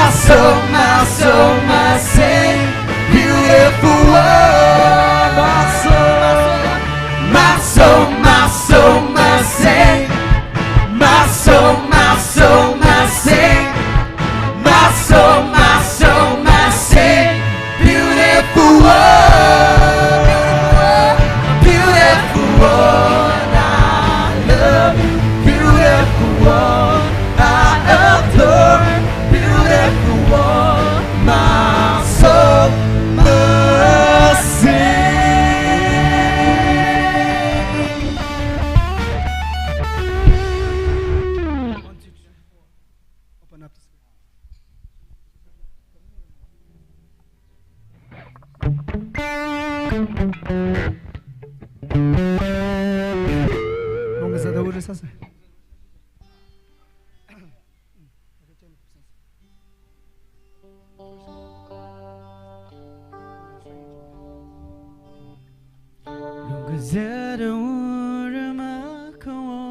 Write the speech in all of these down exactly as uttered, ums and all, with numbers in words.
Soul, my soul, my soul, beautiful world. My soul, my soul, my soul, my soul, my soul, my soul, my soul, my soul, my soul, beautiful world, beautiful world. I love you, beautiful world. I adore, beautiful world. My soul must sing. One, two, three, four. Open up the screen. Lungkazat ura makhawo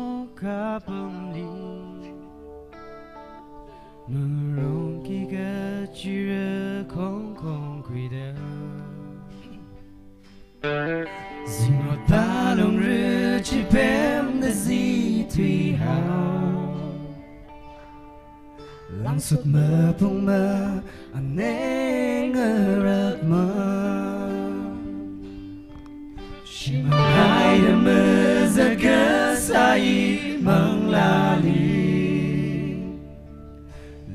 kapamli, ngarongki kachira khongkhong khuida. Zingrot palung ruchi pemda zithui hao. Langsut mapung ma aneng arak ma. Shimang haida mazakasai manglāli.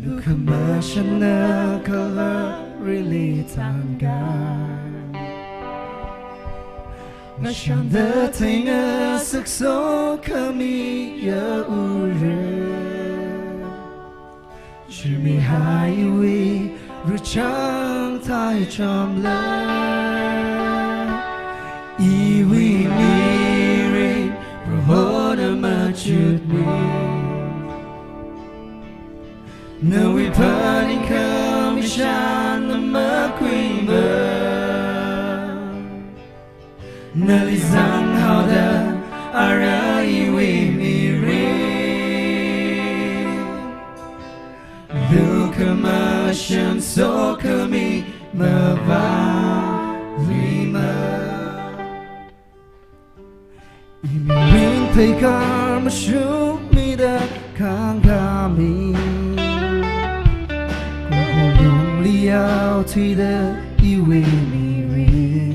Lukhamashanna Calvary li thangkai. Ngashanda theingasak sokhami yaura. Shimihai iwui ruchang thai chamla. Iwui mirin Prohona machutmi. Nawui phaningkhami shanna makhuima. Nali zanghaoda ara iwui mirin. Lukhamashan sokhami mavālima. Imirin theikar mashungmida khangkhami. Khuhulungli yaothuida iwui mirin.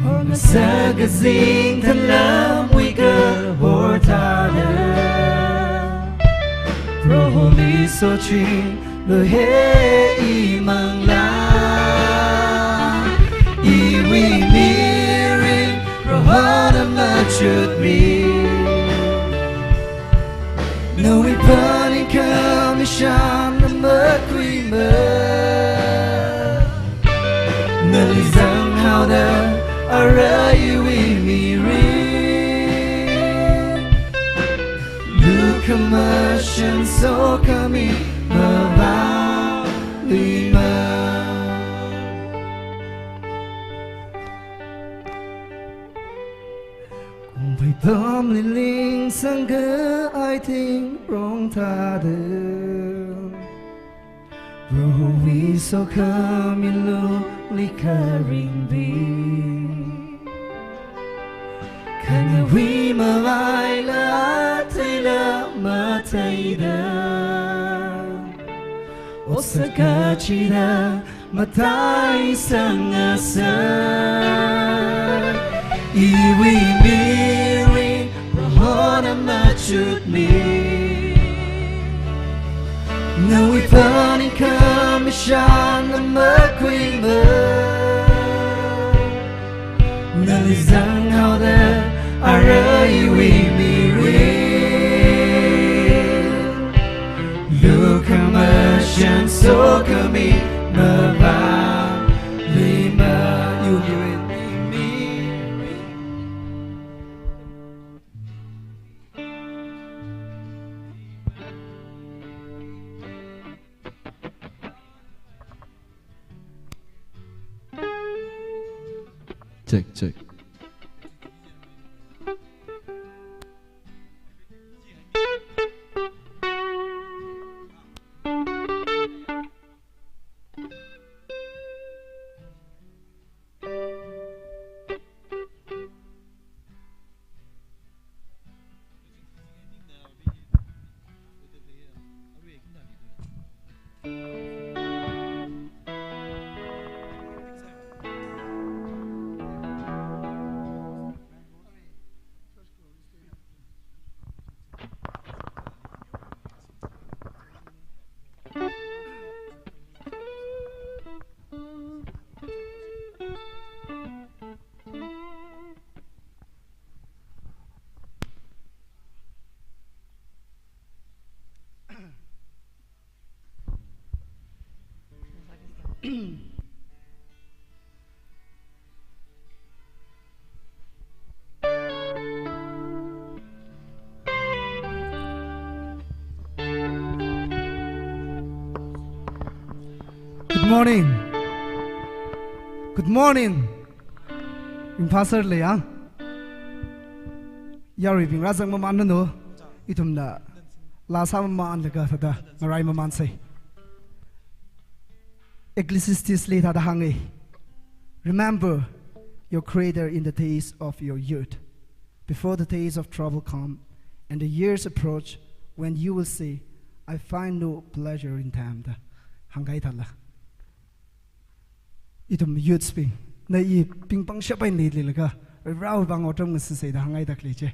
Horngasak kazing thalamwui kahor thāda. Proholi soching luhe imanglā. Iwui mirin Prohona machutmi. Nawui phaningkhami shanna makhuima. Nali zanghaoda ara iwui mirin. Lukhamashan sokhami mavālima. Kungphei pamli lingsangkahai thingrong thāda. Prohowui sokhami lungli kharingbi. Khanawui mavaila theila matheida. Otsak kachida mathei sangasa. Iwui mirin Prohona machutmi. Nawui phaningkhami shanna makhuima. Nali zanghaoda ara iwui mirin. Lukhamashan sokhami mavālima. Iwui mirin. Check, check. Good morning. Good morning. Ringphā sārlei ya. Yaruibing rāzang mamānlu. Ithumna laa sāmamānlaga thāda ngarai mamānsei. Ecclesiastes li thāda hānga. "Remember your Creator in the days of your youth, before the days of trouble come and the years approach when you will say, 'I find no pleasure in them,'" da hāngkahai thāla. Ithum youths bing, na i pingpang shap eina leilaga, Varewui vang otram ngasāsei da hānghaida khalei chi.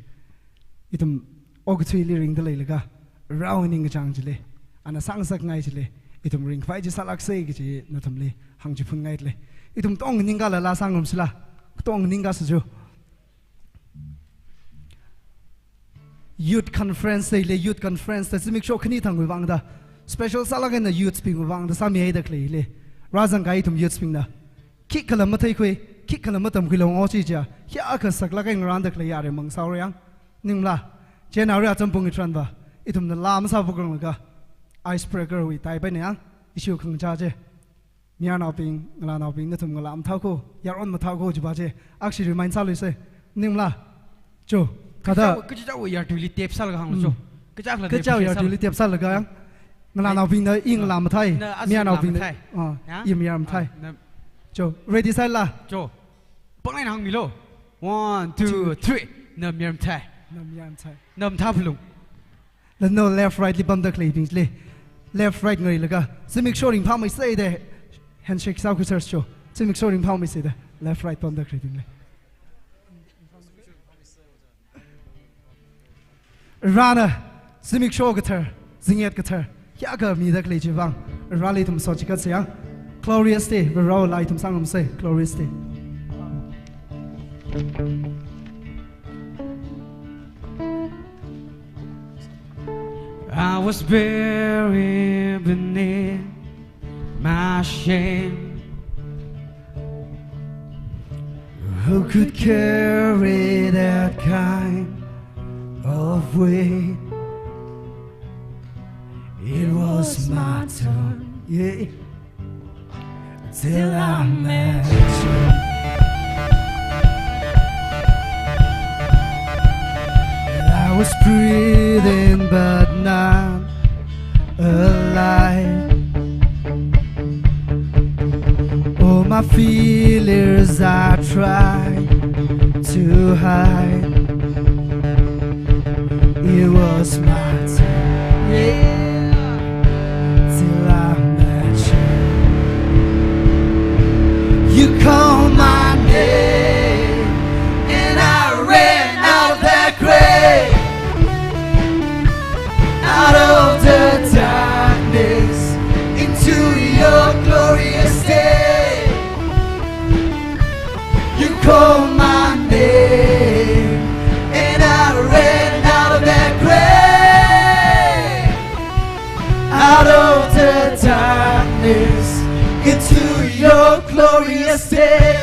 Ithum okathuili ringda leilaga, Varewui ningkachāng chili, ana sāngasakngai chili, ithum ringphāi chi sālāksei kaji nathumli hāngchiphunngailei. Ithum katonga nganingkala laa sāngarumsila, katonga nganingkasa chu. Youth conference leilei, youth conferenceida zimiksho khani thangwui vangda, special sālāk eina youths bingwui vangda sāmihaida khaleilei. Rāzangkahai ithum youths bingna khikhala matheikhui, khikhala matamkhuilu ngo chi chiya, hiyākha saklāk eina ngarānda khalei yare mang sāhaora yang. Maningmala? Chieina arui achampungwui tharanva, ithumna laa masāphokranglaga, icebreaker wui type eina yang, issue khangachā chi. Mayarnaobing, ngalānaobing, nathum ngalā mathā ko, yaron mathā ko jiva chi, akhashi remind sāluisei. Maningmala? Cho, kathā. Kachichāwui, kachichāwui yartuili tep sālaga hānglu cho. Hmm. Kachichāwui tep sālaga. Kachichāwui yartuili tep sālaga yang. Ngalānaobingna i ngalā mathāi. Na azu mayarnaobingna ngalā mathāi. Ah, ya? I mayar mathāi. Ah, na. Cho, ready sāla? Cho. Pāng eina hāngmilu. One, two, three. Na mayar mathāi. Na mayar mathāi. Na mathā phalung. Lano left right li pamda khaleibingli, left right ngareilaga, zimiksho ringphāmeisei da handshake sākhui sāra cho. Zimiksho ringphāmeisei da left right pamda khaleibingli. Varena zimiksho kathar, zingyat kathar hiyākha mida khalei chiwui vang, Vareli ithum sochikatsa yang. Glorious Day, Varewui laa ithum sāngarumsei, Glorious Day. I was buried beneath my shame. Who could carry that kind of weight? It was my turn, yeah, till I met you. I was breathing but not alive. All my feelings I tried to hide. It was my time, yeah, till I met you. You called my name and I ran out of that grave, out of the darkness into your glorious day. You called my name and I ran out of that grave, out of the darkness into your glorious day.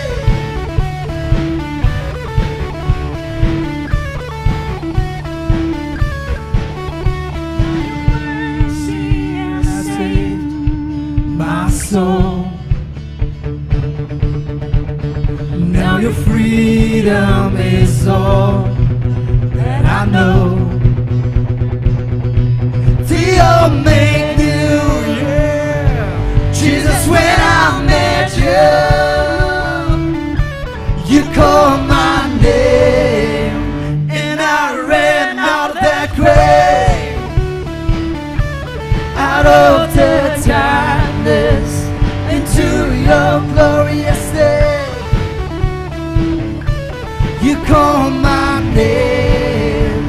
Mercy has saved my soul. Now your freedom is all that I know. Till you're made new, yeah. Jesus, when I met you, you called my name, and I ran out of that grave, out of the darkness into your glorious day. You called my name,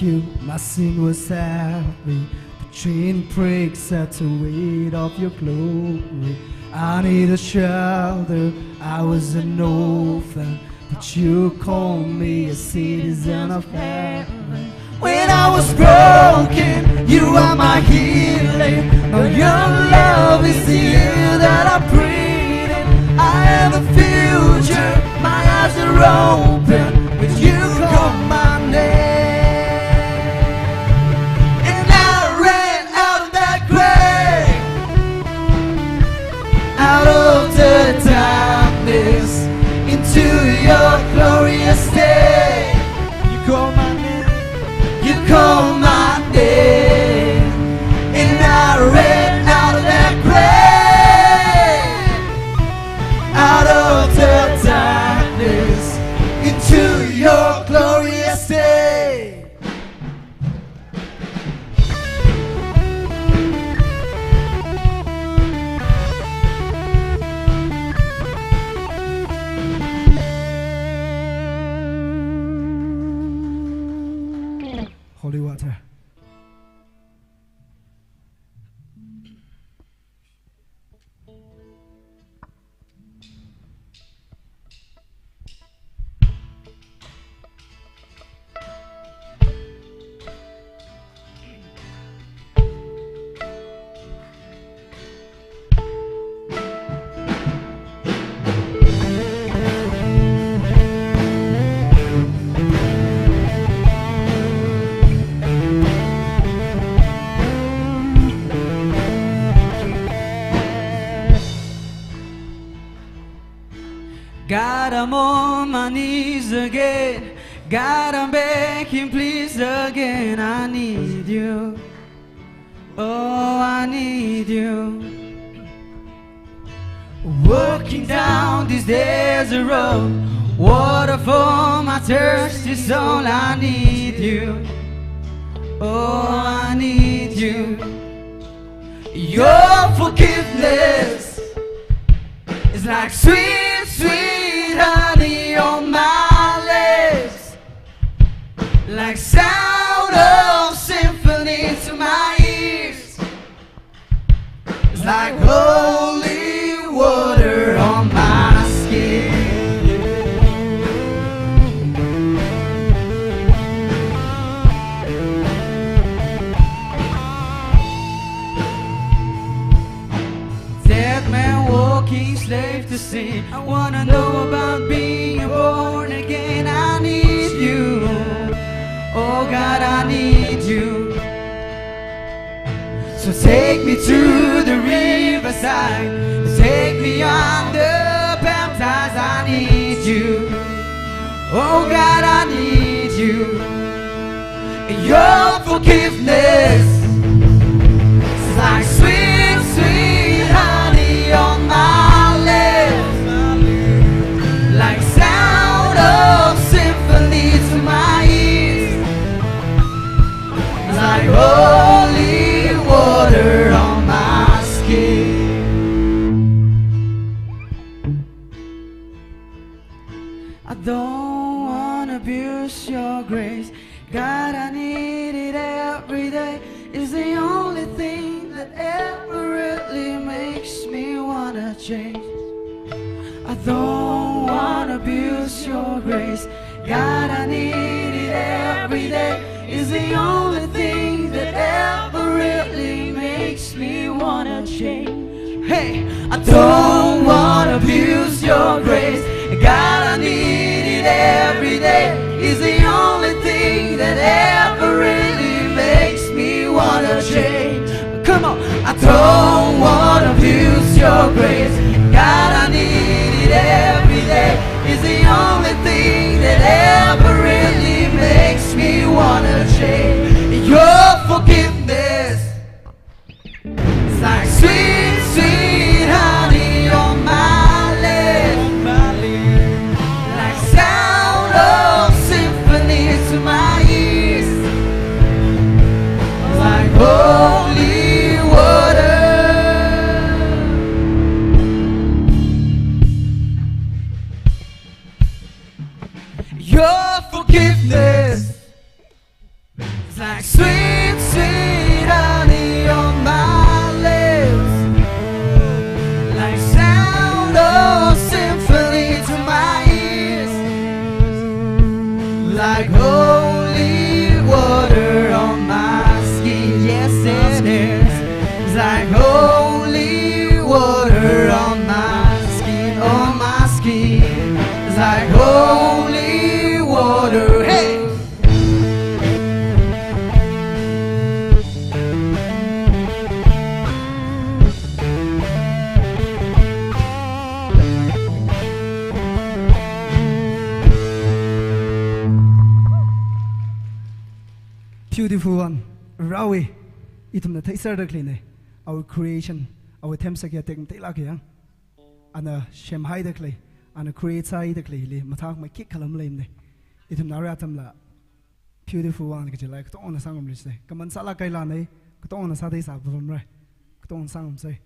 you, my sin was heavy. The chain breaks at the weight of your glory. I need a shelter, I was an orphan, but you call me a citizen of heaven. When I was broken, you are my healing. Now your love is the air that I breathe in. I have a future, my eyes are open, but you call my name. And I ran out of that grave, out of the darkness, into your glorious day. You call my name. You call my name. And I ran out of that grave, out of the darkness, into your glorious day. Holy water. God, I'm on my knees again. God, I'm begging, please again. I need you. Oh, I need you. Walking down this desert road, water for my thirsty soul. I need you. Oh, I need you. Your forgiveness is like sweet, sweet honey on my lips, like sound of symphony to my ears. It's like holy water on my skin. Dead man walking, slave to sin. I wanna know about being born again. I need you. Oh God, I need you. So take me to the riverside. Take me under, baptize. I need you. Oh God, I need you. Your forgiveness is like sweet, sweet honey on my lips, like sound of symphony to my ears. It's like holy water on my skin. I don't wanna abuse your grace. God, I need it every day. It's the only thing that ever really makes me wanna change. I don't wanna abuse your grace. God, I need it every day. It's the only thing that ever really makes me wanna change. Hey, I don't wanna abuse your grace. God, I need it every day. It's the only thing that ever really makes me wanna change. Come on. I don't wanna abuse your grace. God, I need it every day. It's the only thing that ever really makes me wanna change. Your forgiveness is like sweet, sweet honey on my lips, Beautiful one. Varewui, ithumna theiserda khaleina. Our creation, our themsak ya tek teilak yang. Ana semhaida khalei, ana create sāhaida khaleili mathākmei khikhala maleimana. Ithumna arui atamla beautiful one kajilai katongna sāngarumluisa. Kaman sālāk kahailana, katongna sāda sāphalungra. Katongna sāngarumsa.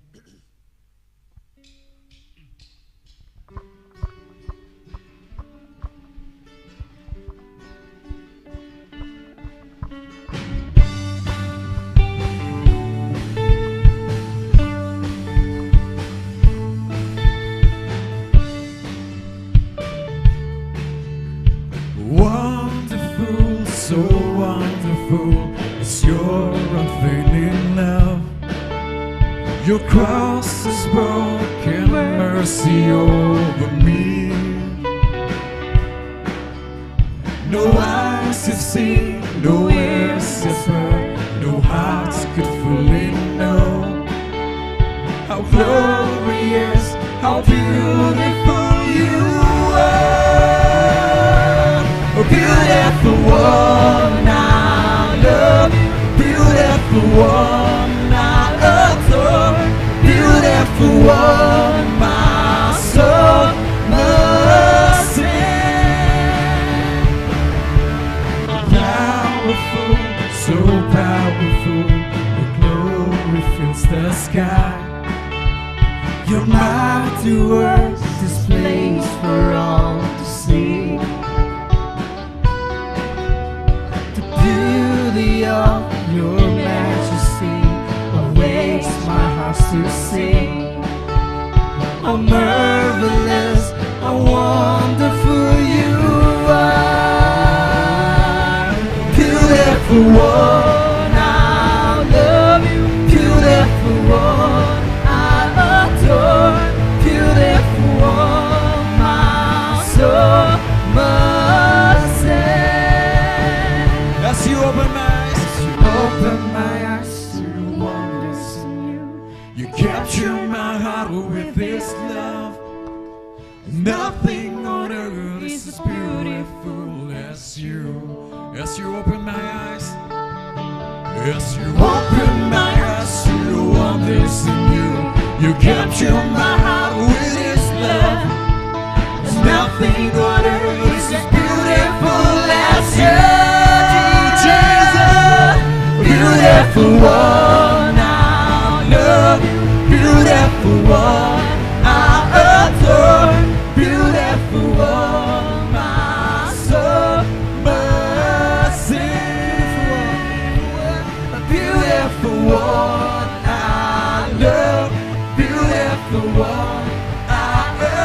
Wonderful, so wonderful is your unfailing love. Your cross has broken mercy over me. No eyes have seen, no ears have heard, no hearts could fully know how glorious, how beautiful you are. Oh, beautiful one, I love you. Beautiful one, I adore. Beautiful one, my soul must sing. Powerful, so powerful, your glory fills the sky. Your mighty works displays for all to see. The beauty of your majesty awakes my heart to sing. How marvelous, how wonderful you are. Beautiful one, I love you. Beautiful one, I adore. Beautiful one, my soul must sing. As you open my eyes, as you open my eyes to wonders new. You capture my heart with this love. Nothing on earth is as beautiful as you. As you open my eyes, as you open my eyes to wonders new. You capture my heart with this love. There's nothing on earth is as beautiful as you, Jesus. Beautiful one, I love you. Beautiful one, I adore. Beautiful one, my soul must sing. Beautiful one, I love. Beautiful one, I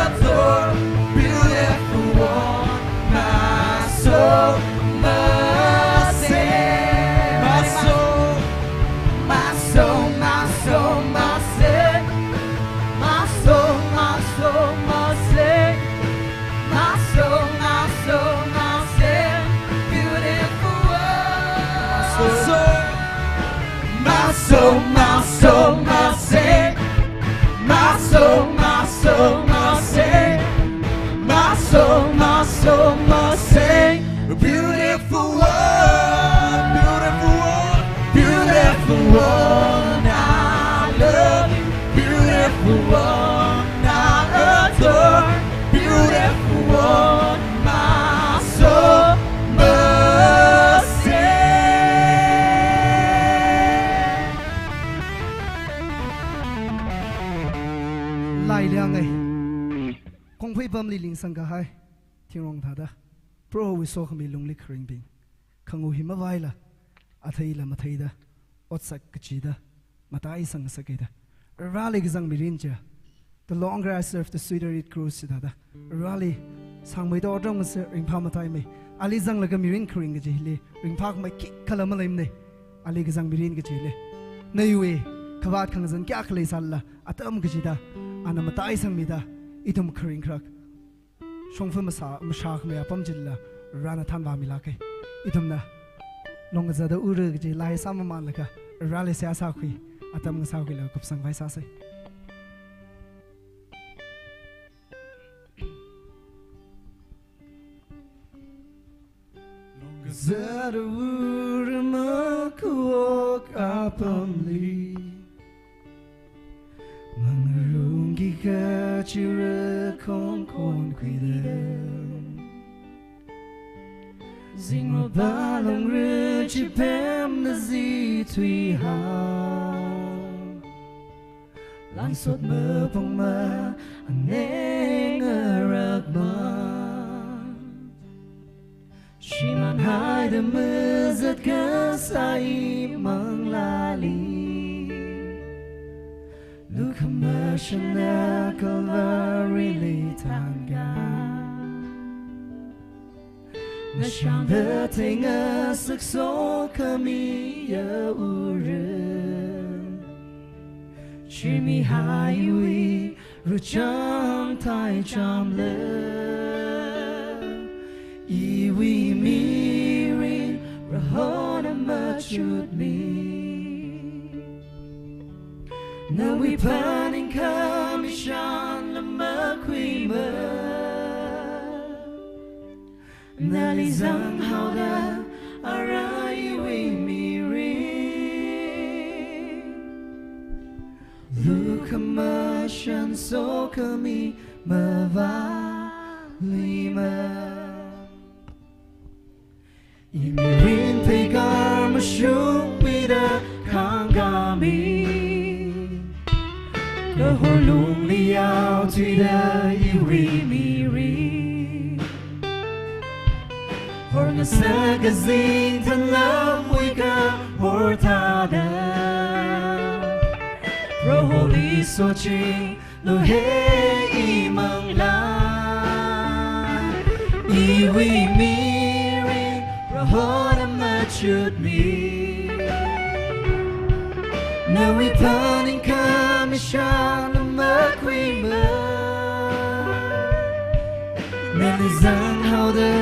adore. Beautiful one, my soul must sing. My soul, my soul, my soul must sing. My soul, my soul must sing. My soul, my soul must sing. Beautiful one. My soul, my soul, my soul must sing. My soul, my soul must sing. My soul, my soul must sing. Beautiful one, beautiful one, beautiful one, I love you. Beautiful one, I adore. Beautiful one, my soul must sing. Lailiang ei. Kongpui pamli lingsang kahai. Thingrong thāda. Prohowui sokhami lungli kharingbing. Khangu hi mavaila, atheila matheida, otsak kachida, mataisang sākida. Vareli kazang mirin chiya. The longer I serve, the sweeter it grows, chithāda. Vareli sāngmeida otram ngasā ringphā mataimei. Ali zanglaga mirin kharing kaji hili ringphākmei khikhala maleimana. Ali kazang mirin kaji hili. Nawui khavāt khangazan kayākha leisālala, atam kachida, ana mataisangmida, ithum kharing kharak shongfa masā, mashākhamei apam chilila, Varena thanvāmilāka. Ithumna longkazada ura kaji lairik sāmamanlaga, Vareli seihā sākhui, atam ngasākhuilaga kupsangkhavai sāsa. Longkazada ura ma pamli. Mangarungki kachi rakhong khonkhuida, zingroba longri chipemna zithuiha. Langsot mapung ma aneng arakma. Shimānhaida mazat kasā manglāli, lukhamashanna Calvary li thānka. Ngashangda theingasak sokhami ya ura, shimihaiwui ruchang thai chamla, iwui mirin Prohona machutmi. Nawui phaningkhami shanla makhuima, nali zanghaoda ara iwui mirin lukhamashan sokhami mavāluima. Imirin pheikar mashungmida khangkāmi, kahor lungli yaothuida iwui mirin horngasak kazing thanlamwui kahor thāda, Proholi sochinglu he imanglā. Iwui mirin Prohona machutmi, nawui phaningkhami shanla makhuima, nali zanghaoda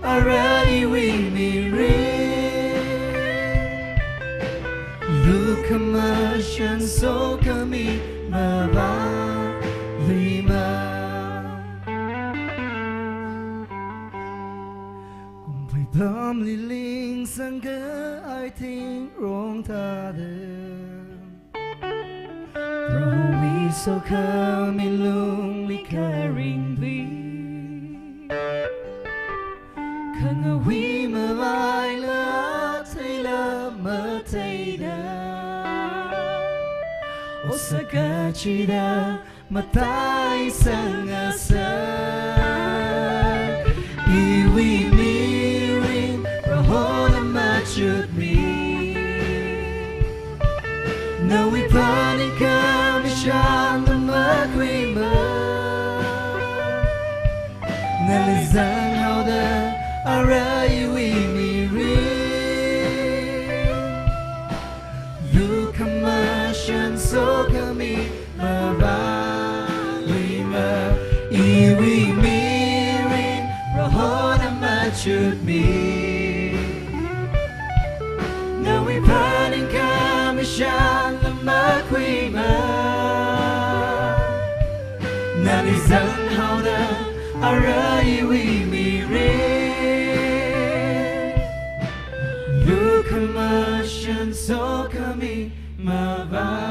ara iwui mirin lukhamashan sokhami mavāluima. Kungphei pamli lingsangka ai thingrong thāda, Prohowui sokhami lungli kharingbi, khangawui mavaila theila matheida, otsak kachida matai sangasak. Iwui mirin Prohona machutmi, nawui phaningkhami shanla makhuima, nali zanghaoda ara iwui mirin lukhamashan sokhami mavāluima. Iwui mirin Prohona machutmi, nawui phaningkhami shanla makhuima, nali zanghaoda ara iwui mirin lukhamashan sokhami mavāluima.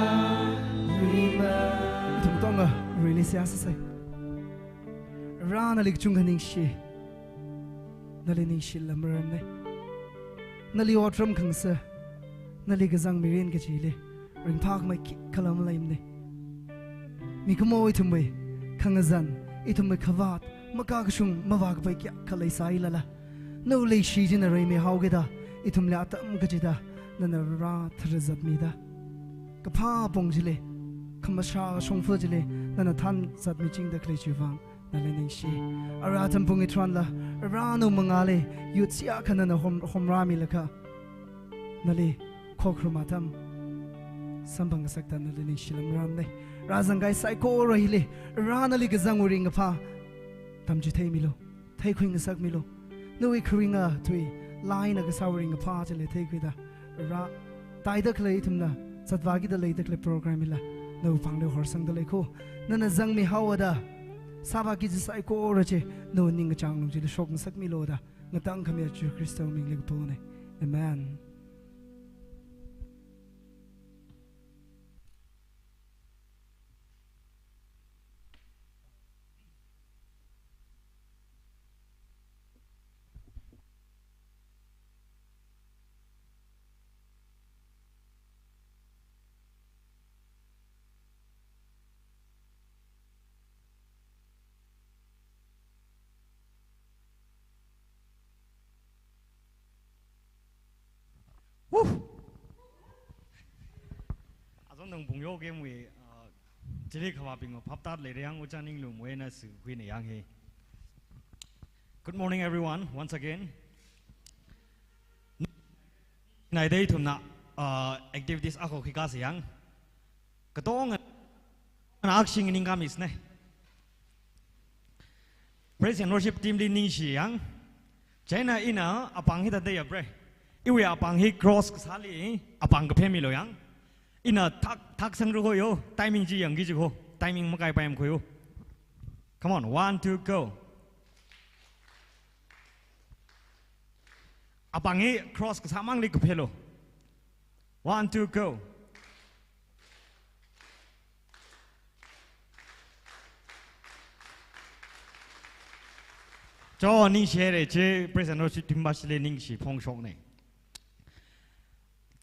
Ithum katonga release sāsei. Ra nali kachungkha ningshi, nali ningshila maramnei. Nali otram khangasak, nali kazang mirin kachili ringphākhamei khikhala maleimanei. Mikumo ithumwui khangazan, ithumwui khavāt, makakashung mavākapai kayākha leisālala, nawui leishi china reimihaokida, ithumli atam kachida nana rātharzatmida, kaphā apong chili, khamashā shongfa chili nana thānzatmichingda khalei chiwui vang nali ningshi. Ara atam pung hitharanla, ara nawui mangāli yut siyākha nana hom, homrāmilaga, nali khokharum atam samphang ngasakta nali ningshila maramnei. Rāzangkahai saikora hili, ara nali kazangwui ringkaphā tamchitheimilu, theikhui ngasakmilu. Nawui kharinga tui, laina kasāwui ringkaphā chili theikhuida, ara taida khalei ithumna zatvākida leida khalei program hila nawui pāngli horsangda lei ko. Nana zangmihaoda, sāvāki kaji saikora chi nawui ningkachāng lung chili shok ngasakmilu da ngatangkhami Jishu Khristawui mingli kaponei. Amen. Nang Pungyo game we, uh, chili khavābing phaptat leirang, Ojā Ninglum wena si huina yang he. Good morning, everyone, once again. Naidai ithumna, uh, activities akho khikha sayang. Katong na aksing ningkamisne. Praise and worship team li ningshi yang. China ina apāng hi tadei apre. Iwui apāng hi cross kasāli apāng kaphemilu yang. Ina thak, thak sangru ho yo. Timing chi yangki chi ho. Timing makaipai makho yo. Come on, one, two, go. Apāng hi cross kasāmangli kaphelo. One, two, go. Cho ningshi haire, chi praise and worship team bashili ningshi phongshokne.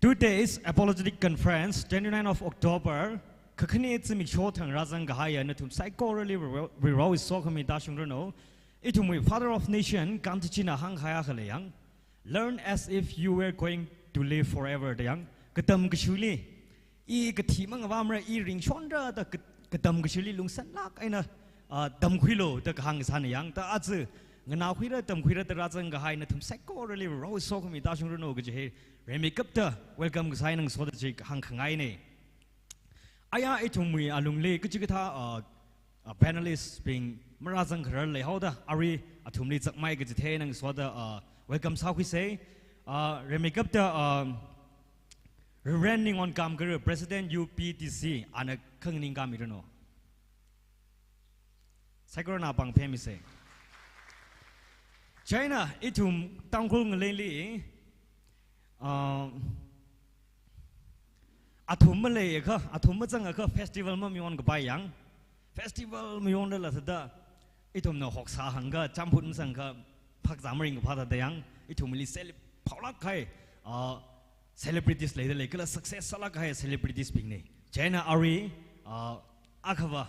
Today's apologetic conference, twenty-nine of October, kakhane zimiksho thang rāzang kahaiya nathum saikorali Varewui sokhami tāshungranu. Ithumwui Father of Nation, Gandhiji na hāngkahai akha lei yang, "Learn as if you were going to live forever," da yang, katam kashili, i kathi mangavāmara, i ringshonra da ka-, katam kashili lungsanlāk eina, ah, tamkhuilu da kahāng sāna yang, da aja nganākhuira, tamkhuira da rāzang kahai nathum saikorali Varewui sokhami tāshungranu kaji hi, rimeikapta welcome kasā eina ngasoda chi hāngkhangaine. Aya ithumwui alungli kachikathā, ah, ah, panelist bing marāzang kharar leihaoda, arui athumli zakmai kachithei eina ngasoda, ah, welcome sākhuise. Ah, rimeikapta, ah, Reverend Ningon Kamkara, President U P T C, ana khanganing kamiranu. Saikorana pāng phemise. China ithum Tangkhul ngaleili, ah, athum maleiakha, athum mazangakha festival mamayon kapai yang. Festival mayonda la thāda, ithumna hoksā hāngakha, champut masangakha, phakzā maringkaphā thāda yang, ithumli cele-, phaolāk kahai, ah, celebrities leida lei, kala success sālāk kahai celebrities bing ne. China arui, ah, akhava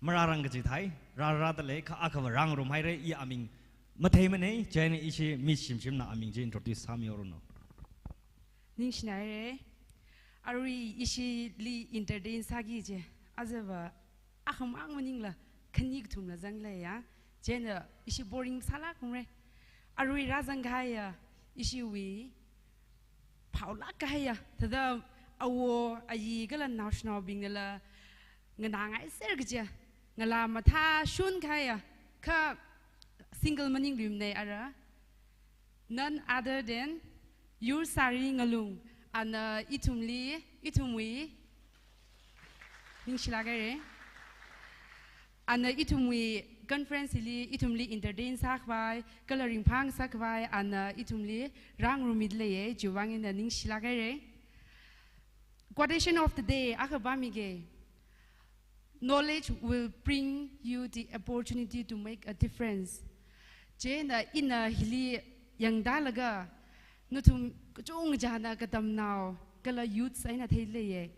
marārang kachithei, rārāda lei, kha akhava rāngarum haire, i aming matheimane, china ishi mi shimshimna aming chi introduce sāmihaoranu. Ningshina haire, arui ishili entertain sāki kaji, ajava akhamang maningla, khani kathumla zangleiya, china ishi boring sālākmare. Arui rāzang kahaiya, ishiwui phaolāk kahaiya, thāda awo, ayi kala naoshinaobingnala nganāngaiser kajiya, ngalā mathāshun kahaiya, kha single maningluimane ara. None other than Yursari Ngalung, ana ithumli, ithumwui, ningshilāk haire. Ana ithumwui conference li ithumli entertain sākhavai, kala ringphā sākhavai, ana ithumli rāngarummi leiye, chiwui vang eina ningshilāk haire. Quotation of the day, akha pāmige. "Knowledge will bring you the opportunity to make a difference." China ina hili yangdalaga, nathum kachungkhana katamnao, kala youths eina theileiye.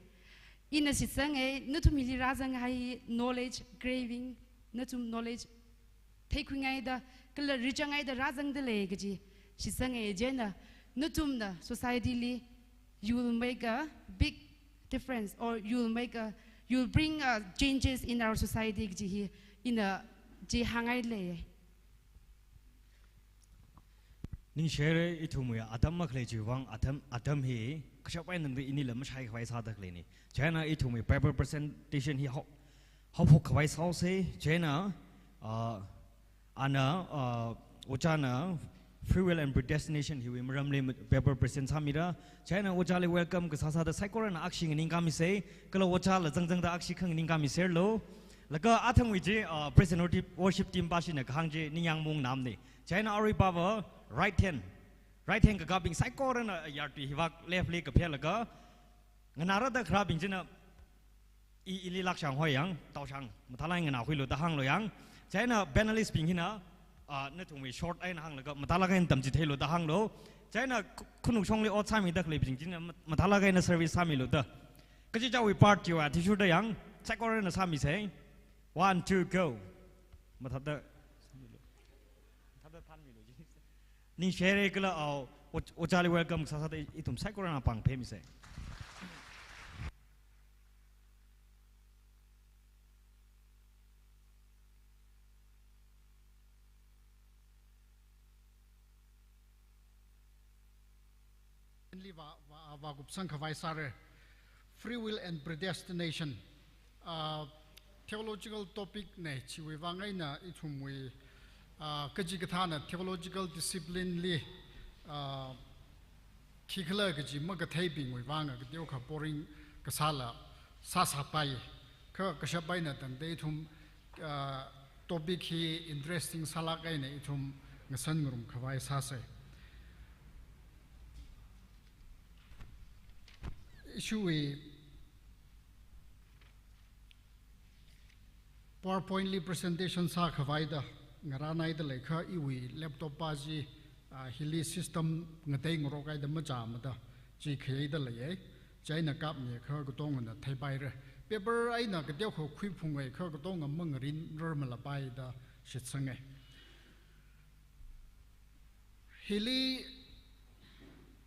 Ina shitsange, nathum hili rāzang kahai knowledge craving, nathum knowledge theikhuingaida, kala rizangaida rāzangda lei kaji shitsange, china nathumna society li, you will make a big difference, or you will make a, you will bring, uh, changes in our society kaji hi ina chi hāngngai lei. Ningshi haire, ithumwui atam makhalei chiwui vang, atam, atam hi kashap eina tangda inila mashaikhavai sāda khaleine. China ithumwui paper presentation hi hao, haophok khavai sāhaose, china, ah, ana, ah, Ojāna Free Will and Predestination hiwui maramli ma-, paper present sāmira. China Ojāli welcome kasā sāda saikorana akshi nganingkamise, kala Ojāla zangzangda akshi khanganingkamiserlu. Laga athangwui chi, ah, praise and worship, worship team bashina kahāng chi ningyāng maungnamne. China arui pava right hand, right hand kakābing saikorana yartui hivak left li kaphelaga, nganārada kharābing china, i, ili lākshang hoi yang, taoshang, mathālāk eina nganākhuilu da hānglu yang. China panelist bing hina, ah, nathumwui short eina hānglaga, mathālāk eina tamchitheilu da hānglu. China khu-, khanukshongli ot sāmida khaleibing china mat-, mathālāk eina service sāmilu da. Kachichāwui part chiwui athishurda yang, saikorana sāmise. One, two, go. Mathāda, mathāda thanmilu. Ningshi haire kala, ah, O-, Ojāli welcome sāsāda ithum saikorana pāng phemise. vā, vā, vākupsang khavai sāra. Free will and predestination. Ah, theological topic na, chiwui vang eina ithumwui, ah, kachikathāna theological discipline li, ah, khikhala kaji makatheibingwui vang kateokha boring kasāla sāsāpai. Kha kashap eina tangda ithum, ah, topic hi interesting sālāk eina ithum ngasan ngarum khavai sāsa. Ishiwui PowerPoint li presentation sākhavaida ngarānhaida lei kha iwui laptop pa chi, ah, hili system ngateingarok haida machāmada chi khayaida leiya. Chieina kapmiakha katongana theipaira. Paper eina kateokha khuiphunga kha katonga mangarinrar malapaida shitsanga. Hili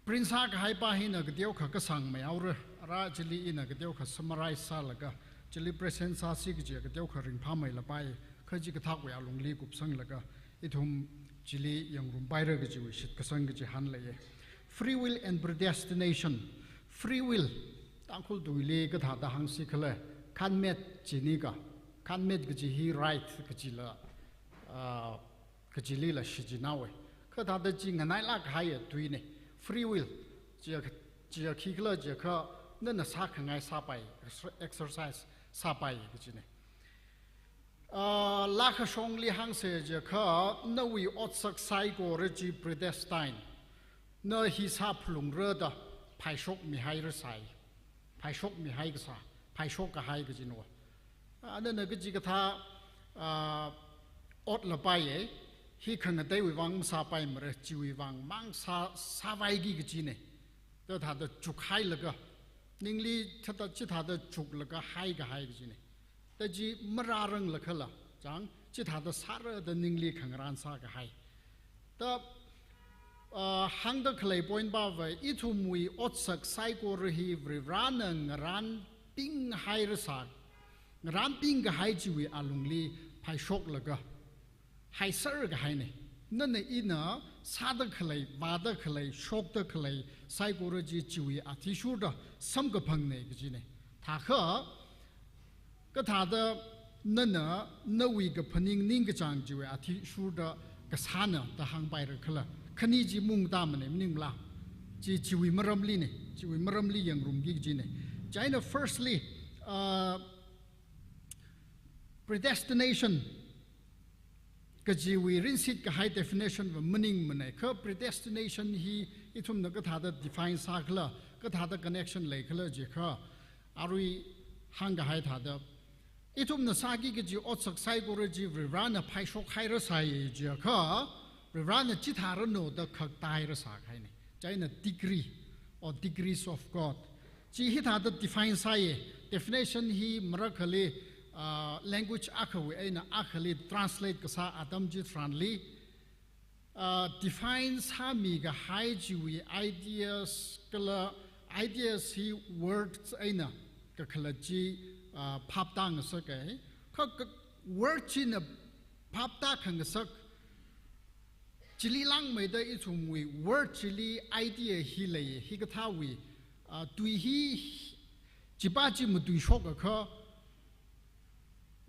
print sākahai pa hina kateokha kasang mayaora, ara chili ina kateokha summarize sālaga, chili present sāsi kaji kateokha ringphāmeilapai, kha chikathāwui alungli kupsanglaga, ithum chili yangrumpaira kajiwui shitkasang kaji hāngleiya. Free will and predestination. Free will, Tangkhul tuili kathāda hāngsi khala, kanmet jinika, kanmet kaji hi right kajila, ah, kajilila shichinhaowa. Kha thāda chi nganailāk kahaiya tuina. Free will. Chiya, chiya khikhala chiakha, nana sākhangai sāpai, exer-, exercise sāpai kajina. Ah, laa kashongli hāngsa chiakha, nawui otsak saikora chi predestine. Na hi sāphalungra da phaishokmihairasai. Phaishokmihai kasā, phaishokkahai kajina. Ah, nana kachikathā, ah, otlapaiya, hi khangateiwui vang masāpaimara, chiwui vang mang sā, sāvaiki kajina. Da thāda chukhailaga, ningli thāda chithāda chuklaga haikahai kajina. Da chi marāranglakhala, chang, chithāda sāra da ningli khangarān sākahai. Da, ah, hāngda khalei point pava, ithumwui otsak saikora hi Varivarana ngarānpinghairasā, ngarānpingkahai chiwui alungli phaishoklaga haiser kahaina. Nana ina sāda khalei, vāda khalei, shokda khalei saikora chi chiwui athishurda samkaphangna kajina. Thākha, kathāda nana nawui kaphaning ningkachāng chiwui athishurda kasāna da hāngpaira khala. Khani chi mungtamana maningmala. Chi chiwui maramlina, chiwui maramli yangrumki kajina. Chieina firstly, uh, predestination kajiwui rinsitkahai definition va maningmana. Kha predestination hi ithumna kathāda define sākhala, kathāda connection leikhala chiakha, arui hāngkahai thāda, ithumna sāki kaji otsak saikora chi Varivarana phaishokhairasai chiakha, Varivarana chithāranu da khaktairasā kahaina. Chieina decree or decrees of God. Chi hithāda define sāya, definition hi marakhali, ah, language akhawui eina akhali translate kasā atam chitharanli, ah, define sāmikahai chiwui ideas kala ideas hi words eina kakhalat chi, ah, phaptāngasaka. Kha, kha word china phaptākhangasak chili langmeida ithumwui word chili idea hi lei, hikathāwui, ah, tui hi, chipa chi matuishokakha,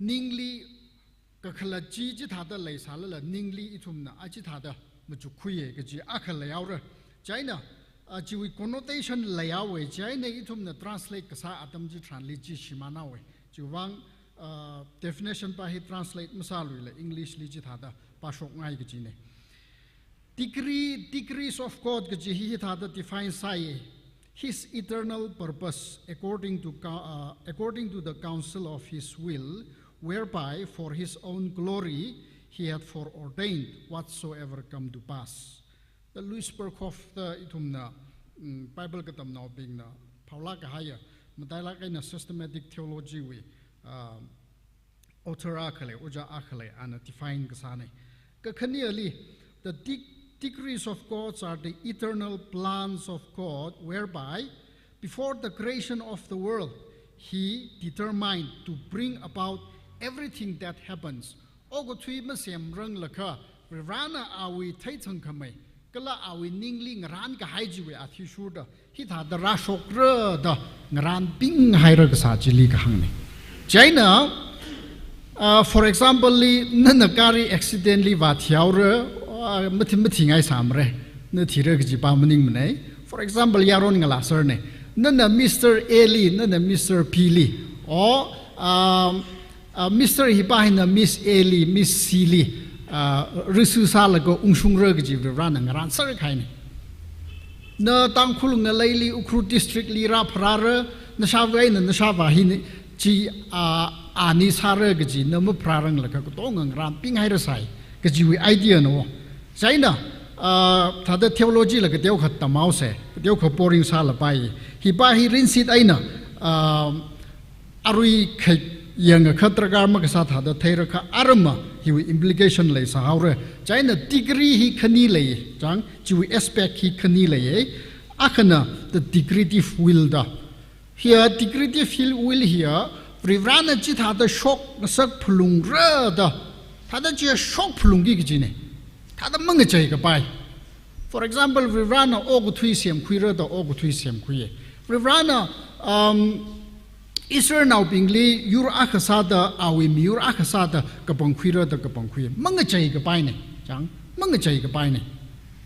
ningli kakhalat chi chithāda leisālala, ningli ithumna a chithāda machukkhuiya kaji akha leihaora. Chieina, ah, chiwui connotation leihaowa, chieina ithumna translate kasā atam chitharanli chi shimānhaowa. Chiwui vang, ah, definition pa hi translate masāluila English li chithāda pāshokngai kajina. Decree, decrees of God kaji hi hithāda define sāya. His eternal purpose, according to cou-, uh, according to the counsel of his will, whereby for his own glory he had foreordained whatsoever come to pass. The Louis Berkhof da ithumna, mm, Bible katamnaobingna phaolāk kahaiya, matailāk eina systematic theology wui, uh, author akha lei, ojā akha lei, ana define kasāna. Kakhaneli, the de-, decrees of God are the eternal plans of God, whereby, before the creation of the world, he determined to bring about everything that happens. Okathui masemranglakha, Varivarana awui theithangkhamei, kala awui ningli ngarānkahai chiwui athishurda, hithāda rāshokra da ngarānpinghaira kasā chili kahāngna. Chieina, uh, for example li, nana gari accident li vāthihaora, uh, mathi-, mathingaisāmara, na thira kajipa maningmana. For example, yaron ngalāserna. Nana Mister A li, nana Mister B li, or, um, uh, Mister hipa hina Miss A li, Miss C li, uh, risi sālaga ungshungra kaji Varivarana ngarānser kahaina. Na Tangkhul ngaleili Ukhrul district li rāpharāra, nashāvā eina nashāvā hina chi, uh, ani sāra kaji na mapharāranglaga katonga ngarānpinghairasai kajiwui idea na. Chieina, uh, thāda theology la kateokha tamhaosa, kateokha boring sālapai. Hipa hi rinsit eina, uh, arui kha yangakha drakhā makasā thāda theirakha arama hiwui implication leisāhaora. Chieina degree hi khani lei, chang, chiwui aspect hi khani leiya. Akhana the decretive will da. Hiya decretive will hiya, Varivarana chithāda shokngasak phalungra da, thāda chiya shok phalungki kajina. Thāda mangacheikapai. For example, Varivarana okathui semkhuira da okathui semkhuiya. Varivarana, um, Israelnaobingli yur akha sāda, awui miyur akha sāda kapangkhuira da kapangkhuiya. Mangacheikapaina, chang, mangacheikapaina.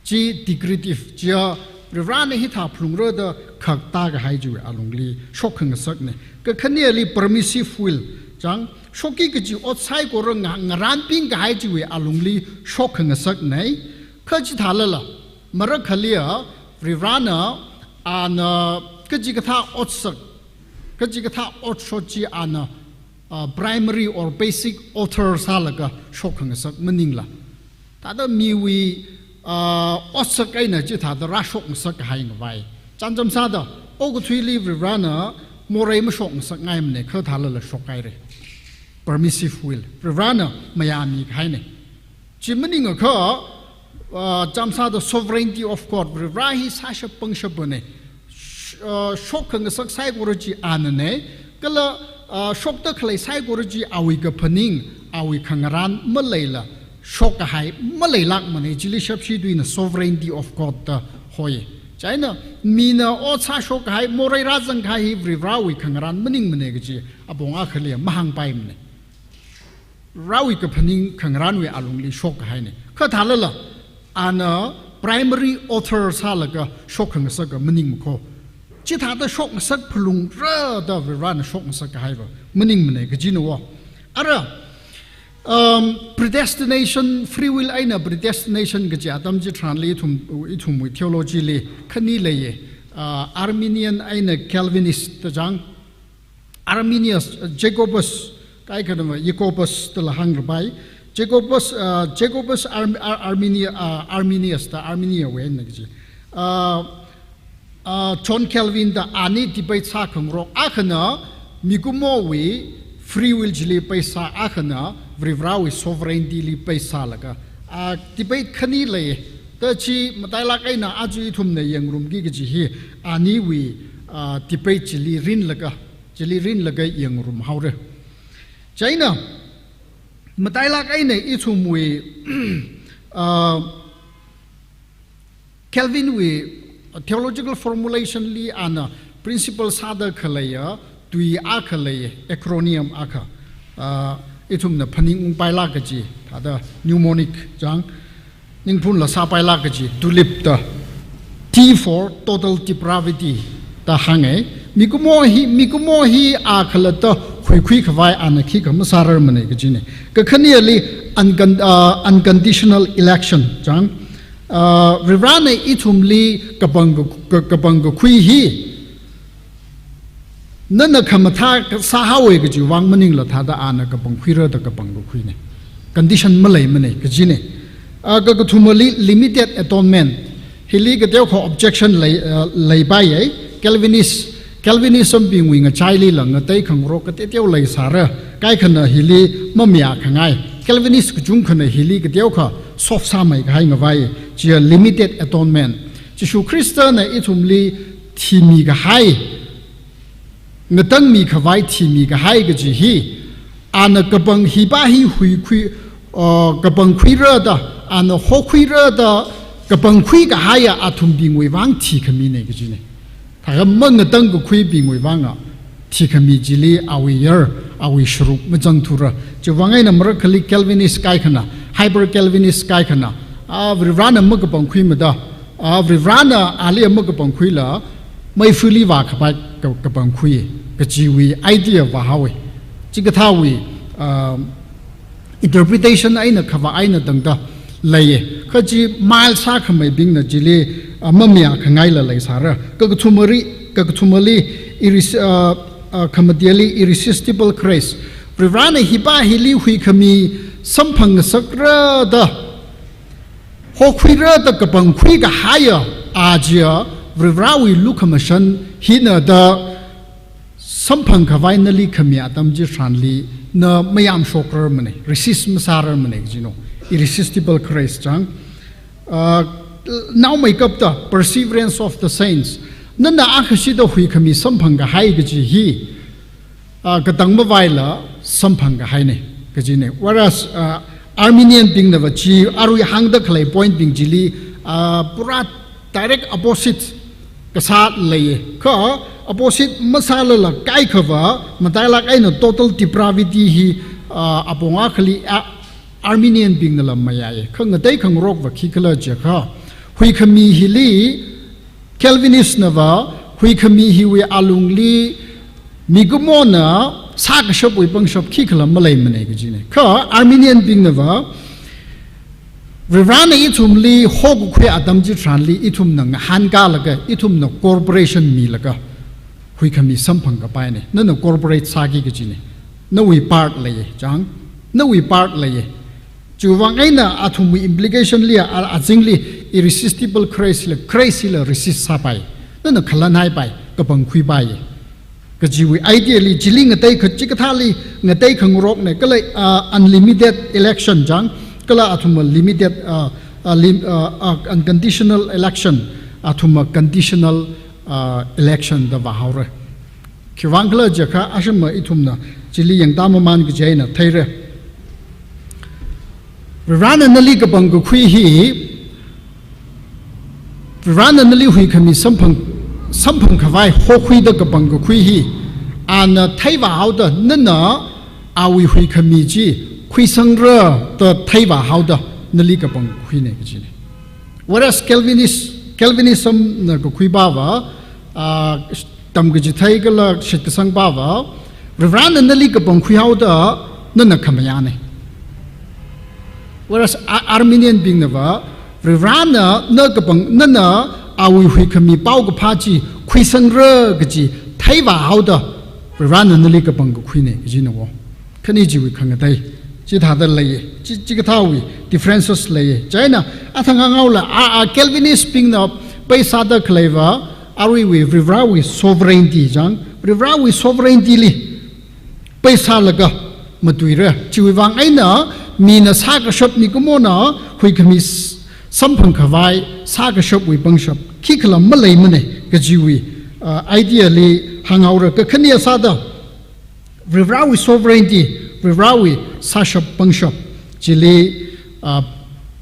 Chi decretive, chiya Varivarana hithā phalungra da khakta kahai chiwui alungli shokkhangasakna. Kakhaneli permissive will, chang, shokki kaji ot saikora nga-, ngarānping kahai chiwui alungli shokkhangasakna. Kha chithālala, marakhaliya Varivarana ana kachikathā otsak, kachikathā otshot chi ana, uh, primary or basic author sālaga shokkhangasak maningla, thāda miwui, uh, otsak eina chithāda rāshokngasak kahai ngavai. Chānjam sāda, okathuili Varivarana morei mashokngasakngaimana, kha thālala shokhaira. Permissive will. Varivarana mayāmi kahaina. Chi maningakha, uh, chānjam sāda sovereignty of God, Varivara hi sāshap pangshapana. Sh-, uh, shokkhangasak saikora chi anana, kala, uh, shokda khalei saikora chi awui kaphaning, awui khangarān maleila shokkahai maleilākmana, chili shapshi tuina sovereignty of God da hoi. Chieina mina ot sāshokkahai, morei rāzangkahai hi Varivarawui khangarān maningmana kaji apong akhali mahāngpaimana. Varivarawui kaphaning khangarānwui alungli shokkahaina. Kha thālala, ana primary author sālaga shokkhangasaka maningmakho. Chithāda shokngasak phalungra da Varivarana shokngasak kahaiva maningmana kajina wo. Ara, um, predestination, free will eina predestination kaji atam chitharanli ithum, ithumwui theology li khani leiya. Uh, Arminian eina Calvinist da chang. Arminius, uh, Jacobus, kaikhanava Jacobus dala hāngrapai. Jacobus, uh, Jacobus Arm-, Ar-, Arminia, uh, Arminius da Arminiawui eina kaji. Uh, uh, John Calvin da ani debate sākhangarok, akhana mikumowui free will chili base sā, akhana Varivarawui sovereignty li base sālaga. Uh, debate khani lei, da chi matailāk eina aja ithumna yangrumki kaji hi aniwui, uh, debate chili rinlaga, chili rinlaga yangrumhaora. Chieina, matailāk eina ithumwui, uh, Calvinwui theological formulation li ana principle sāda khaleiya tui akha lei, acronym akha. Uh, ithumna phaningungpailāk kaji, thāda mnemonic chang, ningphunla sāpailāk kaji, TULIP da, T for total depravity da hānga. Mikumo hi, mikumo hi a khalatta huikhuikhavai ana khikha masārarmana kajina. Kakhaneli uncon-, uh, unconditional election chang. Uh, Varivarana ithumli kapang ka, ka, kapangkakhui hi nana khamathā sāhaowa kajiwui vang maningla, thāda ana kapangkhuira da kapangkakhuina. Condition maleimana kajina. Ah, kakathumali limited atonement. Hili kateokha objection lei, ah, leipaiya. Calvinist, Calvinism bingwui ngachailila ngateikhangarok kateoteo leisāra. Kaikhana hili mamayākhangai. Calvinist kachungkhana hili kateokha soft sāmeikahai ngavai. Chiya limited atonement. Jishu Khristana ithumli thimikahai, ngatangmikhavai thimikahai kaji hi, ana kapang hipa hi huikhui, uh, kapangkhuira da, ana hokhuira da, kapangkhui kahaiya athumbingwui vang thikhamina kajina. Thākha mangatangkakhuibingwui vanga thikhami chili awui yar, awui sharuk mazangthura. Chiwui vang eina marakhali Calvinist kaikhana, Hyper Calvinist kaikhana, a, Varivarana makapangkhuimada, a, Varivarana ali makapangkhuila, meifali vākhavai ka-, kapangkhui, kajiwui idea vāhaowa. Chikathāwui, a, interpretation eina khavā eina tangda leiya. Kha chi mild sākhameibingna chili, a, mamayākhangaila leisāra. Kakathumali, kakathumali, irres-, a, a, khamateli irresistible grace. Varivarana hipa hili huikhami samphangngasakra da, hokhuira da kapangkhui kahaiya, a chiya, Varivarawui lukhamashan hina da, samphangkhavai nali khami atam chitharanli na mayamshokrarmana, resist masārarmana kajina, irresistible grace chang. Ah, naomeikapta perseverance of the saints. Nana akhashida huikhami samphangkahai kaji hi, ah, katang mavaila samphangkahaina kajina. Whereas, ah, Arminian bingnava chi arui hāngda khalei point bing chili, ah, pura direct opposite kasā leiya. Kha opposite masālala kaikhava, matailāk eina total depravity hi, ah, apong akhali a-, Arminian bingnala mayāya. Kha ngatei khangarokva khikhala jiakha, huikhami hili, Calvinist nava, huikhami hiwui alungli, mikumona sākashapwui pangshap khikhala maleimana kajina. Kha Arminian bingnava, Varivarana ithumli hokakhui atam chitharanli ithumna ngahānkālaga, ithumna corporation milaga, huikhami samphangkapaina. Nana corporate sāki kajina. Nawui part leiya, chang. Nawui part leiya. Chiwui vang eina athumwui implication li, a, azingli irresistible grace la, grace la resist sāpai. Nana khalanhaipai, kapangkhuipai. Kajiwui idea li, chili ngatei kha-, chikathāli ngatei khangarokna, kala, ah, unlimited election chang, kala athumva limited, ah, ah, lim-, ah, ah, unconditional election, athumva conditional, ah, election da vāhaora. Khiwui vang khala jiakha, ashama ithumna chili yangtāmamān kaji eina theira. Varivarana nali kapangkakhui hi, Varivarana nali huikhami samphang, samphangkhavai hokhuida kapangkakhui hi, ana theivāhaoda nana awui huikhami chi khuisangra da theivāhaoda nali kapangkakhuina kajina. Whereas Calvinist, Calvinism na kakhuipava, ah, tamkachithei kala shitkasangpava, Varivarana nali kapangkhuihaoda nana khamayāna. Whereas Ar-, Arminian bingnava, Varivarana na kapang, nana awui huikhami paokaphā chi khuisangra kaji theivāhaoda, Varivarana nali kapangkakhuina kajina wo. Khani chiwui khangatei chithāda leiya, chi, chikathāwui differences leiya. Chieina athang hānghaola, a, a, Calvinist bingna peisāda khaleiva, aruiwui Varivarawui sovereignty chang, Varivarawui sovereignty li peisālaga matuira. Chiwui vang eina mina sākashap, mikumona huikhami s-, samphangkhavai sākashapwui pangshap khikhala maleimana kajiwui, ah, idea li hānghaora. Kakhane sāda, Varivarawui sovereignty, Varivarawui sāshap pangshap chili, ah,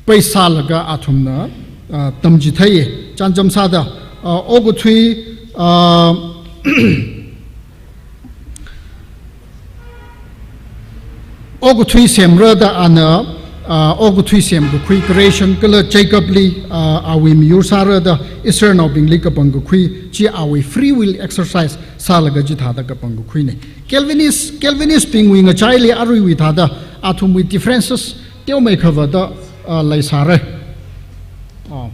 peisālaga athumna, ah, tamchithei. Chānjam sāda, ah, okathui, ah, okathui semra da ana, ah, okathui semkakhui creation kala Jacob li, ah, awui miyur sāra da Israelnaobingli kapangkakhui chi awui free will exercise sālaga chithāda kapangkakhuina. Calvinist, Calvinist bingwui ngachaili aruiwui thāda athumwui differences teomeikha vāda, ah, leisāra. Oh.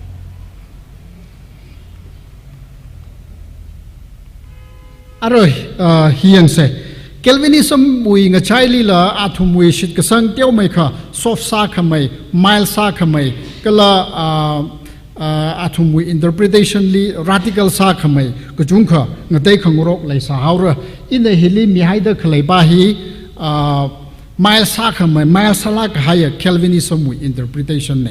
Arui, ah, hi yangsa. Calvinism wui ngachailila athumwui shitkasang teomeikha soft sākhamei, mild sākhamei, kala, ah, ah, athumwui interpretation li radical sākhamei kachungkha ngatei khangarok leisāhaora. Ina hili mihaida khaleipa hi, ah, mild sākhamei, mild sālāk kahaiya Calvinism wui interpretation na.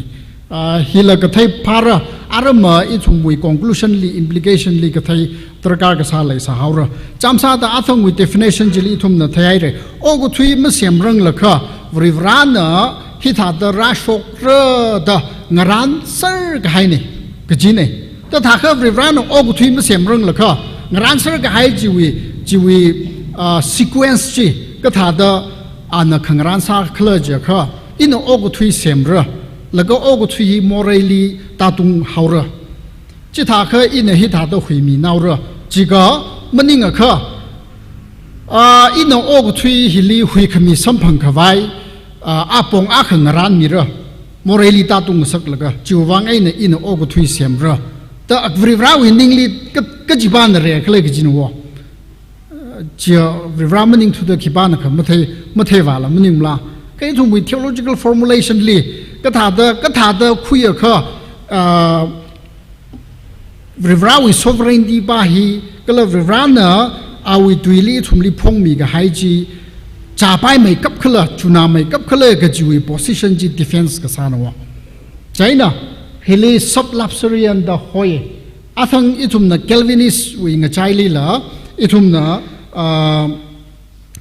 Ah, hila kathei phāra, arama ithumwui conclusion li, implication li kathei darkar kasā leisāhaora. Chānjam sāda athangwui definition chili ithumna theihaira. Okathui masemranglakha, Varivarana hithāda rāshokra da ngarānser kahaina, kajina. Kathākha Varivarana okathui masemranglakha, ngarānser kahai chiwui, chiwui, ah, sequence chi, kathāda ana khangarān sākhala jiakha, ina okathui semra, laga okathui hi moreili tātunghaora. Chithākha ina hithāda huiminaora. Chiakha maningakha, ah, ina okathui hili huikhami samphang khavai, ah, apong akha ngarānmira. Moreili tātung ngasaklaga, chiwui vang eina ina okathui semra da Varivarawui ningli ka-, kachipana rekhala kajina wo. Chia Varivara maningthuda khipānakha mathei, matheivāla maningla. Kha ithumwui theological formulation li, kathāda, kathāda khuiakha, ah, Varivarawui sovereignty pa hi, kala Varivarana awui tuili ithumli phongmi kahai chi, chāpaimeikap khala, chunāmeikap khala kajiwui position chi defense kasāna wo. Chieina, hili sub lapsarian da hoi. Athang ithumna Calvinist wui ngachailila, ithumna, ah,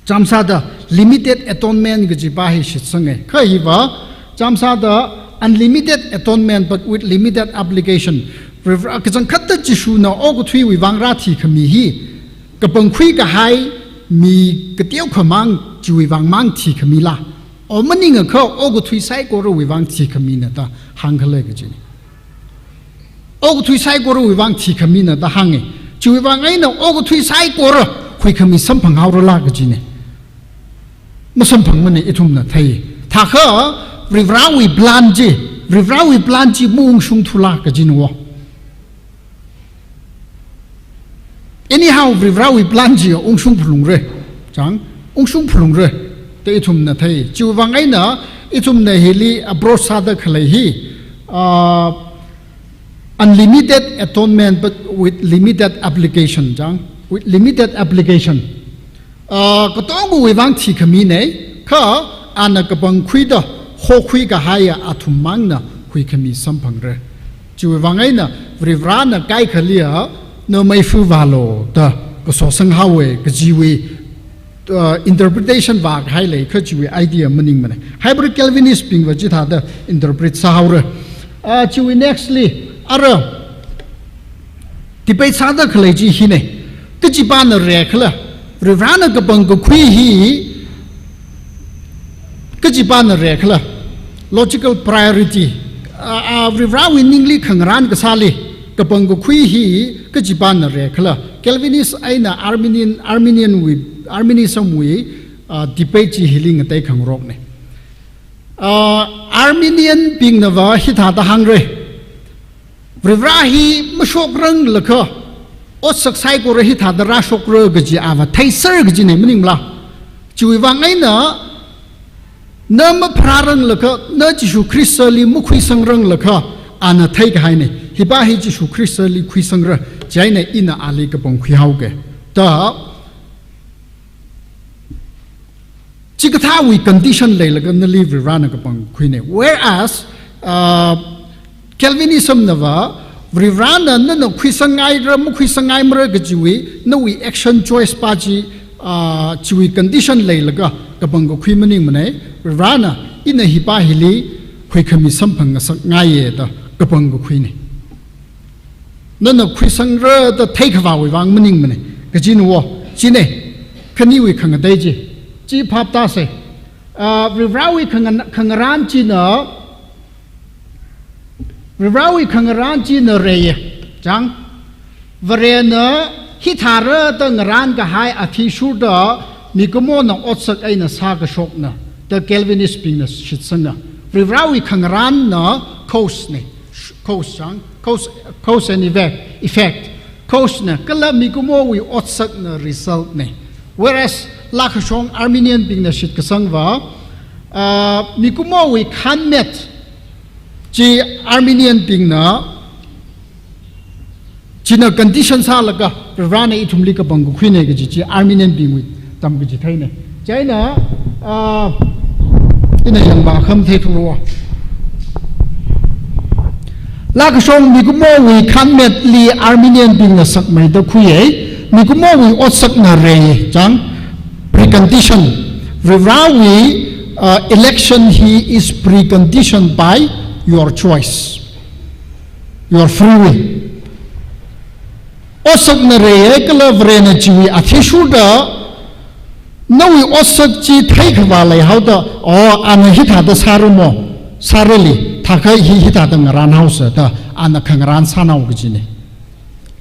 chānsāda limited atonement kaji pa hi shitsanga. Kha hiva, chānsāda unlimited atonement but with limited application. Rev-, kachangkhatta Jishuna okathuiwui vang rāthikhami hi, kapangkhui kahai mi kateokhamang chiwui vangmang thikhamila. O maningakha okathui saikorawui vang thikhamina da hāngkhala kajina. Okathui saikorawui vang thikhamina da hānga. Chiwui vang eina okathui saikora huikhami samphanghaorala kajina. Masamphangmana ithumna thei. Thākha Varivarawui plan chi, Varivarawui plan chi maungshungthula kajina wo. Anyhow, Varivarawui plan chi ungshung phalungra. Chang, ungshung phalungra da ithumna thei. Chiwui vang eina ithumna hili approach sāda khalei hi, ah, unlimited atonement but with limited application, chang, with limited application. Ah, katongawui vang thikhamina, kha ana kapangkhuida hokhui kahaia athummangna huikhami samphangra. Chiwui vang eina Varivarana kaikhaliya, na meifu vālu da kasosang haowa kajiwui, ah, interpretation vākahai lei, kha chiwui idea maningmana. Hybrid Calvinist bingva chithāda interpret sāhaora. Ah, chiwui next li, ara, debate sāda khalei chi hina. Kachipana rekhala, Varivarana kapangkakhui hi, kachipana rekhala, logical priority. Ah, ah, Varivarawui ningli khangarān kasāli, kapangkakhui hi, kachipana rekhala. Calvinist eina Arminian, Arminian wui, Arminianism wui, ah, debate chi hili ngateikhangarokna. Ah, Arminian bingnava hithāda hāngra. Varivara hi mashokranglakha, otsak saikora hithāda rāshokra kaji ava theiser kajina maningmala. Chiwui vang eina, na mapharāranglakha, na Jishu Khristali makhuisangranglakha, ana theikahaina. Hipa hi Jishu Khristali khuisangra, chieina ina ali kapangkhui haoga. Da, chikathāwui condition leilaga nali Varivarana kapangkhuina. Whereas, uh, Calvinism nava, Varivarana nana khuisangngaira, makhuisangngaimaira kajiwui, nawui action choice pa chi, uh, chiwui condition leilaga kapangkakhui maningmana. Varivarana, ina hipa hili huikhami samphang ngasakngaiya da kapangkakhuina. Nana khuisangra da theikhavāwui vang maningmana. Kajina wo, china, khaniwui khangatei chi. Chi phap tāsa. Ah, Varivarawui khanga-, khangarān china, Varivarawui khangarān china reiya. Chang, Varena hithāra da ngarānkahai athishurda mikumona otsak eina sākashokna, da Calvinist bingna shitsanga. Varivarawui khangarānna cause na, sh-, cause chang, cause, cause and effect, effect. Cause na, kala mikumowui otsakna result na. Whereas, laa kashong Arminian bingna shitkasangva, ah, mikumowui khānmet chi Arminian bingna, china condition sālaga, Varivarana ithumli kapangkakhuina kaji chi Arminian bingwui tamkachitheina. Chieina, ah, ina yangvā khamathei thura. Laa kashong mikumowui khānmetli Arminian bingna sakmeida khuiya, mikumowui otsakna rei, chang, precondition. Varivarawui, uh, election hi is preconditioned by Your choice. Your free will. Otsak na rei kala Varena chiwui athishurda, nawui otsak chi theikhavā leihaoda, oh, ana hithāda sāra mo, sārali, thākha hi hithāda ngarānhaosa da, ana khangarān sānao kajina.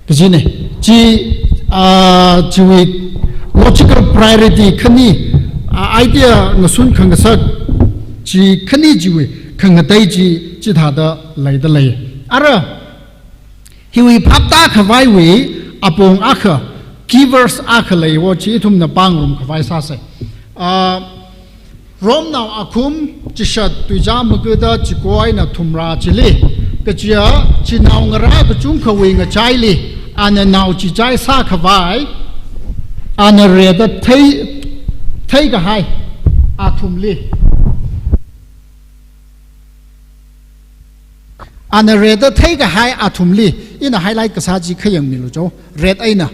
Kajina, chi, ah, chiwui logical priority khani, ah, idea ngasun khangasak, chi khani chiwui khangatei chi, chithāda leida lei. Ara, hiwui phaptākhavaiwui apong akha, key verse akha leiwo chi ithumna pāngarum khavai sāsa. Ah, Romnao akhum chishat tuizā magada chiko eina thumrā chili, kaja chinaongarā kachungkhawui ngachaili, ana nao chichai sākhavai, ana reda thei, theikahai athumli. Ana reda theikahai athumli, ina highlight kasā chi kha yangmilu cho, red eina.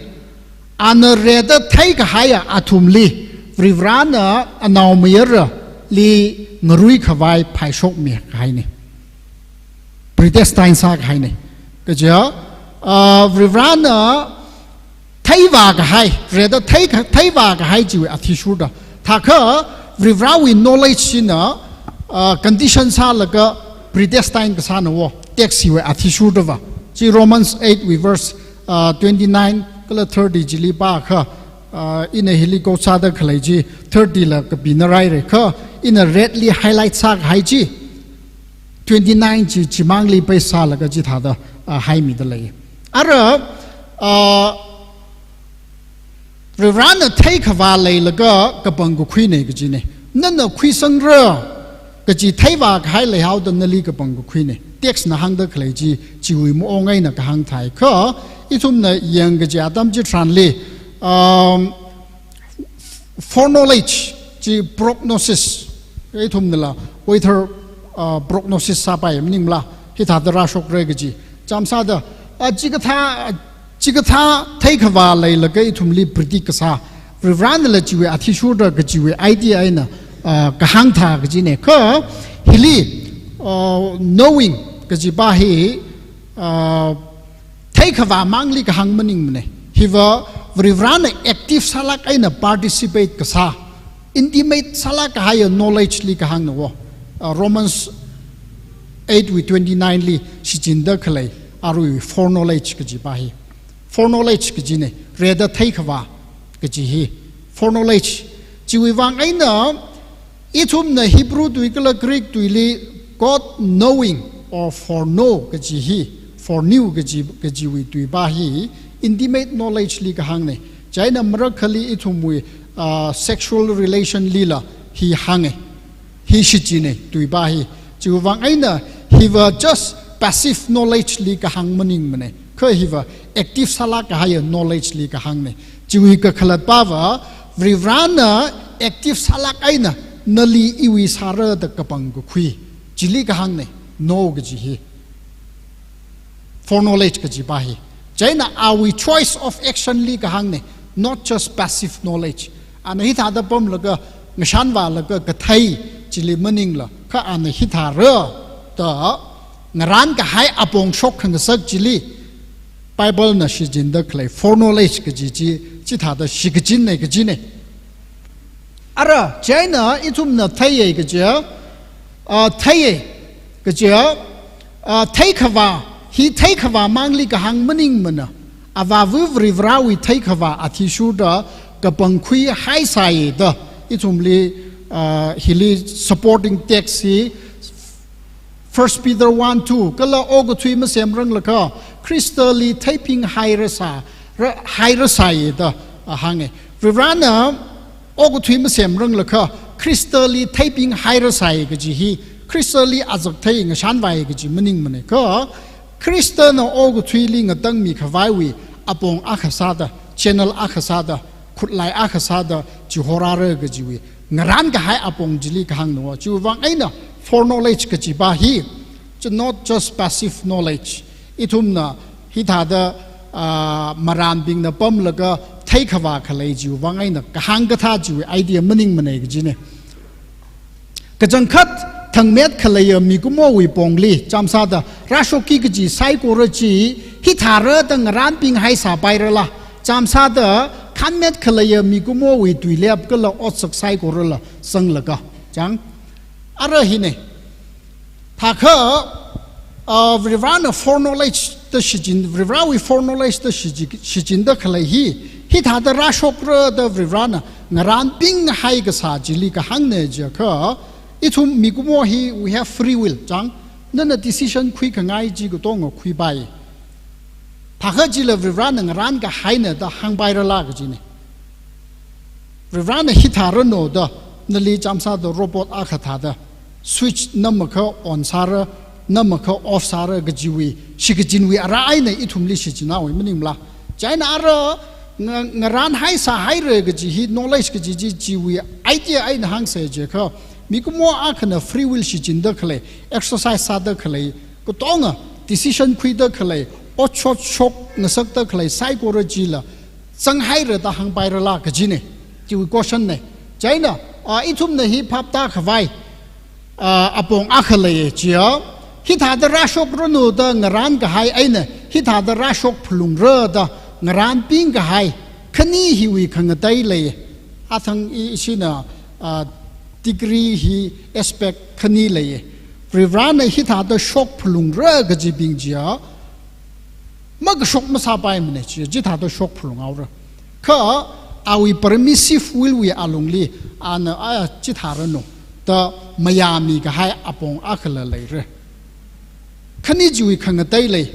Ana reda theikahai athumli, Varivarana anaomayarali ngaruikhavai phaishokmi kahaina. Predestine sākahaina. Kaja, ah, Varivarana theivākahai, reda thei, theivākahai chiwui athishurda. Thākha Varivarawui knowledge china, ah, condition sālaga predestine kasāna wo, text hiwui athishurdava. Chi Romans eight wui verse, ah, twenty-nine kala thirty chili pākha, ah, ina hili quote sāda khalei chi thirty la kapina raira kha, ina red li highlight sākahai chi twenty-nine chi, chimangli base sālaga chithāda, ah, haimida lei. Ara, ah, Varivarana theikhavā leilaga kapangkakhuina kajina. Nana khuisangra kaji theivākahai leihaoda nali kapangkakhuina. Text na hāngda khalei chi, chiwui maong eina kahāng thāi kha, ithumna yangkaji atam chitharanli, um, foreknowledge, chi prognosis, ithumnala weather, ah, prognosis sāpai maningmala, hithāda rāshokra kaji. Chāmsāda, ah, chikathā, chikathā theikhavā leilaga ithumli predict kasā, Varivaranala chiwui athishurda kajiwui idea eina, ah, kahāng thā kajina. Kha hili, ah, knowing kajipa hi, ah, theikhavā mangli kahāng maningmana. Hiva Varivarana active sālāk eina participate kasā, intimate sālāk kahaiya knowledge li kahāngna wo. Ah, Romans eight wui twenty-nine li shichinda khalei, aruiwui foreknowledge kajipa hi. Foreknowledge kajina, reda theikhavā kaji hi. Foreknowledge. Chiwui vang eina, ithumna Hebrew tui kala Greek tuili God knowing or foreknow kaji hi, foreknew kaji, kajiwui tuipa hi, intimate knowledge li kahāngna. Chieina marakhali ithumwui, ah, sexual relation lila hi hānga. Hi shichina, tuipa hi. Chiwui vang eina, hiva just passive knowledge li kahāng maningmana. Kha hiva active sālāk kahaiya knowledge li kahāngna. Chiwui kakhalatpava, Varivarana active sālāk eina nali iwui sāra da kapangkakhui. Chili kahāngna, know kaji hi. Foreknowledge kajipa hi. Chieina awui choice of action li kahāngna, not just passive knowledge. Ana hithāda pamlaga, ngashanvālaga kathei chili maningla, kha ana hithāra da ngarānkahai apong shokkhangasak chili, Bible na shichinda khalei foreknowledge kaji chi, chithāda shikachinna kajina. Ara, chieina ithumna theiya kaja, ah, theiya kaja, ah, theikhavā, hi theikhavā mangli kahāng maningmana. Avāva Varivarawui theikhavā athishurda kapangkhui haisāya da, ithumli, ah, hili supporting text hi First Peter one two, kala okathui masemranglakha, Khristali theiping hairasā, ra, hairasāya da, ah, hānga. Varivarana okathui masemranglakha, Khristali theiping hairasāya kaji hi, Khristali azak thei ngashanvāya kaji maningmana kha, Khristana okathuili ngatangmi khavaiwui apong akha sāda, channel akha sāda, khutlai akha sāda, chihorāra kajiwui ngarānkahai apong chili kahāngna wo. Chiwui vang eina foreknowledge kajipa hi, chi not just passive knowledge. Ithumna hithāda, ah, marānbingna pamlaga theikhavā khalei chiwui vang eina kahāng kathā chiwui idea maningmana kajina. Kachangkhat thangmet khaleiya mikumowui pongli, chāmsāda rāshokki kaji saikora chi, hithāra da ngarānping haisāpairala, chāmsāda khanmet khaleiya mikumowui tuilep kala otsak saikorala zanglaga. Chang, ara hine. Thākha, uh, Varivarana foreknowledge da shichin, Varivarawui foreknowledge da shichi-, shichinda khalei hi, hithāda rāshokra da Varivarana ngarānping haikasā chili kahāngna jiakha, ithum mikumo hi, we have free will, chang, nana decision khuikhangai chi katonga khuipai. Thākha chila Varivarana ngarānkahaina da hāngpairala kajine. Varivarana hithāranu da, nali chāmsāda robot akha thāda, switch namakha on sāra, namakha off sāra kajiwui, shikachinwui ara eina ithumli shichinhaowa maningmala. Chieina ara nga-, ngarān haisāhaira kaji hi knowledge kaji chi chiwui idea eina hāngsa jiakha, mikumo akhana free will shichinda khalei, exercise sāda khalei, katonga decision khuida khalei, otshot shokngasakda khalei saikora chila zanghaira da hāngpairala kajine. Chiwui question ne. Chieina, ah, ithumna hi phaptākhavai, ah, apong akha leiya chiya, hithāda rāshokranu da ngarānkahai eina, hithāda rāshok phalungra da ngarānpingkahai khani hiwui khangatei lei. Athang i-, ishina, ah, degree hi aspect khani leiya. Varivarana hithāda shok phalungra kajibing chiya, makashok masāpaimana chi, chithāda shok phalunghaora. Kha awui permissive will wui alungli, ana, a, chithāranu da mayāmikahai apong akhala leira. Khani chiwui khangatei lei,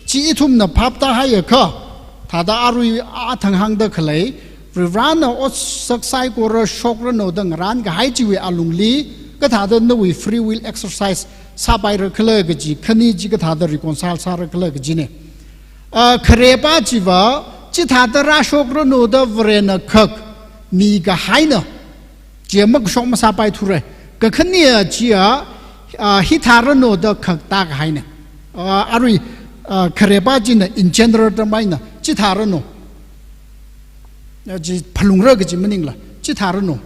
chi ithumna phaptāhaiakha, thāda arui athang hāngda khalei, Varivarana otsak saikora shokranu da ngarānkahai chiwui alungli, kathāda nawui free will exercise sāpaira khala kaji, khani chi kathāda reconcile sāra khala kajine. Ah, kharepā chiva, chithāda rāshokranu da Varena khak mikahaina, chiya makashok masāpaithura. Kakhane chiya, ah, hithāranu da khak tākahaina. Ah, arui, ah, kharepā china in general term eina, chithāranu. Ah, chi phalungra kaji maningla, chithāranu.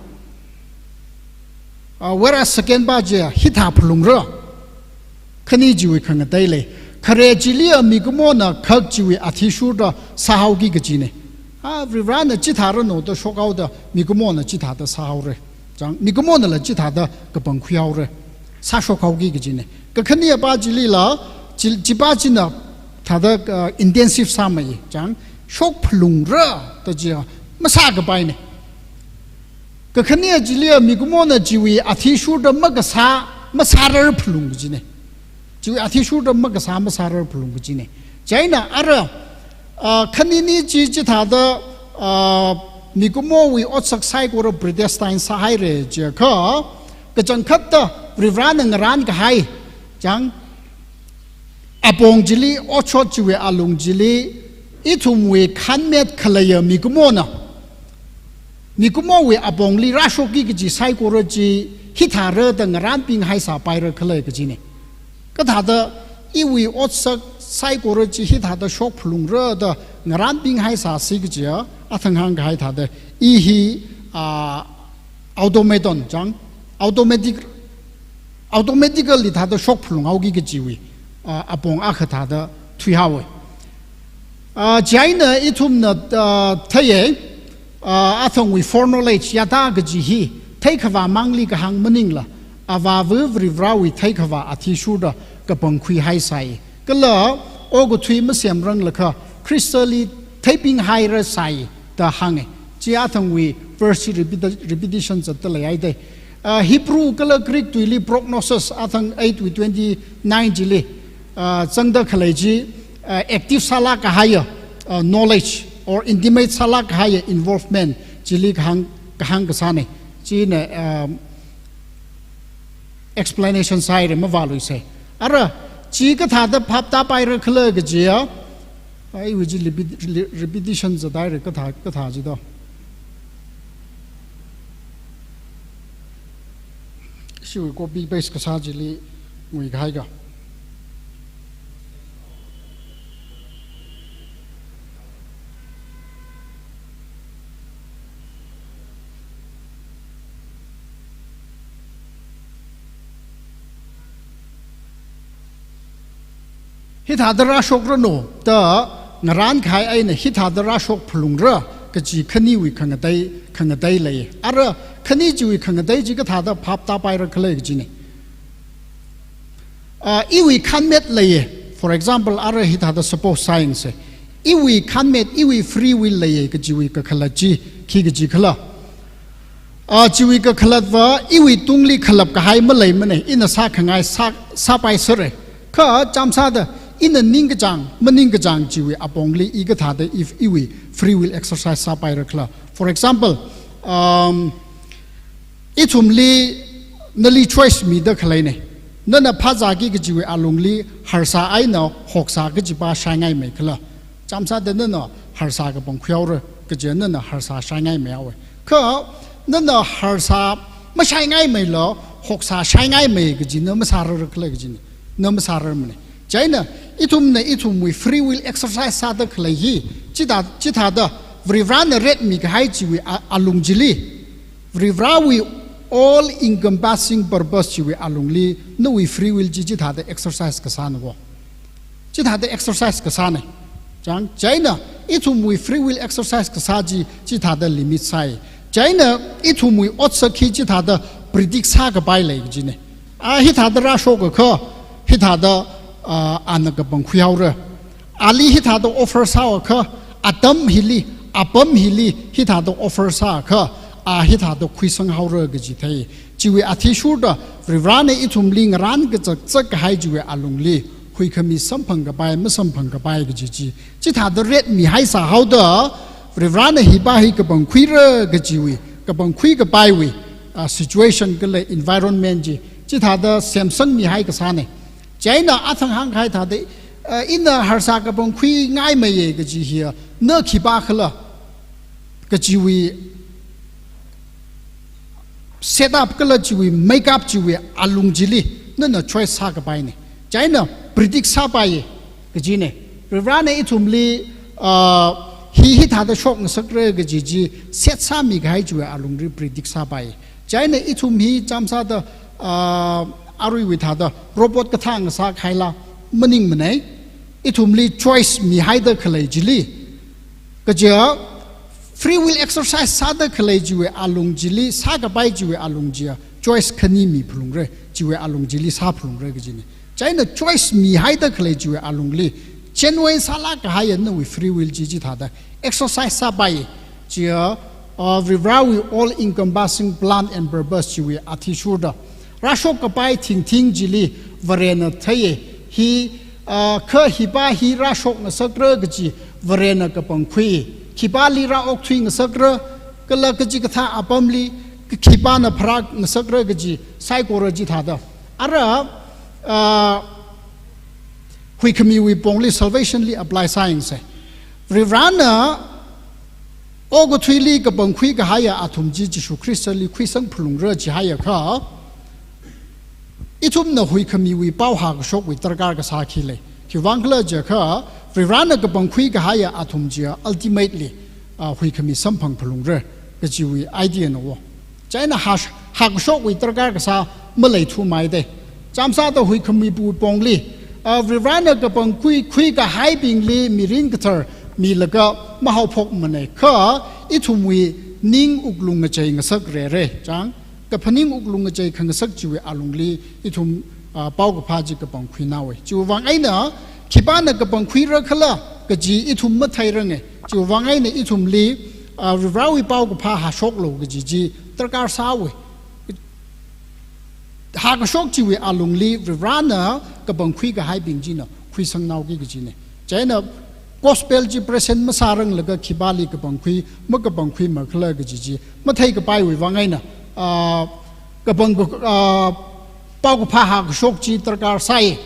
Ah, whereas second pā chiya, hithā phalungra. Khani chiwui khangatei lei. Khare chiliya mikumona khak chiwui athishurda sāhaoki kajine. Ah, Varivarana chithāranu da shokhaoda, mikumona chithāda sāhaora. Chang, mikumonala chithāda kapangkhuihaora. Sāshokhaoki kajine. Kakhanepā chilila, chi, chipā china thāda, ah, intensive sāmei. Chang, shok phalungra da chiya, masākapaine. Kakhane chiliya mikumona chiwui athishurda makasā, masārar phalung kajine. Chiwui athishurda makasā, masārar phalung kajine. Chieina ara, ah, khanini chi chithāda, ah, mikumowui otsak saikora predestine sāhaira jiakha, kachangkhatta Varivarana ngarānkahai, chang, apong chili, otshot chiwui alung chili, ithumwui khanmet khaleiya mikumona, mikumowui apongli rāshokki kaji saikora chi, hithāra da ngarānping haisāpaira khala kajine. Kathāda iwui otsak saikora chi hithāda shok phalungra da ngarānping haisāsi kajiya, athang hāngkahai thāda, i hi, ah, automaton chang, automatic, automatically thāda shok phalunghaoki kajiwui, ah, apong akha thāda thuihaowa. Ah, chieina ithumna, ah, theiya, ah, athangwui foreknowledge yāda kaji hi, theikhavā mangli kahāng maningla, Avāva Varivarawui theikhavā athishurda kapangkhui haisai. Kala okathui masemranglakha Khristali theiping hairasai da hānga. Chi athangwui verse chi repeti-, repetition zatda leihaida. Ah, Hebrew kala Greek tuili prognosis athang eight wui twenty-nine chili, ah, zangda khalei chi, ah, active sālāk kahaiya, ah, knowledge or intimate sālāk kahaiya involvement chili kahāng, kahāng kasāne. China, ah, explanation sāhaira, mavāluisa. Ara, chi kathāda phaptāpaira khala kajiya, ah, iwui chi repeat-, re-, repetition zathaira kathā, kathā chi do. Ishiwui copy paste kasā chili nguikahai ka. Hithāda rāshokranu da ngarān kahai eina hithāda rāshok phalungra kaji khaniwui khangatei, khangatei lei. Ara khani chiwui khangatei chi kathāda phap tāpaira khala kajina. Ah, iwui khānmet leiya. For example, ara hithāda suppose sāyangsa. Iwui khānmet, iwui free will leiya kajiwui kakhalat chi, khi kaji khala. Ah, chiwui kakhalatva, iwui tungli khalap kahai maleimana, ina sākhangai sā, sāpaisera. Kha chāmsāda, ina ningkachāng, maningkachāng chiwui apongli i kathāda if iwui free will exercise sāpaira khala. For example, um, ithumli nali choice mida khaleina. Nana phāzāki kajiwui alungli harsā eina hoksā kajipa shaingaimei khala. Chāmsāda nana harsā kapangkhui haora kaji nana harsā shaingaimei haowa. Kha nana harsā mashaingaimeila hoksā shaingaimei kaji na masārara khala kajina. Na masārarmana. Chieina ithumna ithumwui free will exercise sāda khalei hi, chithā, chithāda Varivarana retmi kahai chiwui a-, alung chili, Varivarawui all encompassing purpose chiwui alungli nawui free will chi chithāda exercise kasāna wo. Chithāda exercise kasāna. Chang, chieina ithumwui free will exercise kasā chi chithāda limit sāi. Chieina ithumwui otsak hi chithāda predict sākapai lei kajina. Ah, hithāda rāshokakha, hithāda, ah, ana kapangkhui haora. Ali hithāda offer sāakha, atam hili, apam hili, hithāda offer sāakha, a hithāda khuisang haora kaji thei. Chiwui athishurda, Varivarana ithumli ngarān kachakchak kahai chiwui alungli, huikhami samphang kapai, masamphang kapai kaji chi. Chithāda retmi haisā haoda, Varivarana hipa hi kapangkhuira kajiwui, kapangkhui kapaiwui, ah, situation kala environment chi, chithāda semsangmi hai kasāna. Chieina athang hāngkahai thāda, ah, ina harsā kapangkhui ngaimeiya kaji hiya, na khipākhala kajiwui setup kala chiwui makeup chiwui alung chili nana choice sākapaina. Chieina predict sāpaiya kajina. Varivarana ithumli, ah, hi hithāda shokngasakra kaji chi set sāmi kahai chiwui alungli predict sāpai. Chieina ithum hi chāmsāda, ah, aruiwui thāda robot kathā ngasā kahaila maningmana. Ithumli choice mihaida khalei chili, kaja free will exercise sāda khalei chiwui alung chili, sākapai chiwui alung chiya, choice khani miphalungra, chiwui alung chili sāphalungra kajina. Chieina choice mihaida khalei chiwui alungli, genuine sālāk kahaiya nawui free will chi chithāda exercise sāpai, chiya, uh, Varivarawui all encompassing plan and purpose chiwui athishurda rāshok kapai thingthing chili Varena theiya, hi, ah, kha hipa hi rāshok ngasakra kaji Varena kapangkhui, khipāli rāokthui ngasakra, kala kachikathā apamli, ka-, khipāna pharā ngasakra kaji saikora chithāda. Ara, ah, huikhamiwui pongli salvation li apply sāyangsa. Varivarana okathuili kapangkhui kahaiya athum chi Jishu Khristali khuisang phalungra jihaiakha, ithumna huikhamiwui pao hākashokwui darkar kasā khi lei. Khiwuivang khala jiakha, Varivarana kapangkhui kahaiya athum chiya ultimately, ah, huikhami samphang phalungra kajiwui idea na wo. Chieina hā, hākashokwui darkar kasā maleithumaida. Chāmsāda huikhamiwui pongli, ah, Varivarana kapangkhui, khui kahaibingli mirin kathar milaga mahaophokmana, kha ithumwui ning wuklung ngachei ngasakrara. Chang, kaphaning wuklung ngachei khangasak chiwui alungli ithum, ah, paokaphā chi kapangkhuinaowa. Chiwuivang eina khipāna kapangkhuira khala kaji ithum matheiranga. Chiwuivang eina ithumli, ah, Varivarawui paokaphā hāshoklu kaji chi darkar sāhaowa. Hākashok chiwui alungli Varivarana kapangkhui kahaibing china khuisangnaoki kajina. Chieina gospel chi present masāranglaga khipāli kapangkhui, makapangkhuimakhala kaji chi matheikapaiwui vang eina, ah, kapang, ah, paokaphā hākashok chi darkar sāi.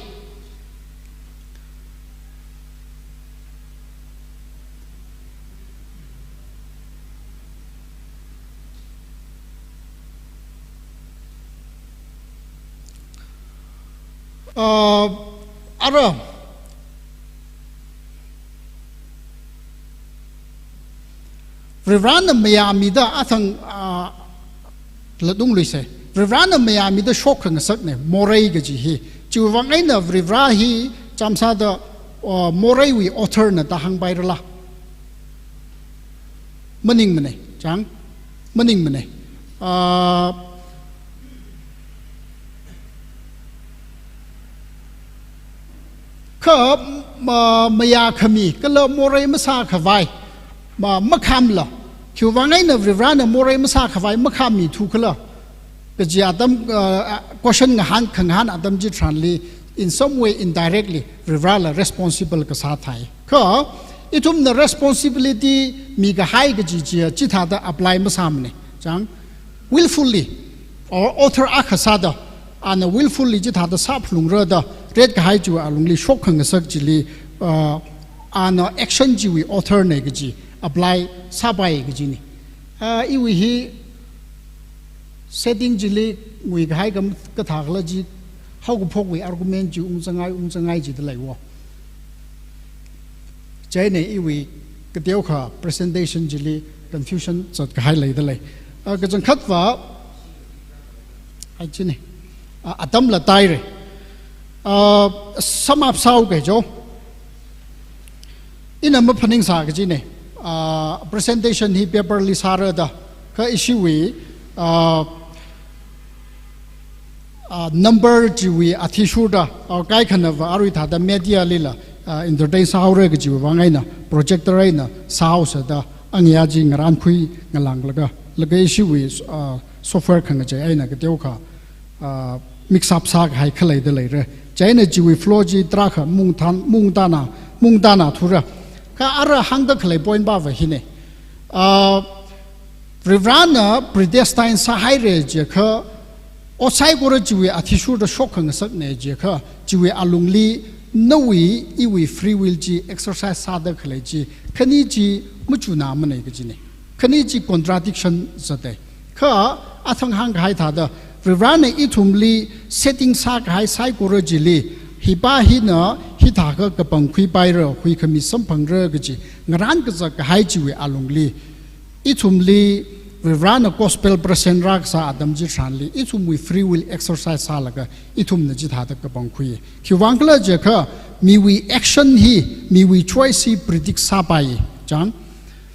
Ah, ara, Varivarana mayāmida athang, ah, latungluisa. Varivarana mayāmida shok khangasakna, morei kaji hi. Chiwuivang eina Varivara hi chāmsāda, uh, moreiwui author na da hāngpairala? Maningmane, chang? Maningmane. Uh, kha, ma-, mayākhami, kala morei masākhavai, ma-, makhāmla. Khiwuivang eina Varivarana morei masākhavai makhāmithukhala kaji atam, uh, question ngahān, khangahān atam chitharanli, in some way, indirectly, Varivarala responsible kasā thai. Kha, ithumna responsibility mikahai kaji chi, chithāda apply masāmane. Chang, willfully, or author akha sāda, ana willfully chithāda sāphalungra da retkahai chiwui alungli shokkhangasak chili, uh, ana action chiwui author ne kaji apply sāpai kajine. Uh, iwui hi setting chili nguikahai kam kathākhala chi, haokaphokwui argument chi ungzangai, ungzangai jida leiwo. Chieina iwui kateokha presentation chili confusion zatkahai leida lei. Ah, kachangkhatva, ai chine, ah, atamla taire. Ah, sum up sāhaoke jo. Ina maphaningsā kajine. Ah, presentation hi paper li sāra da. Kha ishiwui, ah, ah, number chiwui athishurda, ah, kaikhanava arui thāda media lila, ah, entertain sāhaora kajiwui vang eina, projector eina sāhaosa da, angayā chi ngarānkhui ngalānglaga, laga ishiwui, ah, software khangachei eina kateokha, ah, mix up sākahai khalei da leira. Chieina chiwui flow chi tarākha mungthan, mungtana, mungtana thura. Kha ara hāngda khalei point pava hine. Ah, Varivarana predestine sāhaira jiakha, ot saikora chiwui athishurda shokkhangasakne jiakha, chiwui alungli nawui iwui free will chi exercise sāda khalei chi, khani chi machunāmane kajine. Khani chi contradiction zate. Kha athang hāngkahai thāda, Varivarana ithumli setting sākahai saikora chili, hipa hina hithākha kapangkhuipaira, huikhami samphangra kaji ngarānkazak kahai chiwui alungli, ithumli Varivarana gospel present rākasā atam chitharanli, ithumwui free will exercise sālaga, ithumna chithāda kapangkhui. Khiwuivang khala jiakha, miwui action hi, miwui choice hi predict sāpai. Chang,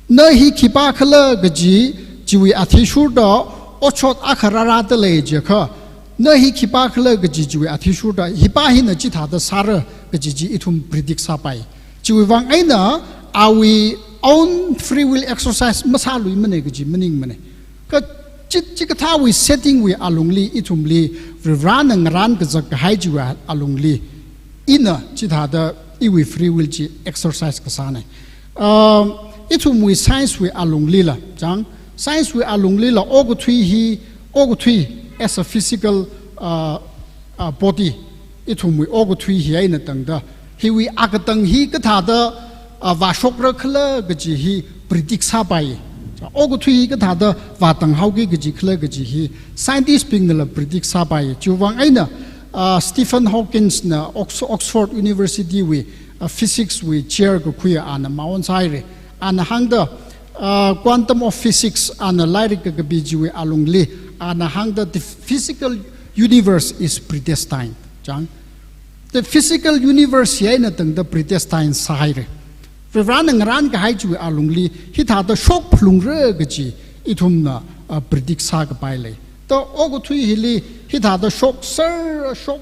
na hi khipākhala kaji, chiwui athishurda otshot akha rārāda lei jiakha, na hi khipākhala kaji chiwui athishurda, hipa hina chithāda sāra kaji chi ithum predict sāpai. Chiwui vang eina, awui own free will exercise masāluimane kaji maningmane. Kha chi, chikathāwui setting wui alungli, ithumli, Varivarana ngarānkazak kahai chiwui alungli, ina chithāda iwui free will chi exercise kasāne. Um, ithumwui science wui alunglila, chang, science wui alunglila okathui hi, okathui as a physical, uh, uh, body, ithumwui okathui hi eina tangda, hiwui akatang hi kathāda, ah, vāshokra khala kaji hi predict sāpai. Okathui hi kathāda vātang haoki kaji khala kaji hi scientist bingnala predict sāpai. Chiwui vang eina, ah, Stephen Hawking na Ox-, Oxford University wui, ah, physics wui chair kakhui ana maon sāhaire. Ana hāngda, ah, Quantum of Physics ana lairik kakapi chiwui alungli, ana hāngda the physical universe is predestined. Chang, the physical universe hi eina tangda predestine sāhaire. Varivarana ngarānkahai chiwui alungli, hithāda shokphalungra kaji, ithumna, ah, predict sākapai lei. To okathui hili, hithāda shokser, shok,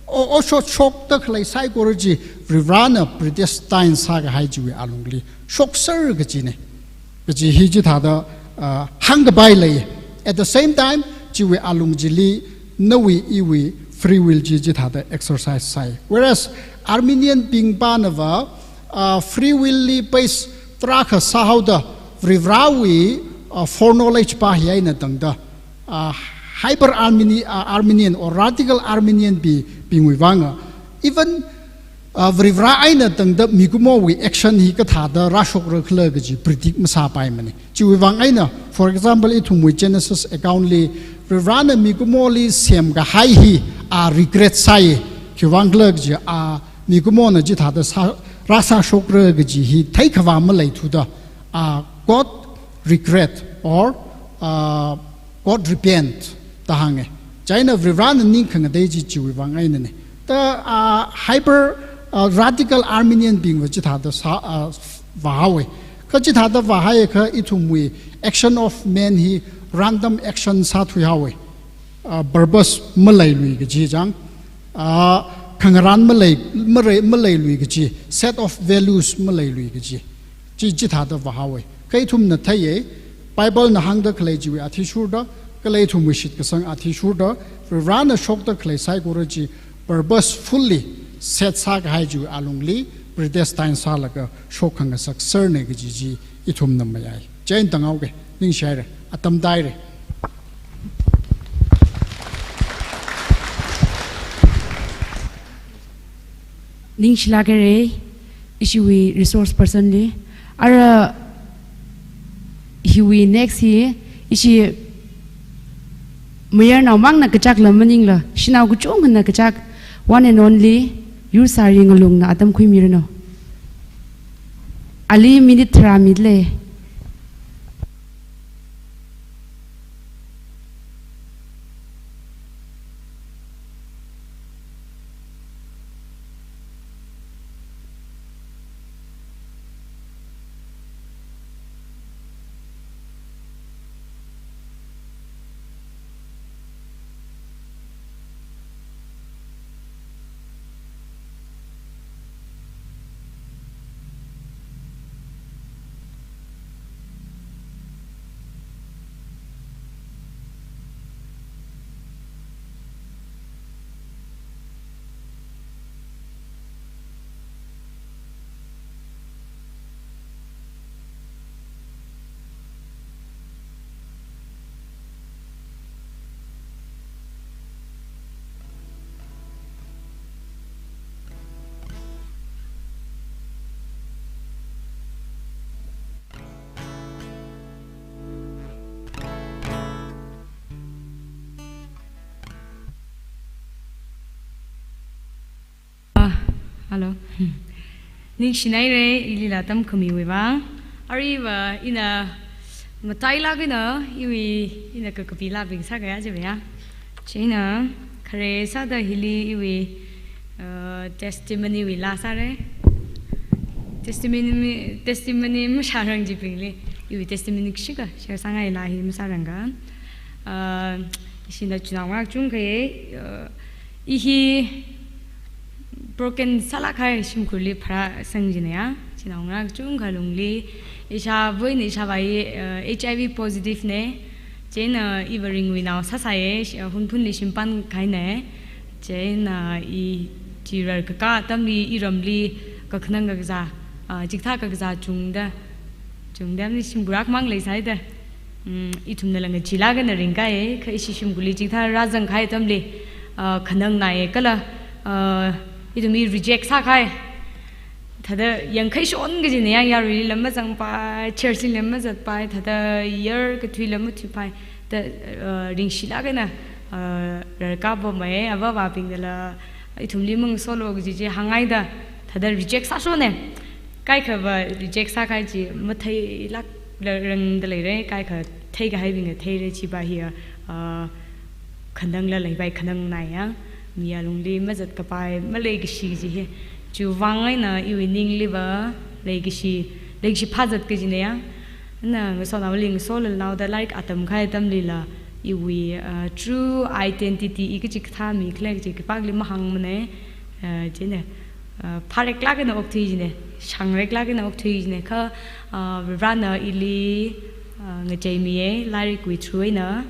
o, otshot shokda khalei saikora chi, Varivarana predestine sākahai chiwui alungli, shokser kajine. Kaji hi chithāda, ah, hāngkapai lei. At the same time, chiwui alung chili nawui iwui free will chi chithāda exercise sāi. Whereas, Arminian bing panava, ah, free will li base tarākha sāhaoda, Varivarawui, ah, foreknowledge pa hi eina tangda, ah, hyper Armini-, ah, Arminian or radical Arminian bi-, bingwui vanga, even, ah, Varivara eina tangda mikumowui action hi kathāda rāshokra khala kaji predict masāpaimane. Chiwui vang eina, for example, ithumwui Genesis account li, Varivarana mikumoli semkahai hi, ah, regret sāi. Khiwui vang khala kaji, ah, mikumona chithāda sā, rāsāshokra kaji hi theikhavā maleithuda, ah, God regret or, ah, God repent da hānge. Chieina Varivarana ning khangatei chi chiwui vang einane. Ta, ah, hyper, Ah, radical Arminian bingva chithāda sā, ah, vāhaowa. Kha chithāda vāhaiakha ithumwui action of man hi random action sāthuihaowa. Ah, purpose maleilui kaji chang. Ah, khangarān malei, malei, maleilui kaji, set of values maleilui kaji. Chi, chithāda vāhaowa. Kha ithumna theiya, Bible na hāngda khalei chiwui athishurda, kala ithumwui shitkasang athishurda, Varena shokda khalei saikora chi purposefully set sākahai chiwui alungli predestine sālaga shokkhangasak serna kaji chi ithumna mayai. Chieina tānghaoga, ningshihaira, atam tāhaira. Ningshilāk haira, ishiwui resource person li. Ara hiwui next hi, ishi mayarnao mangna kachakla maningla, shanao kachungkhana kachak, one and only, Yursari Ngalungna atam khuimiranu. Ali minute tharā mida lei. Ah, hello. Ningshinaira, ilila tamkhamiwui vang. Aruiva ina matailāk eina iwui, ina kakapilābing sākahai chiva ya. Chieina khare sāda hili iwui, uh, testimony wui laa sāra. Testimony, testimony mashārang chibingli, iwui testimony kashika share sāngaila hi masāranga. Uh, ishina chinaongarā kachungkha, uh, I hi broken sālākkahai shimkhurli pharāsang jina ya. Chinaongarā kachungkha lungli, ishāva̱ eina ishāvā hi, uh, H I V positive na. Chieina iva ringwui nao sāsāya, sh-, uh, Hunphunli shimpān kahaina. Chieina, uh, I chi rarkakā atamli, iramli kakhanang kakazā, uh, chikathā kakazā chungda, chungda mani shimkhur akhamang leisāhaida. Mm, ithumnala ngachee lākna ringkahai, kha ishi shimkhurli chikathā rāzangkahai atamli, ah, khanangnai kala, ah, ithumli reject sākahai. Thāda yangkhaishon kajina ya, yaruilila mazangpai, church lila mazatpai, thāda yar kathuila mathuipai, da, ah, ringshilāk eina, ah, rarkā pamai, avāvābingnala, ithumli mangasolu kaji chi hāngngaida, thāda reject sāshona. Kaikhava reject sākahai chi matheilāk la rangda leira, kaikha theikahaibingna theira chiva hi, ah, khanangla leipai khanangnai ya, mi alungli mazatkapai, maleikashi kaji hi. Chiwui vang eina iwui ningliva leikashi, leikashi phāzat kajina ya. Na ngasotnaoli ngasolaga naoda lairik atamkahai atamlila iwui, ah, true identity I kachi kathā mi khala kaji khipākli mahāngmana, ah, chieina. Ah, phāreklāk eina okthui jina, shāngreklāk eina okthui jina, kha, ah, Varena ili, ah, ngacheimiya, lairikwui through eina,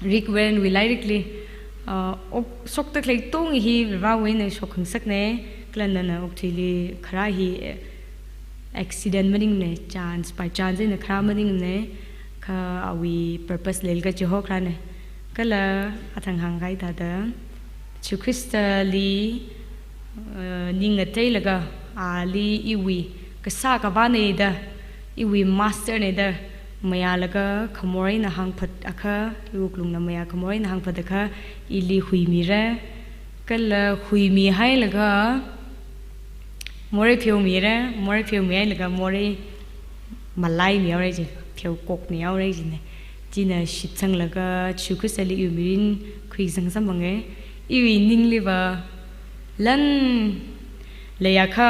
Rick Warren wui lairikli, ah, ok-, shokda khalei katonga hi Varewui eina shokkhangasakna, kala nana okthuili kharā hi, eh, accident maningmana, chance, by chance eina kharā maningmana, kha awui purpose leilakha chihokharāna. Kala athang hāngkahai thāda, Jishu Khristali, uh, ning ngateilaga, ali iwui kasā akhavāna da, iwui master na da, mayālaga khamor eina hāngphat akha, iwui wuklungna mayā khamor eina hāngphat akha, ili huimira, kala huimihailaga, morei pheomira, morei pheomihailaga, morei malaimihaora ji, pheokokmihaora jina. China shitsanglaga, Jishu Khristali iwui mirin khuisang samphanga. Iwui ningliva lan leiakha,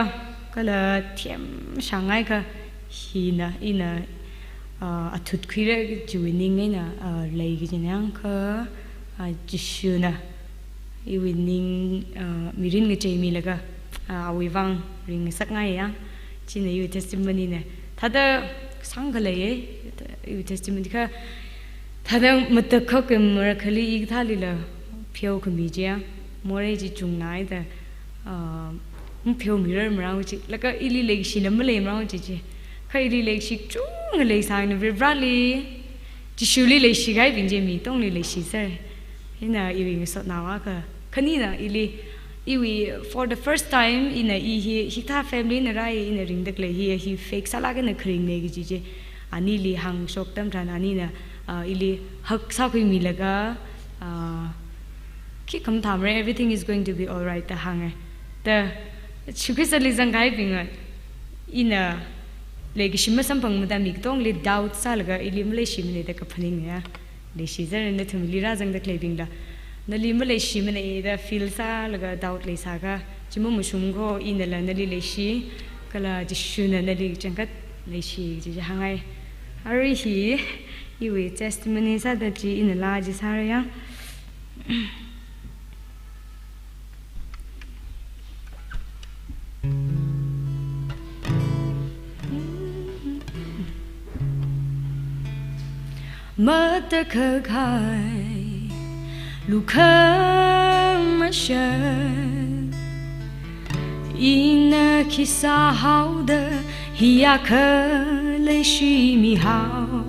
kala themshang akha, hina, ina, ah, athutkhuira chiwui ning eina, ah, lei kajina yangkha, ah, Jishuna iwui ning, ah, mirin ngacheimilaga, ah, awui vang ringngasakngai yang, china iwui testimony na. Thāda sangkhalei e, iwui testimony kha, thāda matakhak eina marakhali i kathālila pheokhami chiya, morei chi chungnaida, ah, mapheomirar marao chi, laga ili leishila maleimarao chi chi. Kha ili leishi chunga leisāna Varivarāli, Jishuli leishikahaibing chi mi katongli leishiser. Hina iwui ngasotnao akha. Khanina ili, iwui for the first time ina i hi, hikathā family na rai ina ringda khalei hi, hi fake sālaga na kharingne kaji chi. Anili hāngshok atam tharan anina, ah, ili hak sākhuimilaga, ah, khi khamathā mara, everything is going to be all right da hānga. Da, Jishu Khristali zangkahaibinga, ina leikashi masamphang matamli katongli doubt sālaga ili maleishimana da kaphaninga ya. Leishiser nathumli rāzangda khaleibingla. Nali maleishimana da feel sālaga doubt leisākha, chi mamashung kho inala nali leishi, kala Jishuna nali changkhat leishi chi chi hāngngai. Arui hi, iwui testimony sāda chi inala chi sāra ya. Matakhak hai lukhamashan, ina khi sāhaoda hiya khalei shimihao.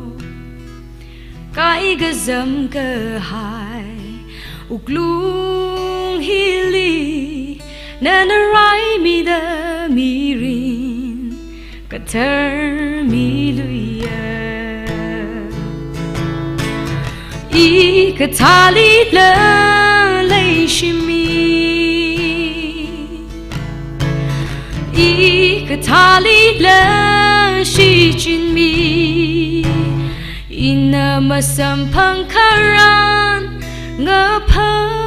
Kaikazam kahai wuklung hili, nana raimida mirin kathar miluiya. I kathālila leishimi, i kathālila shichinmi, ina masamphang tharan ngaphāmiya.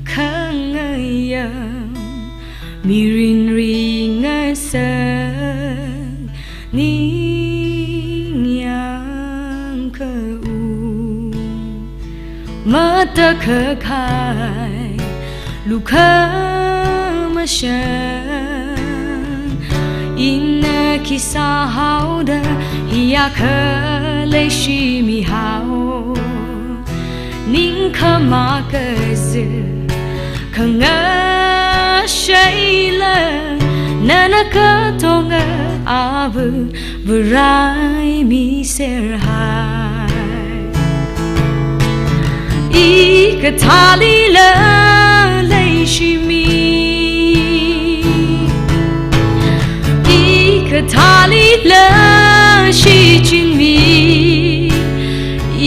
Khangayam mirin ringasak ningyāng kha u. Matakhak hai lukhamashan, ina khi sāhaoda hiya khalei shimihao. Ningkhama kazir khangashei la, nana katonga abu burai miser hai. I kathālila leishimi, i kathālila shichinmi,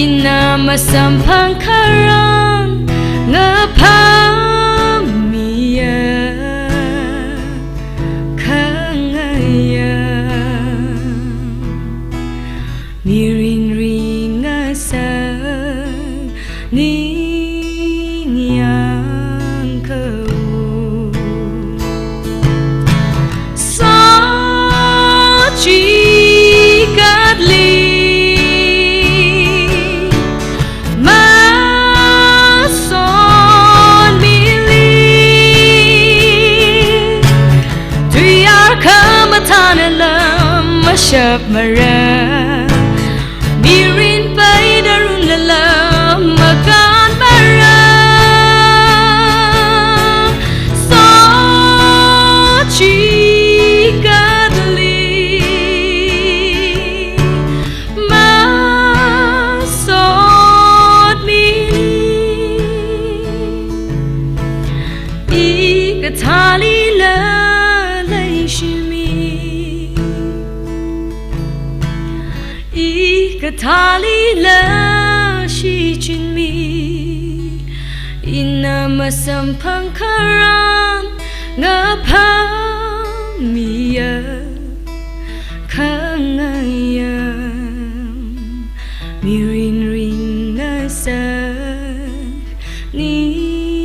ina masamphang tharan ngaphāmiya. Khangayam mirin ringasak ningyāng kha u. Sochikatli masonmili, tuiyār khamathānala mashapmara, mirin paidarunlala makānmara. Sochikatli masonmili, i kathālila leishimi, i kathālila shichinmi, ina masamphang tharan ngaphāmiya. Khangayam mirin ringasak ningyāng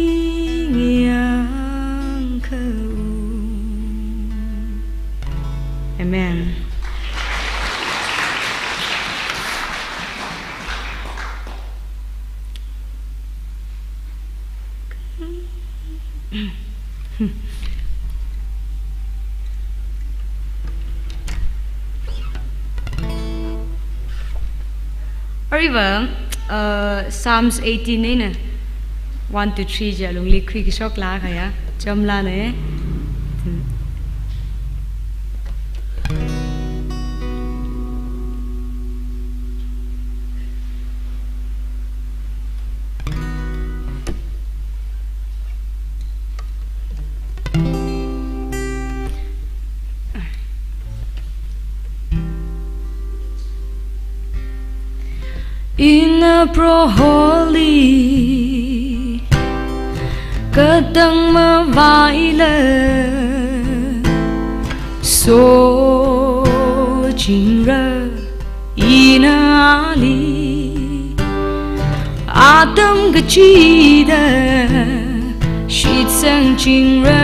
Aruiva, uh, Psalms eighteen eina one to three chi alungli khuikashok lāka ya, chomlāna. Hmm. Ina Proholi katang mavaila sochingra, ina ali atam kachida shitsangchingra.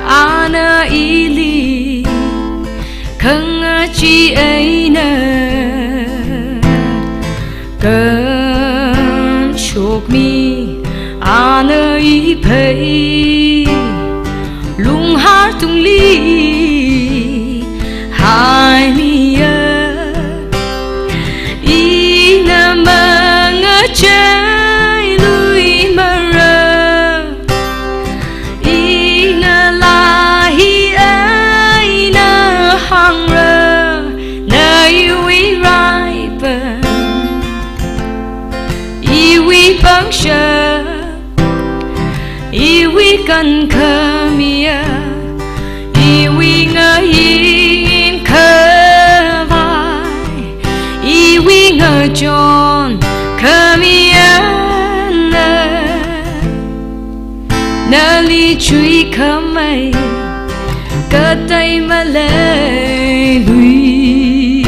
Ana ili khangachee eina kanshokmi, ana iphei lunghar tungli haimiya. Ina mangachei luimara, ina lahi eina hāngra, na iwui raipan, iwui pangshap, iwui kankhamiya, iwui ngayin khavai, iwui ngachon khamiyana. Nali chuikhamei katei malei luimana,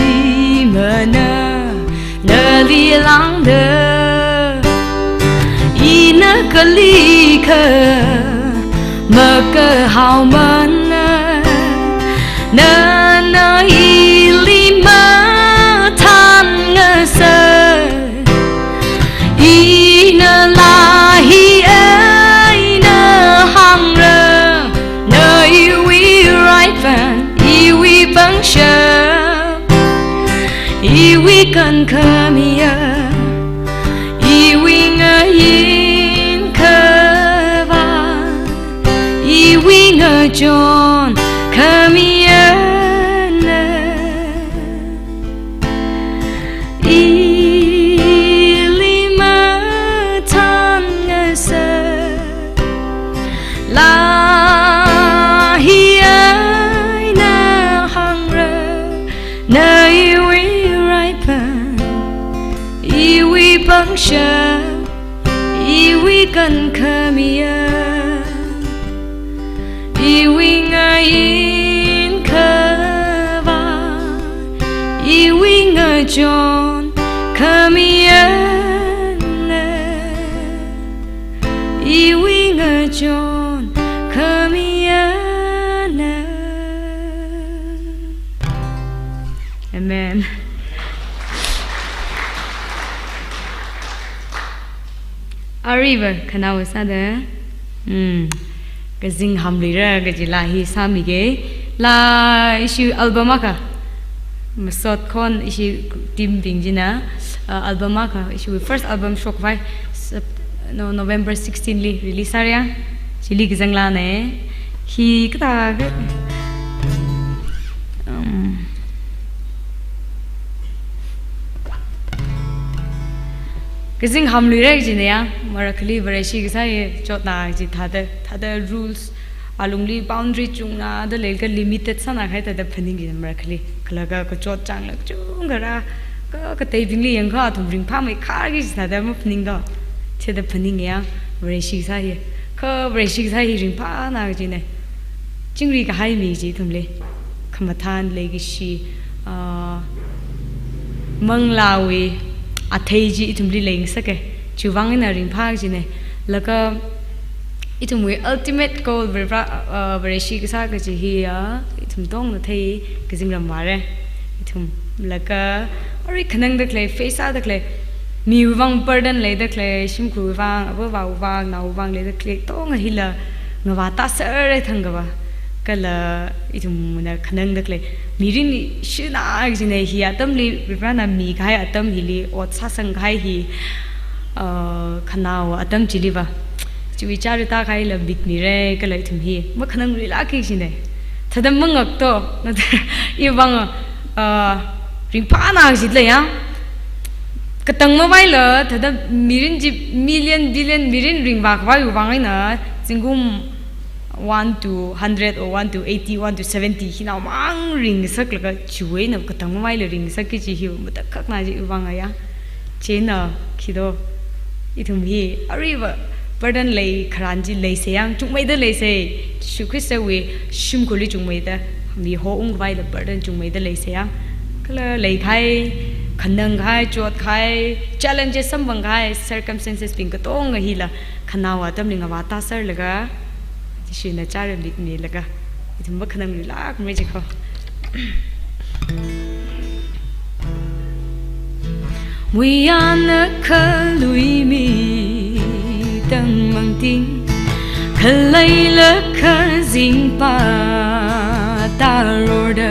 nali lāngda ina kalikha makahaomana. Nana ili mathānngasā, ina lahi eina hāngra, na iwui raipan, iwui pangshap, iwui kankhamiya, iwui ngayin khavai, iwui ngachon khamiyana. Ili mathānngasā, lahi eina hāngra, na iwui raipan, iwui pangshap, iwui kankhamiya, iwui ngayin khavai, iwui ngachon khamiyana, iwui ngachon khamiyana. Amen. Aruiva khanaowa sāda, mm, kazing hamluira kaji laa hi sāmige. Laa ishi album akha, masot khon ishi team bing china, uh, album akha, ishi first album shokvai, Sep-, no, November sixteen li release sāra ya. Chili kazang laana. Hi kathā ka, um, kazing hamluira kajina ya, marakhali Vareshi kasā hi chotna kaji thāda, thāda rules, alungli boundary chungna da leilakha limited sāna kahai thāda phaningki marakhali. Kala ka kachot chāngla kachungkha rā, ka, kateibingli yangakha athum ringphāmeikhar kaji thāda maphaningdo. Chithāda phaninga ya, Vareshi kasā hi. Kha Vareshi kasā hi ringphāna kajina. Chingri kahai mi chi ithumli. Khamathān leikashi, ah, manglāwui athei chi ithumli leingasaka. Chiwui vang eina ringphā kajina. Laga ithumwui ultimate goal Vare-, ah, Vareshi kasā kaji hi, ah, ithum tongna thei kazingram vāra. Ithum laga arui khanangda khalei, face sāda khalei, Miwui vang burden leida khalei, shimkhurwui vang, avāvāwui vang, naowui vang leida khalei, katonga hila ngavātāserra thangkava. Kala ithumna khanangda khalei. Mirin shina kajina hi atamli, Varivarana mikahai atam hili, ot sāsangkahai hi, uh, khanaowa atam chiliva. Chiwui chara tākahaila mitmira, kala ithum hi makhanangluilāka kajina. Thāda mangakto, iwui vang, uh, ringphāna kajila ya. Katang mavaila, thāda mirin chi million, billion mirin ringvākhavaiwui vang eina, zingkum one to hundred or one to eighty, one to seventy, hinaomang ringsaklaga chiwui eina katang mavaila ringsak kaji hi matakhakna chiwui vang ya. Chieina, khi do, ithum hi, aruiva, burden lei kharan chi leisa ya, chungmeida leisa, Jishu Khristawui shimkhurli chungmeida, miho ungkhavai la burden chungmeida leisa ya. Kala leikahai, khanangkahai, chotkahai, challenges samphangkahai, circumstances bing katonga hila, khanaowa atamli ngavātāserlaga, Jishuna chara mitmilaga, ithum makhanangluilākmara jiko. Muiyana khalui mi tangmangting, khaleila khazingpa tarorda,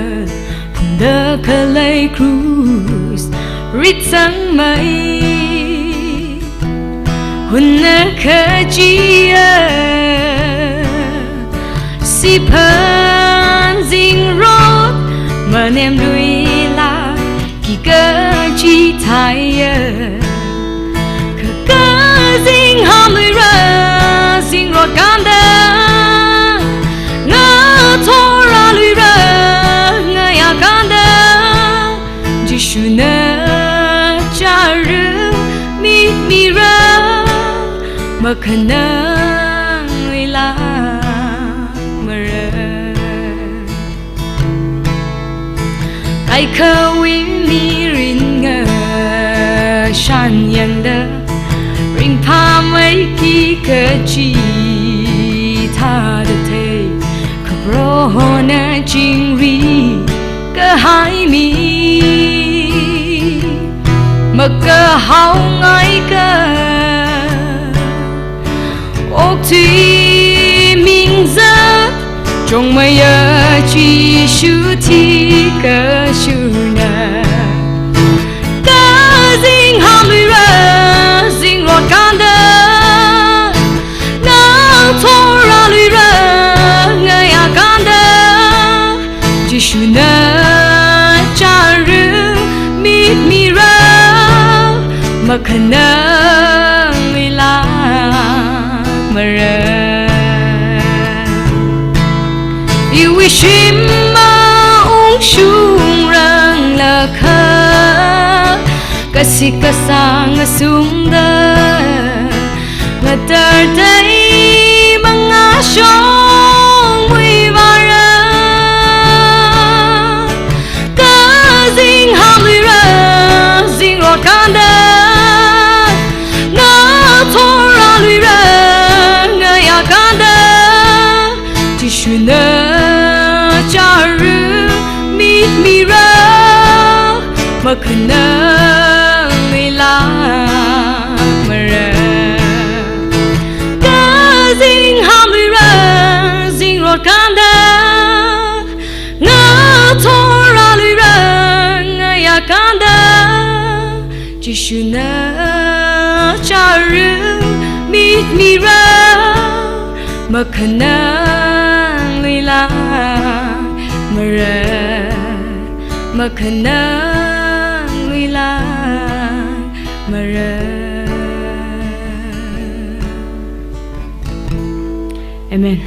phungda khalei krus ritsangmei. Hunna kajiya, siphan zingrot manemluila, khikha chithāya. Kha kazing hamluira, zingrot kanda, ngathorāluira, ngayā kanda, Jishuna chara mitmira, makhanangluilākmara. Kaikhawui mirin ngashan yangda, ringphāmei khikha chithāda thei, kha Prohona chingri kahai mi, makahaongaika, okthui mingzat, chongmeiya Jishu thikashurna. Kazing hamluira, zingrot kanda, ngathorāluira, ngayā kanda, Jishuna chara mitmira, makhanangluilākmara. Iwui shim maungshungranglakha, kasik kasang asungda, ngatar teimang ngashong muivāra. Kazing hamluira, zingrot kanda, ngathorāluira, ngayā kanda, Jishuna chara mitmira, makhanangluilākmara. Kazing hamluira, zingrot kanda, ngathorāluira, ngayā kanda, Jishuna chara mitmira, makhanangluilākmara, makhanangluilākmara. Amen.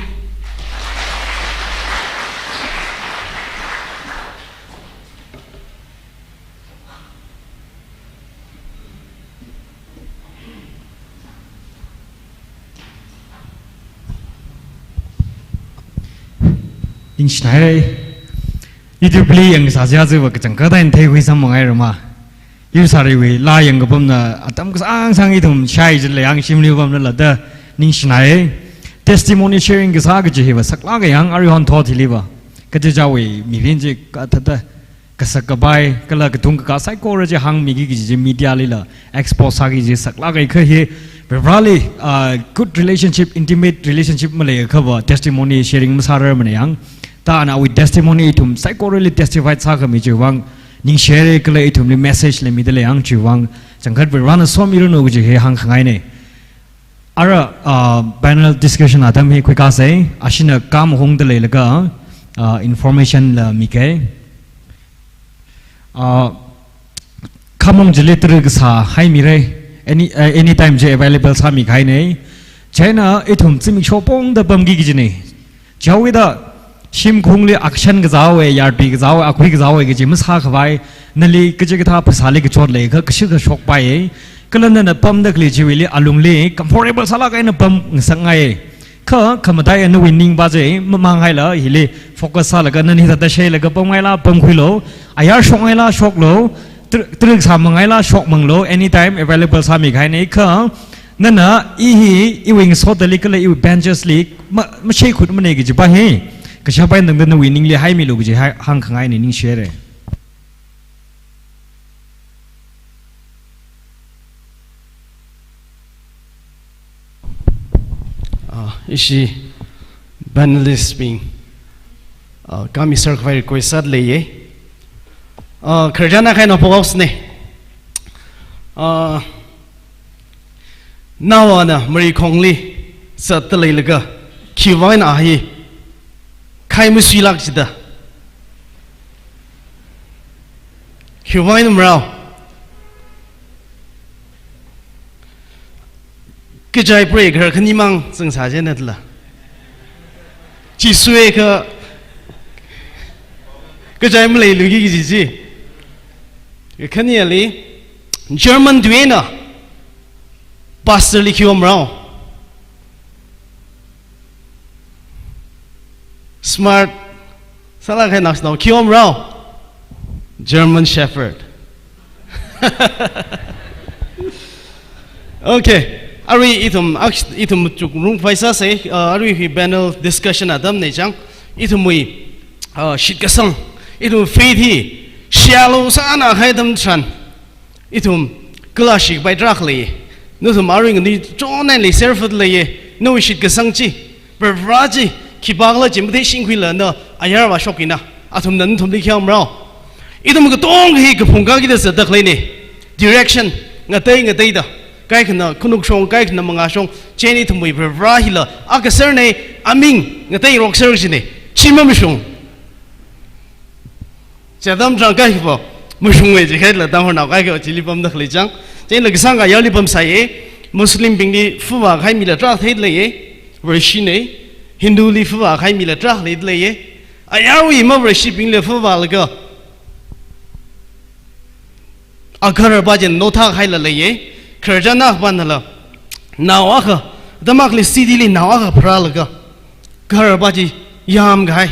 Ningshinaire. YouTube li yangkasā chiya chiva kachangkhatta eina theikhui samphangngairama. Iwui sāriwui laa yangkapamna atam kasāngsang ithum shai jilei yangshimli pamna lada ningshinai. Testimony sharing kasā kaji hiva saklāk kahai yang aruihon thot hiliva. Kachichāwui mirin chi kathāda kasak kapai, kala katung kakā saikora chi hāngmiki kaji chi media lila expose sāki kaji saklāk eina kha hi, Varivarāli, ah, good relationship, intimate relationship maleiakhava testimony sharing masārarmana yang. Thāda awui testimony ithum saikorali testify sākhami chiwui vang ningshire kala ithumli message la midalei yang chiwui vang, changkhat Varivarāna somiranu kaji hi hāngkhangaina. Ara, ah, panel discussion atam hi khuikāsa, ashina kam hungda leilaga, ah, information la mika. Ah, khamong chili tara kasā haimira, any, eh, anytime chi available sāmikahaina. Chieina ithum zimiksho pongda pamki kajina. Chaowuida shimkhurli action kazāwui, yartui kazāwui, akhui kazāwui kaji masākhavai, nali kachikathā phasāli kachot leiakha kashika shokpai. Kala nana pamda khalei chiwuili alungli comfortable sālāk eina pamngasakngai. Kha, khamataiya nawui ningpa chi mamanghaila, hili focus sālaga nana hithāda shailaga pamngaila pamkhuilu, ayar shokngaila shoklu, tr-, trik sāmangaila shokmanglu, anytime available sāmikahaina. Kha, nana i hi, iwui ngasotali kala iwui benches li ma-, mashaikhutmana kajipa hi, kashap eina tangda nawui ningli haimilu kaji hi hāngkhangaina, ningshire. Ah, ishi panelist bing, ah, kami sir khavai request sāda leiya. Ah, khararchan akha eina phokhaosei. Ah, naowana marikhongli zatda leilaga, khiwui vang eina hi khai masuilāk jida. Khiwui vang eina marao. Kachai pray kar khanimang zangsā jina tla. Chi suiakha kachai maleiluiki kaji chi. Khanili German tui eina pastor li khiwui vang marao. Smart. Sālāk eina naoshinao, khiwui vang marao. German Shepherd. Okay. Arui ithum, ak-, ithum chukngarumkhavai sāsa, uh, arui hi panel discussion atamna chang. Ithumwui, uh, shitkasang, ithum faith hi shallow sānakahai atam tharan, ithum kala shikapai tarākha lei. Nathum arui ngani chonai lei serfut lei. Nawui shitkasang chi, Varivarā chi khipākhala chi matheishingkhuila na ayar vāshokina. Athumna nathumli khi hāngmarao. Ithum katonga hi kaphung kaki da zatda khaleina. Direction ngatei ngateida, kaikhana khanuk shong, kaikhana mangā shong, chieina ithumwui Varivarā hila akha serna, aming ngateirok ser jina. Chi mamashung. Chi atam tharan kaikhava mashungwui jikhaila tamkhornao kaikhava chili pamda khalei chang. Chieina kasāngkha ayarli pamsai. Muslim bingli fuva kahai mila tarākha theida leiya. Vareshina. Hindu li fuva kahai mila tarākha leida leiya. Ayarwui mavareshi bingli fuvalaga, agahar pa chi notha kahaila leiya. Khararchan akha panala, nao akha, atam akhali city li nao akha pharālaga, gahar pa chi yamkahai.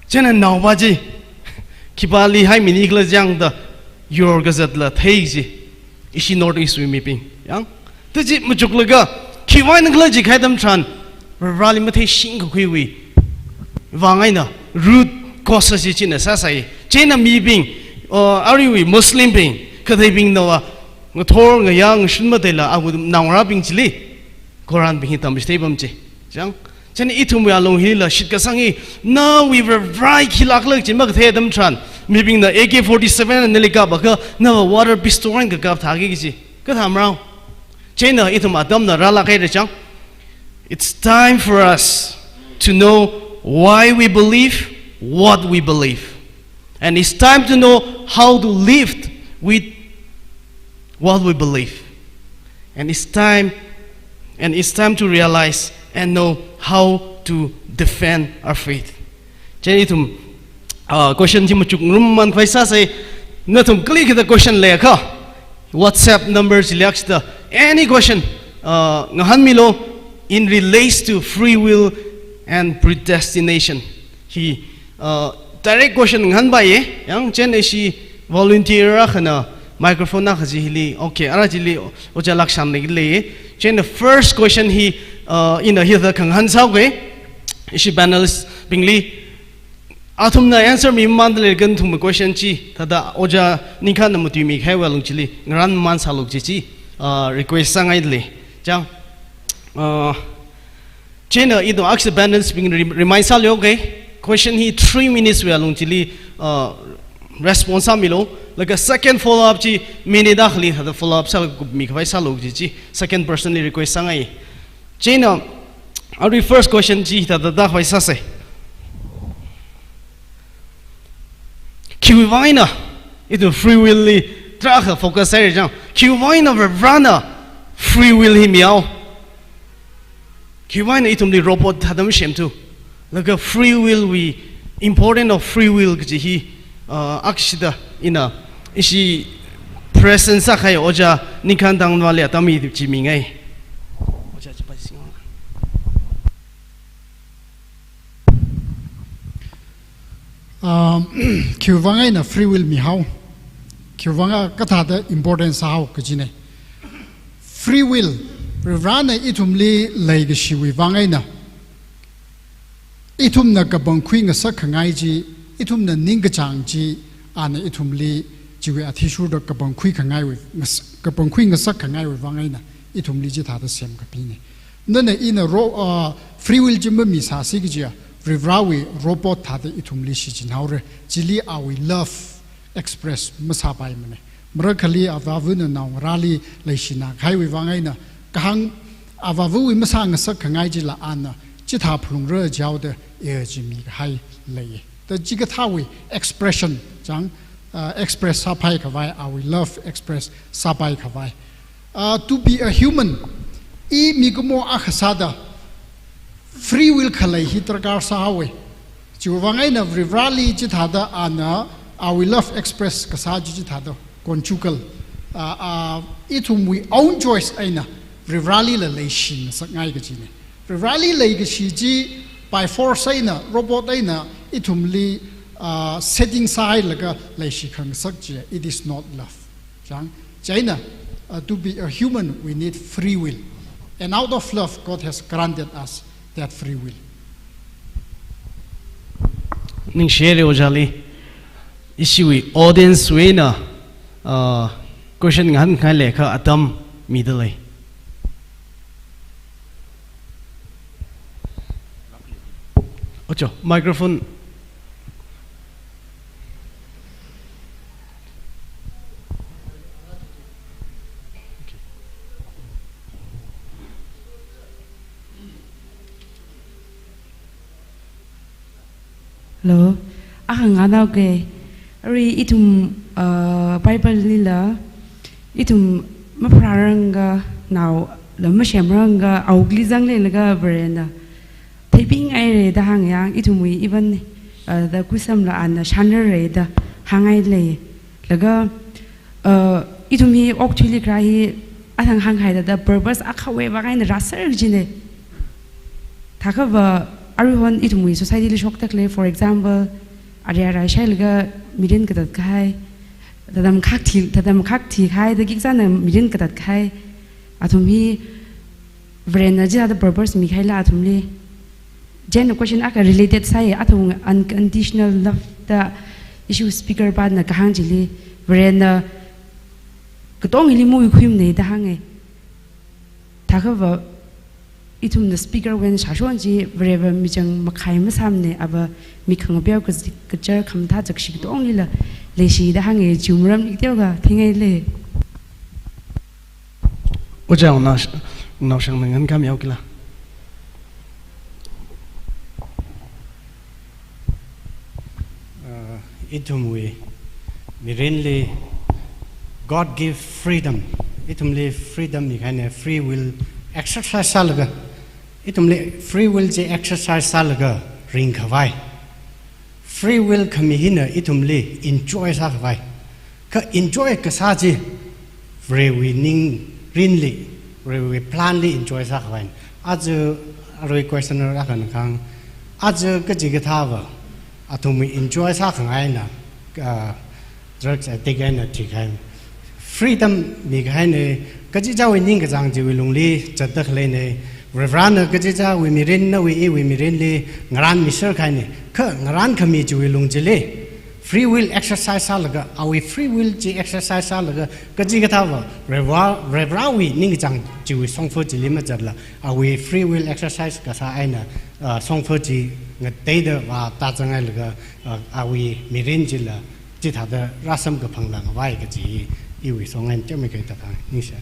Chieina nao pa chi khipāli haiminikhala chang da yorkazatla thei chi. Ishi North East wui mibing yang. Tachi machuklaga, khiwui vang eina khala jikahai atam tharan, Varivarāli matheishingkakhuiwui vang eina root cause chi china sāsai. Chieina mibing, uh, aruiwui Muslim bing, katheibingnava ngathor ngayā ngashun matheila awui naongarābing chili Quran bing hi tamchithei pam chi. Chang, chieina ithumwui alung hila shitkasang hi, nawui Varivarā khilākhala chi makathei atam tharan, mibingna A K forty-seven nali kapakha, nava water pistol eina kakap thāki kaji. Kathā marao. Chieina ithum atamna rālākhaira chang. It's time for us to know why we believe what we believe. And it's time to know how to live with what we believe. And it's time, and it's time to realize and know how to defend our faith. Chieina ithum, ah, question chi machukngarumman khavai sāsa, nathum kali kathā question leiakha, WhatsApp number chili akha sāda, any question, ah, ngahānmilu in relates to free will and predestination. Hi, ah, direct question ngahānpaiya, yang chieina ishi volunteer akhana microphone akha chi hili, okay, ara chili ojā Lakshan leili. Chieina first question hi, ah, ina hithāda khangahān sāuka, ishi panelist bingli, Athumna answer mimamanda leikha ithumwui question chi, thāda ojā ningkhanna matuimi kahaiwui alung chili, ngarānmamān sālu kaji chi, ah, request sāngaida lei. Chang, ah, chieina ithum akha participants bing re-, remind sālu, okay? Question hi three minutes wui alung chili, ah, response sāmilu. Laga second follow up chi minute akhali thāda follow up sālaga kupmi khavai sālu kaji chi, second person li request sāngai. Chieina, arui first question chi thāda tākhavai sāsa. Khiwui vang eina, ithum free will li tarākha focus sāhaira chang. Khiwui vang eina Varivarana free will hi mihao. Khiwui vang eina ithumli robot thāda masemthu. Laga free will wui, important of free will kaji hi, ah, akshida ina ishi present sākahai ojā Ningkhan Tangvali atam hi chimingai. Ojā chi pa singa. Um, khiwui vang eina free will mihao. Khiwui vang kathāda important sāhao kajina. Free will, Varivarana ithumli leikashiwui vang eina, ithumna kapangkhui ngasakkhangai chi, ithumna ningkachāng chi, ana ithumli chiwui athishurda kapangkhui khangaiwui, ngas-, kapangkhui ngasakkhangaiwui vang eina, ithumli chithāda semkapina. Nana ina ro-, ah, free will chi mamisāsi kajiya, Varivarawui robot thāda ithumli shichinhaora, chili awui love express masāpaimana. Marakhali avāvana naongarāli leishina kahaiwui vang eina, kahāng avāvawui masāngasakkhangai chila ana, chithā phalungra jihaoda, eh, chi mikahai lei. Da chikathāwui expression chang, ah, express sāpai khavai, awui love express sāpai khavai. Ah, to be a human, i mikumo akha sāda free will khalei hi darkar sāhaowa. Chiwui vang eina Varivarali chithāda ana, awui love express kasā chi chithāda conjugal. Ah, ah, ithumwui own choice eina Varivaralila leishingasakngai kajina. Varivarali leikashi chi by force eina, robot eina, ithumli, ah, setting sāhailaga leishi khangasak chi, it is not love. Chang, chieina, uh, to be a human, we need free will. And out of love, God has granted us that free will. Ningshi haira ojāli, ishiwui audience wui eina, uh, question ngahānkhangai leikha atam mida lei. Ocho, microphone. Hello. Akha ngahānhaoke. Arui ithum, uh, Bible lila, ithum mapharāranga naola masemranga awukli zangleilaga Varena theipingaira da hānga, ithumwui even, uh, da kusamla ana shānrarra da hāngngai lei. Laga, uh, ithum hi okathuili kharā hi athang hānghaida da purpose akhawui vang eina rāser kajina. Thākhava aruihon ithumwui society li shokda khalei, for example, arui arui shailaga mirin katat kahai, thāda makhak thi, thāda makhak thikahai, da khikha sāna mirin katat kahai. Athum hi Varena chithāda purpose mikahaila athumli. Chieina question akha related sāi, athum unconditional love da issue speaker pana kahāng chili, Varena katongli mawui khuimana da hānga. Thākhava ithumna speaker wui eina shāshon chi, Vareva michang makhai masāmana, ava mi khangapeo kaz-, kachar khamathā chakshi katonglila leishi da hānga, chiwui maram iteokha thingai lei. Ojā Naosh-, Naoshangna ngahānkāmihaoki kala. Uh, ithumwui mirinli God give freedom. Ithumli freedom mikahaina, free will exercise sālaga. Ithumli free will chi exercise sālaga ringkhavai. Free will khami hina ithumli enjoy sākhavai. Kha enjoy kasā chi Varewui ningrinli, Varewui plan li enjoy sākhavai. Aja arui questioner akhana kahāng, aja kachikathāva athumwui enjoy sākhangaina, ah, drugs addict eina thikahai. Freedom mikahaina, kachichāwui ningkachāng chiwui lungli zatda khaleina, Varivarana kachichāwui mirin, nawui iwui mirinli ngaranmiser kahaina. Kha ngarankhami chiwui lung chili free will exercise sālaga, awui free will chi exercise sālaga, kachikathāva Varivara, Varivarawui ningkachāng chiwui shongfa chili mazatla, awui free will exercise kasā eina, ah, shongfa chi ngateida vāta zangngailaga, ah, awui mirin chila chithāda rāsamkaphangla ngavai kaji iwui shong eina teomeikha hithāda ningshi.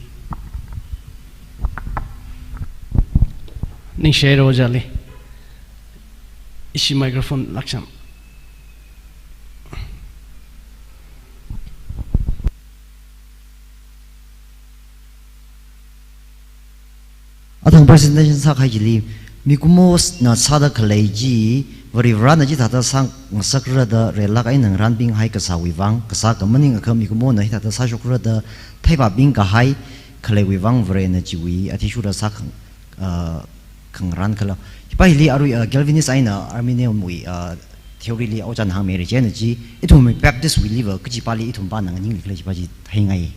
Ningshi ojāli. Ishi microphone lāksham. Athang presentation sākahai chili, mikumona sāda khalei chi, Varivarana chithāda sāngasakra da reilāk eina ngaranpinghai kasāwui vang, kasā kha maningakha mikumona hithāda sāshokra da theipāpingkahai khaleiwui vang Varena chiwui athishurda sākhang, ah, khangarān khala. Hipa hili arui, ah, Calvinist eina Arminian wui, ah, theory li ojāna hāngmeira, chieina chi, ithum Baptist wuiliva kachipāli ithumpāna nganingli khala hipa chi theingai.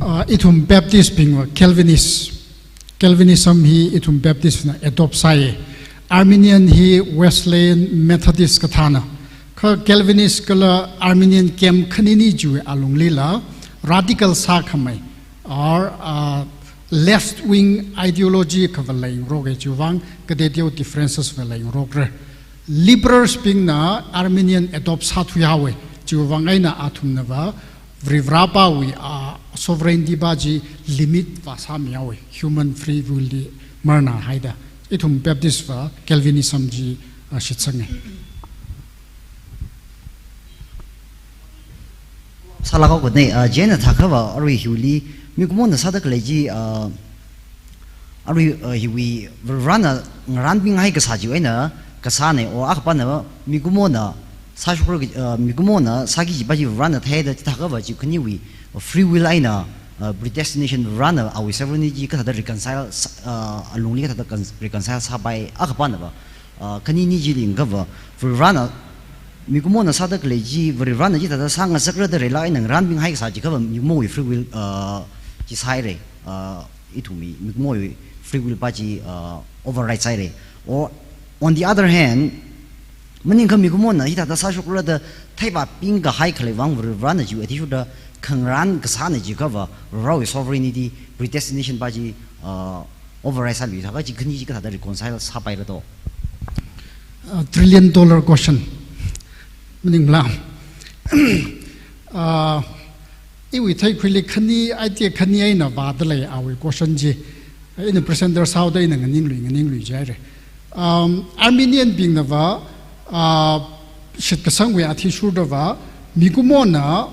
Ah, ithum Baptist bingva Calvinist, Calvinism hi ithum Baptist na adopt sāya. Arminian hi Wesleyan Methodist kathāna. Kha Calvinist kala Arminian camp khanini chiwui alunglila radical sākhamei, or, ah, left wing ideology khavā leingaroka, chiwui vang kateoteo differences va leingarokra. Liberals bingna Arminian adopt sāthuihaowa, chiwui vang eina athumnava Varivarapāwui, ah, sovereignty pā chi limit vāsāmihaowa, human free will li marnā haida. Ithum Baptist va Calvinism chi, ah, shitsanga. Sālākhaokane, ah, chieina thākhava arui hiwuili, mikumona sāda khalei chi, ah, arui, ah, hiwui Varivarana ngaranpinghai kasā chiwui eina kasāna, o akhapana mikumona sāshokra, ah, mikumona sāki kajipa chi Varivarana theida chithākhava chi khaniwui free will eina, ah, predestination Varivarana awui sovereignty chi kathāda reconcile sā-, ah, alungli kathāda con-, reconcile sāpai, akhapanava, ah, khanini chili ngakhava, Varivarana mikumona sāda khalei chi, Varivarana chithāda sāngasakra da reilāk eina ngaranpinghai kasā chiakhava mikumowui free will, ah, chi sāhaira, ah, ithumwui mikumowui free will pā chi, ah, override sāhaira. Or, on the other hand, maningakha mikumona hithāda sāshokra da theipāpingkahai khaleiwui vang Varivarana chiwui athishurda khangarān kasāna chiakhava, Varivarawui sovereignty, predestination pā chi, ah, override sāluithākha chi khani chi kathāda reconcile sāpaira to? Uh, trillion dollar question. Maningla. Uh, iwui theikhuili khani, idea khani eina vāda lei awui question chi. Ina presenter sāhaoda ina nganinglui, nganinglui jihaira. Um, Arminian bingnava, uh, shitkasangwui athishurdava, mikumona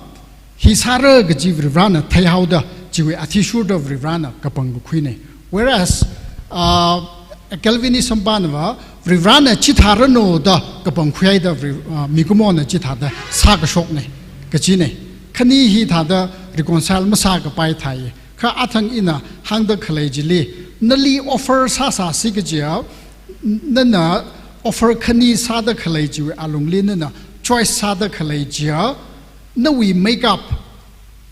hi sāra kaji Varivarana theihaoda, chiwui athishurda Varivarana kapangkakhuina. Whereas, uh, Calvinism pānava, Varivarana chithāranu da kapangkhuihaida Vari-, uh, mikumona chithāda sākashokna kajina. Khani hithāda reconcile masākapai thai. Kha athang ina hāngda khalei chili, nali offer sāsāsi kajiya, n-, nana offer khani sāda khalei chiwui alungli, nana choice sāda khalei chiya, nawui makeup,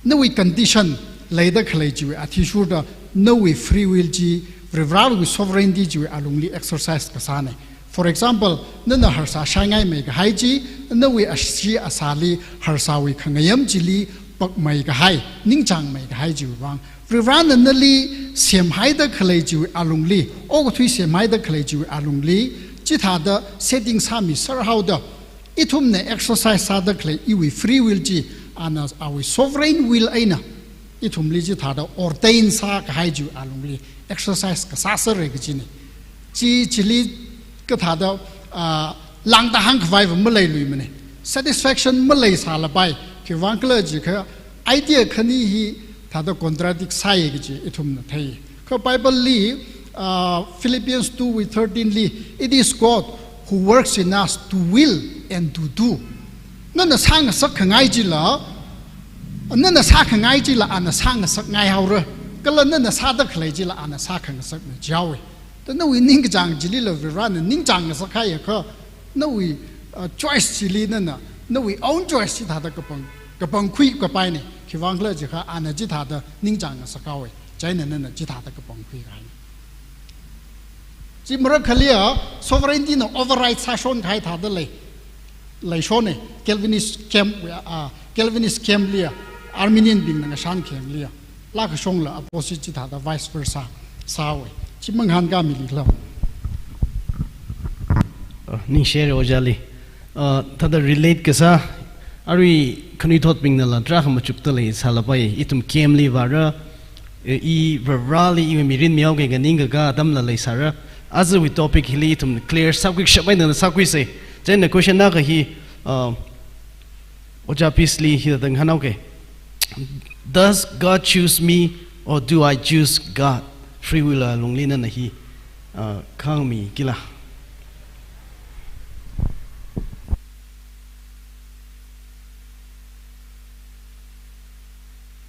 nawui condition leida khalei chiwui athishurda, nawui free will chi, Varivarawui sovereignty chiwui alungli exercise kasāna. For example, nana harsā shaingaimei kahai chi, nawui ashee asāli, harsāwui khangayam chili pakmei kahai, ningchāngmei kahai chiwui vang, Varivarana nali semhaida khalei chiwui alungli, okathui semhaida khalei chiwui alungli, chithāda setting sāmiserhaoda, ithumna exercise sāda khalei iwui free will chi, ana awui sovereign will eina, ithumli chithāda ordain sākahai chiwui alungli exercise kasā sāra kajina. Chi chili kathāda, ah, lāngda hāngkhavaiva maleiluimana. Satisfaction maleisālapai. Khiwui vang khala jiakha, idea khani hithāda contradict sāya kaji ithumna thei. Kha Bible li, ah, Philippians two wui thirteen li, "It is God who works in us to will and to do." Nana sāngasakkhangai chila, nana sākhangai chila ana sāngasakngaihaora. Kala nana sāda khalei chila ana sākhangasakna jihaowa. Da nawui ningkachāng chilila Varivarana ningchāng ngasakhaiakha, nawui, uh, choice chili nana Nawui own choice chithāda kapang, kapangkhui kapaina. Khiwuivang khala jiakha ana chithāda ningchāng ngasakhaowa. Chieina nana chithāda kapangkhui kahaina. Chi marakhaliya sovereignty na override sāshon kahai thāda lei, leishona, Calvinist camp, ah, Calvinist camp liya, Arminian bingna ngashan camp liya. Laa kashongla opposite chithāda vice versa sāhaowa. Chi mangahānkāmili khala. Ah, ningshire ojāli. Ah, thāda relate kasā, arui khanuithotbingnala tarākha machukda leisālapai, ithum camp li vāra, eh, i Vareli iwui mirin mihaoki kaning kaka atamla leisāra. Ajawui topic hili ithum clear sākhui kashap eina sākhuisa. Chieina question akha hi, ah, Ojā Peace li hithāda ngahānhaoka. Does God choose me or do I choose God? Free will alungli nana hi, ah, khangmi kila.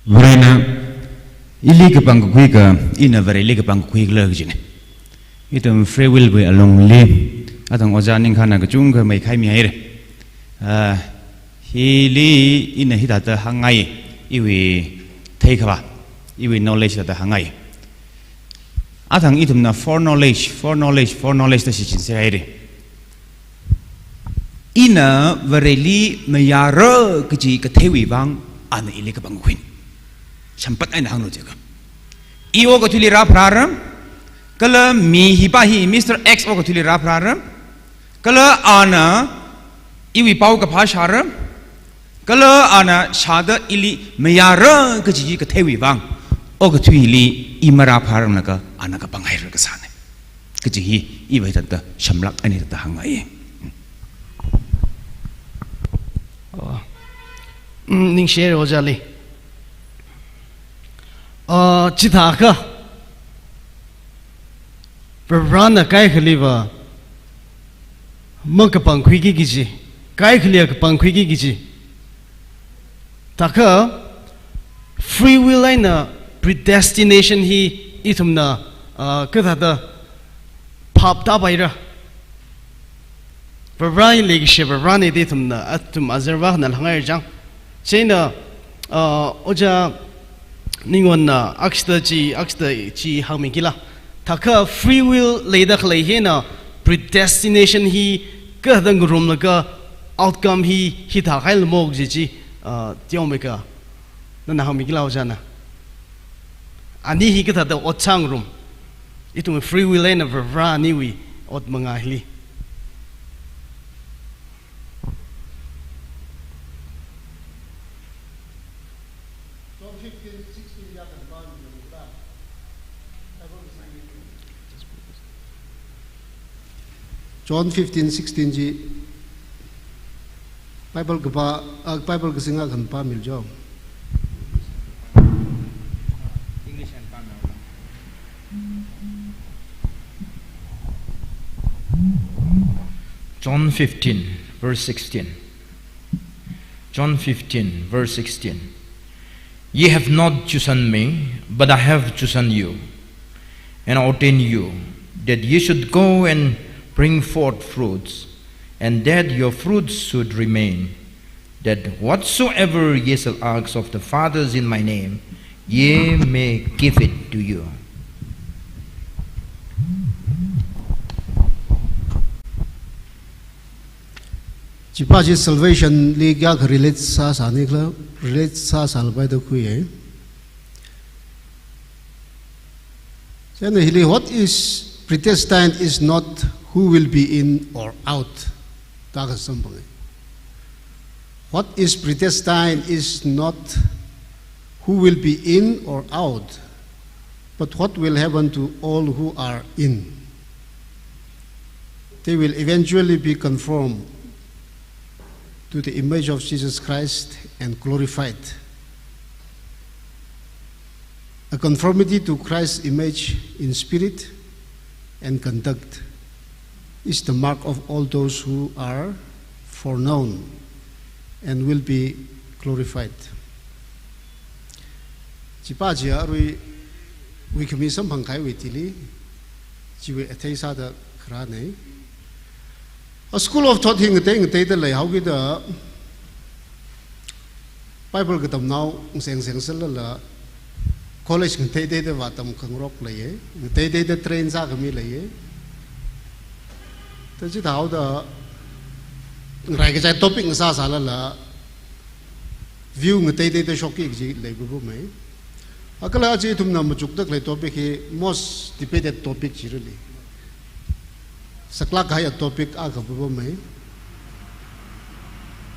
Varena ili kapangkakhui ka, ina Vareli kapangkakhui khala kajina. Ithum free will wui alungli, athang ojā ningkhana kachungkha meikhai mihaira. Ah, hili ina hithāda hāngngai, iwui theikhavā, iwui knowledge thāda hāngngai. Athang ithumna foreknowledge, foreknowledge, foreknowledge da shichinserhaira. Ina Vareli mayāra kaji katheiwui vang, ana ili kapangkakhuina. Sampat eina hānglu jiakha, i okathuili rāpharāra, kala mi hipa hi Mister X okathuili rāpharāra, kala ana iwui paokaphā shāra, kala ana shāda ili mayāra kaji katheiwui vang, okathuili i marāpharāmana kha ana kapanghaira kasāna. Kaji hi iva hithāda samlāk eina hithāda hāngngai. Oh. Mm, ningshire ojāli. Ah, chithākha Varena kaikhaliva makapangkhuiki kaji, kaikhaliva kapangkhuiki kaji. Thākha free will eina predestination hi ithumna, ah, kathāda phap tāpaira. Vare leikashi Varena da ithumna, athum azarva hāngngai chang. Chieina, ah, ojā Ningwonna akhada chi, akhada chi hāngmi kila. Thākha free will leida khalei hina predestination hi kathāda ngarumlaga outcome hi hithākha leimo kaji chi, ah, teomeikha nana hāngmi kila ojāna. Ani hi kathāda ot sāngarum. Ithum free will eina Vare aniwui ot mangā hili. John fifteen sixteen chi Bible kapā, ah, Bible kasing akha pāmilu jo. English and Pāmei. John fifteen, verse sixteen. John fifteen, verse sixteen. "Ye have not chosen me, but I have chosen you, and ordained you, that ye should go and bring forth fruits, and that your fruits should remain, that whatsoever ye shall ask of the Father in my name, ye may give it to you." Chipā chi salvation li kayākha relate sāsāni khala, relate sāsālapai da khuiya. Chieina hili what is predestined is not who will be in or out. Thākha samphanga. What is predestined is not who will be in or out, but what will happen to all who are in. They will eventually be conformed to the image of Jesus Christ and glorified. A conformity to Christ's image in spirit and conduct is the mark of all those who are foreknown and will be glorified. Chipā chi arui, wui khami samphang kahaiwui thili, chiwui athei sāda kharāna. A school of thought hi ngatei ngateida leihaokida, Bible katamnao ngaseng seng sālala college ngateiteida vātam khangarok leiya, ngateiteida train sākhami leiya. Ta chithāhaoda ngarai kachai topic ngasā sālala view ngateiteida shokki kaji leipapamei. Akhala chi ithumna machukda khalei topic hi most debated topic chi rāli. Saklāk kahai topic akha papamei.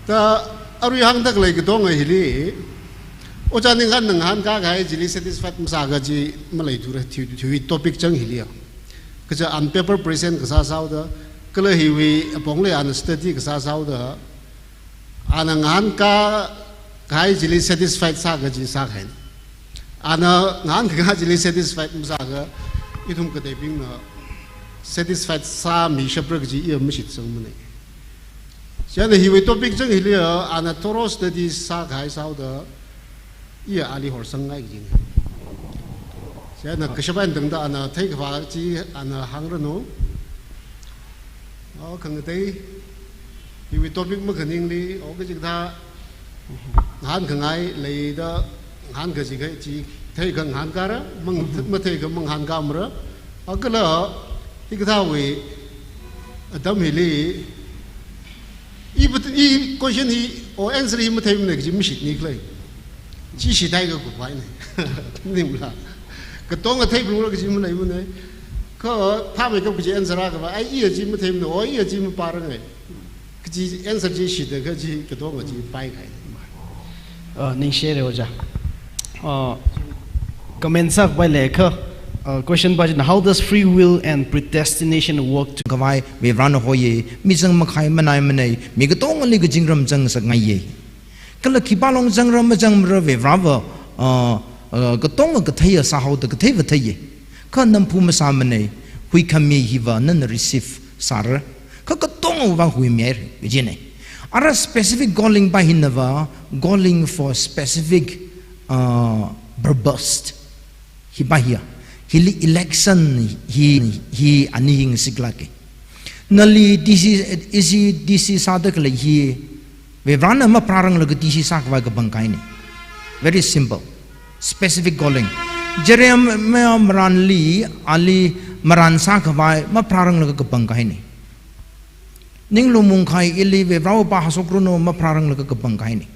Ta arui hāngda khalei katonga hili, ojā ningkhan ngahānkā kahai chili satisfied masāka chi maleithura, thiu, thiu topic chang hiliya. Kaja ana paper present kasā sāhaoda, kala hiwui apongli ana study kasā sāhaoda, ana ngahānkā kahai chili satisfied sāka chi sākahaina. Ana ngahānkā kahai chili satisfied masāka, ithum kateibingna satisfied sāmishapra kaji iya mashitsangmanei. Chieina hiwui topic chang hiliya, ana thorough study sākahai sāhaoda, iya ali horsangngai kajina. Chieina kashap eina tangda ana theikhavā chi ana hāngranu. O, khangatei, hiwui topic makhaningli, o, kachikathā ngahānkhangai leida, ngahānkā chi kha chi, theikha ngahānkāra, mang, matheikha mangahānkāmara. Akhala, hikathāwui atam hili, i pat-, i question hi, o, answer hi matheimanei kaji mashitni khalei. Chi shithai kakuphainei. Ningla. Katonga theiphalungra kaji maleimanei. Kha phāmeikap kaji answer akha va, ai, iya chi matheimanei, o, iya chi maparangai kaji answer chi shida kaji katonga chi paikahai. Uh, ningshire ojā. Uh, comment sākhavai leikha, uh, question pa china, how does free will and predestination work to khavai Varivarana hoiya, mizang makahai manaimanei, mi katongali kazingram zangsakngaiya. Kala khipālong zangra mazangmara Varivarava, uh, uh, katonga katheiya sāhaoda katheiva theiya. Kha namphu masāmanei, huikhami hiva nana receive sāra. Kha katongava huimihaira, kajinei. Ara specific calling pa hinava, calling for specific, uh, purpose. Hi pa hiya. Hili election hi, hi ani hi ngasiklāka. Nali D C, ishi D C sāda khalei hi, Varivarana mapharāranglaga D C sākhavai kapangkahainei. Very simple. Specific calling. Jeremiah marānli, ali marān sākhavai mapharāranglaga kapangkahainei. Ninglu mungkhai ili Varivarava pāhāshokranu mapharāranglaga kapangkahainei.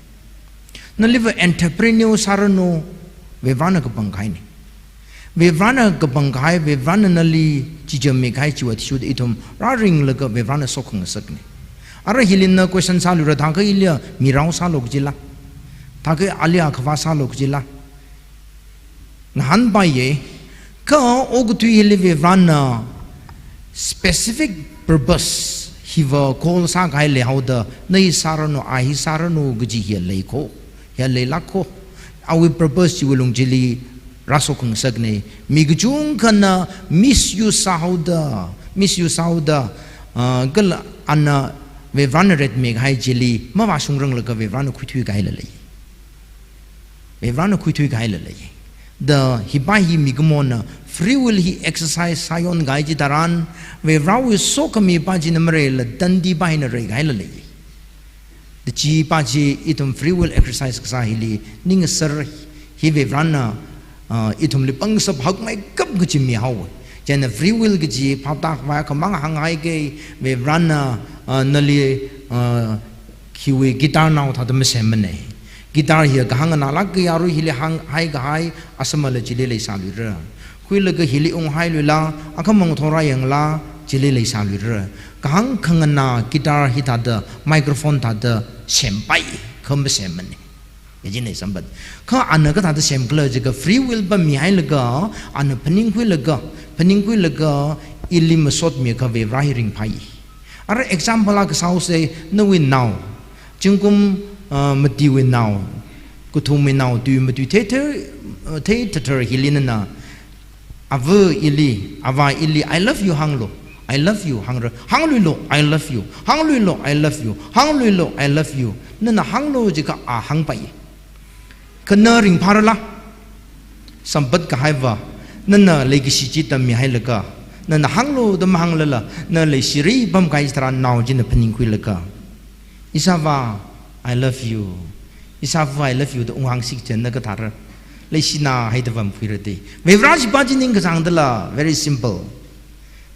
Naliva entrepreneur sāranu, Varivarana kapangkahainei. Varivarana kapangkahai, Varivarana nali chichāmikahai chiwui athishurda ithum rāringlaga Varivarana sokhangasaknei. Ara hili ina question sāluira, thākha iliya mirao sālu kajila? Thākha aliya khavā sālu kajila? Ngahānpaiya, kha okathui hili Varivarana specific purpose hiva call sākahai leihaoda, na hi sāranu, a hi sāranu kaji hiya leikho, hiya leilākkho. Awui purpose chiwui lung chili rāshokhangasaknei. Mi kachungkhana misuse sāhaoda, misuse sāhaoda, ah, kala ana Varivarana retmikahai chili mavāshungranglaga Varivarana khuithuikahaila lei. Varivarana khuithuikahaila lei. Da hi pa hi mikumona free will hi exercise sāyonkahai chitharan, Varivarawui sokhami pa china mareila tandi pa hina reikahaila lei. Da chi pa chi ithum free will exercise kasā hili ningsāra, hi Varivarana, ah, ithumli pangshap hakmeikap kaji mihaowa. Chieina free will kaji phaptākhavai akhamang hānghaika, Varivarana, ah, nali, ah, khiwui guitar nao thāda masemmanei. Guitar hiya kahāng nganālāka, arui hili hānghaikahai, asamala chili leisāluira. Khuilaga hili unghailuila, akhamang thorāyangla, chili leisāluira. Kahāng khanganā guitar hithāda, microphone thāda sempai, kha masemmanei. Kajinei sambat. Kha ana kathāda semkhala jiakha free will pa mihailaga, ana phaningkhuilaga, phaningkhuilaga, ili masotmiakha Varivara hi ringphai. Ara example akha sāhaosa, nawui nao, zingkum, ah, matiwui nao, kathumwui nao, tui matui thei thei, ah, theithathar hili nana, ava ili, avā ili, "I love you," hānglu, "I love you," hāngra, hāngluilu, "I love you," hāngluilu, "I love you," hāngluilu, "I love you." Nana hānglu jiakha a hāngpai. Kha na ringphārala? Sambat kahaiva, nana leikashi chi tammihailaga, nana hānglu da mahānglala, na leishiri pamkahai tharan nao china phaningkhuilaga, "Ishāvā, I love you. Leisāva, I love you da unghāngsi kachina kathāra. Leishina haida vāmkhuira da. Varivarā shipā chi ningkachāngdala, very simple.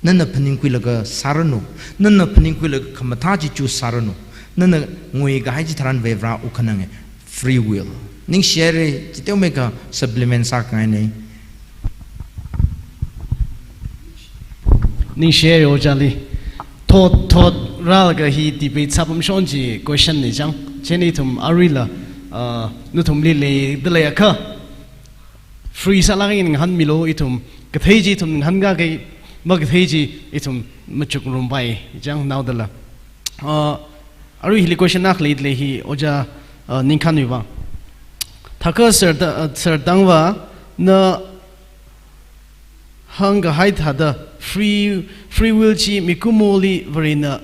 Nana phaningkhuilaga sāranu. Nana phaningkhuilaga khamathā chi choose sāranu. Nana nguikahai chitharan Varivarā wukkhananga. Free will. Ningshire, chiteomeikha supplement sākhangaina. Ningshire ojāli. Thot, thot rālaga hi debate sāpamshon chi question na chang. Chieina ithum aruila, ah, nathumli leida leiakha free sālaga ngahānmilu, ithum kathei chi ithum ngahānkāki, makathei chi ithum machukngarumpai chang naodala. Ah, arui hili question akha leida lei hi ojā, ah, Ningkhanwui vang. Thakha Sir Ta-, ah, Sir Tangvana hāngkahai thāda free, free will chi mikumoli Varena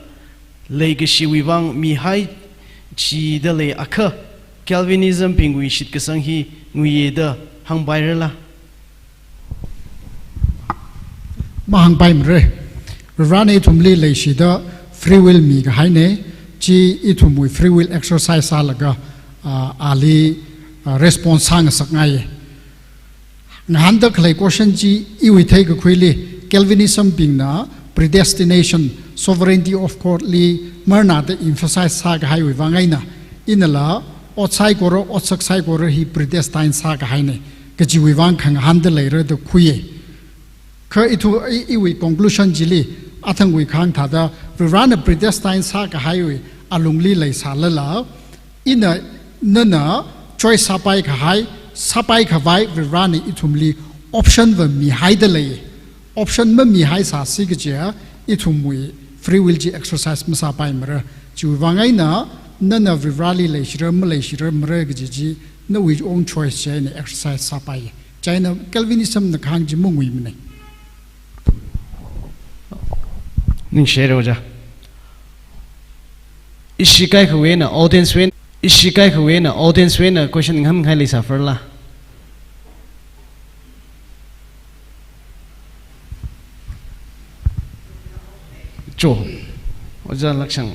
leikashiwui vang mihai chida leiakha Calvinism bingwui shitkasang hi nguiya da hāngpairala? Mahāngpaimara. Varivarana ithumli leishida free will mikahaina, chi ithumwui free will exercise sālaga, ah, ali, ah, response sāngasakngaiya. Ngahānda khalei question chi iwui theikakhuili, Calvinism bingna predestination, sovereignty of God li marnada emphasize sākahaiwui vang eina, inala ot saikora, otsak saikora hi predestine sākahaina kajiwui vang khangahānda leira da khuiya. Kha ithu-, i-, iwui conclusion chili, athangwui kahāng thāda, Varivarana predestine sākahaiwui alungli leisālala, ina, nana choice sāpaikahai, sāpaikhavai Varivarana ithumli option va mihaida lei. Option mamihaisāsi kajiakha, ithumwui free will chi exercise masāpaimara. Chiwui vang eina, nana Varivarali leishira, maleishira, mara kaji chi, nawui own choice chieina exercise sāpai. Chieina Calvinism na kahāng chi manguimana. Ningshire ojā. Ishi kaikhawui eina audience wui eina, ishi kaikhawui eina audience wui eina question ngahānkahai leisāfarala? Cho, ojā Lakshang.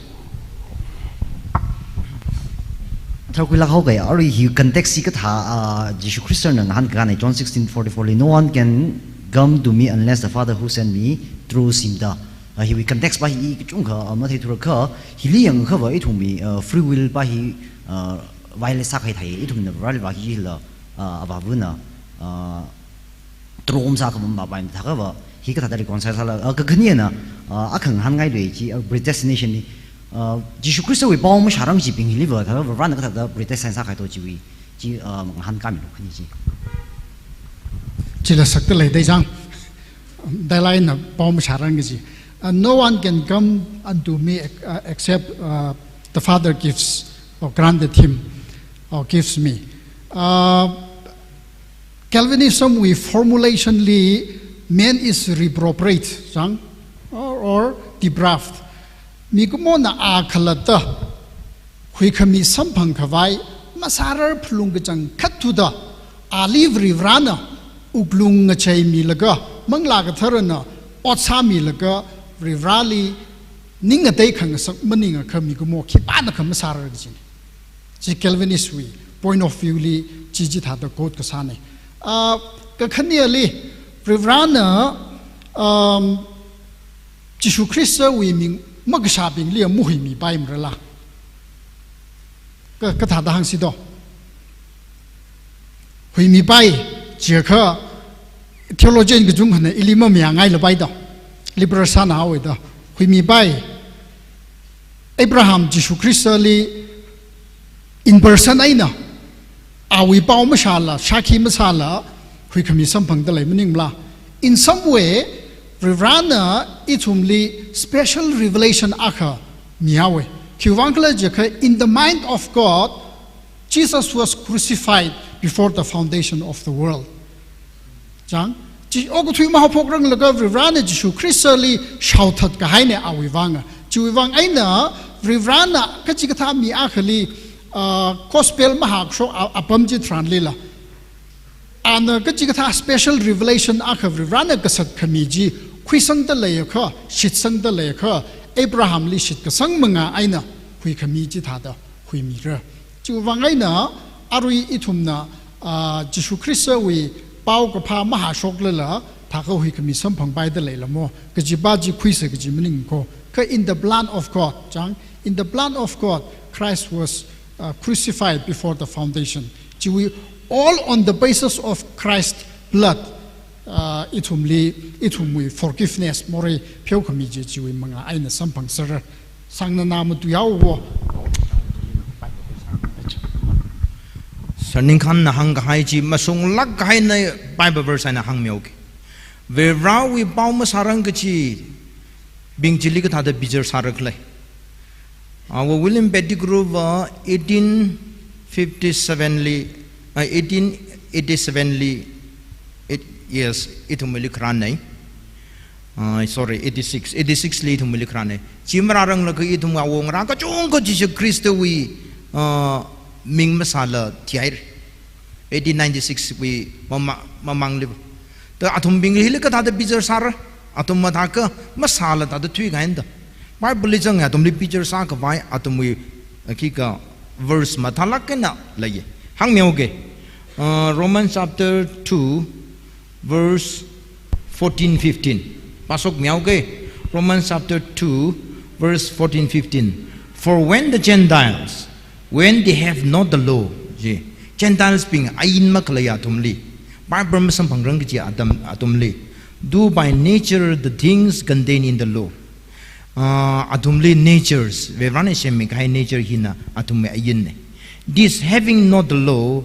Tharkhuilāk haoga, arui hi context hi kathā, ah, Jishu Khristana ngahānkahai John sixteen forty-four li, "No one can come to me unless the Father who sent me draws him" da. Ah, hiwui context pa hi kachungkha, ah, matheithurakha, hili yangkhava ithumwui, ah, free will pa hi, ah, violate sākahai thāi, ithumna Vareli vākila, ah, avāvana, ah, draw masākhamamma pai thākhava, hi kathāda reconcile sāla, ah, kakhanina, ah, akha ngahānngailui chi, ah, predestination li, ah, Jishu Khristawui pao mashārang kajibing hiliva, thākhava Varena kathāda predestine sākahai to chiwui, chi, ah, ngahānkāmilu khani chi. Chila sakta lei dai chang. Dalai na pao mashārang kaji. Uh, "No one can come unto me, uh, except, uh, the Father gives or granted him or gives me." Uh, Calvinism wui formulation li, "Man is reprobated," chang, or, or depraved. Mikumona a khalatta huikhami samphangkhavai masārar phalung kachangkhat thuda, ali Varivarana wuklung ngacheimilaga, Manglā Katharana ot sāmilaga, Varivarali ning ngatei khangasak maningakha mikumo khipānakha masārar kajina. Chi Calvinist wui point of view li chi chithāda quote kasāna. Ah, kakhaneli, Varivarana, um, Jishu Khristawui ming makashābingli mahuimipaimrala? Ka, kathāda hāngsi do? Huimipai, chiakha theologian kachungkhana ili mamayāngaila pai do. Liberal sāna haowa do. Huimipai. Abraham Jishu Khristali in person eina awui pao mashāla, shākhi masāla, huikhami samphangda lei maningmala? In some way, Varivarana ithumli special revelation akha mihaowa. Khiwuivang khala jiakha, in the mind of God, Jesus was crucified before the foundation of the world. Chang, chi okathui mahaophokranglaga Varivarana Jishu Khristali shaothatkahaina awui vanga. Chiwui vang eina Varivarana kachikathā mi akhali, ah, gospel mahākashok a-, apam chitharanlila, ana kachikathā special revelation akha Varivarana kasat khami chi khuisangda leiakha, shitsangda leiakha, Abrahamli shitkasang manga eina huikhami chithāda huimira. Chiwui vang eina, arui ithumna, ah, Jishu Khristawui paokaphā mahāshoklala, thākha huikhami samphangpaida leilamo, kajipa chi khuisa kaji maningko. Kha in the plan of God, chang, in the plan of God, Christ was, uh, crucified before the foundation. Chiwui all on the basis of Christ's blood, uh, ithumli, ithumwui forgiveness, morei pheokhami chi chiwui manga eina samphangser. Sangna na matuihaowo. Sir Ningkhanna hāngkahai chi mashunglāk kahaina Bible verse eina hāngmihaoke. Varivarāwui pao masārang kachibing chili kathāda bichar sāra khala. Awo William Pettigrew va eighteen fifty-seven li, uh, eighteen eighty-seven li, it, yes, ithumli kharānei. Uh, sorry, eighty-six, eighty-six li ithumli kharānei. Chi marāranglaga ithum awo ngarā kachungkha Jishu Khristawui, uh, ming masāla thihaira. Eighteen ninety-six wui mama-, mamangli. Ta athumbingli hili kathāda bichar sāra, athum mathākha masāla thāda thuikahaina da. Bible li zanga athumli bichar sākhavai, athumwui, uh, khikha verse mathālāk eina leiya. Hāngmihaoke. Uh, Romans chapter two, verse fourteen, fifteen. Pāshokmihaoke. Romans chapter two, verse fourteen, fifteen. For when the Gentiles, when they have not the law, chi, Gentiles bing ain makhalei athumli, Bible masamphangrang kaji atam athumli, do by nature the things contained in the law. Ah, athumli natures, Varivarāna semmikahai nature hina athumwui ainna. These having not the law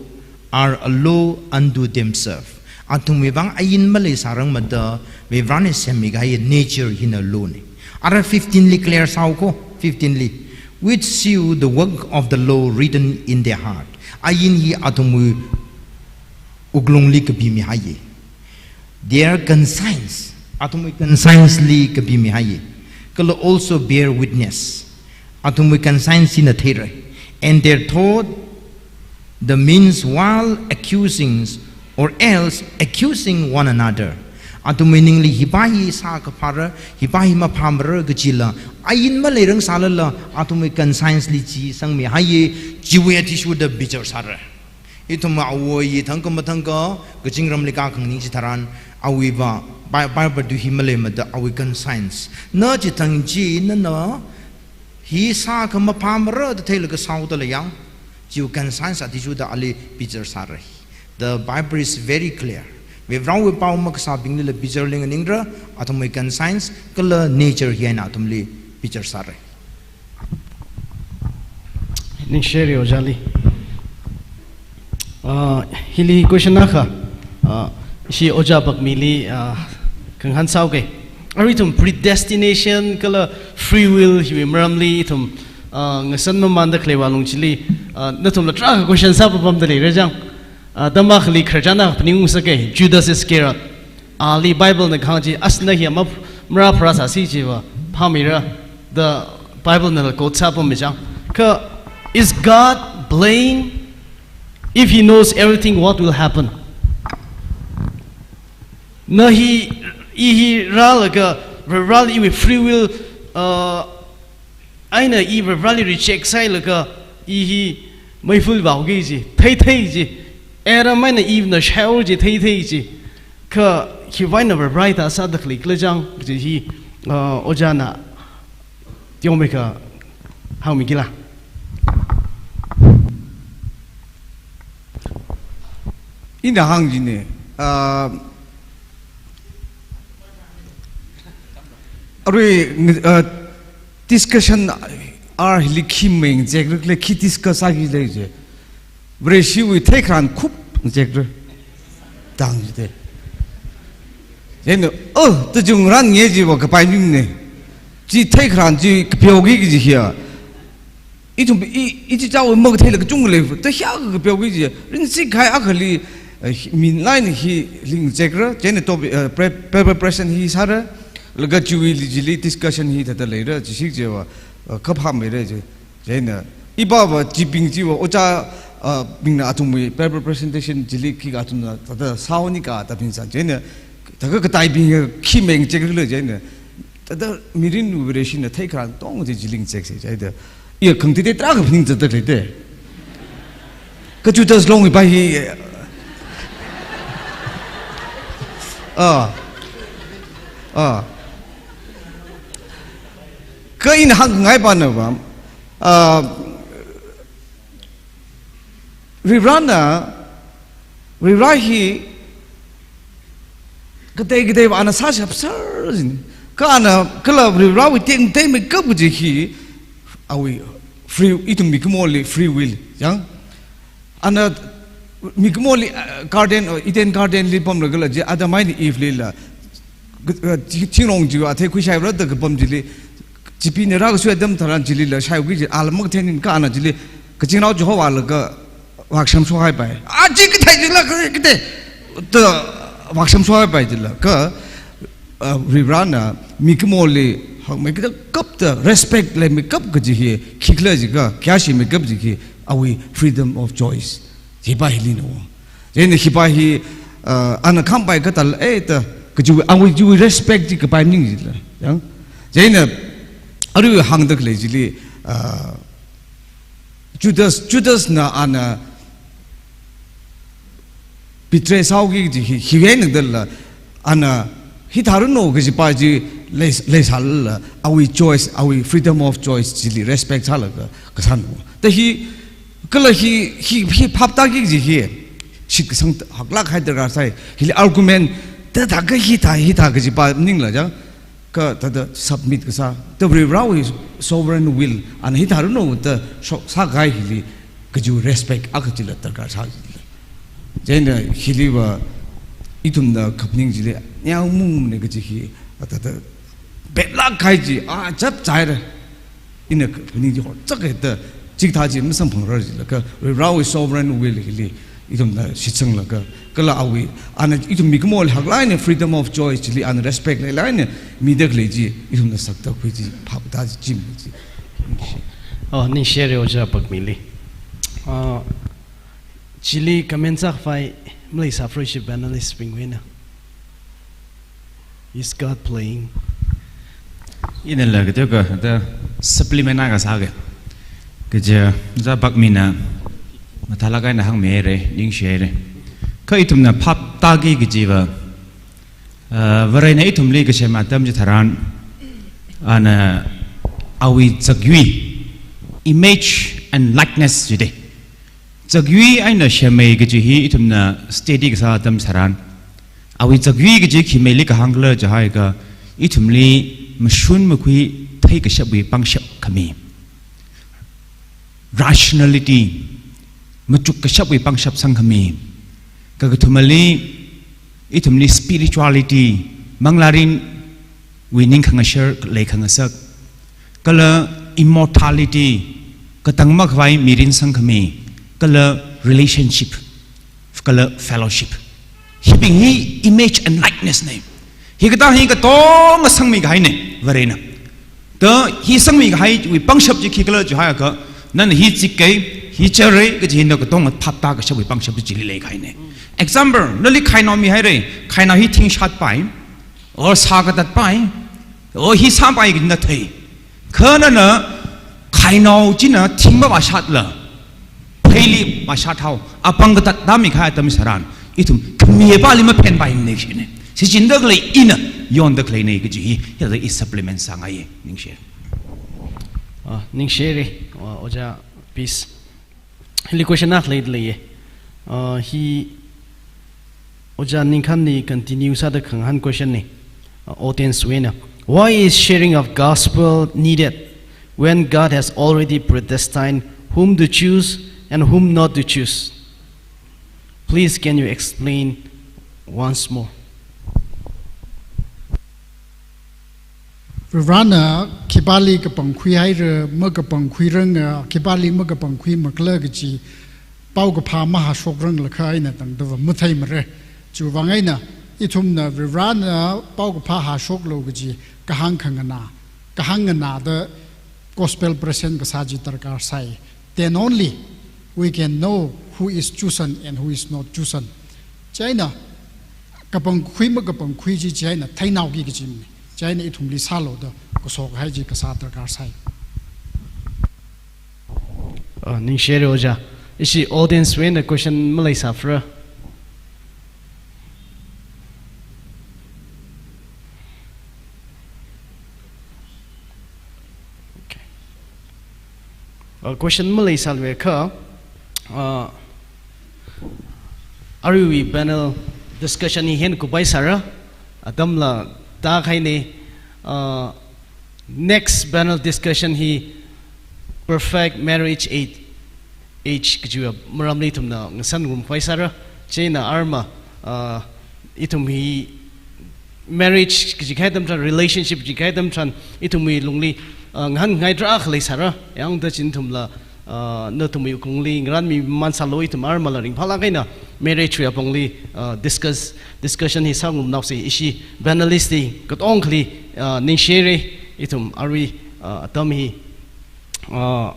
are a law unto themselves. Athumwui vang ain maleisārangmada, Varivarāna semmikahai nature hina law na. Ara fifteen li clear sāhaoko, fifteen li. Which shew the work of the law written in their heart. Ain hi athumwui wuklungli kapimihaiya. Their conscience, athumwui conscience li kapimihaiya. Kala also bear witness. Athumwui conscience hina theira. And their thought the means while accusing or else accusing one another. Athumwui ningli hipa hi sākaphāra, hipa hi maphāmara kajila, ain maleirangsālala, athumwui conscience li chi sangmihaiya, chiwui athishurda bichar sāra. Ithum awui thangkha mathangkha, kazingramli kakhang ning chitharan, awui va, Bi-, Bible tu hi maleimada, awui conscience. Na chithang chi, nana, hi sākha maphāmara da theilaga sāhaoda lei yang, chiwui conscience athishurda ali bichar sāra. The Bible is very clear. Varivarāwui pao makasābinglila bicharli nganingra, athumwui conscience, kala nature hi eina athumli bichar sāra. Ningshiri ojāli. Ah, hili question akha, ah, ishi ojā Pakmili, ah, khangahān sāhaoke. Arui ithum predestination kala free will hiwui maramli ithum, ah, ngasan mamanda khaleiwui lung chili, ah, nathumla tarākha question sāpapamda leira chang. Ah, atam akhali khararchan akha phaningung sāke, Judas Iscariot. Ali Bible na kahāng chi, asna hi ama mara pharāsāsi chiva, phāmira, the Bible nala quote sāpammi chang. Kha, is God blame if he knows everything what will happen? Na hi, i hi rālaga, rā, rālaga iwui free will, uh, eina i Varivarāli reject sāhailaga, i hi meiful vāhaoki ji, theithei ji. Adam eina Eve na shaihaora ji, theithei ji. Kha, khiwui vang eina Varivarā hithā sāda khalei khala chang, kaji hi, uh, ojāna teomeikha hāngmikila. Ina hāng jina, uh, arui, uh, discussion, uh, ar hili khi mengzekra khala, khi discuss sāki lei je. Vareshiwui theikharān khup ngazekra. Tang jite. Chieina, oh, tachung ran nge jiva kapai ming ne. Chi theikharān chi kapyoki kaji hiya. Ithum, i, ichichāwui makatheila kachungkha lei, ta hiya kapyoki ji, ringsi khai akhali, eh, hi, min line hi lingzekra, chieina topic, eh, pre-, paper presentation hi sāra, laga chiwuili chili discussion hi thāda leira, chishik chiva, eh, kaphā meira ji, chieina, ipava chibing chiva, ojā, eh, bingna athumwui paper presentation chili khikha athumna, thāda sāhaonika da phin san, chieina, thākha kataibing khi mengzekra le, chieina, thāda mirin Vareshina theikharān tong chi chi lingzekse, chieina. Iya khangatei tarākha phaning zatda leite. Ka Judas long ipa hi. Ah. Ah. Ka ina hāngngai pana va. Ah, Varivarana, Varivara hi katei katei va ana sāshap sāra jin. Ka ana kala Varivarawui tekmatei makeup kaji hi awui free, ithum mikumoli free will, yang. Ana mikumoli, uh, garden, uh, Eden garden li pamlaga la ji, Adam eina Eve lila, uh, chi-, chinglong chi athei khuishaira da kapam chili, chipee eina rākasui atam tharan chilila, shaiwui chi, ala makatheinin ka ana chili, kachingnao Jehovah laga, vākasham shohaipai. A chi kathei chila, ka, katei, da, vākasham shohaipai chila, ka, uh, Varivarana, mikumoli, hakmeikap da, respect leimeikap kaji hi, khikhala jiakha, khayāshi meikap kaji hi, awui freedom of choice. Hipa hili no. Chieina hipa hi, uh, ana khampai kathāla, eh, da, kajiwui, awui chiwui respect chi kapai maning jila. Yang. Chieina, arui hāngda khalei chili, uh, Judas, Judasna ana betray sāhaoki kaji hi, hi eina dala, ana hithāranu kajipa chi lei, leisālala, awui choice, awui freedom of choice chili respect sālaga kasāna. Da hi, kala hi, hi, hi phap tāki kaji hi, shitkasang haklāk kahai darkar sai, hili argument, da thākha hithā, hithā kajipa maningla jang, ka thāda submit kasā, da Varivarawui sovereign will, ana hithāranu da shok sākahai hili, kajiwui respect akha chila darkar sā jila. Chieina hili va ithumna kaphaning chili, nyao mung ne kaji hi, a thāda, betlāk kahai chi, a chap chaira. Ina kaphaning chi horchak heda, chikathā chi masamphangra jila, ka Varivarawui sovereign will hili, ithumna shitsanglaga, kala awui, ana ithum mikumoli haklāk eina freedom of choice chili ana respect leilāk eina mida khalei chi, ithumna sakda khui chi, phap tā chi, chim chi. Oh, ningshire Ojā Pakmili. Ah, chili comment sākhavai maleisā fellowship panelist bingwui eina. Is God playing? Inala kateokha da supplement akha sāga. Kaja, Ojā Pakmina mathālāk eina hāngmihaira, ningshihaira. Kha ithumna phap tāki kajiva, uh, Varena ithumli kasem atam chitharan, ana awui zakyui, image and likeness jida. Zakyui eina semhai kaji hi ithumna study kasā atam tharan, awui zakyui kaji khi meili kahāng khala jihaiakha, ithumli mashun makhui theikashapwui pangshap khami, rationality, machukkashapwui pangshap sangkhami, kakathumali, ithumli spirituality, manglārinwui ningkhangashar leikhangasak, kala immortality, katang makhavai mirin sangkhami, kala relationship, kala fellowship. Hibing hi image and likeness na. Hikathā hi katonga sangmi kahaina, Varena. Da hi sangmi kahaiwui pangshap chi khikhala jihaiakha, nana hi chikei, hi chara kaji hi na katonga phap tākashapwui pangshap chili leikahaina. Example, nali khainao mihaira, khainao hi thing shatpai, or sā katatpai, or hi sāpai kaji na thei. Kha nana khainao china thing mavāshatla, pheili vāshat hao, apāng katat tāmikahai atam tharan, ithum khami pāli maphenpaimana shina. Shichinda khalei ina, yonda khaleina kaji hi, hithāda i supplement sāngaiya, ningshi. Ah, ningshire, ah, Ojā, please. Hili question akha leida leiya. Ah, hi Ojā Ningkhanli continue sāda khangahān question na. Uh, audience wui eina. Why is sharing of gospel needed when God has already predestined whom to choose and whom not to choose? Please, can you explain once more? Varivarana khipāli kapangkhui haira, makapangkhuiranga, khipāli makapangkhui makhala kaji paokaphā mahāshokranglakha eina tangda va matheimara. Chiwuivang eina ithumna Varivarana paokaphā hāshoklu kaji kahāng khanganā, kahāng nganāda gospel present kasā chi darkar sai. Then only we can know who is chosen and who is not chosen. Chieina kapangkhui makapangkhui chi chieina theinaoki kajina. Chieina ithumli sālu da kashok kahai chi kasā darkar sai. Ah, ningshire Ojā. Ishi audience wui eina question maleisāphara. Okay. Uh, question maleisālui akha, uh, aruiwui panel discussion hi hienkhupai sāra, atamla tākahaina, uh, next panel discussion hi perfect marriage age, age kajiwui maramli ithumna ngasan ngarumkhavai sāra. Chieina arma, uh, ithum hi marriage kaji kahai atam tharan, relationship kaji kahai atam tharan, ithumwui lungli, uh, ngahānngai tarākha leisāra. Yangda chi ithumla, uh, nathumwui wuklungli ngarānmi maman sālu, ithum armala ringphālāk eina marriage wui apongli, uh, discuss, discussion hi sāngarumnaosa. Ishi panelist li katongkhali, uh, ningshihaira, ithum arui, uh, atam hi, uh,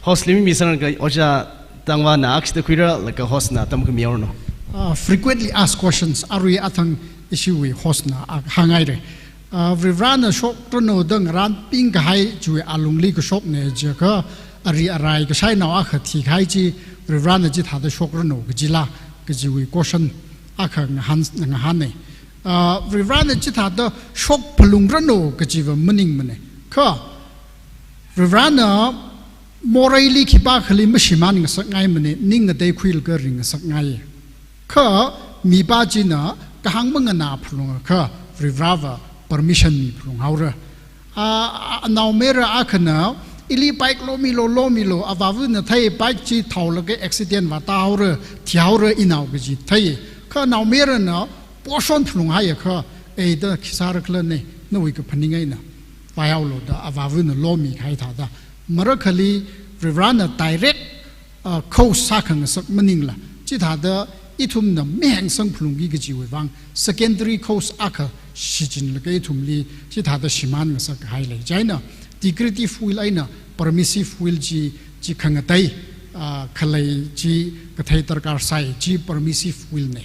host li mimisangra, Ojā Tangvana akshida khuira, laga host na atam khami haoranu. Uh, frequently asked questions, arui athang ishiwui host na ak-, hānghaira. Uh, Varivarana shokranu da ngarānpingkahai chiwui alungli kashokna jiakha, ari arai kashainao akha thikahai chi Varivarana chithāda shokranu kajila, kajiwui question akha ngahān, ngahānna. Uh, Varivarana chithāda shokphalungranu kajiva maningmana. Kha Varivarana moreili khipākhali mashimān ngasakngaimana, ning ngateikhuilaga ringngasakngai. Kha mipā china kahāng manganāphalungakha Varivarava permission miphalung haora. A, a, anaomayara akhana, ili bike lomilu, lomilu, avāvana thei bike chi thaolaga accident vātāhaora, thihaora inao kaji thei. Kha anaomayarana, poshonphalunghaiakha, ei da khisāra khala ne, nawui kaphaning eina vāhaolu da avāvana lomikahai thāda. Marakhali Varivarana direct, uh, cause sākhangasak maningla, chithāda ithumna mihangsangphalungki kajiwui vang secondary cause akha shichinlaga ithumli chithāda shimān ngasakhai lei. Chieina decretive will eina permissive will chi, chi khangatei, uh, khalei chi kathei darkar sai, chi permissive will na.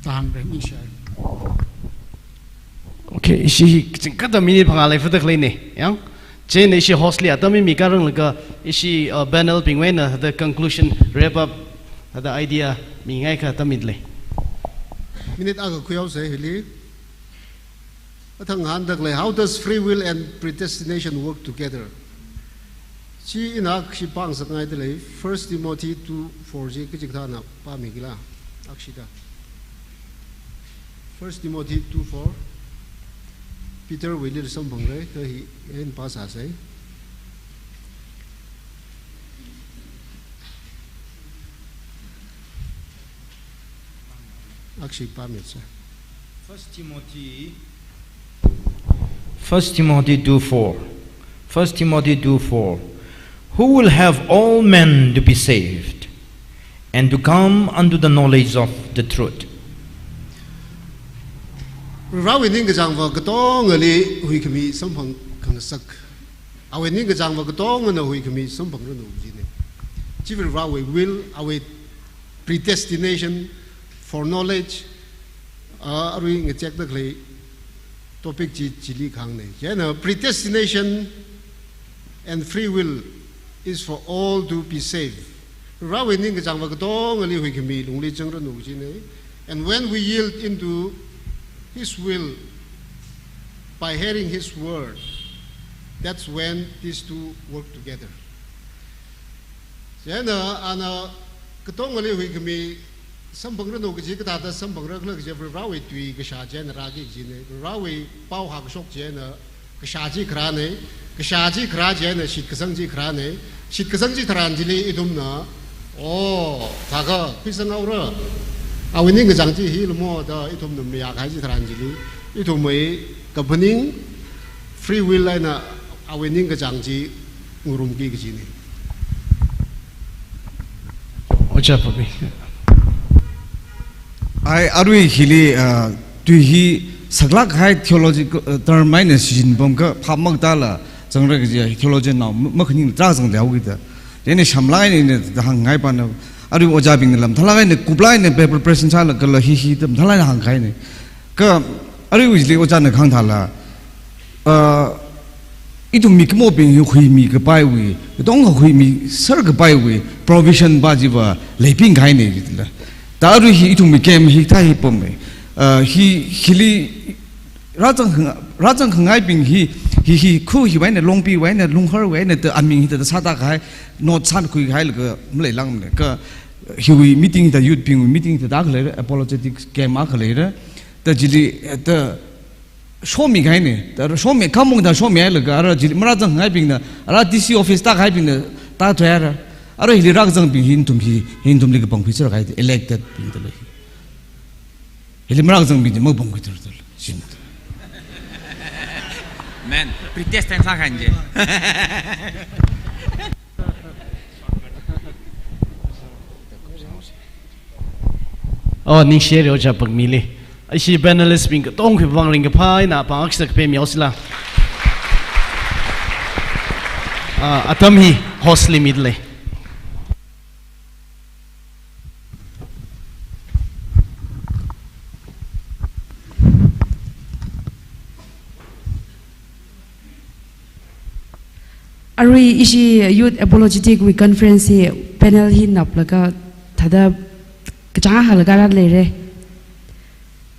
Tāhāngra, ningshi. Okay, ishi kachangkhatta minute phangā leifada khaleina, yang. Chieina ishi host li atam mimikharanglaga ishi, uh, panel bingwui eina the conclusion, wrap up, the idea mingaikha atam mili. Minute akha khuihaosa hili. Athang ngahānda khalei, how does free will and predestination work together? Chi ina akhashi pāngasakngaida lei, First Timothy two four chi kachikathāna pāmikila, akshida. First Timothy two four, Peter wuili samphangra, kha hi eina pāsāsa. Akhashi pāmisa. First Timothy, First Timothy two four. First Timothy two four. Who will have all men to be saved and to come unto the knowledge of the truth. Varivarawui ningkachāngva katongali huikhami samphang khangasak. Awui ningkachāngva katongana huikhami samphangranu jina. Chi Varivarawui will, awui predestination, foreknowledge, uh, arui ngachekda khalei topic chi chili kahāngna. Chieina predestination and free will is for all to be saved. Varivarawui ningkachāngva katongali huikhami lungli zangranu jina. And when we yield into His will by hearing His word, that's when these two work together. Chieina ana katongali huikhami samphangranu kaji kathāda samphangra khala kaji Varivarawui tui kashā chieina rāki kajina. Varivarawui pao hākashok chieina kashā chi kharāna, kashā chi kharā chieina shitkasang chi kharāna, shitkasang chi tharan chili ithumna, oh, thākha khuisanghaora, awui ningkachāng chi hila mo da ithumna mayākahai chi tharan chili, ithumwui kaphaning, free will eina awui ningkachāng chi ngarumki kajina. Ojā Pami. Ai, arui hili, uh, tui hi saklāk kahai theological, uh, term eina shichinpamkha phap makatala zangra kaji theologian nao ma-, makhaning tarākha zangda haokida. Chieina shamlāk eina da hāngngai pana, arui ojābingna lam thalāk eina kuplāk eina paper present sālaga kala hi hi da mathālāk eina hāngkahaina. Kha aruiwui chili ojāna kahāng thāla, uh, Ithum mikumobing hi huimi kapaiwui, katonga huimi sar kapaiwui, provision pa chiva leibing kahaina jila. Ta arui hi ithumwui camp hi thā hi pammi. Ah, hi, hili rāzang khang-, rāzang khangaibing hi, hi, hi, khu hiwui eina, Longpiwui eina, Lungharwui eina, ta aming hi ta, ta sāda kahai, note sākhui kahailaga maleilāngmana. Kha hiwui meeting ta, youth bingwui meeting ta, ta khalei, apologetics camp akha leira. Ta chili, ta shomi kahaina, ta shomi, khamong ta shomi hailaga, ara chili marāzang khangaibingna, ara D C office ta kahaibingna, ta thuihaira. Ara hili rāzangbing hi nathum hi, hi nathumli kapangkhui sāra kahai, elected bing ta lei. Hili marāzangbing chi mapangkhui thar thar, shin. Man, pretest ten sa kan je. Oh, ningshire ojā Pakmili. Ishi panelist bing katongawui vang ringkaphā eina pāngaksak pemyao sila. Ah, atam hi host li mida lei. Arui ishi Youth Apologetic Week Conference hi panel hi naplaga thāda kachāng halaga rāda leira.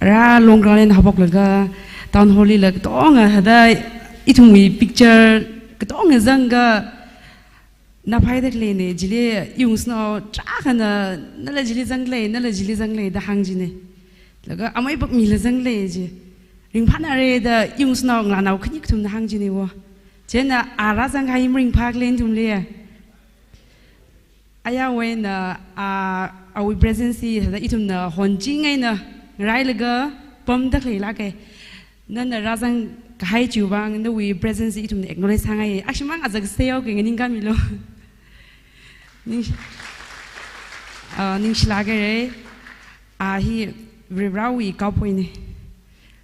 Ara Long Ground eina haophoklaga town hall lila katonga thāda ithumwui picture katonga zanga naphaida khaleina, chili iwungsnao tarākhana, nala chili zangda lei, nala chili zangda lei da hāng jina. Laga amei Pakmila zangda lei ji. Ringphānāra da iwungsnao ngalānao khani kathumna hāng jina wo. Chieina ara zangkahai maringphā khalei nathumli. Ayāwui eina, a, awui presence hi thāda ithumna honching eina ngarailaga pamda khaleilāka. Nana rāzangkahai chiwui vang, nawui presence hi ithumna acknowledge sāngai. Ashi mang azak stay okay nganingkāmilu. Ning-, ah, ningshilāk haira. A hi Varivarāwui cowboy na.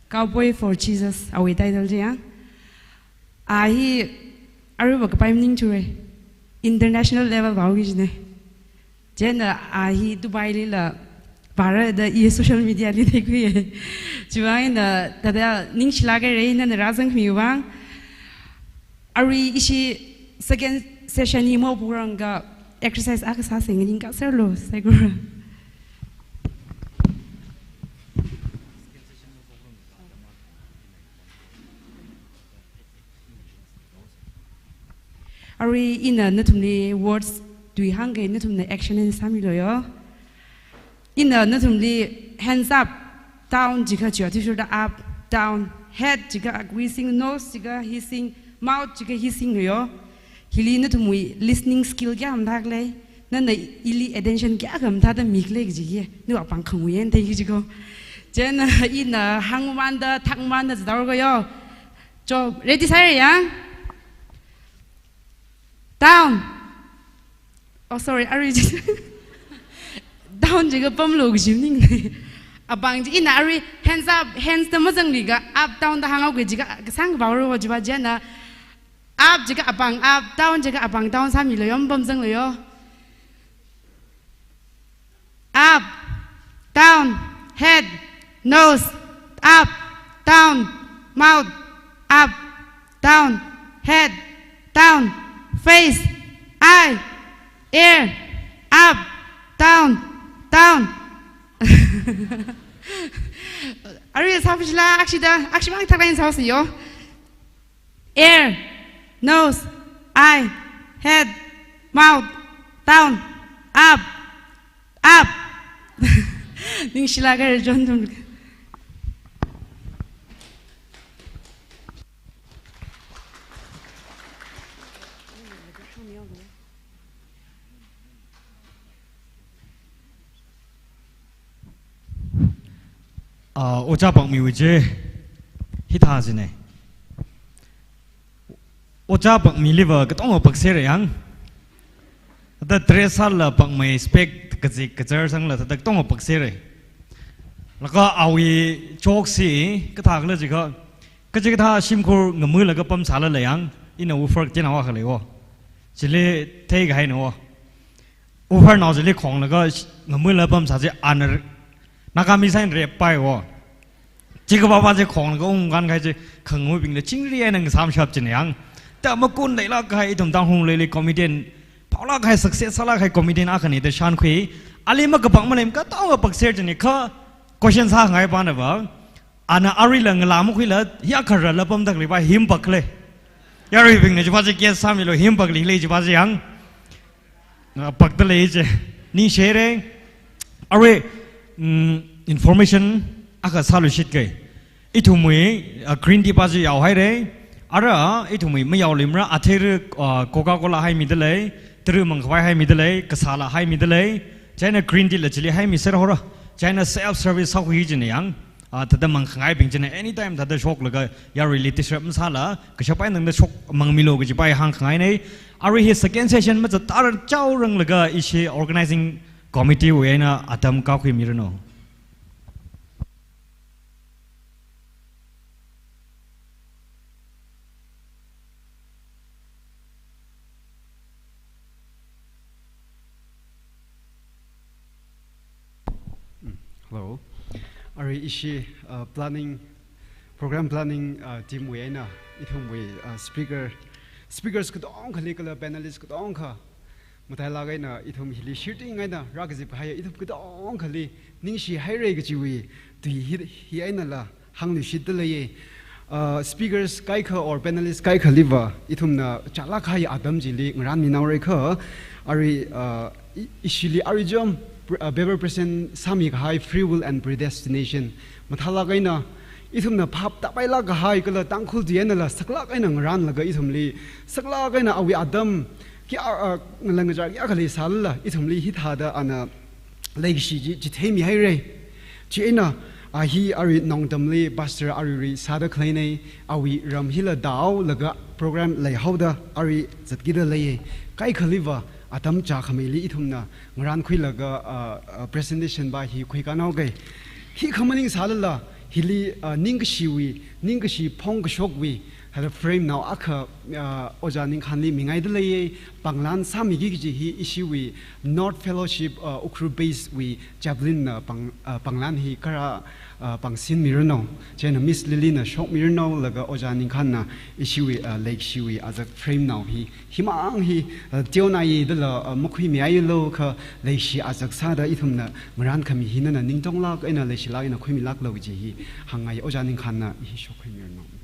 Cowboy for Jesus, awui title chi ya. A hi aruiva kapai maningthura. International level vāki kajina. Chieina a hi Dubai lila vāra da i social media li theikhuiya. Chiwui vang eina thāda ningshilāk haira nana rāzangkhamiwui vang. Arui ishi second session hi maphokranga exercise akha sāsa, nganingkā serlu, saikora. Arui ina nathumli words tui hāngga, nathumna action eina sāmilu yo. Ina nathumli hands up, down jiakha chiwui athishurda up, down, head jiakha akhawui sing, nose jiakha hi sing, mouth jiakha hi singlu yo. Hili nathumwui listening skill kayākha mathākhala, nana ili attention kayākha mathāda mikhala kaji hi, nawui apāng khanguiya eina theiki kajiko. Chieina ina hāngmamānda, thakmamānda zathaora ko yo. Cho, ready sāya? Down. Oh, sorry, arui chi. Down jiakha pamlu kaji maning. Apāng chi ina arui hands up, hands da mazanglaga up, down da hānghaoki jiakha kasāng kavāra chiva chieina up jiakha apāng up, down jiakha apāng down sāmilu yo, mapamzanglu yo. Up, down, head, nose, up, down, mouth, up, down, head, down, face, eye, ear, up, down, down. Arui sāpishila, akshida, akshimang thakra eina sāsa yo. Ear, nose, eye, head, mouth, down, up, up. Ningshilāk haira chon tum. Ah, Ojā Pakmiwui chi hithā jina. Ojā Pakmiliva katonga pakserra yang. Thāda dress sālala pakmei, spec kazek kazar sangla thāda katonga pakserra. Laga awui jokes hi kathākhala jiakha, kachikathā shimkhur ngamalaga pamsālala yang, ina woofer china wa khalei wo. Chili theikahaina wo. Woofer nao chili khonglaga sh-, ngamala pamsā chi ana r-, Naga mi sāin rep pai wo. Chikha papa chi khonglaga ungkān kahai chi khangaibingla chingri eina ngasāmshap china yang. Ta makun leilāk kahai ithum Tangkhul Leili comedian, phaolāk kahai, success sālāk kahai comedian akhana da shānkhui. Ali makapang malei, katonga pakser jini kha question sāngai pana va. Ana aruila ngalā makhuila, hi akha rāla pamda khalei va him pak lei. Yaruibingna chiva chi guess sāmilu, him pak lei lei chiva chi yang. Nga pakta lei chi. Ningshire. Arui, mm, information akha sāluishit kai. Ithumwui, uh, green tea pa chi yao haire. Ara, ithumwui mayao limra, athei ri, uh, Coca-Cola haimida lei, tara mangkhavai haimida lei, kasāla haimida lei. Chieina green tea la chili haimiser haora. Chieina self service sākhui jina yang. Ah, thāda mangkhangaibing china anytime thāda shoklaga yaruili disturb masāla, kashap eina tangda shok mangmilu kaji pa hāngkhangaina. Arui hi second session mazatar chaoranglaga ishi organizing committee wui eina atam kakhuimiranu. Mm, hello. Arui ishi, uh, planning, program planning, uh, team wui eina, ithumwui, uh, speaker, speakers katongkhali kala panelist katongkha, matailāk eina ithum hili shirting eina rākazip kahai ithum katongkhali ningshi haire kajiwui tui hi, hi einala hāngluishitda leiye. Uh, speakers kaikha or panelist kaikhaliva ithumna chālāk kahai atam chili ngarānminaorai kha, arui, uh, i-, ishili arui jom, pr-, uh, paper present sāmi kahai Free Will and Predestination mathālāk eina ithumna phap tāpailāk kahai kala Tangkhul tui einala saklāk eina ngarānlaga ithumli saklāk eina awui atam kayā, uh, ngalāng kachar kayākha leisālala ithumli hithāda ana leikashi chi, chitheimi haire. Chieina, a hi arui Nongtamli pastor aruirui sāda khaleina, awui ram hila daolaga program leihaoda arui zatkida leiye. Kaikhaliva atam chākhameili ithumna ngarānkhuilaga, uh, uh, presentation pa hi khuikānao kai. Hi khamaning sālala, hili, uh, ningkashiwui, ningkashi phongkashokwui, hada frame nao akha, uh, Ojā Ningkhanli mingaida leiye, panglan sāmiki kaji hi ishiwui North Fellowship, uh, Ukhrul base wui chaplain na pang, uh, panglan hi kharā, uh, pangsinmiranu. Chieina Miss Lily na shokmiranu, laga Ojā Ningkhan na ishiwui, uh, leikashiwui azak frame nao hi, himang hi, uh, teonaye dala, uh, makhuimialu kha leishi azak sāda ithumna ngarānkhami hi nana ningtonglāk eina leishilāk eina khuimilāklu kaji hi hāngngai. Ojā Ningkhan na hi shokkhuimiranu.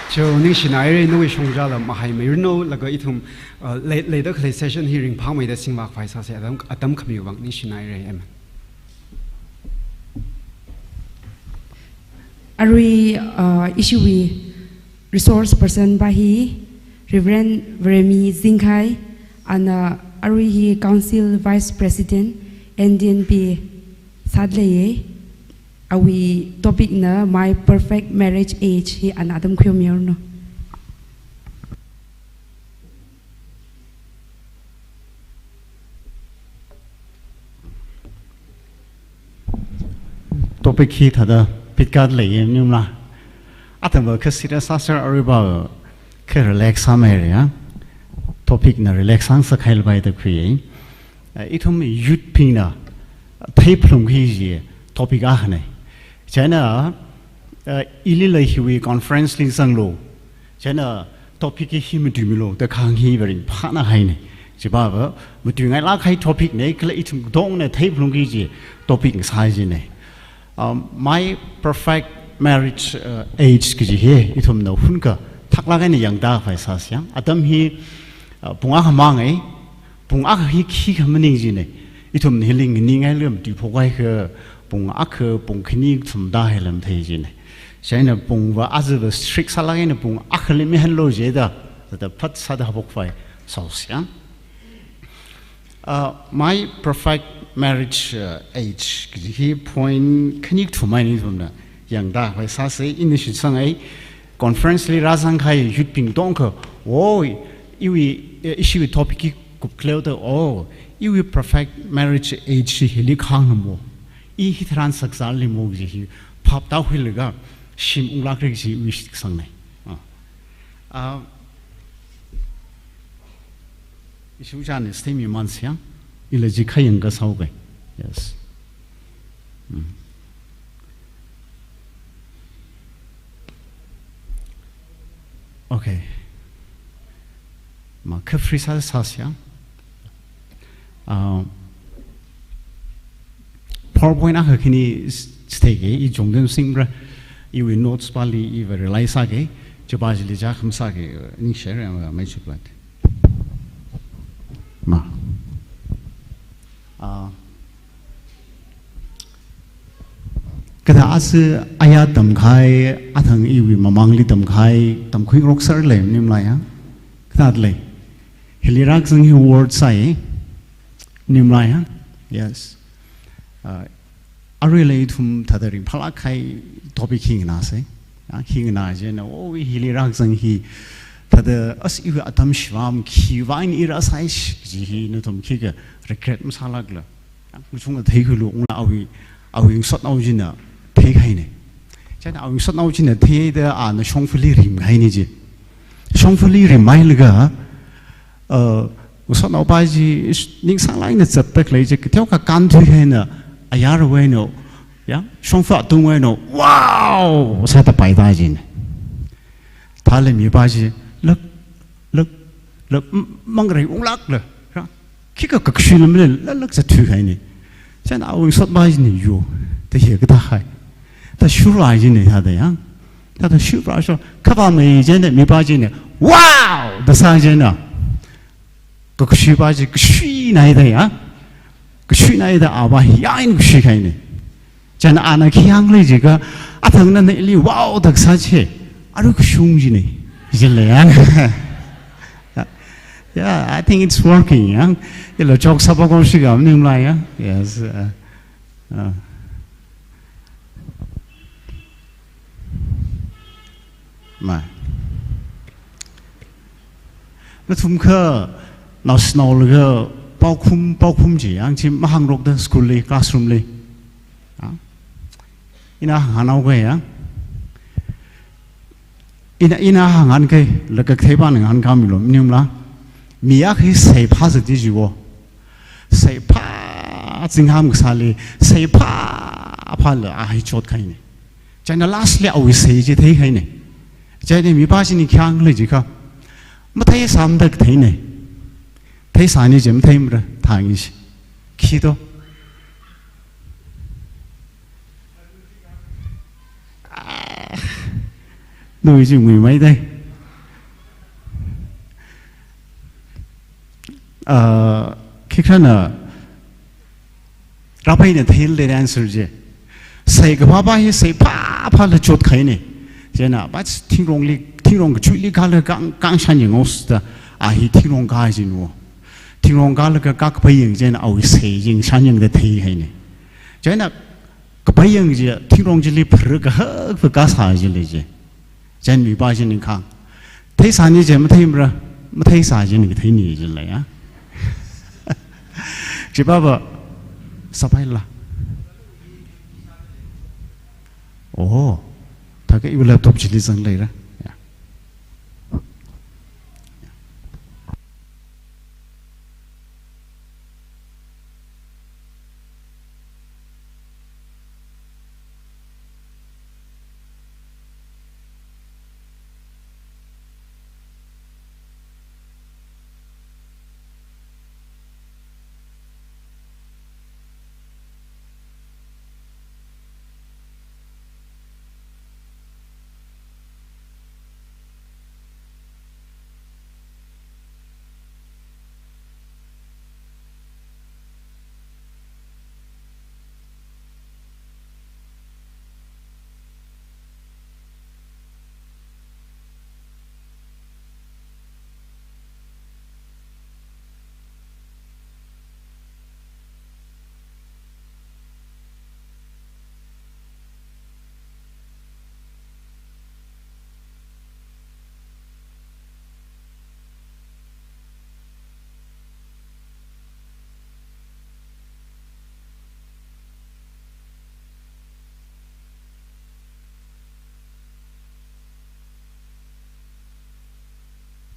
Cho, ningshinaire, nawui shongzala mahaimiranu, laga ithum, uh, lei, leida khalei session hi ringphāmeida singvākhavai sāse, atam, atam khamiwui vang ningshinaire, amen. Arui, uh, ishiwui resource person pa hi Reverend Veremi Zingkhai, ana arui hi Council Vice President, N D N P sāda leiye, awui topic na My Perfect Marriage Age hi ana atam khuimiranu. Topic hi thāda pitkada leiye maningla. Athumva kha serious sāser aruiva kha relax sāmeire ya. Topic na relax sāngasak hailbai da khuiye. Eh, ithum youth bingna theiphalungki kaji topic akhana. Chieina, eh, ilila hiwui conference li zanglu. Chieina topic hi matuimilu da kahāng hi va ringphāna haina. Chipava matuingailāk kahai topic na, kala ithum katongna theiphalungki kaji topic sāi jina. Um, My Perfect Marriage, uh, Age kaji hi ithumna hunakha thaklāk eina yangda khavai sāsa. Atam hi, uh, pung akha mangai, pung akha hi khikha maning jina. Ithumna hili nganingailu matuiphok kahai kha pung akha, pung khani kathum da hailam thei jina. Chieina pungva aja va strict sālāk eina pung akhali mihanlu jida, thāda phat sāda haophok khavai sāsa. Uh, My Perfect Marriage, uh, Age kaji hi point khani kathum eina ithumna yangda khavai sāsa. Ina shitsangai conference li rāzang kahai youth bing katongkha, o, iwui, eh, ishiwui topic hi kupkhaleo da, o, iwui perfect marriage age hi hili kahāngna mo, i hitharan sakzāli mo kaji hi phap tākhuilaga shim unglākra kaji iwui shitsangna. Ah. Ah, Ishi ojā na stay mi mansa ya. Ila chi khayang kasā kai. Yes. Mm. Okay. Ma kha free sāsāsa. Ah, PowerPoint akha khani s-, stake, i jongdam singra, iwui notes pāli, iva realize sāga, chipa chili chākham sāga, ning share, ah, mai chuplat. Ma. Ah, kathā asa aya tamkahai, athang iwui mamangli tamkahai, tamkhuingarok sālei, maningmala ya? Kathālei. Hili rākazang hi word sāi, maningmala ya? Yes. Ah, aruila ithum thāda ringphālāk kahai topic hi nganāsa. Ya, hi nganā chieina, oh, hili rākazang hi thāda as iwui atam shivam khiwui vang eina i rāsāi kaji hi nathum khikha regret masālākla. Ya, kachungkha theikhuilu, ungla awui, awui ngasotnao china theikahaina. Chieina awui ngasotnao china theida ana shongfali rimkahaina ji. Shongfali rimhailaga, uh, ngasotnaopa chi ningsānglāk eina zatda khalei chi, kateokha kānthuihaina, ayarwui eina, ya, shongfa atungwui eina, wow, sāda paida jina. Thālala mipa chi, lāk, lāk, lāk, m-, mangrei unglākla, ya, khikha kakashui lamli, lāk, lāk zatthuihaina. Chieina awui ngasotpa china yo, thāda hi kathāhai. Thāda shurvā jina thāda ya. Thāda shurvā sho, khavā mai chieina, mipa china, wow, da sā chieina. Kakashuipa chi kashuina da ya. Kashuina da ava hi yang kashuikahaina. Chieina ana khi hānglei jiakha, athang nana ili wow da kasā chi, arui kashung jina. Jilei ya. Yeah, I think it's working, ya. Ila joke sāpa ko shikha, maningmala ya. Yes. Uh, uh. Ma. Nathum kha, naoshinao laga paokhum, paokhum chi, yang chi mahāngrokda school li, classroom li. Ah. Ina hāngngainaoga ya. Ina, ina hāngngainkahai, laga katheipa ngahānkāmilu, maningmala. Mi akha hi seiphā zat di jiwo. Seiphā zingham kasāli, seiphā phāla a hi chotkahaina. Chieina last li awui sei chi theikahaina. Chieina mipa china khi hānglei jiakha, matheisāmada katheina. Theisāni ji matheimara, thang ishi. Khi to. Ah, no ishi ngui mai dai. Ah, khikha na rāpai na thei le answer chi. Seikaphāpa hi seiphā phāla chotkahaina. Chieina, but thingrongli, thingrong kachuili kālaga kang, kang shanyang ngaosa da, a hi thingrong kā jiwo. Thingrong kālaga kakapai yang chieina awui sei chi shanyangda theihaina. Chieina, kapai yang chi, thingrong chili phara kahak phā kasā chili chi. Chieina mipa china khang. Theisāni ji matheimara, matheisā china katheina jilei ya. Chipapa, sāpaila. Oh, thākha iwui laptop chili zangleira. Ya.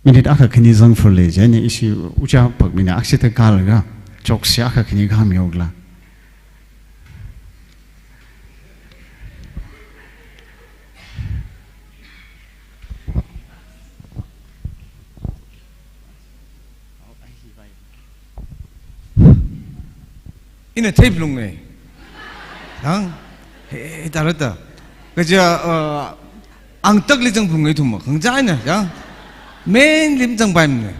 Minute akha khani zangfurlei, chieina ishi ojā pakmina akshita kālaga, joke akha khani kāmihaola. Ina theiphalunge. Yang, he, he, tara ta. Kaja, uh, angtakli zangphalunge ithum, khangachā eina, yang. Mainly mazangpaimane.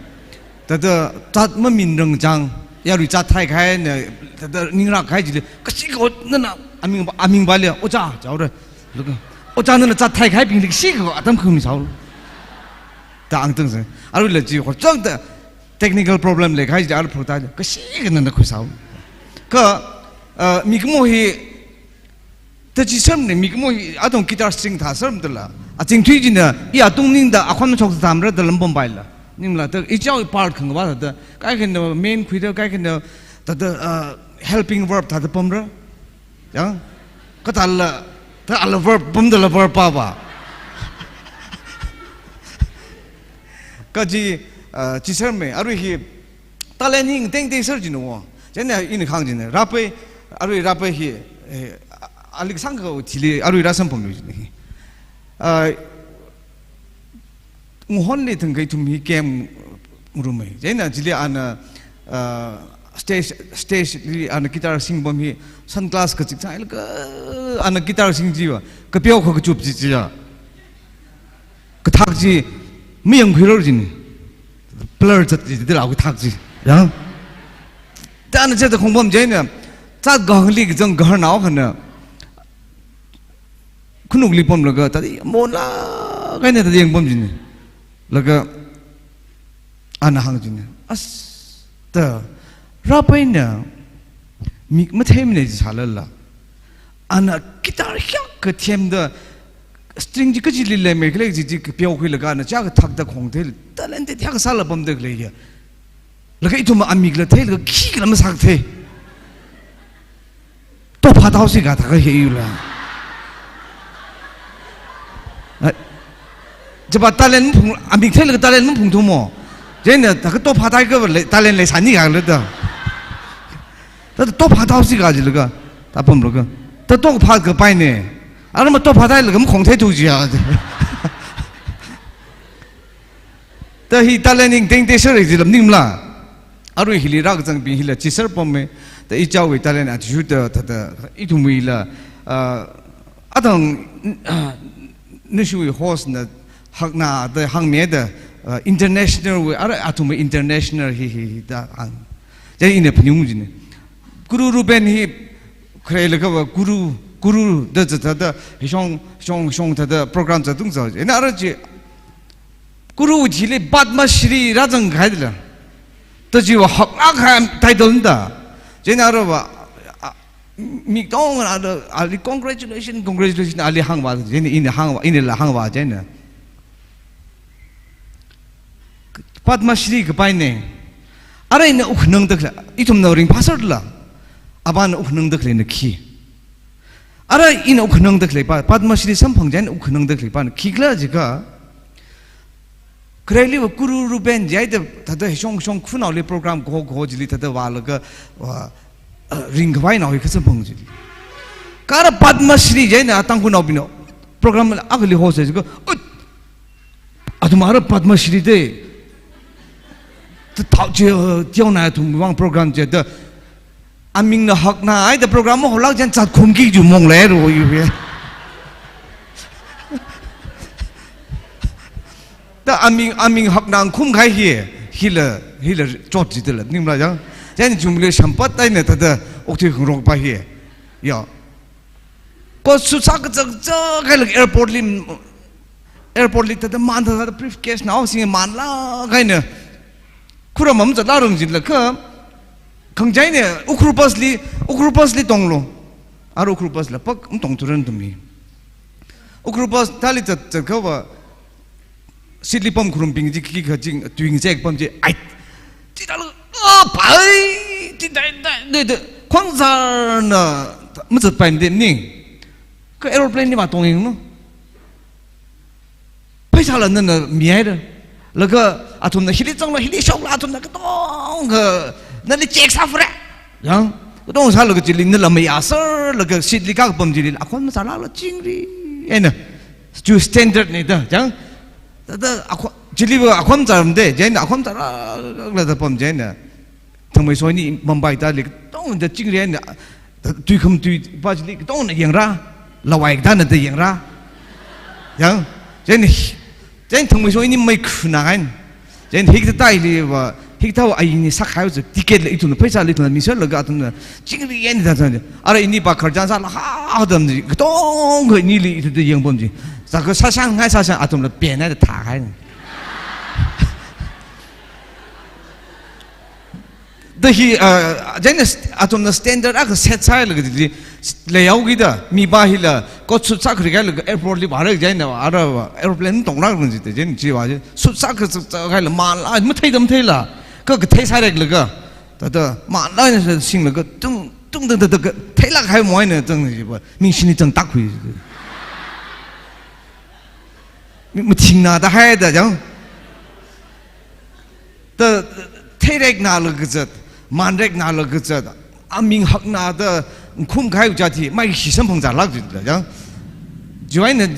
Thāda, zat maminrang chang, yarui zat theikahai ne, thāda ningrākahai chili, kashi ko, nana, aming, aming vāli, ojā, jihaora. Laga, ojā nana zat theikahaibingli kashi ko, atam khami sāhaora. Da angtang se. Aruila chi, horchok da, technical problem leikahai chi, aru phurta, kashi ko nana khuisāhaora. Kha, uh, mikumo hi, thāda chi sārmane, mikumo hi, athum guitar string thā sārmada la. Achingthui china, i atung ningda, akhon machok thāmara da lam pampai la. Ningla, thāda, ichao part khangavā thāda, kaikhana main khuida, kaikhana, thāda, uh, helping verb thāda pamra. Yang, kathāla, thāda ala verb, pamda la verb pa pa. Kaji, uh, chi sārmane, arui hi, talent hi tengteng sāra jina wo. Chieina ina kahāng china, rāpai, arui rāpai hi, eh, a-, ali kasāngkha chili, arui rāsamphanglui jina hi. Ah, Ngahonli thangkha ithum hi camp ngarumhai. Chieina chili ana, ah, stage, stage li ana guitar singpam hi, sunglass kachik chānglaga, ana guitar sing chiva, kapeo kha kachup chi chiya. Kathak chi, mayangkhuirar jina. Blur zat chi, thāda la kathak chi. Yang. Thāda ana chithāda khongpam chieina, zat kahāngli kazang gaharnao akhana, khanukli pamlaga, thāda, monlāk eina thāda yangpam jina. Laga, ana hāng jina. As, thāda, rāpaina, mik matheimane chi sālala. Ana guitar hiyākha themda, string chi kachili leimei khalei chi chi kapeo khuilaga ana chā kathakda khong thei, talent te hiyākha sāla pamda khalei ya. Laga ithum amikla theilaga khikhala masākathei. Tophā thaosi kathā kahi yula. Ah, chiva talent maphung, amik theilaga talent maphungthu mo. Chieina thākha tophā thai kava lei, talent leisāni kala thāda. Thāda tophā thaosi kajilaga, thāda pamlaga. Thāda tophā kapaine. Ara matophā thailaga makhong theithu jiya. Thāda hi talent hi tengteng sāra jila maningmala. Arui hili rākazangbing hila chi sārpamme. Thāda ichaowui talent athishurda, thāda ithumwuila, ah, athang, ah, nashiwui host na hakna da hāngmida, ah, international wui, ara athumwui international hi, hi, hi da hāng. Chieina ina phaningung jina. Guru Ruben hi kharela kava guru, guru da zat thāda, shong, shong, shong thāda program zatungzā. Ina ara chi, Guru chili Padma Shri rāzangkahai dala. Thāda chiva hakna kahai title da. Chieina arava, a, mi tongna da, ali congratulation, congratulation, ali hāngva, chieina ina hāngva, inala hāngva, chieina. Padma Shri kapaine. Ara ina wukkhanangda khalei, ithumna ringphāsālala. Avāna wukkhanangda khaleina khi. Ara ina wukkhanangda khaleipa, Padma Shri samphang chieina wukkhanangda khaleipana khikhala jiakha, khareliva Guru Ruben jihaida thāda shong shong khunaoli program kaho kaho chili thāda vālaga, vā, ah, ringkhavai nao hi kha samphang chili. Kha ara Padma Shri jihaina Tangkhulnaobingna program akhali host jiakha, ut, athum ara Padma Shri te. Thāda thao chi, uh, tiaona athum vang program chi thāda. Amingna hakna haida program maholak chieina zatkhumki ju mong le ro yu ye. Thāda aming, aming hakna khumkahai hi, hila, hila chot jidala, maningmala yang. Chieina chungli shampat eina thāda okthui khangarokpa hi. Ya. Ko susa kachak chak kailaga airport li, airport li thāda man thāda briefcase nao sing manlāk eina. Khuram mazatla rung jilakha, khangachā eina Ukhrul bus li, Ukhrul bus li tonglu. Ara Ukhrul bus la pak, mm, tongthuran ithum hi. Ukhrul bus thāli zat, zatkahaiva, seat li pamkharumbing chi khikha ching, tuing zek pam chi, ai. Chi thāla, ah, pai, chi dai, dai, dai, dai. Khonsarna, mazatpaimade maning. Kha aeroplane li vātong yanglu. Pheisāla nana mihaira. Laga athumna hili zanglu, hili shoklu, athumna katongkha nali check sāphura. Yang, katong sālaga chili nala mayāsālaga seat li kapam chili akhon mazālala chingri eina. Chu standard ne da, yang. Thāda akhon, chiliva akhon mazārmade, chieina akhon mazālala thāda pam chieina. Thangmeisoini Mumbai thāli katongda chingri eina, tui khamatua pa chili katongna yangra, lawai katāna da yangra. Yang, chieina, chieina thangmeisho ini mei khuna haina. Chieina hikathā thāda ili va, hikathā va ini sākahai chi ticket la ithumna pheisā la ithumna miserlaga athumna chingri eina da zan. Ara ini pa kharjan sālaga ha ha dam chi, katongkha inili ithumda yangpam chi. Sākha sāsang ngai sāsang athumla pen eina thāhaina. Da hi, uh, chieina st-, athumna standard akha set sāhailaga chili, leihaokida, mi pa hila, coat suit sākharikahailaga airport li vāra chieina, ara, aeroplane tongrakra chida, chieina chi va chi, suit sākha sā, sākahai la, mala, matheida matheila, kha kathei sāreklaga, thāda, mala eina singlaga, tung, tung, tung, tung, tung, theilāk kahai mo eina, tung, chi va, ming shini tung tākhui. Mi, mathingna da haida, yang. Da, theirekna la kazat, manrekna la kazat, aming hakna da khum kahai jati, maishi samphang zālāk jida, yang. Chiwui eina,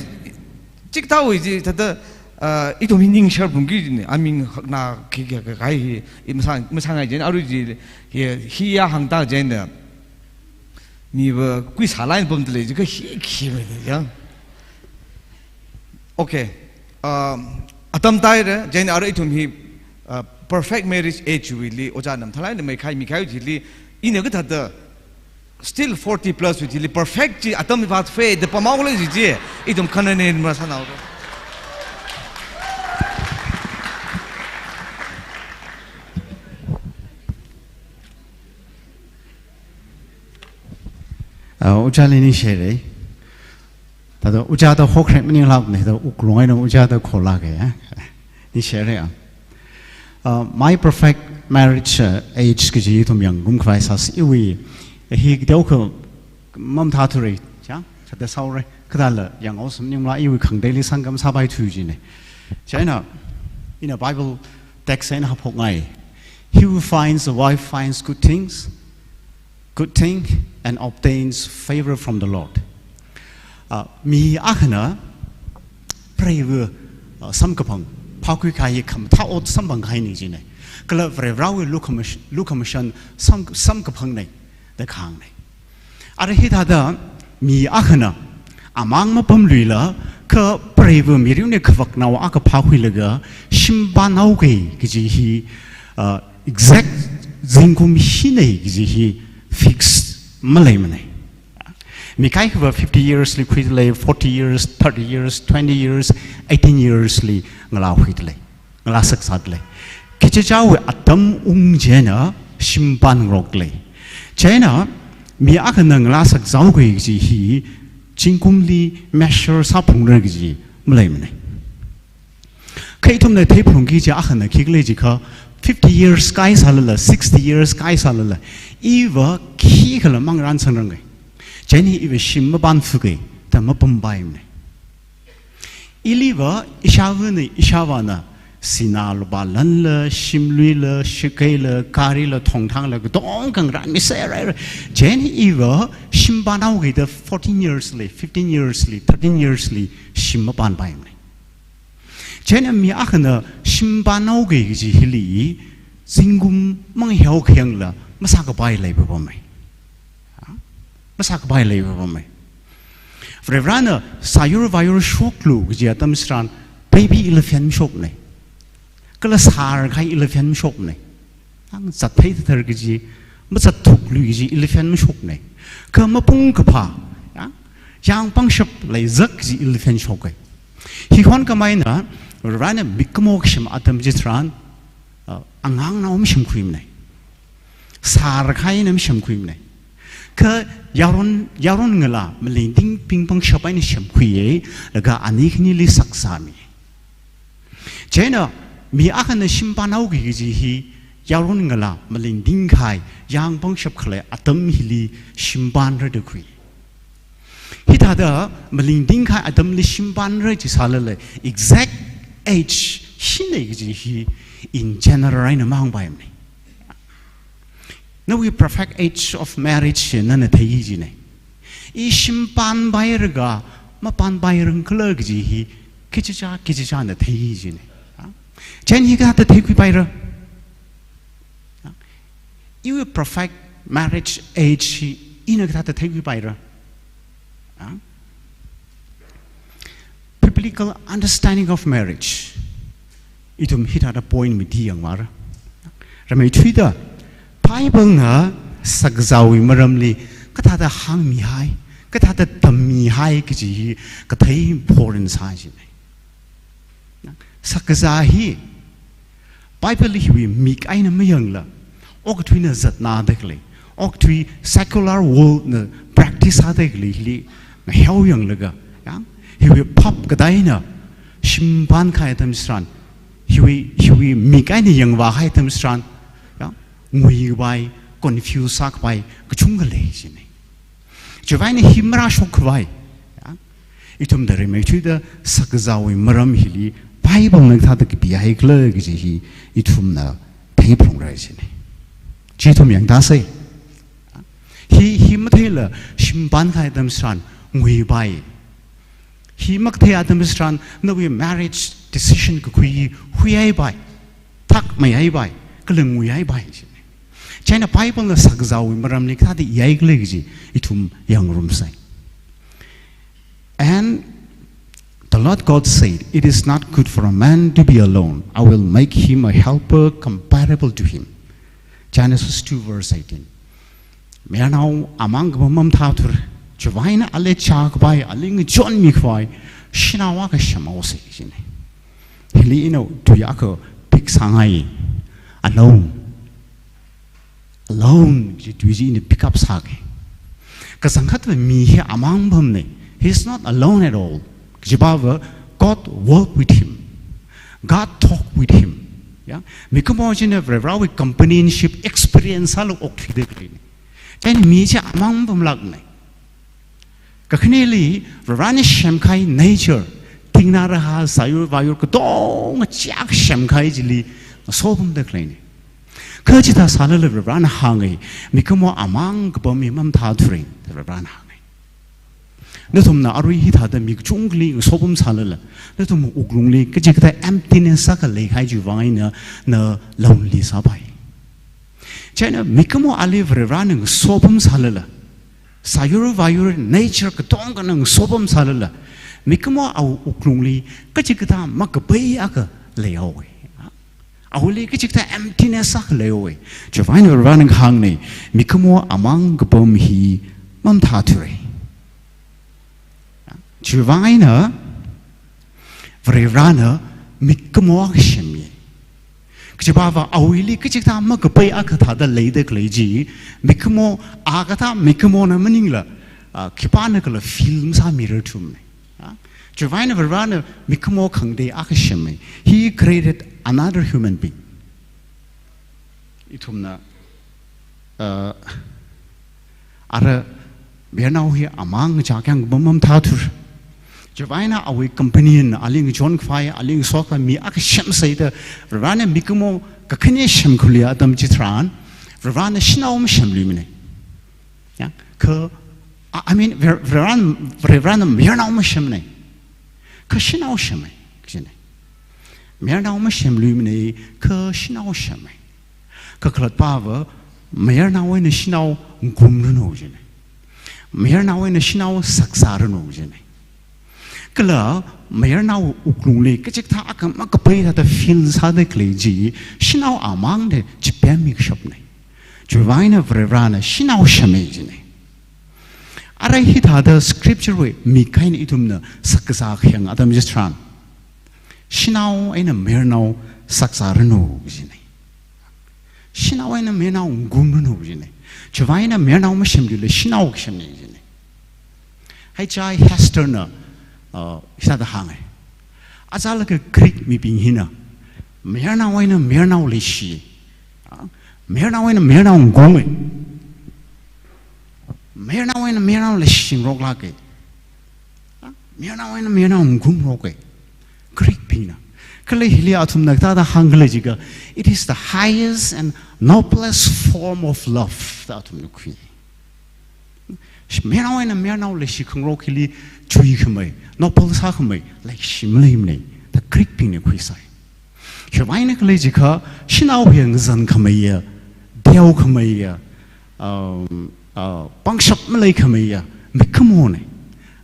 chikathāwui chi, thāda, ah, ithum hi ningshar phungki jina, aming hakna khi, khi, khi, kahai hi, i masang, masāngai chieina, arui chi, hi, hiya hāngda chieina, mi va kuisālāk eina pamda lei, chi kha hi, khi, yang. Okay. Um, atam tāhaira, chieina ara ithum hi, uh, perfect marriage age wuili, ojāna mathālāk eina meikhai, mikahai chili, ina kathāda, still forty plus wui chili, perfect chi atam vātfei, da pamhaola chi chi, ithum khanane masānao. Uh, ojāli ningshire. Thāda ojāda hokre maninglākne, thāda wuklung eina ojāda kholāke, eh? Ningshire, ah. Uh, my perfect marriage, uh, age kaji ithum yangrum khavai sāsi iwui, eh, hi teokha mamathāthura, chang, thāda sāhaora, kathāla yanghaosa maningla iwui khangateili sangkam sāpaithu jine. Chieina, ina Bible text eina haophokngai. "He who finds a wife finds good things, good thing and obtains favor from the Lord." Ah, mi akhana preiva, ah, samkaphang phākhui kahai khamathā ot samphang kahaine jine. Kala Varivarāwui lukhamashan, lukhamashan sam, samkaphangne da kahāngne. Ara hithāda mi akhana amang mapamluila kha preiva mirin eina khavaknao akha phākhuilaga shimpānhaoke kaji hi, ah, exact zingkum hine kaji hi fix maleimane. Mi kaikhava fifty years li khuidalei, forty years, thirty years, twenty years, eighteen years li ngalākhuidalei, ngalāsakzatdalei. Kachichāwui atam ung chieina shimpānngarokdalei. Chieina mi akhana ngalāsakzathaoki kaji hi zingkumli measure sāphungra kaji maleimane. Kha ithumna theiphungki kaji akhana khikhala jiakha, fifty years kaisālala, sixty years kaisālala, iva khikhala mangarānsangrange. Chieina iva shim mapānfuke da mapampaimane. Iliva ishāvana, ishāvāna, sinā lupā lanla, shimluila, shakeila, garila, thongthangla, katongkha ngarānmiserhaira. Chieina iva shimpānhaoki da fourteen years li, fifteen years li, thirteen years li shim mapānpaimane. Chieina mi akhana shimpānhaoki kaji hili zingkum manghaokhayangla masākapai leipapamai. Ha? Masākapai leipapamai. Varivarāna sāyur vāyur shoklu kaji atam tharan baby elephant mashokne. Kala sārkahai elephant mashokne. Ang zatthei thathar kaji, mazatthuklui kaji elephant mashokne. Kha mapung kaphā, ya, yāng pangshap leizak kaji elephant shoke. Hi khon khamei eina, Varivarāna mikumo kashim atam chitharan, uh, angangnao mashimkhuimane. Sārkahai eina mashimkhuimane. Kha yaron, yaron ngalā, malingding pingpangshap eina shimkhuiye, laga ani khanili sakzāmi. Chieina, mi akhana shimpānhaoki kaji hi, yaron ngalā, malingding kahai, yāng pangshap khalei atam hili shimpānra da khui. Hithāda malingding kahai atamli shimpānra jisālala, exact age hine kaji hi in general eina mahāngpaimane. Nawui perfect age of marriage nana thei jine. I shimpānpaira ka mapānpairangkhala kaji hi kachichā, kachichāna thei jine. Ha? Chieina hi kathāda theikhuipaira? Ha? Iwui perfect Marriage age hi ina kathāda theikhuipaira? Ah? Biblical understanding of marriage. Ithum hithāda point mati yangmara. Rimeithuida, Bible na shakzāwui maramli kathāda hāngmihai, kathāda tammihai kaji hi kathei important sāi jina. Shakzā hi Bible hiwui mik eina mayangla, okathuina zatnada khalei, okathui secular world na practice sāda khalei hili ngaheo yanglaga, ya, hiwui phap kateina shimpan kahai atam chitharan, hiwui, hiwui mik eina yangvāhai atam chitharan, ya, nguipai, confuse sākapai kachungkha lei jina. Chiwuivang eina hi marāshok khavai, ya, ithumna rimeithuida shakzāwui maram hili Bible na kathāda kapihaikhala kaji hi ithumna theiphalungra jina. Chi ithum yangtāsei. Hi, hi matheila shimpan kahai atam chitharan nguipai. Hi makathei atam chitharan nawui marriage decision kakhui hi huihaipai, thakmeihaipai, kala nguihaipai jina. Chieina Bible na shakzāwui maramli kathāda ihaikhala kaji ithum yangngarumsei. And the Lord God said, "It is not good for a man to be alone. I will make him a helper comparable to him." Genesis two verse eighteen. Mayarnao amang kapam mamathāthura. Chiwuivang eina ali chākapai, ali ngachonmi khavai shanao akha semhaosei jina. Hili ina tui akha pick sāngai. Alone. Alone kaji tui chi ina pick up sāki. Kachangkhatva mi hi amang pamna. He is not alone at all. Kajipava, God walk with him. God talk with him. Ya, mikumo china Varivarāwui companionship experience sālaga okthuida khalei. Chieina mi chi amang pamlākna. Kakhaneli, Varivarāna semkahai nature, thingna raha, sāyur vāyur katonga chak semkahai chili ngasopamda khaleina. Kha chithā sālala Varivarāna hānga, mikumo amang kapam hi mamathāthura, Varivarāna hānga. Nathumna arui hithāda mi kachungkhali ngasopam sālala, nathum wuklungli kachikathā emptiness akha leikahai chiwuivang eina na lonely sāpai. Chieina mikumo ali Varivarāna ngasopam sālala, sāyur vāyur nature katongana ngasopam sālala, mikumo awui wuklungli kachikathā makapei akha leihaowa. Awuili kachikathā emptiness akha leihaowa. Chiwuivang eina Varivarāna hāngna, mikumo amang kapam hi mamathāthura. Chiwuivang eina Varivarāna mikumo akha semmi. Kajipava awuili kachikathā makapei akha thāda leida khalei chi, mikumo, a kathā mikumona maningla, ah, khipānakhala feel masāmirarthumana. Ah, chiwuivang eina Varivarāna mikumo khangatei akha semmi. He created another human being. Ithumna, uh, ara mayarnao hi amang chak yang kapam mamathāthura. Chiwuivang eina awui companion, ali ngachon khavai, ali ngaso khavai mi akha semsei da, Varivarāna mikumo kakhane semkhuiluiya atam chitharan, Varivarāna shanao masemluimana. Ya, kha, I, I mean, Var-, Varivarāna, Varivarāna mayarnao masemna. Kha shanao sema, kajina. Mayarnao masemluimana, kha shanao sema. Kakhalatpava, mayarnao eina shanao ngumranu jina. Mayarnao eina shanao shakzāranu jina. Kala mayarnao wuklungli kachikathā akha makapei thāda feel sāda khalei chi, shanao amangna chipemmi kashapna. Chiwuivang eina Varivarāna shanao sema jina. Ara hithāda scripture wui mik eina ithumna shakzā khayang atam chitharan, shanao eina mayarnao shakzāranu jina. Shanao eina mayarnao ngumranu jina. Chiwuivang eina mayarnao masemluila shanao kasemna jina. Haichai Hesterna, uh, hithāda hānga. Achālakha Greek mibing hina mayarnao eina mayarnao leishi. Ah, mayarnao eina mayarnao ngunga. Mayarnao eina mayarnao leishingaroklāka. Ah, mayarnao eina mayarnao ngumngaroka. Greek bingna. Kala hili athumna kathāda hāngkhala jiakha, it is the highest and noblest form of love da athumna khui. Mayarnao eina mayarnao leishi khangarok hili chuikhamei, noble sākhamei leishi maleimana da Greek bingna khuisai. Chiwuivang eina khala jiakha, shanao hi ngazan khameiya, teokhameiya, um, uh, pangshap maleikhameiya, mikhamona.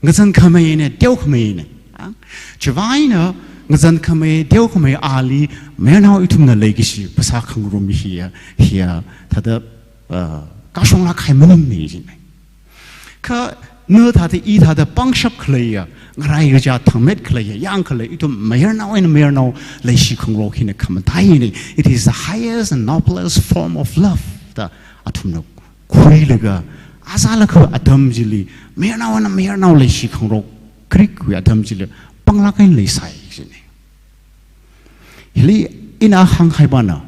Ngazan khameina, teokhameina. Ah, chiwui vangna ngazan khamei, teokhamei ali, mayarnao ithumna leikashi, phasā khangarum hiya, hiya, thāda, uh, kashonglāk kahai maningmana jina. Kha na thāda, i thāda pangshap khaleiya, ngarai kaja thangmet khaleiya, yāng khalei, ithum mayarnao eina mayarnao leishi khangarok hina khamataina. It is the highest and noblest form of love da athumna khuilaga, azālakha atam chili, mayarnao eina mayarnao leishi khangarok krik wui atam chili, panglāk eina leisai jina. Hili ina hānghaipana.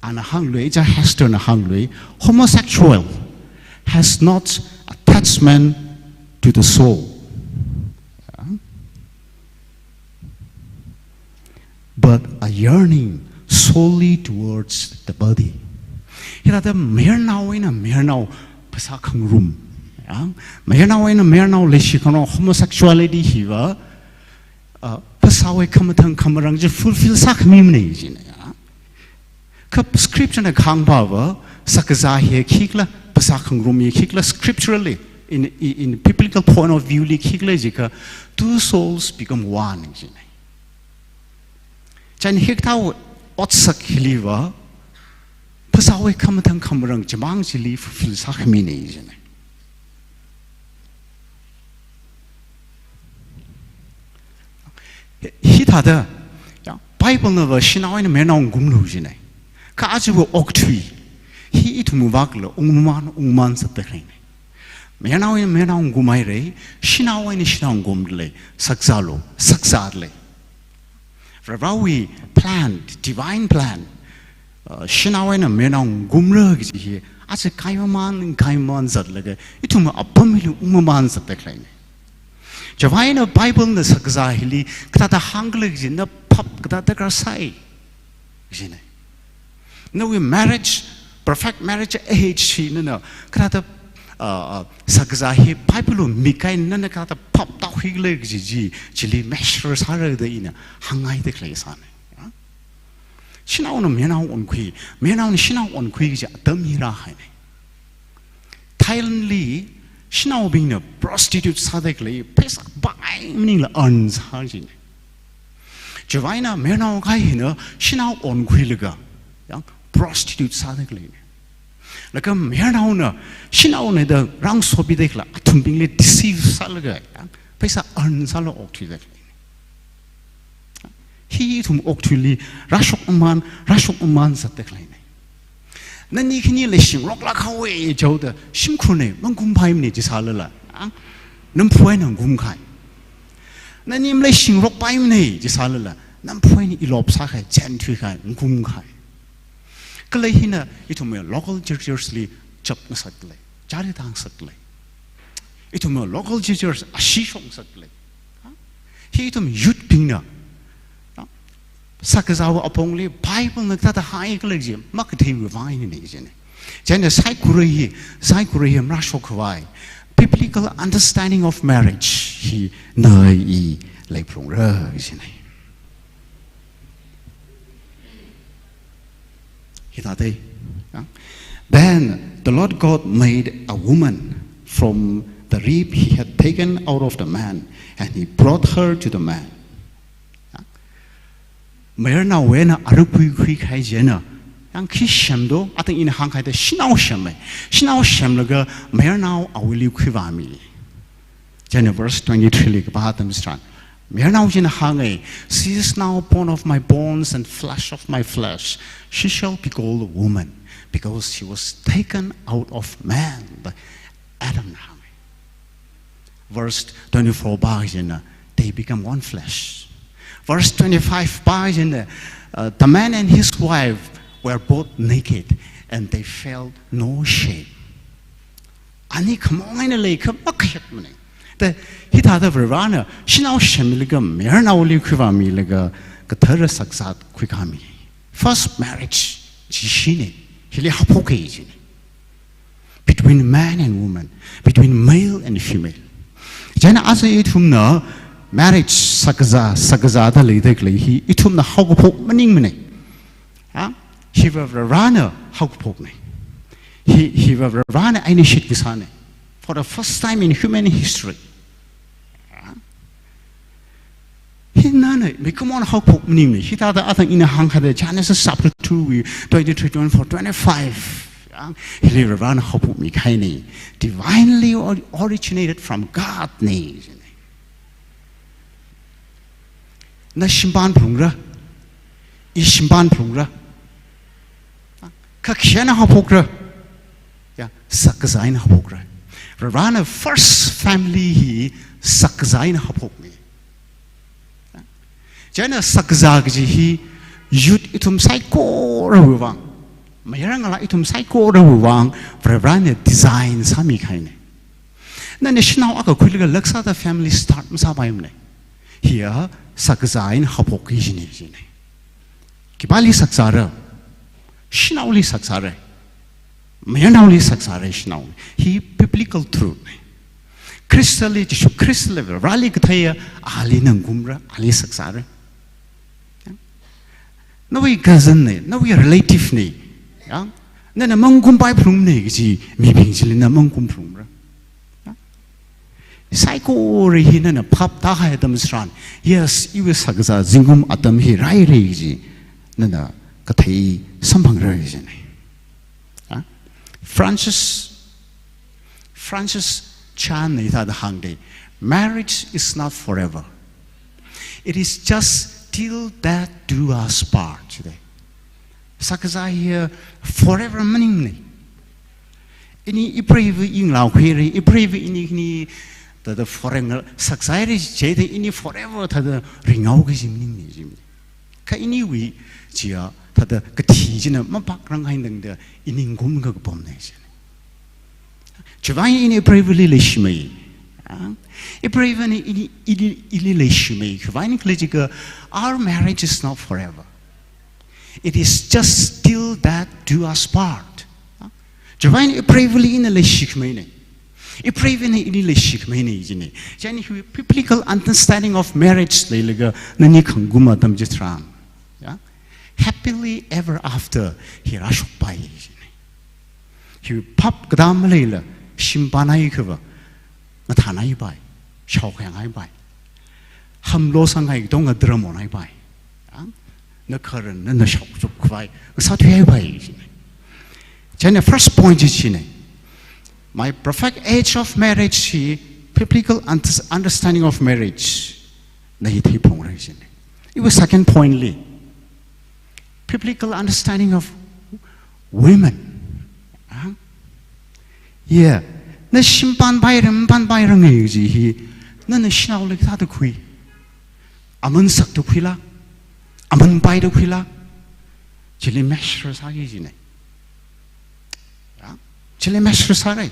Ana hānglui, ichā Hesterna hānglui, homosexual has not attachment to the soul, yeah, but a yearning solely towards the body. Hithāda mayarnao eina mayarnao phasā khangarum, yeah, mayarnao eina mayarnao leishi khangarok, homosexuality hiva, uh, phasāwui khamathang khamarang chi fulfill sākhamimana jina, ya. Kha scripture na kahāngva, shakazā hi khikhala, phasā khangarum hi khikhala, scripturally, in, in, in biblical point of view li khikhala jiakha, two souls become one jina. Chieina hikathā otsak hiliva, phasāwui khamathang khamarang chimang chili fulfill sākhamina jina. Hithāda, ya, Bible nava shanao eina mayarnao ngumlu jina. Kha ajawui okathui hi ithumwui vākla ungmaman, ungmaman zatda khaleina. Mayarnao eina mayarnao ngumhaira, shanao eina shanao ngumlei, shakzālu, shakzālei. Varivarāwui plan, divine plan, uh, shanao eina mayarnao ngumra kaji hi, aja kaimaman, kaimaman zatlaga, ithum apam hili ungmaman zatda khaleina. Chiwui vangna Bible na shakazā hili, kathāda hāngkhala kaji, na phap kathāda karsai jina. Nawui marriage, perfect marriage age hi nana, kathāda, uh, uh, shakazā hi Bible wui mik eina nana kathāda phap tākhuikhala kaji chi, chili measure sāra da ina hāngngaida khalei sāna. Ya? Shanaona mayarnao onkhui, mayarnaona shanao onkhui kaji atam hi rāhaina. Thailand li shanaobingna prostitute sāda khalei, pheisā bāngmei maningla earn sā jina. Chiwui vangna mayarnao kahai hina shanao onkhuilaga, ya, prostitute sāda khaleina. Laga mayarnaona, shanaona da rāngasopida khalei athumbingli deceive sālaga, ya, pheisā earn sālaga okthuida khaleina. Hi ithum okathuili rāshokmaman, rāshokmaman zatda khaleina. Nani khani leishingaroklāk haowa jihaoda shimkhurna mangumpai mana jisālala, ah, namphu eina ngumkahai. Nani maleishingarokpai mana jisālala, namphu eina elope sākahai, chānthuikahai, ngumkahai. Kala hina ithumwui local churches li chap ngasaklei, chari tāngasaklei. Ithumwui local churches ashee shokngasaklei. Ha? Hi ithum youth bingna, ha? Shakazāwui apongli Bible na kathāda hāngkhala kaji makatheiwui vang eina jina. Chieina saikora hi, saikora hi marāshok khavai, biblical understanding of marriage hi na i leiphalungra jina. Hithāda, ya. Then the Lord God made a woman from the rib he had taken out of the man, and he brought her to the man. Ya. Mayarnao eina ara khuikhui kahai china, yang khi semdo, atang ina hānghaida shanao semma. Shanao semlaga mayarnao awuili khuivāmi. Chieina verse twenty-three li kapā atam tharan, mayarnao china hānga, "She is now bone of my bones and flesh of my flesh. She shall be called a woman, because she was taken out of man." Adam na hānga. Verse twenty-four pā china, "They become one flesh." Verse twenty-five pā china, uh, "The man and his wife were both naked, and they felt no shame." Ani khamong eina leikha makhayakmana. Da hithāda Varivarāna shanao semlaga mayarnaoli khuivāmilaga kathara shakzā khuikāmi. First marriage chi shina, hili haophok kahai china. Between man and woman, between male and female. Chieina aja ithumna marriage shakzā, shakzā da leida khalei hi ithumna haokaphok maningmana. Ha? Hiva Varivarāna haokaphokna. Hi, hiva Varena initiate kasāna. For the first time in human history. Hi nana mikumona haophok maningmana. Hithāda athang ina hāngkahai Genesis chapter two wui twenty-three, twenty-four, twenty-five. Ya, hili Varena haophokmi kahaina. Divinely or-, originated from God na. Na shimpan phalungra. I shimpan phalungra. Kha khina haophokra. Ya, shakazā eina haophokra. Varena first family hi shakazā eina haophokmi. Chieina shakazā kaji hi youth ithum saikorawui vang, mayarngalā ithum saikorawui vang, Varena design sāmi kahaina. Nana shanao akha khuilaga laksāda family start masāpaimana. Hiya shakazā eina haophokki kajina, kajina. Khipāli shakazāra? Shanaoli shakazāra. Mayarnaoli shakazāra shanao. Hi biblical truth na. Khristali, Jishu Khristali, Vareli katheiya, ali ngangkumra, ali shakazāra. Nawui cousin na, nawui relative na, ya, nana mangkumpai phalungna kaji mibing chili na mangkum phalungra. Ya. Saikora hi nana phap tāhai atam tharan, yes, iwui shakazā zingkum atam hi rāra kaji nana kathei samphangra kajina. Ya. Francis Francis Chan na hithāda hāngda, "Marriage is not forever. It is just till death do us part," jida. Shakazā hi forever maningmana. Ini ipreiva inglao khuira, ipreiva ini khani thāda forever shakazāra jida ini forever thāda ringao kaji maningmana, jimana. Kha iniwui chiya thāda kathi china mapak rang haidang da ini ngum kakapamna, jina. Chiwui vang ini ipreivali leishimei. Ah, ipreivana ini, ini, ili leishimei. Khiwui vang khala jiakha, our marriage is not forever. It is just till death do us part. Ah, chiwui vang ipreivali ina leishikhameina. Ipreivana ili leishikhameina, jina. Chieina hi biblical understanding of marriage leilaga nani khangkum atam chitharan, ya, happily ever after hi rāshokpai, jina. Hi phap katā maleila, shimpanhaiakhava, ngathānhaipai, shaokhanghaipai, hamlo sanghai katonga dramonhaipai. Ya? Nakharan, na, na shaochup khavai, ngasāthuihaipai, jina. Chieina first point chi china. My perfect age of marriage hi biblical un-, understanding of marriage na hi theiphalungra, jina. Iwui second point li, biblical understanding of women. Ah? Yeah. Na shimpanpaira, mapanpaira kaji hi, nana shanaoli kathāda khui? Aman sakda khuila? Aman paida khuila? Chili measure sāki, jina. Ya? Chili measure sāra.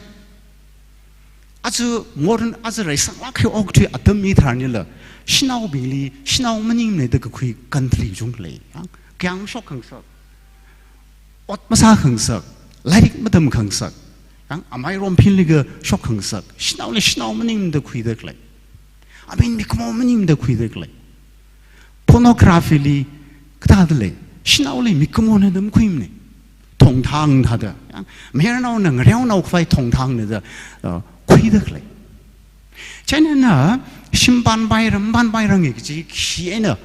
Aja modern, aja reisanglakkhui okathui atam hitharanlila, shanaobingli shanao maningmana da kakhui country chungkha lei. Ya? Kayāng mashokkhangasak, ot masākhangasak, lairik matamkhangasak, ya, amei romphinlaga shokkhangasak, shanaoli shanao maningmana da khuida khalei. Amin mikumo maningmana da khuida khalei. Pornography li kathāda lei, shanaoli mikumona da makhuimana. Thongthang thāda, ya, mayarnaona ngareonao khavai thongthangna da, uh, khuida khalei. Chieina na shimpanpaira, mapanpaira kaji khi eina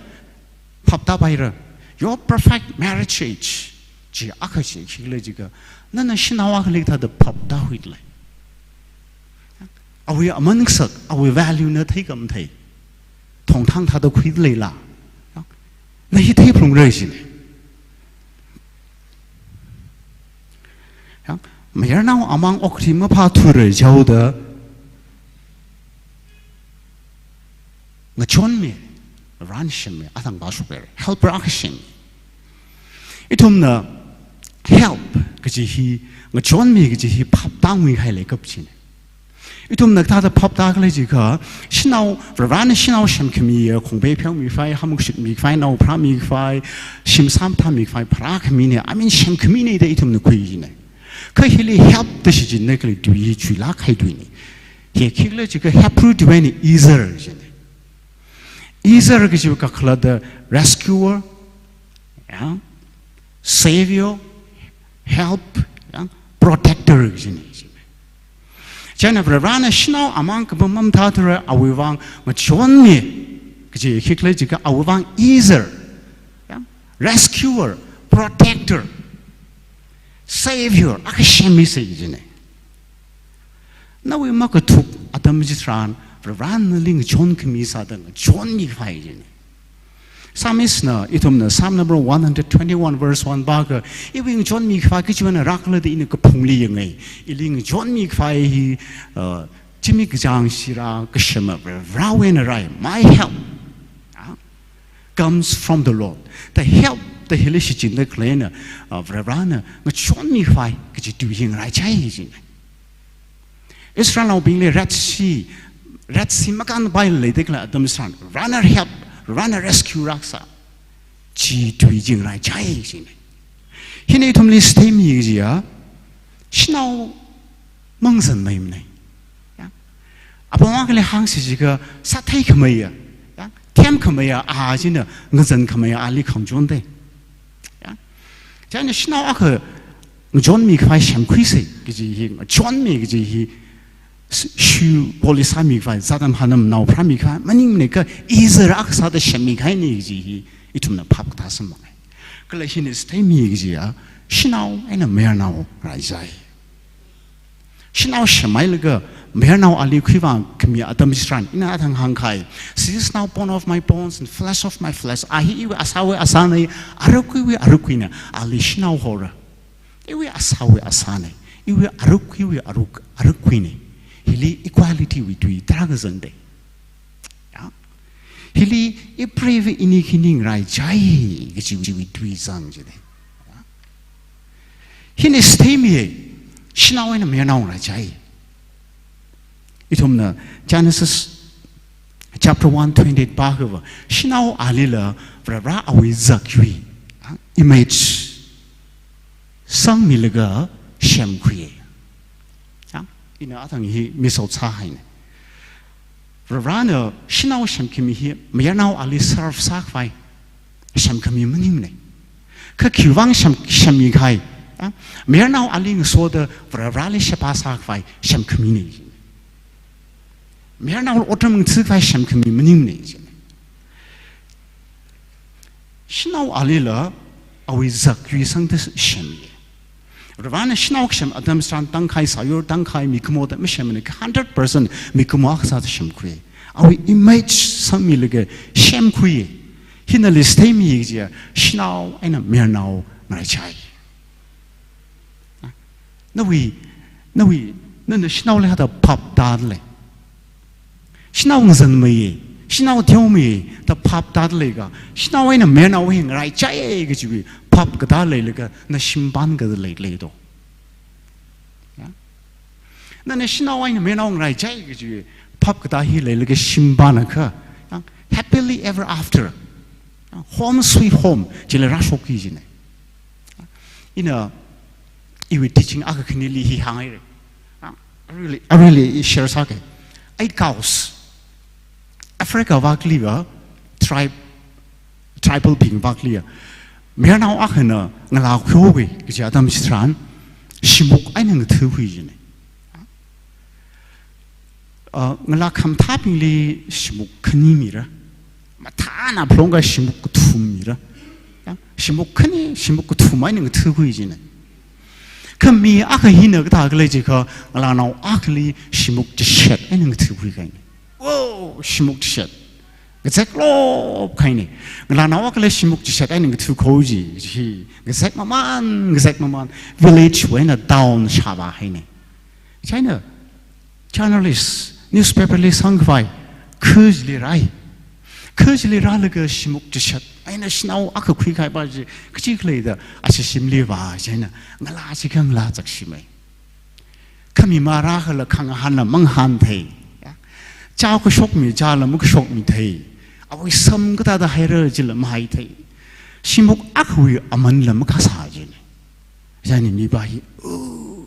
phap tāpaira? Your perfect marriage age chi akha chi khikhala jiakha, nana shanao akhali kathāda phap tākhuida lei? Awui aman ngasak, awui value na theikha mathei? Thongthang thāda khuida leila? Na hi theiphalungra, jina. Ya, mayarnao amang okathui maphāthura jihaoda ngachonmi, Varena semmi, athang vāshokpaira. Helper akha semmi. Ithumna help kaji hi, ngachonmi kaji hi phap tānguihailaga kap china. Ithumna kathāda phap tākhala jiakha, shanao, Varena shanao semkhami, khongpei pheomi khavai, hamuk shitmi khavai, nao pharāmi khavai, shim sāmathāmi khavai pharākhamina, I mean semkhamina da ithumna khui, jina. Kha hili help da shichinna khalei tui hi chuilāk kahai tuina. Hi khikhala jiakha Hebrew tui eina ezer, jina. Ezer kaji kakhalatva rescuer, ya, savior, help, ya, protector kajina. Chieina Varivarana shanao amang kapam mathāthura awui vang ngachonmi kaji khikhala jiakha awui vang ezer, ya, rescuer, protector, savior akha semmisei kajina. Nawui makathuk atam chitharan Varivarana nali ngachonkhami sāda ngachonmi khavai kajina. Psalmist na, ithumna Psalm number one hundred twenty-one verse one pākha, iwui ngachonmi khavai kachiwui eina rākhala da ina kaphungli yangngai. Ili ngachonmi khavai hi, uh, zimik kachāng shira kashema Varivarawui eina rāi, my help, ah, comes from the Lord. The help da hili shichinda khaleina, uh, Varivarana ngachonmi khavai kaji tui hi ngaraichai kajina. Israelnaobingli Red Sea, Red Sea makānpai leida khalei atam chitharan, Varivarana help, Varivarana rescue rākasā, chi tui chi ngaraichai kajina. Hina ithumli chitheimi kajiya, shanao mangazanmeimana. Ya. Apong akhali hāngsi jiakha sāthei khameiya, ya, themkhameiya a china ngazan khameiya ali khangachonda. Ya. Chieina shanao akha ngachonmi khavai semkhuisei kaji hi, ngachonmi kaji hi, s-, shu poli sāmi khavai, zat am han am nao pharāmi khavai maningmana, kha ezer akha sāda semmi kahaina kaji hi ithumna phap katā samphanga. Kala hina chitheimi kajiya, shanao eina mayarnao ngaraichai. Shanao semhailaga mayarnao ali khuivākhami atam chitharan, ina athang hāngkahai, "This is now bone of my bones and flesh of my flesh." A hi iwui asāwui asāna, aruk khuiwui aruk khuina, ali shanao hora. Iwui asāwui asāna, iwui aruk khuiwui aruk, aruk khuina. Hili equality wui tui tarākha zangda. Ya. Hili ipreiva ini khani ngaraichai kajiwui tui zang jida. Ya. Hina chitheimiya, shanao eina mayarnao ngaraichai. Ithumna Genesis chapter one twenty-eight pākhava, shanao alila Varivara awui zakyui, ah, image sangmilaga semkhuiya. Ah, ina athang hi misao sāhaina. Varivarana shanao semkhami hi mayarnao ali serve sākhavai semkhami maningmana. Kha khiwui vang sem, semmi kahai, ah, mayarnao ali ngasoda Varivarali sheba sākhavai semkhamina. Mayarnao otram ngathakhavai semkhami maningmana. Shanao alila awui zakyui sangda semmi. Varivarana shanao kasem atam chitharan tangkhai sāyur, tangkhai mikumo da masemmana, kha hundred percent mikumo akha sāda semkhui. Awui image sangmilaga semkhui. Hinali chitheimi kajiya, shanao eina mayarnao ngaraichai. Nawui, nawui, nana shanao leida phap tāda lei. Shanao ngazanmeiya, shanao teomeiya da phap tāda leiakha, shanao eina mayarnao hi ngaraichai kajiwui phap katā leilaga na shimpan katā lei, lei do. Ya? Nana shanao eina mayarnao ngaraichai kajiwui phap katā hi leilaga shimpanakha, ya, happily ever after, ya, home sweet home chila rāshokki kajina. Ina iwui teaching akha khanili hi hānghaira. Ah, really, I really share sāki. Eight cows. Africa vākhaliva tribe, tribal bing vākhaliva, mayarnao akhana ngalā khuihaoki kaji atam chitharan, shimuk eina ngathakhui kajina. Ah, ngalā khamathābingli shimuk khani mira. Mathāna phalungkha shimuk kathum mira. Ya, shimuk khani, shimuk kathum eina ngathakhui kajina. Kha mi akha hina kathā khala jiakha, ngalānao akhali shimuk chishat eina ngathakhui kahaina. Wow, shimuk chishat. Ngazeklop kahaina. Ngalānao akhali shimuk chishat eina ngathakhui kaji, chi ngazek maman, ngazek maman, village wui eina town shāvā haina. Chieina journalist, newspaper li sangkhavai, kha chili rāi. Kha chili rālaga shimuk chishat eina shanao akha khuikahai pa chi, kachi khalei da, ashi shimli vā, chieina ngalā chi kha ngalā chakshimei. Khami marākhala khangahānla mangahānthei. Ya. Chao kashokmi, chaola makashokmithei. Awui sam kathāda haira chila mahaithei. Shimuk akhawui amanla makasā kajina. Chieina mipa hi, "Oh,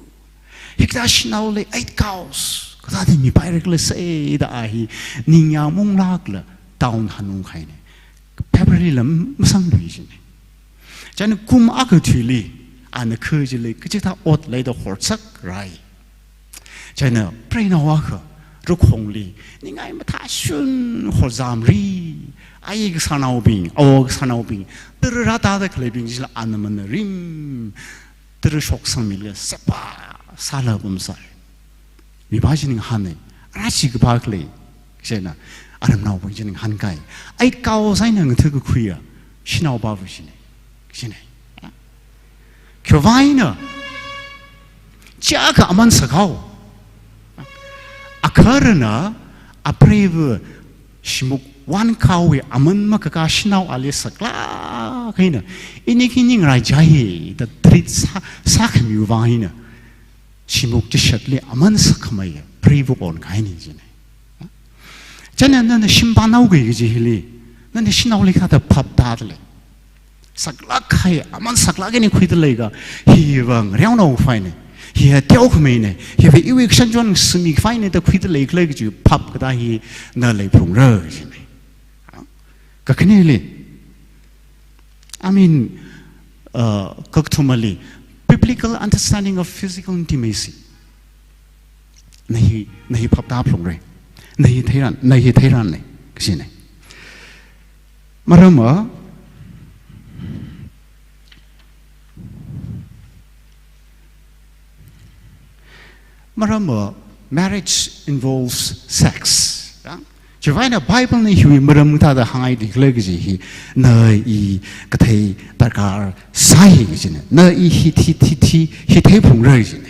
hikathā shanaoli eight cows, kathāda mipaira khala sei," da a hi ningyāng maunglākla town hanung kahaina. Paper lila masanglui kajina. Chieina kum akha thuili, Ana kha chili kachichā ot leida horsakrai. Chieina preinao akha rakhongli ningai mathāshun horzamri. Ayi kasānaobing, awo kasānaobing, tara rātāda khaleibing chila ana manarim tara shoksangmilaga sepa sāla pamsai. Mipā chi ningahānna, ara chi kapā khalei, chieina aramnaobing chi ningahānkai. Ai kao saina ngatha kakhuiya shanaopāva china, china. Khiwuivang eina, chiyākha aman sakhao. Agaharana apreiva shimuk wankaowui aman makakā shanao ali saklāk eina, ini khani ngaraichai da treat sā, sākhamiwui vang eina, shimuk chishatli aman sakhameiya preiva onkahaina china. Chieina nana shimpānao kaji hili, nana shanaoli kathāda phap tāda lei? Saklāk kahai, aman saklāk eina khuida leiakha, hiva ngareonao phāna, hiva teokhameina, hiva iwui kashan chon sāmi phāna da khuida leikhala kaji phap katā hi nali phalungra china. Kakhaneli, I mean, uh, kakathumali, biblical understanding of physical intimacy. Na hi, na hi phap tāphalungra. Na hi theiran, na hi theiranna, kachina. Maramva, maramva, marriage involves sex. Ya? Chiwuivang eina Bible na hiwui maram kathāda hāngngaida khala kaji hi, na i kathei darkar sai kachina. Na i hi, hi, hi, hi, hi theiphalungra china.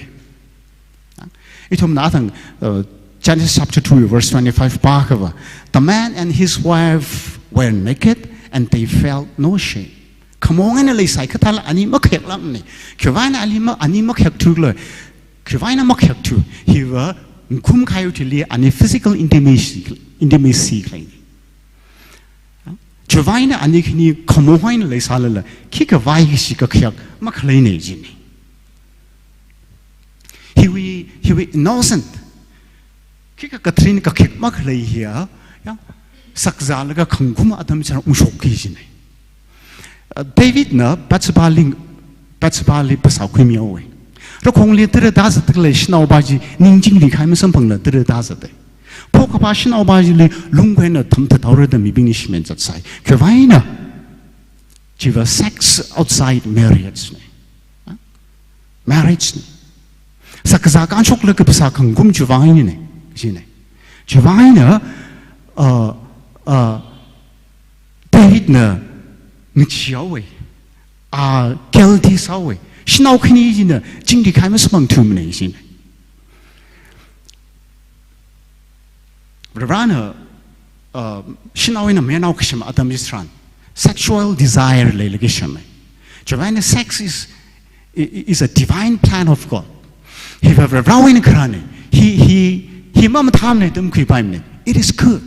Ithumna athang, uh, Genesis chapter two, verse twenty-five pāakhava, "The man and his wife were naked and they felt no shame." Khamong eina leisai kathāla ani makhayaklākmana. Khiwuivang eina ali ma-, ani makhayakthu khala, khiwuivang eina makhayakthu? Hiva ngakhum kahaiwui thili ani physical intimacy, intimacy khalei. Chiwuivang eina ani khani khamong eina leisālala, khikha vaikashi kakhayak makhaleina china. Hiwui, hiwui innocent, khikha katharin kakhayak makhalei hiya, ya, sakzālaga khangakhum atam china ungshokki china. Uh, Davidna Bathshebali, Bathshebali phasā khuimihaowa. Rakhongli tara tāzatda khalei shanaopā chi ning chingri kahai masamphangla tara tāzata. Phokkapā shanaopā chili lungkhuina thamthat haora da mibingli shimin zatsai. Khiwuivang eina, chiva sex outside marriage na. Ha? Marriage na. Sakkazā kānshoklaga phasā khangakhum chiwuivang einana, china. Chiwuivang eina, uh, uh, Davidna ngacheehaowa, a guilty sāhaowa. Shanao khani china chingri kahai masamphangthumana china. Varivarana, uh, shanao eina mayarnao kasham atam chitharan sexual desire leilaga shama. Chiwuivang eina sex is, i-, i-, is a divine plan of God. Hiva Varivarawui eina kharāna. Hi, hi, hi mamathāmana da makhuipaimana. It is good.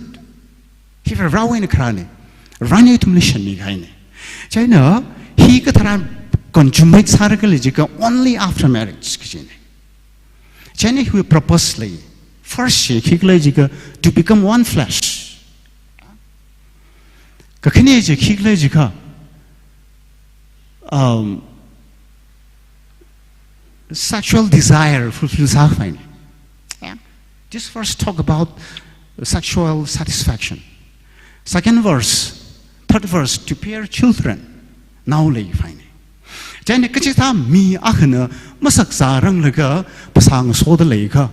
Hi Varivarawui eina kharāna. Varivarana ithumli shanmi kahaina. Chieina hikathā tharan consummate sāra khala jiakha only after marriage kajina. Chieina hiwui purpose lei. First chi khikhala jiakha to become one flesh. Kakhane chi khikhala jiakha, um, sexual desire fulfill sākhavai. Yeah. This verse talk about sexual satisfaction. Second verse, third verse, to bear children. Nao leikhavai. Chieina kachikathā mi akhana masakzāranglaga phasā ngasoda leiakha,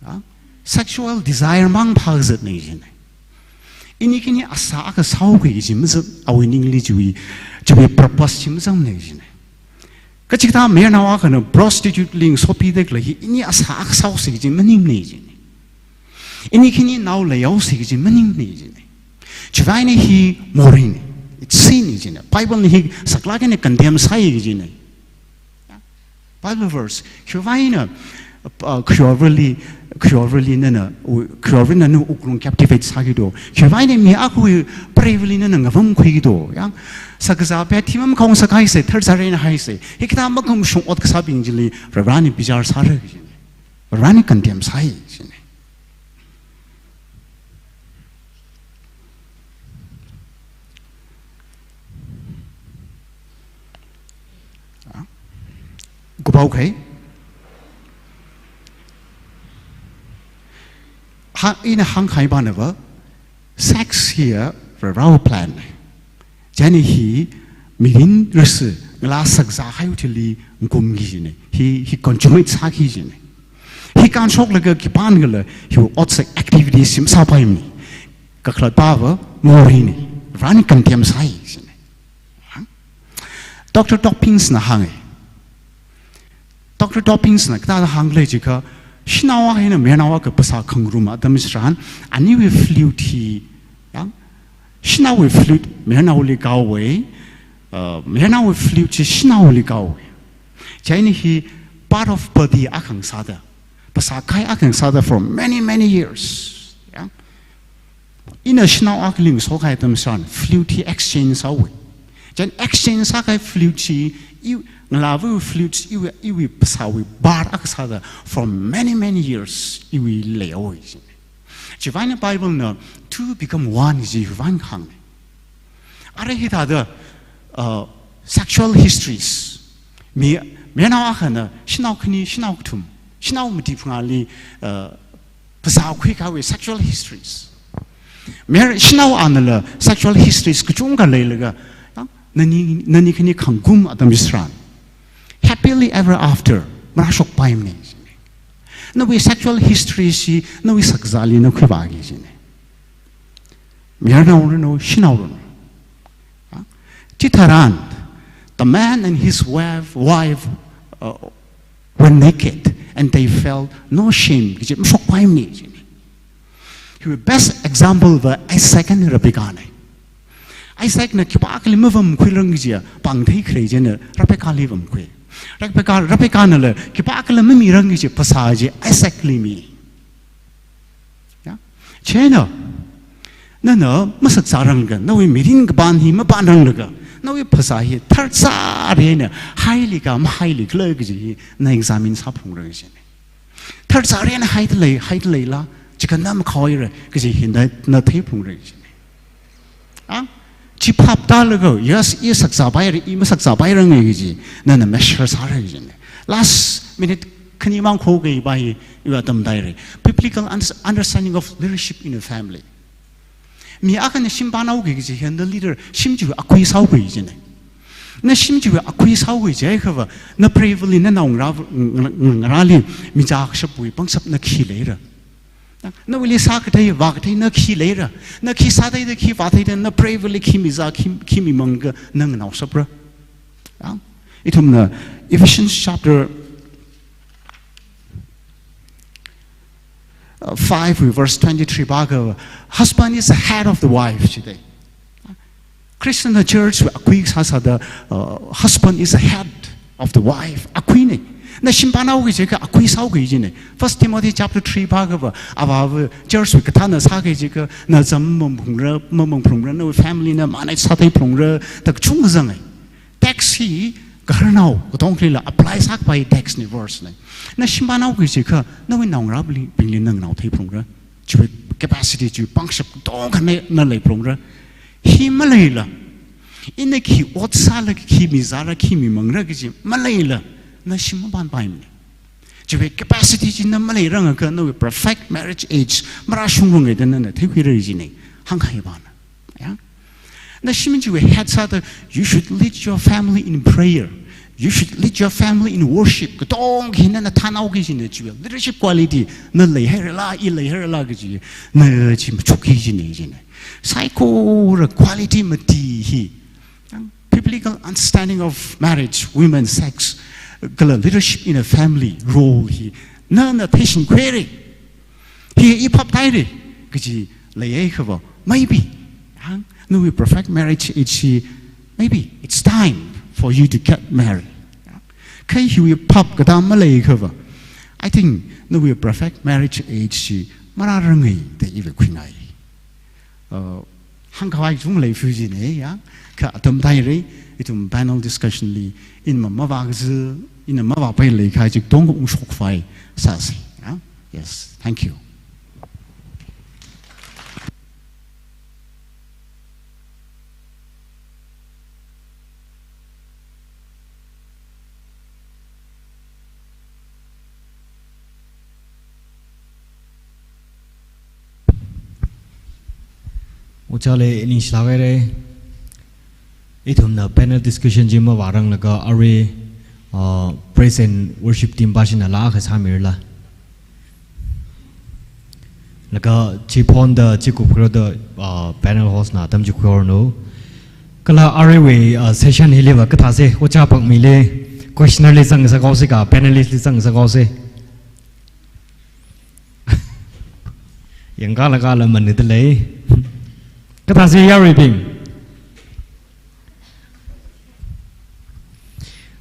ah, sexual desire mang phākazatna jina. Ini khani asā akha sāhaoki kaji mazang, awui ningli chiwui, chiwui purpose chi mazangmana jina. Kachikathā mayarnao akhana prostitute li ngasopida khalei hi ini asā akha sāhaosi kaji maningmana jina. Ini khani nao leihaosi kaji maningmana jina. Chiwuivang eina hi moreina. It's sin jina. Bible na hi saklāk eina condemn sāi kajina. Bible verse. Khiwuivang eina, uh, khayorvali, khayorvali nana, u-, khayorvali nana wuklung captivate sāki do. Khiwuivang eina mi akhawui preivali nana ngavamkhuiki do. Ya. Sakkazā pheithei mamakhong sākhaisa, tharzareina haisa. Hikathā makhamashung ot kasābing chili Varivarana bichar sāra kajina. Varivarana condemn sāi jina. Ah? Pao khai. Ha, ina hāngkahai banava, sex hi Varewui plan. Chieina hi mirin rasi ngalā sakzā kahaiwui thili ngumki kajina. Hi, hi consummate sāki kajina. Hi kānshoklaga khipākhala hiwui otsak activities hi masāpaimana. Kakhalatpava moreina. Varena condemn sāi kajina. Doctor Dobbins na hānga. Doctor Dobbins na kathāda hāngkhala jiakha, shanao akha eina mayarnao akha phasā khangarum atam tharan, aniwui fluid hi, ya, shanaowui fluid mayarnaoli kahaowa, uh, mayarnaowui fluid chi shanaoli kahaowa. Chieina hi part of body akha ngasāda, phasā kahai akha ngasāda for many, many years. Ya. Ina shanao akhali ngasokhai atam tharan, fluid hi exchange sāhaowa. Chieina exchange sākahai fluid chi, i, ngalāwui fluid chi, iwui, iwui phasāwui part akha sāda for many, many years, iwui leihaowa. Chiwui vang eina Bible na two become one ji vang hānga. Arui hithāda, uh, sexual histories. Mi, mayarnao akhana shanao khani, shanao kathum, shanao mati phangāli, uh, phasā khuikahaiwui sexual histories. Mayar, shanao anala sexual histories kachungkha leilaga, ya, nani, nani khani khangarum atam tharan, happily ever after marāshokpaimana. Nawui sexual history chi nawui sakzāli na khuivāki kajina. Mayarnao ranu, shanao ranu. Ha? Chitharan, the man and his wife, wife, uh, were naked and they felt no shame. Kaji mashokpaimana kajina. Hiwui best example va Isaac and Rebecca na. Isaac na khipākhala mavāmkhuiranga kajiya pāngthei kharei chieina Rebecca li vāmkhui. Rebecca, Rebecca nala khipākhala mamiranga kaji phasā chi Isaac li mi. Ya? Chieina, nana masakzāranglaga, nawui mirin kapān hi mapānranglaga, nawui phasā hi tharzāri eina haili ka mahaili khala kaji hi na examine sāphungra kajina. Tharzāri eina haidalei, haidaleila, chikha na makhaoira kaji hi na, na theiphungra kajina. Ah? Chi phap tālaga, yes, i sakzāpaira, i masakzāpairanga kaji, nana measure sāra kajina. Last minute khani mang khokhai pai, iva tamdaira. Biblical uns-, understanding of leadership in a family. Mi akhana shimpānhaoki kaji hi na leader, shim chiwui akui sāhaoki kajina. Na shim chiwui akui sāhaoki jiakhava, na preivali na naongarā, ng-, ng-, ngarāli michā kashapwui pangshap na khi leira. Nawuili sākathei, vākathei na khi leira. Na khi sātheida, khi vātheida, na preivali khi mizā, khi, khi mimang ka na nganaoshapra. Ya? Ithumna Ephesians chapter, uh, five verse twenty-three pākha, husband is the head of the wife, jidalei. Christian church akui sāsāda, uh, husband is the head of the wife. Akuina. Na shimpānhaoki jiakha akui sāhaoki kajina. First Timothy chapter three pākhava, avāva church wui kathāna sāki jiakha, na zam mamangphalungra, mamangphalungra, nawui family na manage sātheiphungra, da kachungkha zanga. Text hi gaharnao katongkhalila apply sākapai text na, verse na. Na shimpānhaoki jiakha, nawui naongarābingli na nganaotheiphungra. Chiwui capacity, chiwui pangshap katongkha na, na leiphalungra. Hi maleila, ina khi ot sāla, khi mizāra, khi mimangra kaji maleila, na shim mapānpaimana. Chiwui capacity chi na maleirangakha nawui perfect marriage age marāshungranga da nana theikhuira kajina, hāngkahai pāna. Ya? Na shim chiwui head sāda, you should lead your family in prayer. You should lead your family in worship. Katongkha hi nana thānhaoki kajina, chiwui leadership quality na leihairala, i leihairala kaji, na chi machukki kajina, kajina. Saikora quality mati hi, biblical understanding of marriage, women, sex, kala leadership in a family role hi nana theishinkhuira. Hi i phap tāhaira kaji leihaiakhava, maybe, ya, nawui perfect marriage age hi, maybe it's time for you to get married. Ya. Kha hiwui phap katā maleiakhava, I think nawui perfect marriage age hi marāranga da iva khuingai. Uh, hāngkhavai kachungkha leiphalui kajina, ya. Kha atam tāhaira, ithum panel discussion li, ina mavākaza, ina mavāpai leikahai chi katongkha ungshokpai sāsa, ya. Yes, thank you. Ojāli ningshilāk haira. Ithumna panel discussion chi mavāranglaga arui, uh, praise and worship team pāshina laa akha sāmirala. Laga chi phonda chi kupkhuida, uh, panel host na atam chi khuiranu. Kala aruiwui, uh, session hiliva kathāsa, ojā Pakmili, questionnaire li zangsāhaosa ka, panelist li zangsāhaosa. Yangkālakhala manida lei. Kathāsa yaruibing.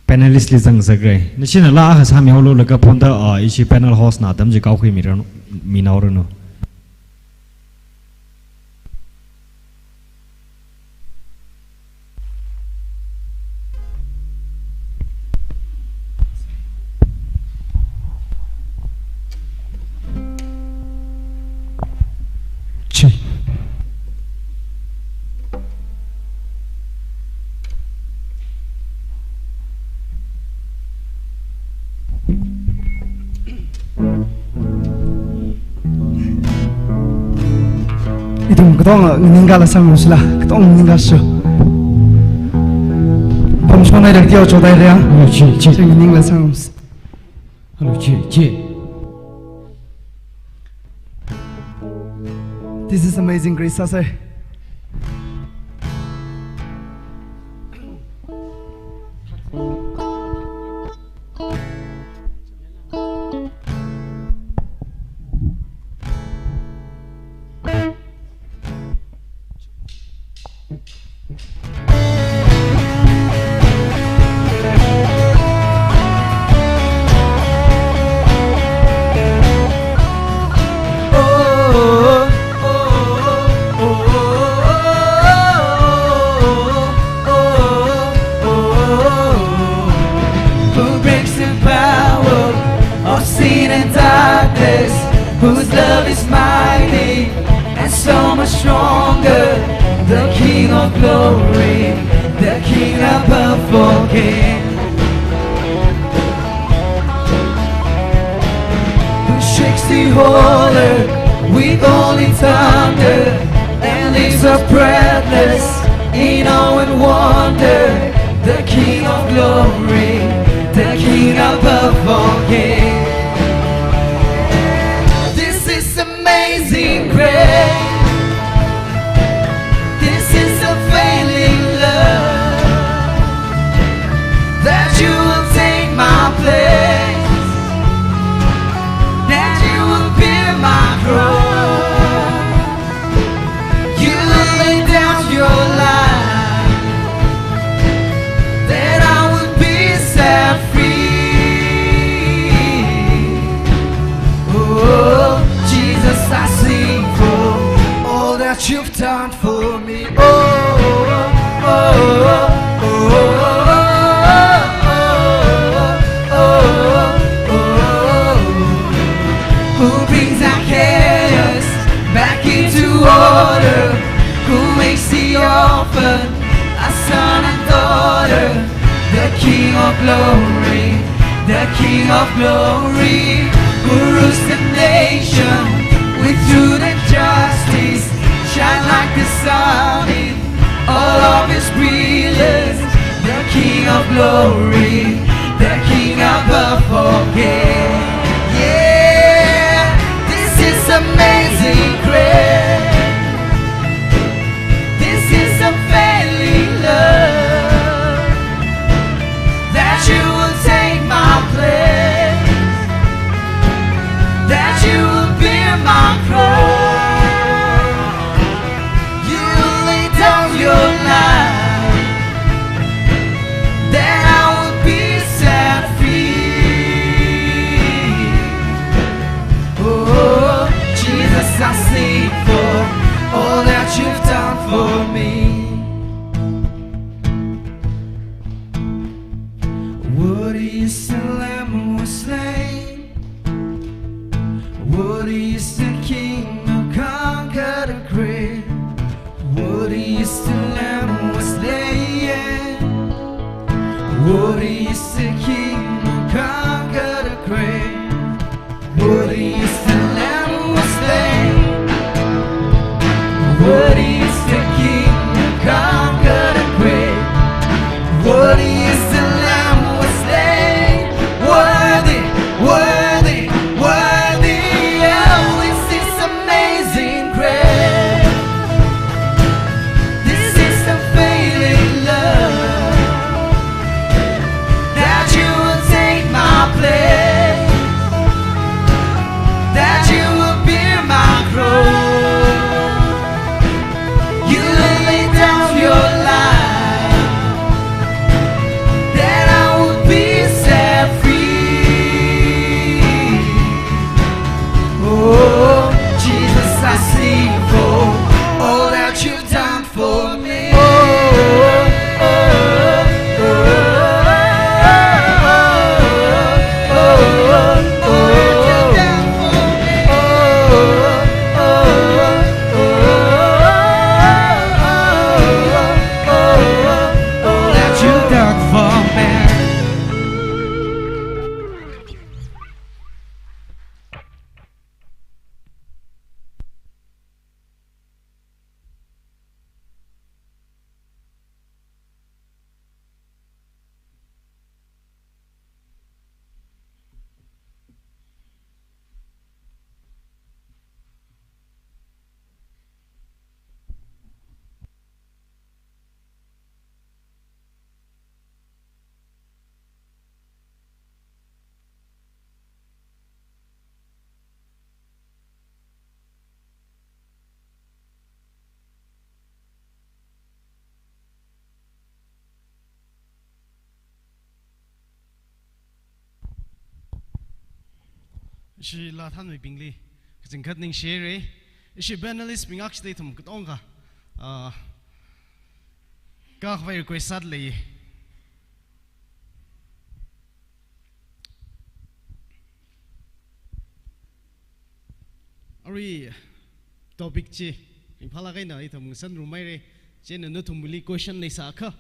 Panelist li zangsāra. Nashina laa akha sāmihaolu laga phonda, ah, ishi panel host na atam chi kaokhui miranu, minaoranu. Chi. Ithum katonga nganingkala sanghaosila, katonga nganingkalu. Pamshon haira, teo chodai haira. Chi, chi. Chi nganingla sanghaosa. Hello, chi, chi. This is Amazing Grace, sir. Who breaks the power of sin and darkness, whose love is mighty and so much stronger. The King of glory, the King above all kings, who shakes the whole earth with holy thunder and leaves us breathless in awe and wonder. The King of glory, the King above all kings. This is amazing grace. This is a failing love, that you will take my place, that you will bear my cross. You will lay down your life, that I would be set free. Oh, Jesus, I sing for all that you've done for me. Oh, oh, oh, oh, oh, oh, oh, oh, oh. Who brings our chaos back into order, who makes the orphan a son and daughter. The King of glory, the King of glory, who rules the nation with truth and justice, shine like the sun in all of his brilliance. The King of glory, the King above all kings. Yeah, this is amazing grace. This is a failing love, that you will take my place, that you will bear my cross. You will lay down your life, that I will be set free. Oh, Jesus, I sing for all that you've done for me. Worthy is the Lamb who was slain. Worthy is the King who conquered the grave. Worthy is the Lamb who was slain. Worthy is the King who conquered the grave. Worthy is the Lamb who was slain. Worthy is the King who conquered and great. Worthy is the Lamb who was slain. Worthy, worthy, worthy. Oh, this is amazing grace. This is the failing love that you will take my place, that you will bear my cross. You will lay down your life, that I would be set free. Oh, Jesus, I sing for all that you've done for me. Oh, oh, oh, oh, oh, oh, oh, oh, oh. All that you've done for me. Ishi laa thānmeibingli kachangkhat ningshire. Ishi panelist bing akshida ithum katonga, ah, kakhavai request sāda lei. Arui topic chi ringphālāk eina ithum ngasanrumhaire. Chieina nathumli question leisākha,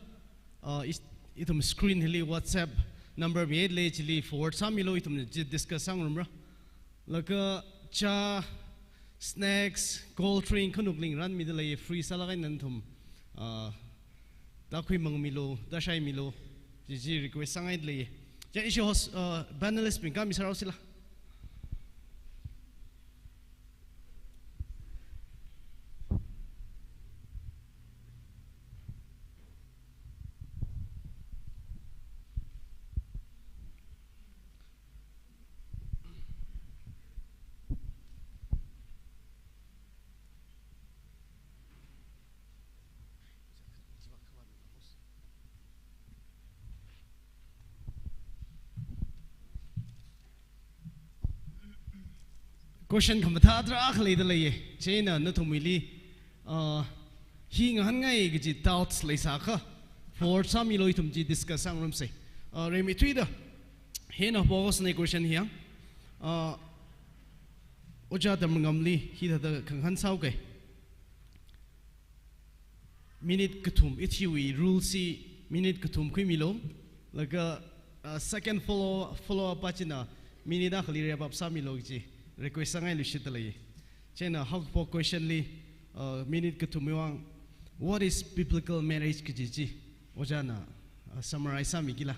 ah, is-, ithum screen hili WhatsApp number mida lei, chili forward sāmilu, ithum chi discuss sāngarumra. Laga chā, snacks, cold drink, khanuk lingran mida lei, free sālāk eina nathum, ah, tākhuimangmilu, tāshaimilu, chi chi request sāngaida lei. Chieina ishi host, ah, panelist bing kami sārao sila. Question khamathā tarākha leida leiye. Chieina nathumwuili, ah, hi ngahānngai kaji doubts leisākha, forward sāmilu, ithum chi discuss sāngarumsa. Ah, rimeithuida, hina pokosna question hi yang. Ah, Ojā Tamrangam li hithāda khangahān sāuke. Minute kathum, ithumwui rule chi minute kathum khuimilu. Laga, uh, second follow, follow up pa china minute akhali wrap up sāmilu kaji request sāngailuishitda lei. Chieina haokaphok question li, uh, minute kathumwui vang, what is biblical marriage kaji chi ojāna, uh, summarize sāmikila?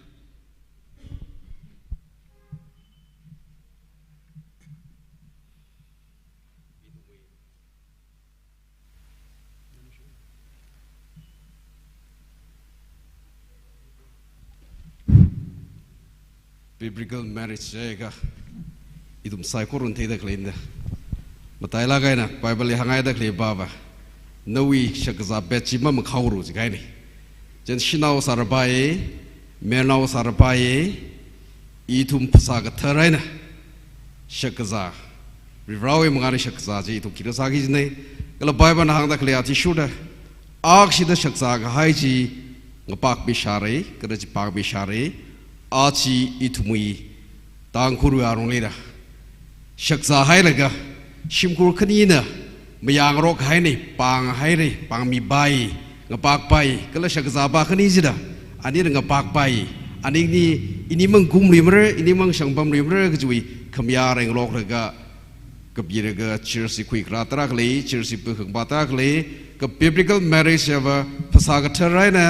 Biblical marriage jiakha ithum saikorana theida khaleina. Matailāk eina Bible li hāngngaida khalei pava, nawui shakkazā pet chi mamakhaoru jikahaina. Chieina shanao sārapai, mayarnao sārapai, ithum phasā kathar eina shakkazā, Varivarāwui mangāli shakkazā chi ithum khikha sāki kajina. Kala Bible na hāngda khalei athishurda, akshida shakzā kahai chi ngapakmishāra, kala chipāngmishāra, aja ithumwui Tangkhulwui arong leida shakzā hailaga, shimkhur khanina mayāngarok haina, pāng haira, pāngmipai, ngapakpai, kala shakzāpa khani chida anina ngapakpai, aningli inimang kumluimara, inimang shangpamluimara kajiwui khamayā rengaroklaga, kapilaga church hi khuikharā tarākha lei, church hi pākhangpa tarākha lei, kha biblical marriage hiva phasā kathar eina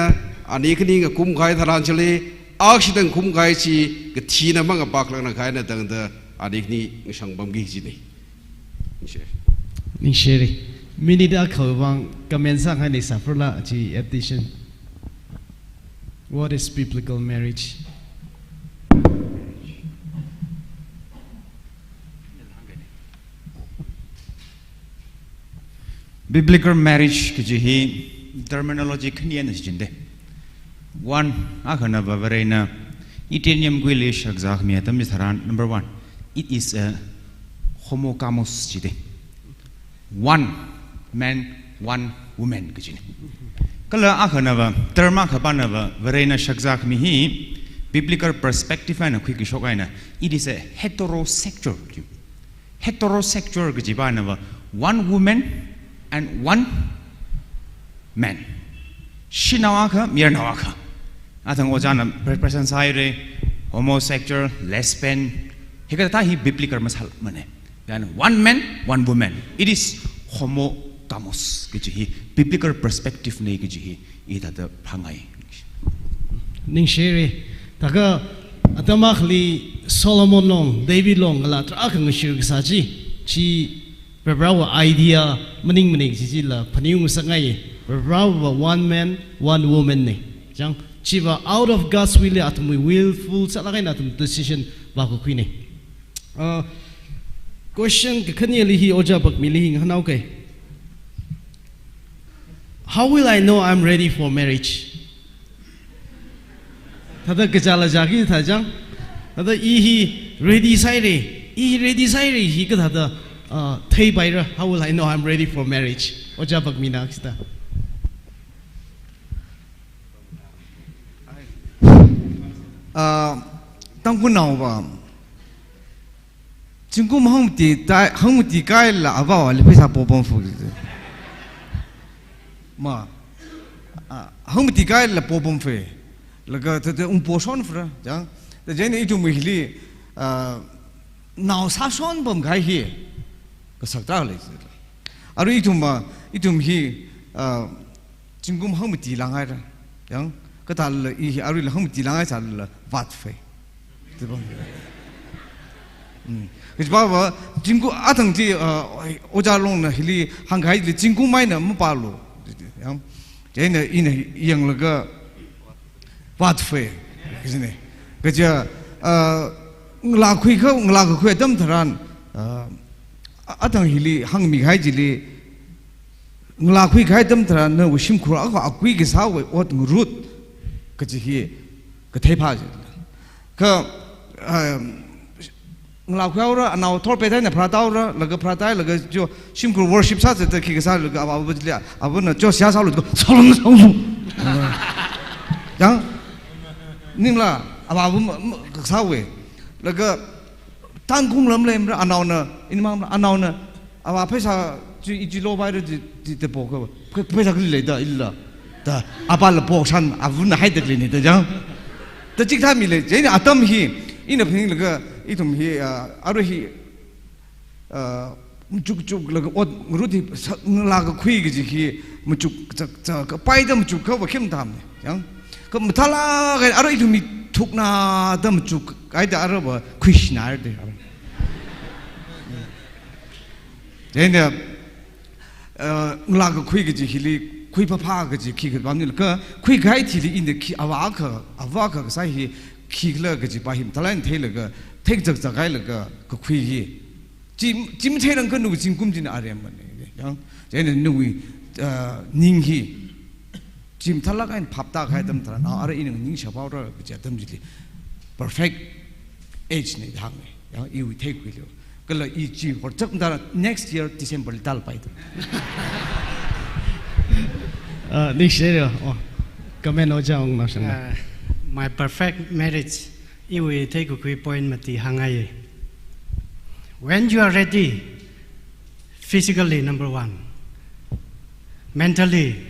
ani khani ngakumkahai tharan chili, akshitang ngakumkahai chi kathina mangapākhlāngna kahaina tangda ani khani ngashangpamki kajina. Ningshi. Ningshira. Minute akha vang comment sāngai ni sāpharla chi addition. What is biblical marriage? Biblical marriage kaji hi terminology khani eina shichinda. One, akhanava Varena Eden yamkuili shakzākhami atam chitharan, number one, it is a homogamous jida. One man, one woman kajina. Kala akhanava, term akhapanava, Varena shakzākhami hi biblical perspective eina khuikashok eina, it is a heterosexual. Heterosexual kajipanava one woman and one man. Shanao akha, mayarnao akha. Athang ojāna pre-, present sāhaira, homosexual, lesbian. Hikathā hi biblical masālākmana. Then one man, one woman. It is homogamous kaji hi biblical perspective na kaji hi ithāda phāngai. Ningshira. Thākha atam akhali Solomon long, David long, ngalā tarākha ngashir kasā chi, chi Varivarāwui idea maningmana kaji chila phaningung ngasakngai. Varivarāva one man, one woman na. Chang, chiva out of God's will li athumwui willful sālāk eina athum decision vākakhuina. Uh, question kakhaneli hi Ojā Bakmili hi ngahānhaoka. How will I know I'm ready for marriage? Thāda kachāla chāki thā chang. Thāda i hi ready sāhaira, i ready sāhaira hi kathāda, uh, theipaira. How will I know I'm ready for marriage? Ojā Bakmina kachida. Ah, Tangkhulnaova zingkum hangmati tai, hangmati kahaila avāvali pheisā popam fu. Ma. Ah, hangmati kahaila popam fe. Laga thāda ungpo shon fura, chang. Thāda chieina ithum hili, ah, nao sāshon pamkahai hi kasak ta lei. Arui ithum ma, ithum hi, ah, zingkum hangmati langhaira. Chang, kathāla i hi aruila hangmati langhaisālala vātfe. Tibang. Hmm. Kajipava, zingkum athang chi, ah, Ojā longna hili hāngkahai chili zingkum eina mapālu. Chang, chieina ina yanglaga vātfe kajina. Kaja, ah, ngalā khuikha, ngalā kakhui atam tharan, ah, athang hili hāngmikahai chili, ngalā khuikahai atam tharan nawui shimkhur akha akui kasāwui ot ngarut kaji hi kathei phā chi. Kha, ah, ngalā khuihaora, anao thor pet eina pharātāhaora, laga pharātāhailaga jo shimkhur worship sāzatda khi kasālaga avāva chili, avāvana jo seihā sālu ko, Solomon sālu. Chang, ningla, avāva ma, ma, kasāwui. Laga Tangkhul lam leimara, anaona, inmang anaona, avā pheisā chi, i chi lopaira chi, chi te pokha. Phe-, pheisā kali leida ila. Da, apāla pokshan, avāna haida kali ni da chang. Da chikathā mi lei, chieina atam hi, ina phaninglaga, ithum hi, ah, arui hi, ah, machuk chuklaga ot ngarut hi sā, ngalā kakhui kaji hi, machuk chak chak, kapaida machuk kava khim tamna, chang. Kha mathālāk eina, arui ithum hi thuknada machukhaida aruiva khuishināhaira da. Chieina, uh, ngalā kakhui kaji hili, khuiphāphā kaji khikha pamnila, kha khuikahai thili ina khi avā akha, avā akha kasā hi khikhala kajipa hi mathālāk eina theilaga, thei chak chak hailaga, kakhui hi. Chi, chi matheirang kha nawui zingkum china aremmana. Chang, chieina nawui, uh, ning hi chi mathālāk eina phaptākahai atam tharan, ah, arui ina ningshap haora kaji atam chili perfect age na da hānga. Chang, iwui theikhuili. Kala i chi horchak tharan next year December li tālpai tu. Ah, next year, oh, comment Ojā Ungnaoshang. Uh, my perfect marriage, iwui theikakhui point mati hāngngai. When you are ready, physically number one, mentally,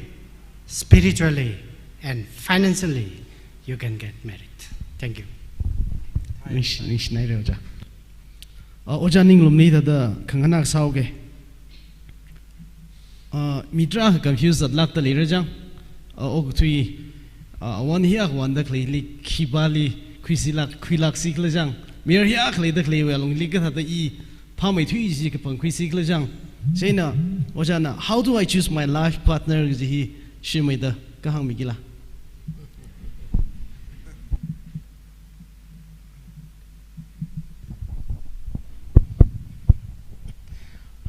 spiritually, and financially, you can get married. Thank you. Ningsh-, ningshināhaira Ojā. Uh, Ojā Ninglumli thāda khangana sāuke. Uh, mi tarākha confuse zatlākda leira chang. Uh, okathui, uh, awon hi akhawon da khaleili khipāli khuisilāk, khuilāksi khala chang. Mayar hi akhaleida khaleiwui alungli kathāda i phāmeithui chi kapangkhuisi khala chang. Chieina, Ojāna, "How do I choose my life partner?" kaji hi shimeida kahāngmi kila.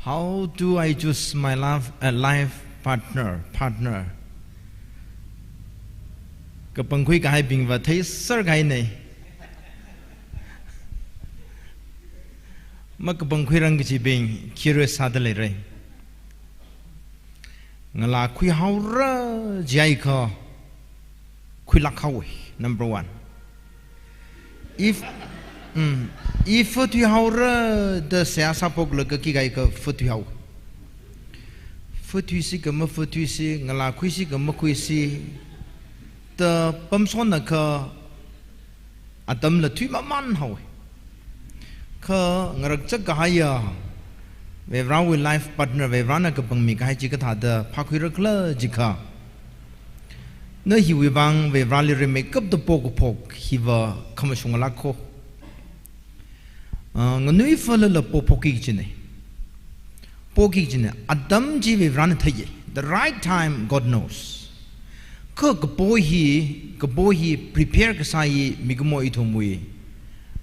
How do I choose my love, uh, life partner, partner? Kapangkhui kahaibingva theiser kahaina. Makapangkhuirang kajibing curious sāda leira. Ngalā khuihaora jiakha khuilāk haowa, number one. If, mm, if fathuihaora da seihā sāphoklaga kikahai kha fathuihao. Fathuisi kha mafuthuisi, ngalā khuisi kha makhuisi, da pamsonakha atamla thuimaman haowa. Kha ngarakchak kahaiya, Varivarāwui life partner, Varivarāna kapangmi kahai chi kathāda phākhuira khala jiakha, na hiwui vang Varivarāli rimeikapta pokaphok hiva khamashunglāk ko. Ah, nganuiva lala pophokki kajina. Poki kajina, atam chi Varivarāna theiya. The right time, God knows. Kha kapo hi, kapo hi prepare kasā hi mikumo ithumwui,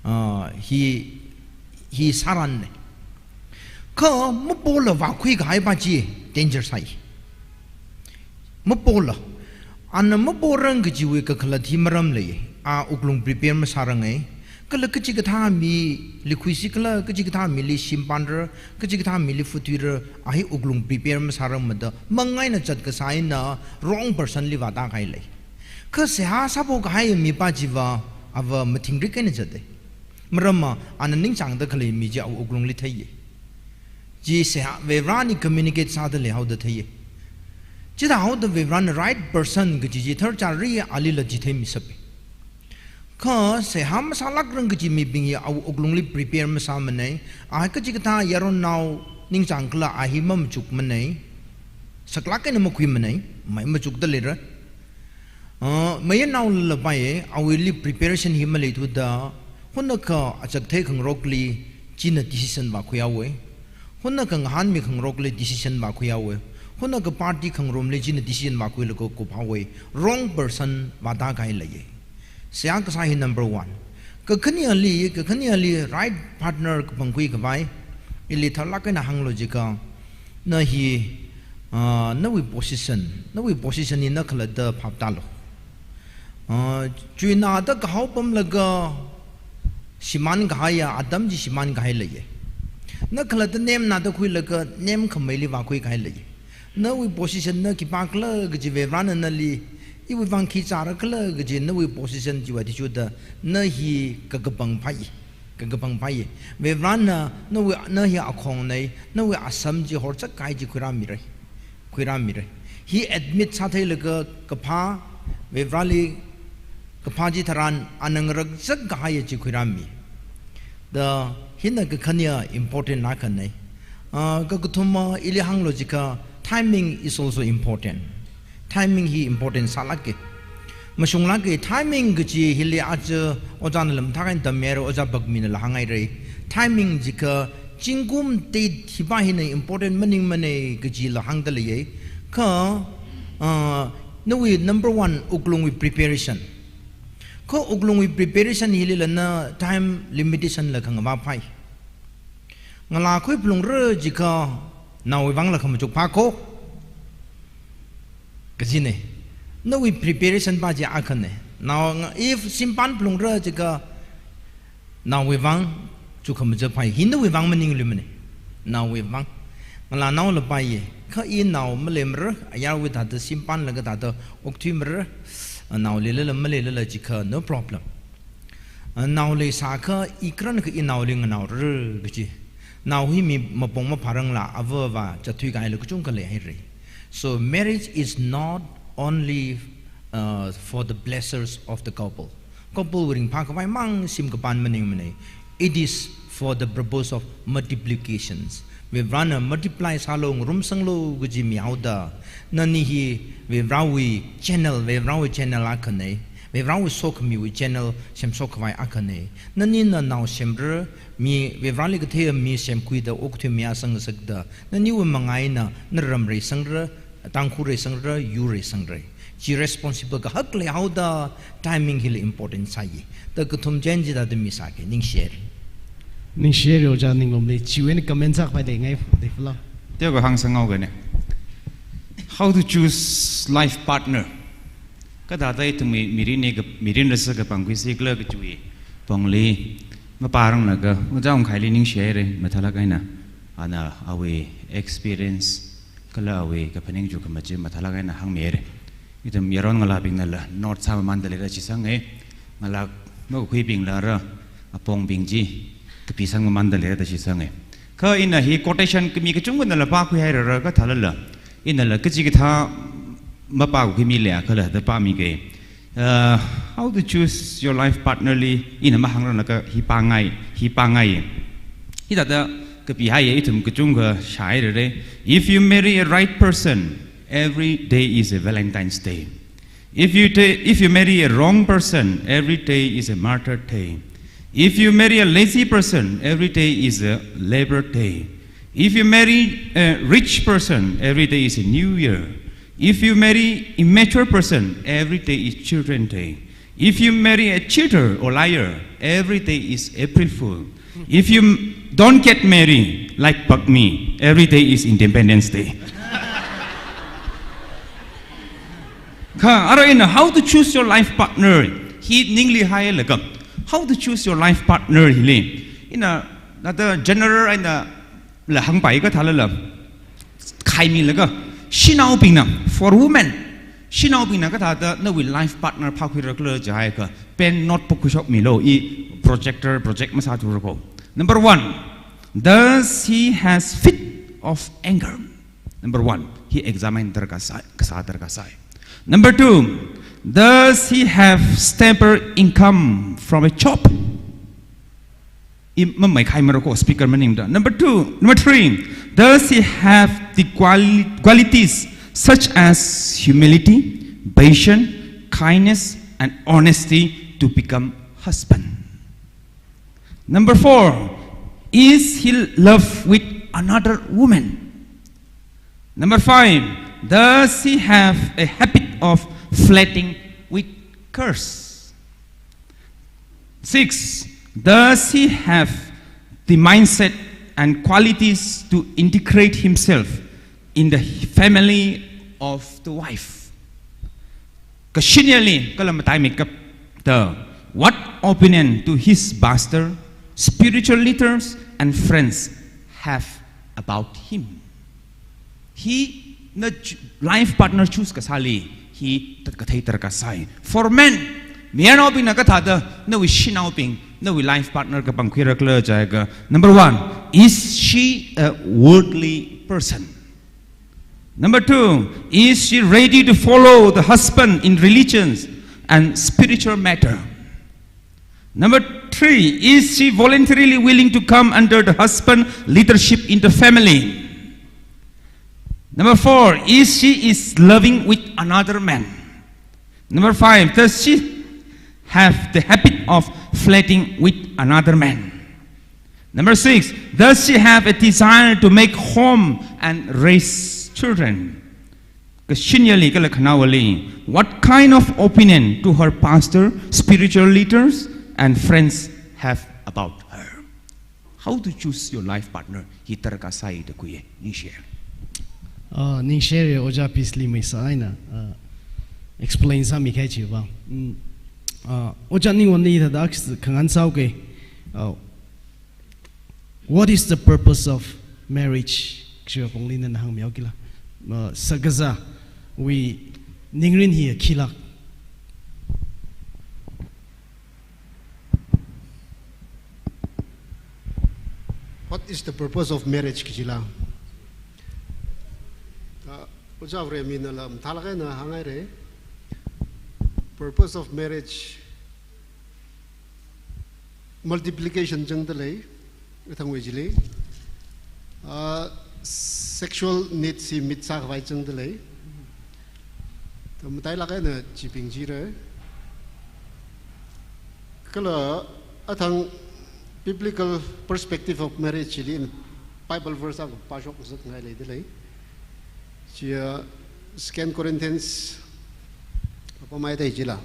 ah, hi, hi sāranna. Kha mapola vākhui kahaipa chi danger sāi. Mapola. Ana maporang kajiwui kakhalat hi maram lei. A wuklung prepare masāranga. Kala kachikathā mili khuisi kala, kachikathā mili shimpanra, kachikathā mili futhuira, a hi wuklung prepare masārangmada, mangaina zat kasā eina wrong person li vāda kahai lei. Kha seihā sāpho kahai mipa chiva, ava mathingrik eina zata. Maramva, ana ningchāngda khalei mi chi awui wuklungli theiya. Chi seihā, Varivarāna communicate sāda leihaoda theiya. Chithāhaoda Varivarāna right person kaji chi tharchari alila chitheimi sāpi. Kha seihā masālākrang kaji mibing hi awui wuklungli prepare masāmanei, a kachikathā yaronnao ningchāng kala a hi mamachukmanei, saklāk eina makhuimanei, mai machukda leira. Ah, mayarnaola pai, awuili preparation hi maleithuda, hunakha achak theikhangarokli china decision vākhuihaowa. Hunakha ngahānmi khangarokli decision vākhuihaowa. Hunakha party khangarumli china decision vākhuilaga kuphaowa. Wrong person vāda kahai leiya. Seihā kasā hi number one. Kakhaneli, kakhaneli right partner kapangkhui khavai, ili tharlāk eina hānglu jiakha, na hi, ah, nawui position, nawui position hi na khalatta phaptālu. Ah, chuināda kahao pamlaga shimān kahaiya, atam chi shimān kahai leiya. Na khalatta nemnada khuilaga nemkhameili vākhui kahai leiya. Nawui position na khipākhala kaji Varivarāna nali, iwui vang khi zārakhala kaji nawui position chiwui athishurda, na hi kakapang phai, kakapang phai. Varivarāna nawui, na hi akhongnei, nawui asam chi horzak kahai chi khuirāmira. Khuirāmira. Hi admit sātheilaga kaphā, Varivarāli kaphā chitharan ana ngarakchak kahaiya chi khuirāmi. Da hina kakhanea important na khanei. Ah, kakathuma ili hānglu jiakha, timing is also important. Timing hi important sālāka. Mashunglāka, timing kaji hili aja ojāna lamthak eina tammihaira, ojā Bakminala hānghaira. Timing jiakha zingkum date hipa hina important maningmanei kajila hāngda leiya. Kha, ah, nawui number one wuklungwui preparation. Kha wuklungwui preparation hilila na time limitation la khangavā phai. Ngalā khui phalungra jiakha naowui vangla khamachuk phā ko. Kajinei. Nawui preparation pa chi akhana. Nao nga-, if shimpan phalungra jiakha naowui vang chukhamachuk phai. Hi nawui vang maningluimanei. Naowui vang. Ngalānaola paiya. Kha i nao maleimara, ayarwui thāda shimpanlaga thāda okthuimara, naolila maleilala jiakha no problem. Ah, nao leisākha i karankha i naoli nganaora kaji. Nao hi mi mapong maphārangla ava avā zatthui kahaila kachungkha leihaira. So marriage is not only, uh, for the pleasures of the couple. Couple wui ringphākhavai mang shim kapan maningmanei. It is for the purpose of multiplications. Varivarana multiply sālu, ngarumsanglu kaji mihaoda, nani hi Varivarawui channel, Varivarawui channel akhana, Varivarawui sokhamiwui channel semshok khavai akhana. Nani nanao semra, mi Varivarali kathei mi semkhuida okathui mi asang ngasakda, naniwui manga eina naram reisangra, Tangkhul reisangra, yur reisangra. Chi responsible kahak leihaoda timing hili important sāya. Da kathum chieina chithāda misāki, ningshi haira. Ningshi haira ojā Ninglumli, chiwui eina comment sākhavai leingai, deifala. Teo kahāng sāngaugana. How to choose life partner. Kathāda ithum mi, mirin ni ka, mirin rasa kapangkhui sikla kachiwui pongli, mapāranglakha, ojā Ungkhaili ningshi haira, mathālak eina. Ana awui experience, kala awui kaphaning chukhamā chi mathālak eina hāngmi haira. Ithum yaron ngalābingnala note sāmamānda leira chi sanga, ngalā makakhuibingla ra, apongbing chi kapisangmamānda leira da chi sanga. Kha ina hi quotation kami kachungkhanala pākhui hairara kathālala, inala kachikathā mapākakhui mi leiakhala da pāmiga. Uh, how to choose your life partner li, ina mahāngranglaga hi pāngai, hi pāngai. Hithāda kapihaiya, ithum kachungkha shāhairara. If you marry a right person, every day is a Valentine's Day. If you ta-, if you marry a wrong person, every day is a Martyr Day. If you marry a lazy person, every day is a Labor Day. If you marry a rich person, every day is a New Year. If you marry immature person, every day is Children Day. If you marry a cheater or liar, every day is April Fool. If you m-, don't get married, like Pakmi, every day is Independence Day. Kha, ara ina how to choose your life partner hi ningli hailaga, how to choose your life partner hili, ina nada general eina la hāngpai kathālala, khaimilaga, shanaobingna, for women, shanaobingna kathāda nawui life partner phākhuirakhala jiakha, pen notebook khuishokmilu, i projector project masāthura ko. Number one, does he has fit of anger? Number one, hi examine darkar sai, kasā darkar sai. Number two, does he have stable income from a job? I mamai khai marako speaker maningda. Number two, number three, does he have the quali-, qualities such as humility, patience, kindness, and honesty to become husband? Number four, is he love with another woman? Number five, does he have a habit of flirting with girls? Six, does he have the mindset and qualities to integrate himself in the family of the wife? Kashinili, kala matai makeup da, what opinion do his pastor, spiritual leaders, and friends have about him? Hi na ch-, life partner choose kasāli, hi tat kathei darkar sai. For men, mayarnaobingna kathāda nawui shanaobing, nawui life partner kapangkhuirakhala jiakha, number one, is she a worldly person? Number two, is she ready to follow the husband in religions and spiritual matter? Number three, is she voluntarily willing to come under the husband leadership in the family? Number four, is she is loving with another man? Number five, does she have the habit of flirting with another man? Number six, does she have a desire to make home and raise children? Kashinili kala khanaowali, what kind of opinion do her pastor, spiritual leaders, and friends have about her? How to choose your life partner? Hi darkar sai da khuiya, ningshi haira. Ah, ningshi haira, Ojā Peace li maisa eina, ah, explain sāmi kahai chiva. Mm, ah, Ojā Ningwon li thāda khangan sāuke. Ah, what is the purpose of marriage? Kachiva pongli nana hāngmihaokila. Ah, sakazāwui ningrin hi khilak. What is the purpose of marriage kajila? Uh, Ojā Reminala mathālak eina hānghaira. Purpose of marriage, multiplication changda lei. Athang wei chili, ah, sexual needs hi meet sākhavai zangda lei. Kha matailāk eina chibing chira. Kala athang biblical perspective of marriage chili Bible verse akha pāshokngasakngai leida lei. Chiya Second Corinthians, kapamai thei chila.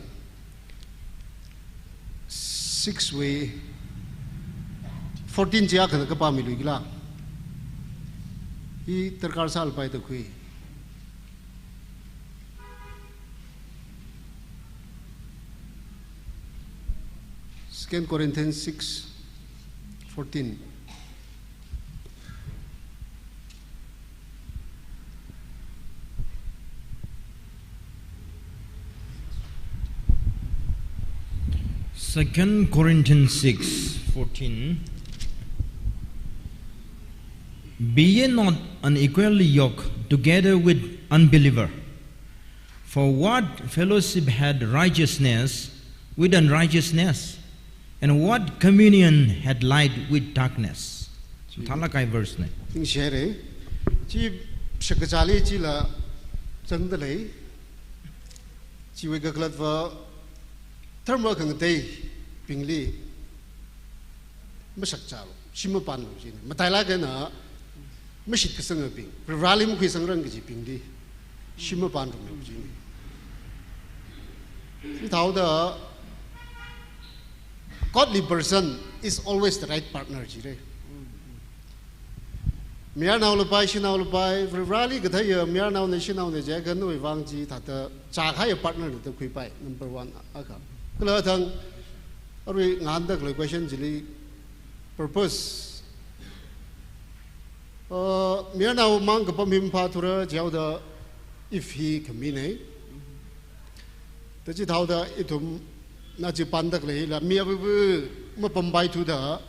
Six wui fourteen chi akhana kapāmiluikila. Hi darkar sālapai da khui. Second Corinthians six fourteen. Second Corinthians six fourteen. Be ye not unequally yoked together with unbeliever. For what fellowship had righteousness with unrighteousness? And what communion had light with darkness? Mathālāk kahai verse na. Ningshire. Chi shakazāli chila zangda lei. Chiwui kakhalatva dharma khangateibingli mashakzālu, shim mapānlu jina. Matailāk eina mashitkasangabing, Varivarāli makhuisangrang kajibingli shim mapānrumlu jina. Chithāda, godly person is always the right partner jira. Mayarnao lapai, shanao lapai, Varivarāli katheiya mayarnaona shanaona jiakha nawui vang chithāda chākahaiya partner na da khuipai, number one akha. Kala athang, arui ngahānda khalei question chili purpose. Uh, mayarnao mang kapam hi maphāthura jihaoda Eve hi khamina. Kha chithāoda ithumna chi pānda khalei hila mi abubu mapampaithuda,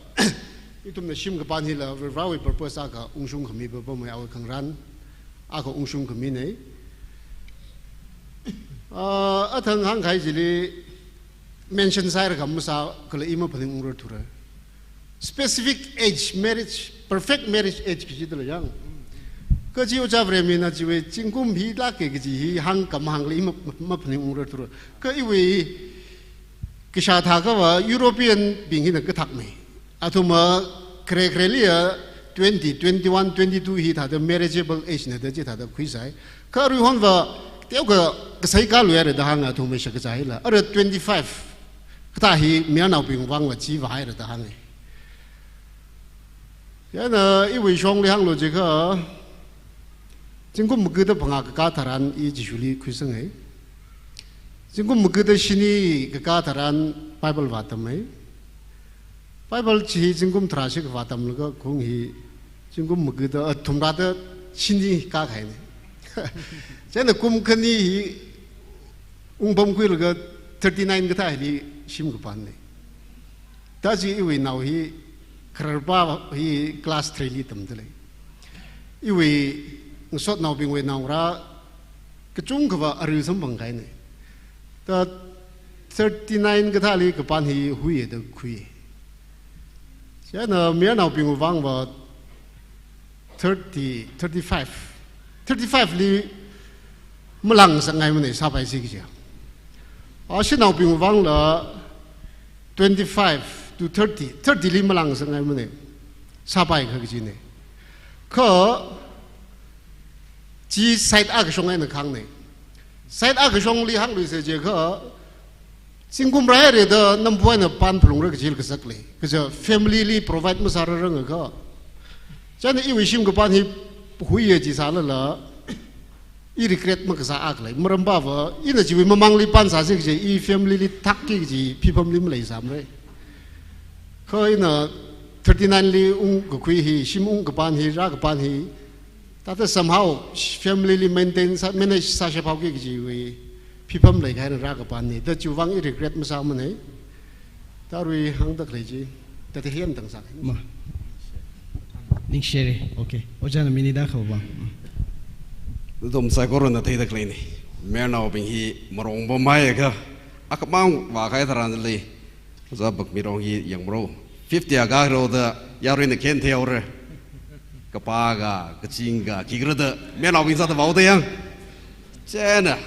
ithumna shim kapān hila Varivarāwui purpose akha ungshung khami papamwui awui khangarān akha ungshung khamina. Ah, athang hāngkahai chili mention sāhaira kha masā kala i maphaningungrarthura. Specific age, marriage, perfect marriage age kaji da lei yang. Kha chi ojā Varemina chiwui zingkum hilāka kaji hi hāngkha mahāngla i ma-, ma-, maphaningungrarthura. Kha iwui kashā thākha va European bing hina kathakmei. Athumva khare khareliya twenty, twenty-one, twenty-two hithāda marriageable age na da chithāda khuisai. Kha aruihonva teokha kasai kaluihaira da hānga athumwui shakazā hila. Ara twenty-five kathā hi mayarnaobing vangva chi vāhaira da hānga. Chieina iwui shongli hānglu jiakha, zingkum magada phangā kakā tharan i Jishuli khuisanga. Zingkum magada shini kakā tharan Bible vātama. Bible chi zingkum tharā shikha vātamlaga khaung hi zingkum magada, ah, thumrāda shini kākahaina. Chieina kum khani hi ungpamkhuilaga thirty-nine kathā hili shim kapāna. Kha chi iwui nao hi khararpa hi class three li tamda lei. Iwui ngasotnaobingwui naongarā kachungkhava arui samphangkahaina. Kha thirty-nine kathāli kapān hi huiya da khui. Chieina mayarnaobingwui vangva thirty, thirty-five, thirty-five li malāngasakngaimana sāpaisi kaji. Ah, shanaobingwui vangla twenty-five to thirty, thirty li malāngasakngaimana sāpaikha kajina. Kha chi side akha shong eina kahāngna. Side akha shongli hāngluisa jiakha, zingkum rāhaira da nampu eina pānphalungra kaji kazak lei. Kaja family li provide masārarangakha. Chieina iwui shim kapān hi huiya chi sālala, i regret makasā akha lei. Maramva, ina chiwui mamangli pānsāsi kaji, i family li thakki kaji phipamli maleisāmara. Kha ina thirty-nine li ungkakhui hi, shim ungkapān hi, rākapān hi, thāda somehow family li maintain sā, manage sāshaphaoki kajiwui phipam leikahaina rākapānna. Kha chiwui vang i regret masāmana. Kha arui hāngda khalei chi, thāda hi eina tangsāngai. Ma. Ningshire. Okay. Ojāna minute akha vāng. Mm. Nathum saikorana theida khaleina. Mayarnaobing hi marong pamhaiakha, akhamang vākahai tharan lei. Ojā Bakmirong hi yangmaro. Fifty akha rāda yaruina khen theihaora. Kapā ka, kaching ka, khikhala da, mayarnaobing sāda vaoda yang. Chieina,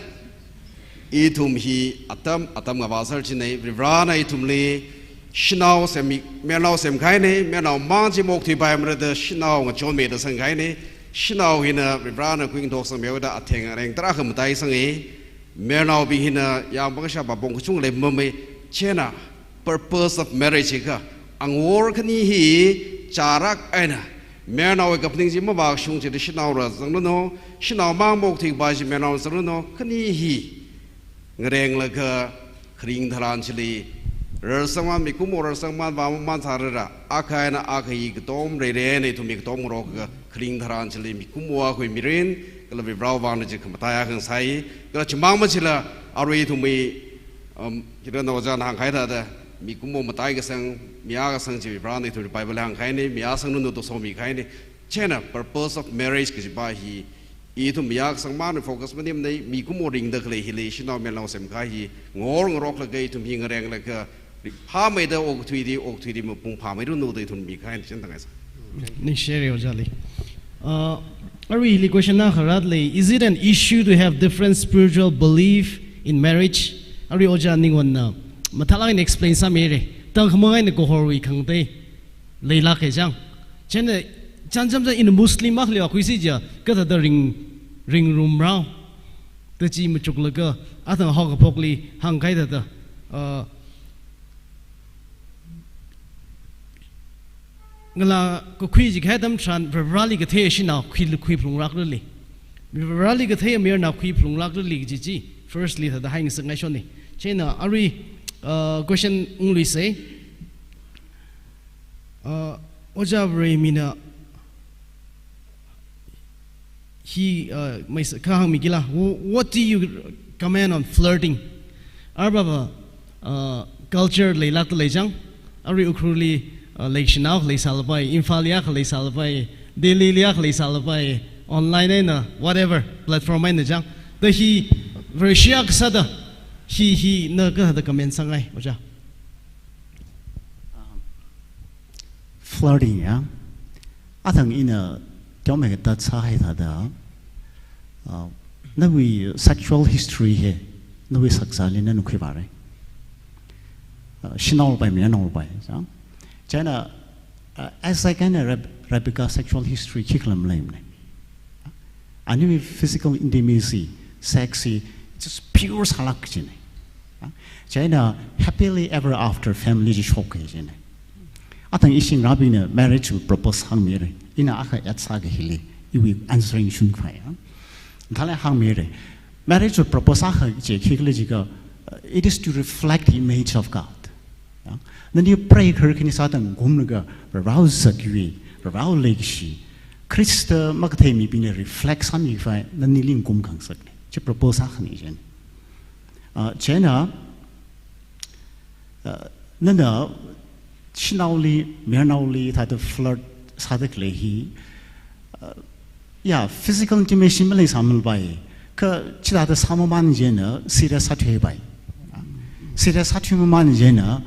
ithum hi atam, atam ngavāser china, Varivarana ithumli shanao semmi, mayarnao semkahaina, mayarnao mang chi maokthuipaimara da shanao ngachonmeida sangkahaina, shanao hina Varivarana kuingathok sangmihaoda atheng areng tarākha mataisanga, mayarnaobing hina yāng pangshap apong kachungkha leimamei, chieina purpose of marriage hi kha, angor khani hi chārak eina, mayarnaowui kaphaning chi mavāshung chida shanao rāzangranu, shanao mang maokthuipai chi mayarnao zangranu, khani hi ngarenglaga kharing tharan chili, rarsangman mikumo rarsangman vāmamān sārara, akha eina akha hi katom reirei eina ithum hi katom ngarokka, kharing tharan chili mikumo akhawui mirin, kala Varivarāwui vang chi khamatai akha ngasai, kala chimang machila arui ithumwui, um, kira naojan hāngkahai thāda, mikumo mataikasang, mi akha kasang chi Varivarāna ithumli Bible hāngkahaina, mi akha sangranu da somikahaina. Chieina purpose of marriage kajipa hi, ithum mi akha kasangmana focus maningmana, mikumo ringda khalei hili shanao mayarnao semkahai hi, ngor ngaroklaga ithum hi ngarenglaga, phāmeida okthuida, okthuida mapung phāmeiranu da ithum mikahaina, chieina tangai sa. Ningshi haira ojāli. Uh, arui hili question akha rāda lei, is it an issue to have different spiritual belief in marriage? Arui ojā Ningwonna mathālāk eina explain sāmihaira. Tangkhul mang eina kahorwui khangatei leilāka chang. Chieina chānjam chān ina Muslim akhali akhui si ja, kathāda ring, ringrumrao da chi machuklaga, athang haokaphokli hāngkahai thāda, uh, ngalā kakhui jikahai atam tharan, Varivarāli kathei shanao khuilu khuiphalunglākrali. Varivarāli kathei mayarnao khuiphalunglākrali kaji chi, firstly thāda haingasakngai shonna. Chieina arui, uh, question ungluisa. Uh, Ojā Varemina hi, uh, maisa kha hāngmikila, wh-, what do you comment on flirting? Arbaba, uh, culture leilākta lei chang, arui Ukhrulli, uh, leishinao leisālapai, Imphalli akha leisālapai, Delhili akha leisālapai, online eina, whatever, platform eina chang. Da hi, Vareshi akha sāda, hi, hina kathāda comment sāngai, ojā? Um, flirting, ya. Athang ina teomeikha thāda sāhai thāda, uh, nawui sexual history hi, nawui sakzāli nana khuivāra. Uh, shanaopai, mayarnaopai, ya. Chieina, uh, Isaac eina Reb-, Rebecca sexual history khikhala maleimana. Aniwui physical intimacy, sex hi, just pure sālāk kajina. Ah, chieina happily ever after family chi shoka kajina. Athang ishi ngarābingna marriage wui purpose hāngmira. Ina akha add sāki hili, iwui answering shungphai, ah. Thālala hāngmira. Marriage wui purpose akha chi khikhala jiakha, uh, it is to reflect the image of God. Ya. Nani preikhar khani sāda ngumlaga, Varewui zakyui, Varewui leikashi, Khrista makathei mibingna reflect sāmikhavai, nanili ngumkhangasakna. Chi purpose akhana chieina. Ah, chieina, ah, nana shanaoli, mayarnaoli, thāda flirt sāda khalei hi, ah, ya, physical intimacy maleisāmalapai. Kha chithāda sāmamān chieina serious sāthuipai. Serious sāthuimamān chieina,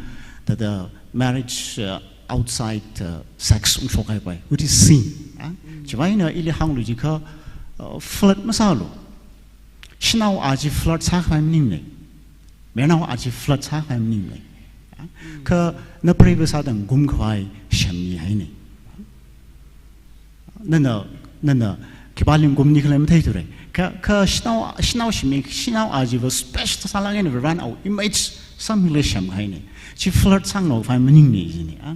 thāda marriage, uh, outside, uh, sex ungshokhaipai, which is sin. Ah? Chiwui vang eina ili hānglu jiakha, uh, flirt masālu. Shanao a chi flirt sākhavai maningmana. Mayarnao a chi flirt sākhavai maningmana. Ah? Kha na preiva sāda ngumkhavai semmihaina. Nana, nana, khipāli ngumni khala matheithura. Kha, kha shanao, shanao shimik, shanao a chiva special sālāk eina Varewui image sāmila semkahaina. Chi flirt sāngarokkhavai maningmana jina, ah.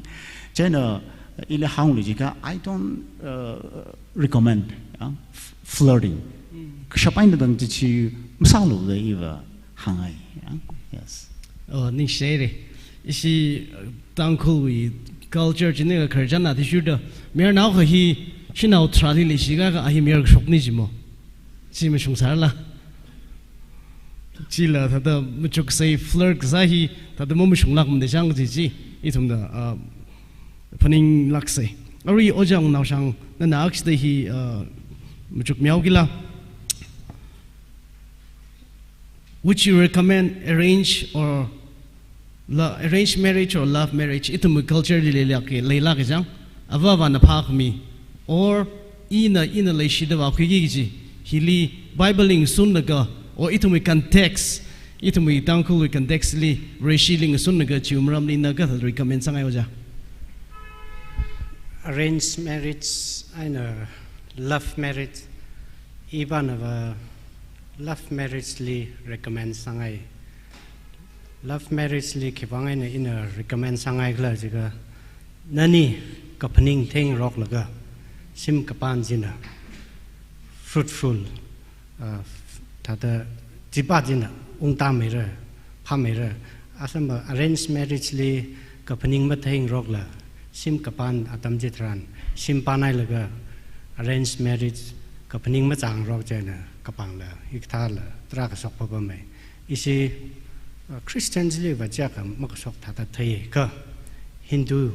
Chieina, ili hānglu jiakha, I don't, uh, recommend, ah, f-, flirting. Kashap eina tangda chi masālu da iva hāngngai, ya. Yes. Oh, ningshi haira. Ishi, uh, Tangkhulwui culture china khararchan athishurda, mayarnao akha hi shanao tharāli leishikha a hi mayar kashokna jimo. Chi mashungsāla. Chila thāda machuksei flirt kasā hi thāda mamashunglākmana chang chi chi. Ithumna, uh, phaninglāksei. Arui ojā Wungnaoshang, nana akshida hi, uh, machukmihaokila. Would you recommend arrange or lo-, arranged marriage or love marriage? Ithumwui culture li leilāka, leilāka chang. Ava avāna phākhami, or ina, ina leishida vākhuiki kaji, hili Bible li ngasunlaga, or ithumwui context, ithumwui Tangkhulwui context li, Vareshili ngasunlaga chiwui maramli na kathāda recommend sāngai ojā? Arranged marriage eina love marriage, ivānava love marriage li recommend sāngai. Love marriage li khivāng eina ina recommend sāngaikhala jiakha, nani kaphaning theingaroklaga, shim kapān china fruitful, uh, thāda chipa china ungtāmeira, phāmeira. Asamba arranged marriage li kaphaning matheingarokla, shim kapān atam chitharan, shim pānhailaga, arranged marriage kaphaning machāngarok chieina kapangla, hikathāla tarākha shokpapamei. Ishi, uh, Christians liva chiakha makashok thāda theiya, kha Hindu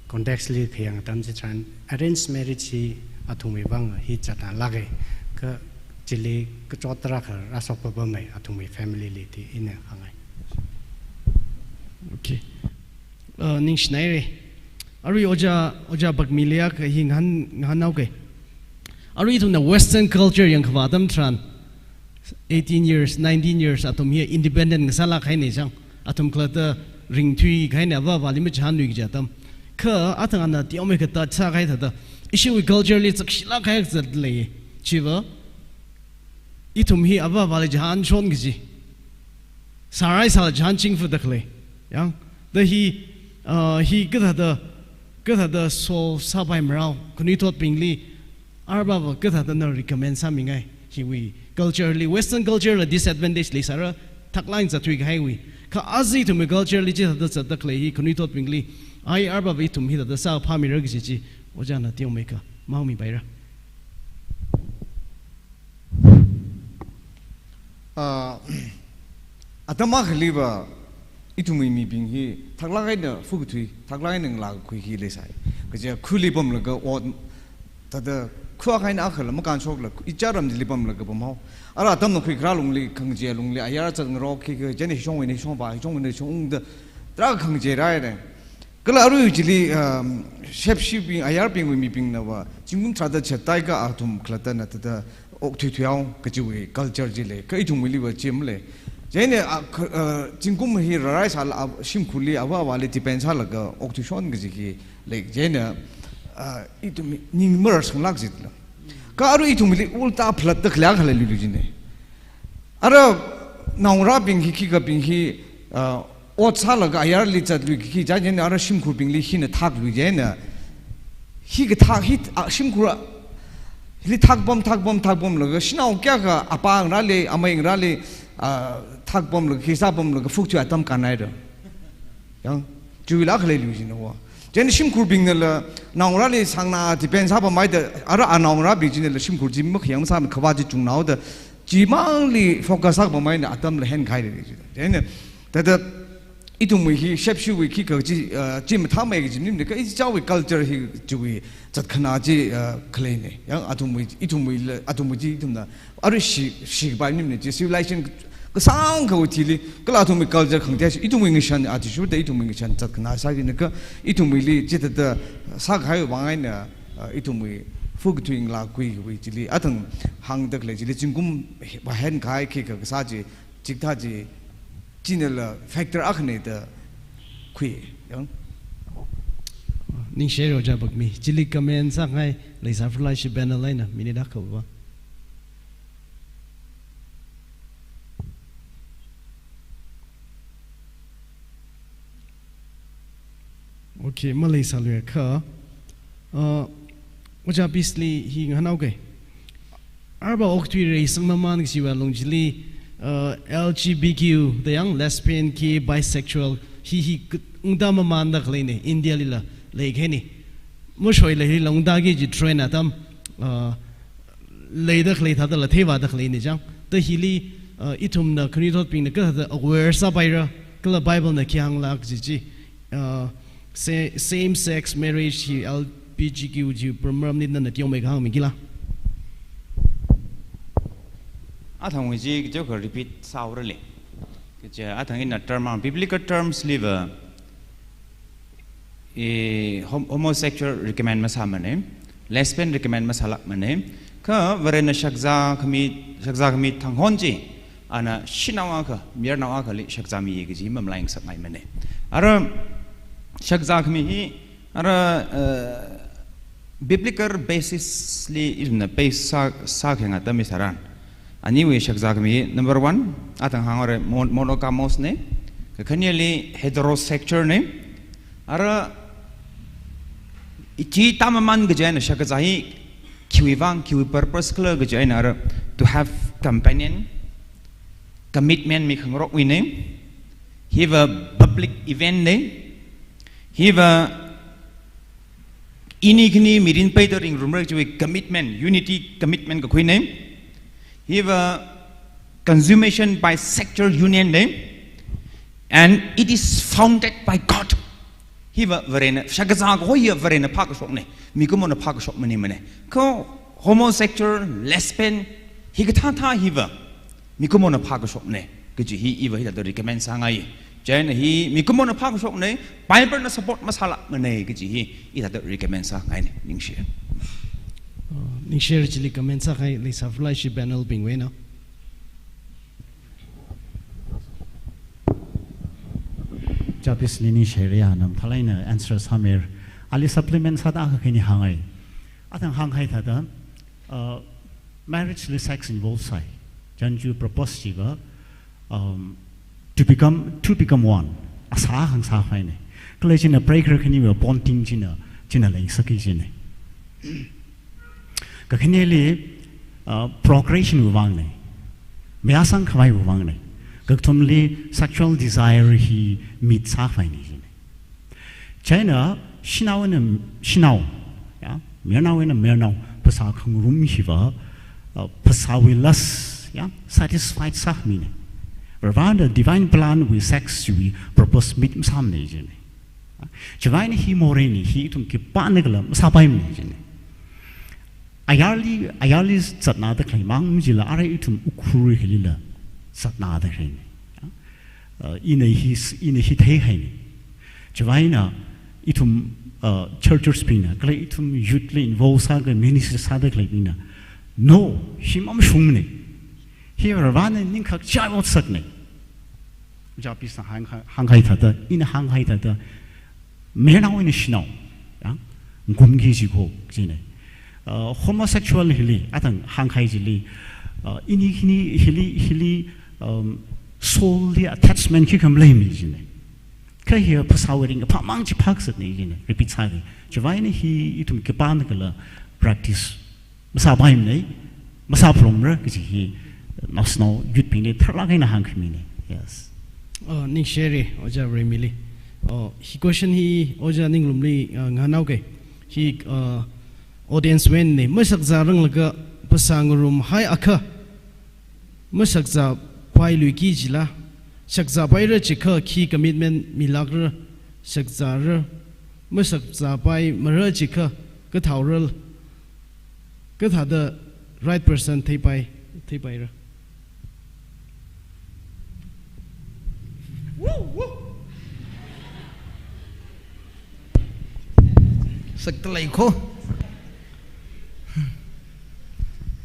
context li khayang atam chitharan arranged marriage hi athumwui vang hi zatnalāka, kha chili kachot tarākha rāshokpapamei athumwui family li da ina hāngngai. Okay. Uh, ningshinaira. Arui ojā, ojā Bakmili akha hi ngahān, ngahānhaoka. Arui ithumna Western culture yangkhavā atam tharan, eighteen years, nineteen years, athum hi independent ngasālāk kahaina chang. Athum khalatta ringthuikahaina, ava avāli machihānlui kaji atam. Kha athang ana teomeikha thāda sākahai thāda, ishiwui culture li zakshilāk kahai kazat lei. Chiva, ithum hi ava avāli chihānshon kaji, sārai sālala chihān chingfada khalei. Yang, da hi, uh, hi kathāda, kathāda solve sāpaimarao, khanuithotbingli, arva va kathāda na recommend sāmingai, hiwui culture li, Western culture la disadvantage leisāra, thaklāk eina zatthuikahaiwui. Kha aja ithumwui culture li chithāda zatda khalei hi khanuithotbingli, ai arva va ithum hithāda sāphāmira kaji chi, ojāna teomeikha mahāngmipaira. Ah, atam akhaliva, ithumwui mibing hi thaklāk eina fukathui, thaklāk eina ngalākakhui hi leisai. Kaja khuli pamlaga ot, thāda khu akha eina akhala makānshokla, ichā ram chili pamlaga pamhao. Ara atamna khuikharā lungli, khangachei lungli, ayar zatngarok khikha, chieina hishongwuina hishong pā, hishongwuina hishong ungda, tarākha khangachei rāhaira. Kala arui chili, um, shepshibing, ayarbingwui mibingnava, zingkum tharāda chat theiakha athum khalattana thāda okthuithuihao kajiwui culture chi lei, kha ithumwuiliva chi malei. Chieina, ah, kha, ah, zingkum hi rārai sāla, ah, shimkhurli, ava avāli depend sālaga okthuishon kaji hi lei. Chieina, ah, ithum ning marāshanglāk jila. Kha arui ithumli ulta phalatta khalei akha leilui jina. Ara naongarābing hi khikhabing hi, ah, ot sālaga ayarli zatlui khi, chieina ara shimkhurbingli hina thaklui chieina, hikathā hi, ah, shimkhur, ah, hili thakpam, thakpam, thakpamlaga, shanao kayākha apā ngarāli, amei ngarāli, ah, thakpamlaga, khi sāpamlaga, fukthui atam kānhaira. Yang, chiwuila khalei lui jina wa. Chieina shimkhurbingnala, naongarāli sāngna depend sāpamhaida, ara anaongarābing chinala shimkhur chi makhayang masāmana khavā chi chungnaoda, chimangli focus sāpamhaina atamla henkahai lei chi. Chieina, thāda, ithumwui hi, shepshiwui khikha chi, ah, chi mathāmei kaji maningmana, kha ichāwui culture hi chiwui zatkhanā chi, ah, khaleina. Yang athumwui, ithumwuila, athumwui chi ithumna, arui shi, shikapai maningmana chi civilization kasāngkhawui thili, kala athumwui culture khangatei chi, ithumwui ngashan athishurda ithumwui ngashan zatkhanā sākina kha, ithumwuili chithāda sākahai vang eina, ah, ithumwui fukthui ngalākhuiwui chili, athang hāngda khalei chili, zingkum va henkahai khikha kasā chi, chikathā chi, chinala factor akhana da khui, yang. Ningshira ojā Bakmi, chili comment sāngai, leisāphalai shi panel eina, minute akhava. Okay, maleisāluiakha, uh, ojā Peace li hi ngahānhaoga. Arva okathui reisangmamān kajiwui alung chili, uh, L G B T Q da yang, lesbian, gay, bisexual, hi hi k-, ungda mamānda khaleina, India lila leikahaina. Mashoila hila ungdaki kaji trend atam, uh, leida khalei thādala theivāda khaleina chang. Da hili, uh, ithumna khanuithotbingna kathāda aware sāpaira, kala Bible na khi hāngla kaji chi, uh, sa-, same sex marriage hi L G B T Q chi maramli nana teomeikha hāngmikila. Athangwui chi kateokha repeat sāhaorali. Kaja athang ina term ang, biblical terms liva, eh, hom-, homosexual recommend masāmane, lesbian recommend masālākmane, kha Varena shakzā khami, shakzā khami thang hon chi, ana shanao akha, mayarnao akhali shakzāmiya kaji mamalai ngasakngaimane. Ara shakzā khami hi, ara, eh, biblical basis li ithumna base sā, sākhayang atam hi tharan. Aniwui shakzā khami, number one, athang hānghaora mon-, monogamous ne, kakhaneli heterosexual ne, ara ichi tamaman kaji eina shakzā hi khiwui vang, khiwui purpose khala kaji eina ara to have companion, commitment mi khangarokwui ne, hiva public event ne, hiva ini khani mirin peida ringrumra chiwui commitment, unity commitment kakhui ne, hiva consummation by sexual union ne, and it is founded by God. Hiva Varena, shakzā kaho hiya Varena phākashokne, mikumona phākashok maningmane. Kha homosexual, lesbian, hikathāthā hiva mikumona phākashokne kaji hi iva hithāda recommend sāngai. Chieina hi mikumona phākashokne, Bible na support masālākmane kaji hi hithāda recommend sāngaine, ningshi. Uh, ningshi chili comment sākahai leisāphalai ishi panel bingwui eina. Chapis lini share ya nam thalaina answer sāmira. Ali supplement sāda akha khani hāngai. Athang hānghai thāda, uh, marriage li sex involve sāi. Chānju propose chiva, um, to become, to become one. Asā hāng sākhavai ne. Kala china preikhar khaniwui bonding china, china leisāki jine. Kakhaneli, uh, procreation wui vang ne. Mayāsang khavaiwui vang ne. Kakathumli sexual desire hi meet sākhavai ne jine. Chieina, shanao eina shanao, ya, mayarnao eina mayarnao, phasā khangarum hiva, uh, phasāwui lust, ya, satisfied sāmine. Varena divine plan wui sex wui purpose meet masāmane jine. Chiwui eina hi morei ne, hi ithum khipānakhala masāpaimane jine. Ayarli, ayarli zatnada khalei mang jila, arui ithum Ukhrul hilila zatnada khaleine. Uh, ina hi s-, ina hi theihaine. Chiwui eina ithum, uh, churches bingna, kala ithum youth li involve sākha ministry sāda khaleibingna, no, hi mamashungmane. Hi Varena ningkakchai otsakne. Chapis na hāng, hānghai thāda, ina hānghai thāda, mayarnao eina shanao, ya, ngumki jiko, jine. Uh, homosexual hili, athang hānghai chili, uh, ini khani hili, hili, um, soul li attachment khikha maleimane jine. Kha hiya phasāwui ringkaphā mang chi phākzatne jine, repeat sāki. Chiwui eina hi ithum khipānakhala practice masāpaimane, masāphalungra kaji hi naoshinao youth bingli tharlāk eina hāngkhamine. Yes. Oh, ningshire, Ojā Remili. Oh, hi question hi Ojā ninglumli, uh, ngahānhaoke. Hi, uh, audience wui eina ne, mashakzāranglakha phasā ngarumhai akha mashakzāpailuiki jila, shakzāpaira chiakha khi commitment milākra, shakzāra, mashakzāpaimara chiakha kathāora, kathāda right person theipai, theipaira. Woo, woo. Sakta lei kho.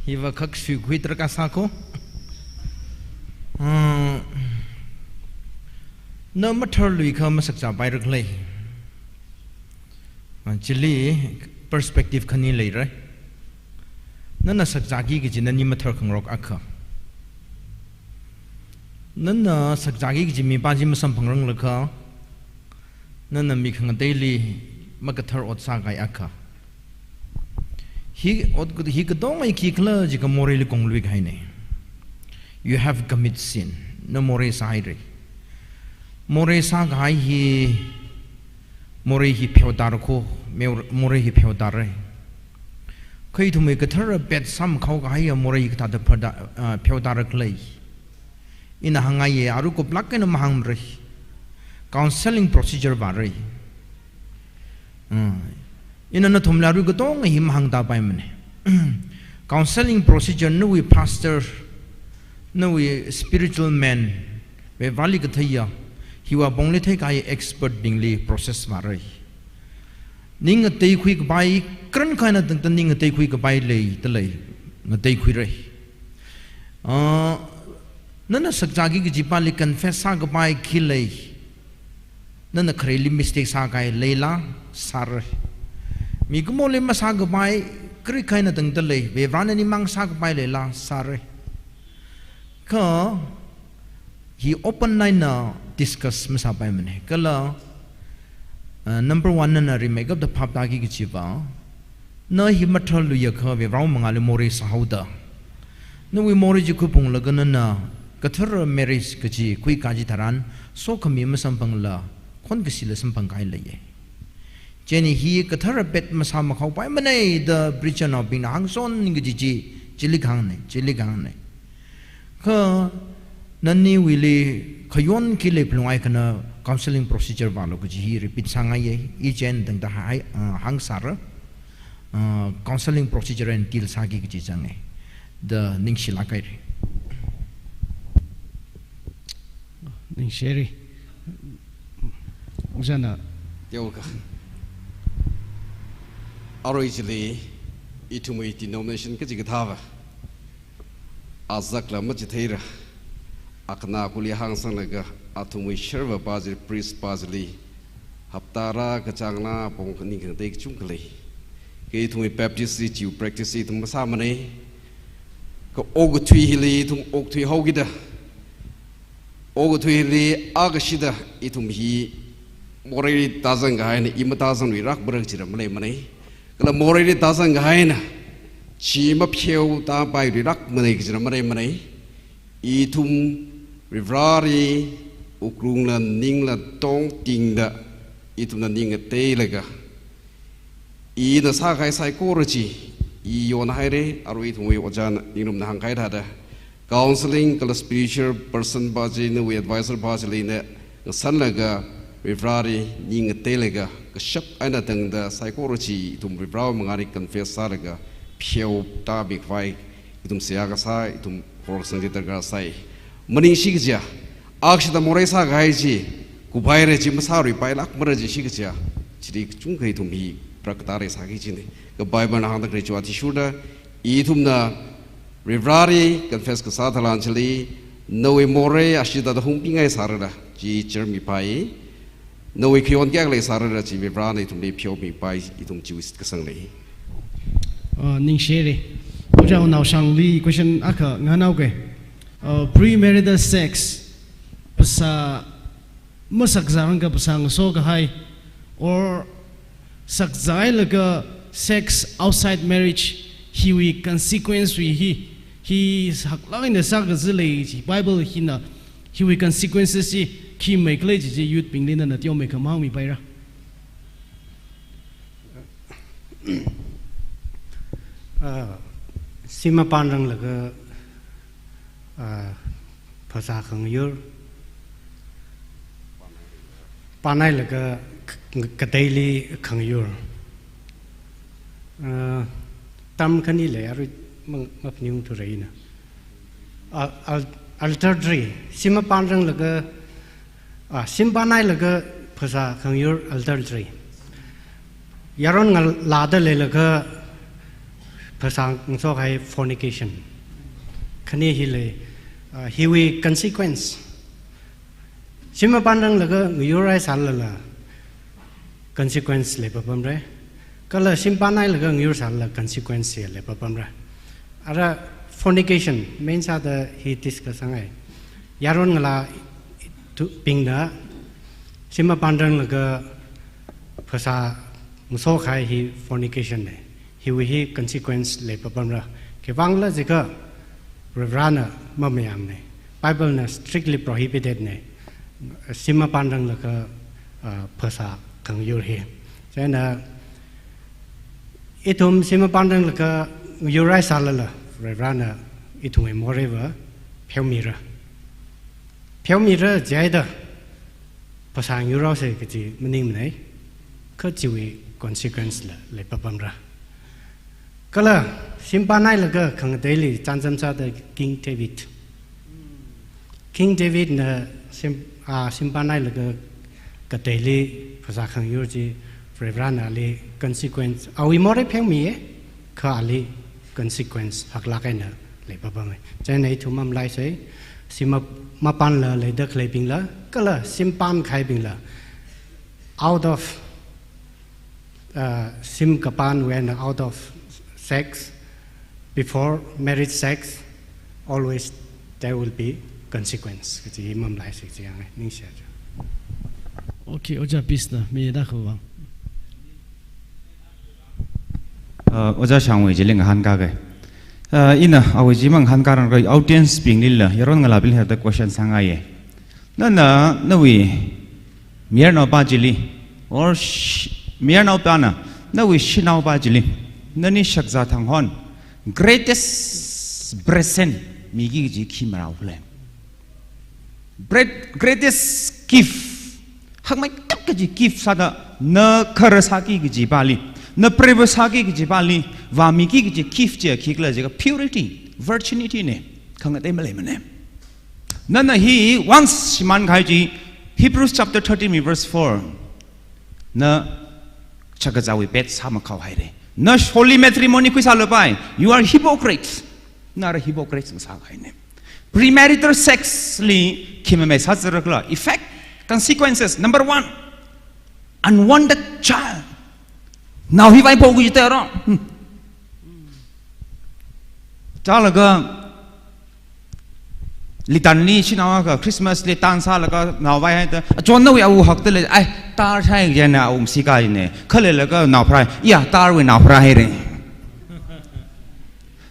Hiva khak sui khui tarka sā kho. Ah, na matharluikha mashakzāpaira khalei. Ah, chili perspective khani leira. Nana shakzāki kaji nani mathar khangarok akha. Nana shakzāki kaji mipā chi masamphangranglakha, nana mi khangateili makathar ot sākahai akha. Hi ot, hi katonga hi khikhala jiakha moreili kongluikahaine. You have commit sin. Na morei sāhaira. Morei sākahai hi, morei hi pheotāra kho, meo-, morei hi pheotāra. Kha ithumwui kathara pet samkhaokahai ya morei hi kathāda pheotā-, ah, pheotāra khalei. Ina hāngngaiya, arui kuplāk eina mahāngmara. Counseling procedure vāra. Hmm. Ina nathumli arui katonga hi mahāngtāpaimane. Counseling procedure nawui pastor, nawui spiritual man, Vevali katheiya, hiwui apongli theikahai expert bingli process vāra. Ning ngateikhui kapai, karankha eina tangda ning ngateikhui kapai lei, da lei, ngateikhuira. Ah, nana sakzāki kaji pāli confess sākapai khi lei, nana khareli mistake sākahai leila, sāra. Mikumoli masākapai, karankha eina tangda lei, Varivarana ningmang sākapai leila, sāra. Kha hi open eina discuss masāpaimana. Kala, uh, number one nana rimeikapta phaptāki kajiva, na hi mathāluiakha Varewui mangāli morei sāhaoda, nawui morei chi khuiphunglaga nana kathara marriage kaji khuikaji tharan, sokhami masamphangla, khonkashila samphangkahai leiya. Chieina hi kathara pet masāmakhaopaimana da preacher naobingna hāngson kaji chi, chili kahāngna, chili kahāngna. Kha naniwuili khayon khi leiphalunghaiakha na counseling procedure vālu kaji hi repeat sāngaiya, i chieina tangda hai, ah, hāngsāra, ah, counseling procedure eina deal sāki kaji zanga, da ningshilāk haira. Ningshiri. Ojāna. Teokha. Arui chili, ithumwui denomination kachikathāva azakla machitheira. Akhana kuli hāngsanglaga, athumwui sharvapa chi, priest pa chili, hapta rā kachāngla pong khaning khangatei kachungkha lei. Kha ithumwui Baptist li chiwui practice hi ithum masāmana. Kha okathui hili ithum okthui haokida, okathui hili akashida ithum hi moreili tāzangkahaina, i matāzangluirakmara kajira maleimana. Kala moreili tāzangkahaina, chi mapheotāpailuirakmana kajira maleimana. Ithum Varivarali wuklungla ningla tongtingda, ithumna ning ngateilaga, ina sākahai saikora chi, i yonhaira. Arui ithumwui ojāna, ningrumna hāngkahai thāda, counseling kala spiritual person pa chi, nawui advisor pa chili na ngasanlaga, Varivarali ning ngateilaga, kashap eina tangda saikora chi ithum Varivarawui mangāli confess sālaga, pheotāmikhavai ithum seihā kasā, ithum horsangli darkar sai. Maningshi kajiya, akashida morei sākahai chi kuphaira, chi masāluipailākmara chi shi kajiya, chili kachungkha ithum hi prakatare sāki kajina. Kha Bible na hāngda khalei chiwui athishurda, ithumna Varivarali confess kasā tharan chili, nawui morei ashida da hungbingai sārala, chi charmipai. Nawui khayon kayākha leisārala chi Varivarana ithumli pheomipai, ithum chiwui shitkasang lei. Ah, ningshiri. Ojā Naoshangli question akha ngahānhaoga. Ah, premarital sex, phasā masakzārangkha phasā ngasokahai, or sakzāhailaga sex outside marriage, hiwui consequence wui hi, hi haklāk eina sākazā lei chi, Bible hina hiwui consequences chi khi meikhala chi chi youth bingli nana teomeikha mahāngmipaira. Ah, shim mapānranglaga, ah, phasā khangayur, pānhailaga k-, kateili khangayur. Ah, term khani lei, arui mang-, maphaning thura ina. Al-, al-, adultery, shim mapānranglaga, ah, shim pānhailaga phasā khangayur, adultery. Yaron ngalāda leilaga phasā ngasokhai, fornication. Khani hi lei, ah, hiwui consequence. Shim mapānranglaga ngayurhai sālala consequence leipapamra. Kala shim pānhailaga ngayur sālala consequence hi leipapamra. Ara fornication, main sāda hi discuss sāngai. Yaron ngalā tu-, bingna shim mapānranglaga phasā ngasokhai hi fornication na. Hiwui hi consequence leipapamra. Khiwuivangkhala jiakha Varivarana mamayāmana. Bible na strictly prohibited na. Shim mapānranglaga, ah, phasā khangayur hi. Chieina ithum shim mapānranglaga ngayurhai sālala, Varivarana ithumwui moreiva pheomira. Pheomira jihaida phasā ngayurhaosa kaji maningmana, kha chiwui consequence la leipapamra. Kala shim pānhailaga khangateili chānjam sāda King David. King David na shim, ah, shim pānhailaga kateili phasā khangayur chi Varivarana ali consequence, awui morei phengmiya, kha ali consequence haklāk eina leipapama. Chieina ithum mamalaisei, si ma-, mapanla leida khaleibingla, kala shim pankahaibingla, out of, uh, shim kapanwui eina out of sex, before marriage sex, always there will be consequence. Kaji hi mamalaisei kaji yanga, ningshiya. Okay, Ojā Peace na, mi da kho vang. Uh, Ojā Shangwui chili ngahānkāga. Uh, ina awui chi mangahānkāranglakha audience bingli la, yaron ngalābingli hithāda question sāngaiya. Nana, nawui mayarnaopa chili, or sh-, mayarnaopana, nawui shanaopa chili, nani shakzā thang hon, greatest present miki kaji khi marao khala. Great, greatest gift. Hakmeitap kaji gift sāda, na khara sāki kajipali, na preserve sāki kajipali vāmiki kaji gift chi khikhala jiakha purity, virginity na, khangatei maleimana. Nana hi once shimānkahai chi, Hebrews chapter thirteen verse four. Na shakazāwui pet sāmakhao haira. Na holy matrimony khuisālapai, you are hypocrite. Nara hypocrite sākahaina. Premarital sex li khi mamei sāzārakhala, effect, consequences. Number one, unwanted child. Nao hi vaipo kajitero. Hmm. Chālaga, litanli shanao akha Christmas li tan sālaga nao vaihaida, achon nawui awu hakda lei, ai, tar shai jana awu masi kahaina. Khaleilaga nao pharai, ya, tarwui nao pharai haira.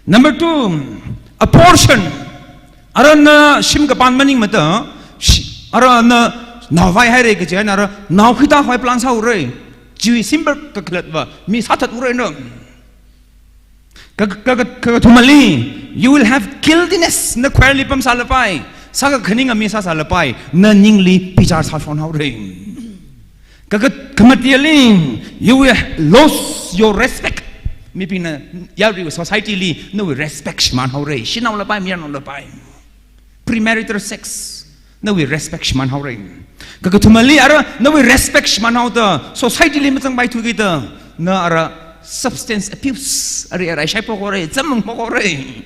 Number two, abortion. Ara na shim kapan maningmada, shi-, ara na nao vaihaira kaji eina ara nao khuida khavai plan sāhaora. Chiwui simple kakhalatva mi sāthathaora na. Ka, ka, ka, kakathumali, you will have guiltiness, na khwerli pamsālapai, sākakhaninga mi sāsālapai, na ningli bichar sāshon haora. Ka, ka, khamateli, you will lose your respect. Mibingna, yarui society li, nawui respect shimān haora, shanaolapai, mayarnaolapai. Premarital sex, nawui respect shimān haora. Kakathumali ara, nawui respect shimān haoda, society li mazangpaithu kida, na ara substance abuse, ari arai shaiphok haora, zam mangphok haora.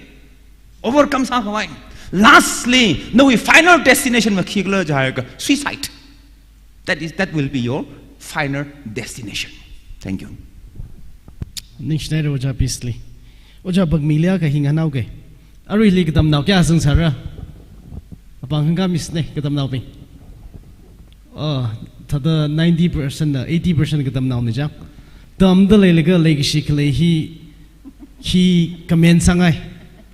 Overcome sākhavai. Lastly, nawui final destination va khikhala jiakha suicide. That is, that will be your final destination. Thank you. Ningshinaira Ojā Peace li. Ojā Bakmili akha hi ngahānhaoga. Aruili katamnao kayā zangsāra? Apāng hāngkāmisei, katamnaobing. Oh, thāda ninety percent na, eighty percent katamnaona chang. Tamda leilaga leikashi khalei hi, hi comment sāngai,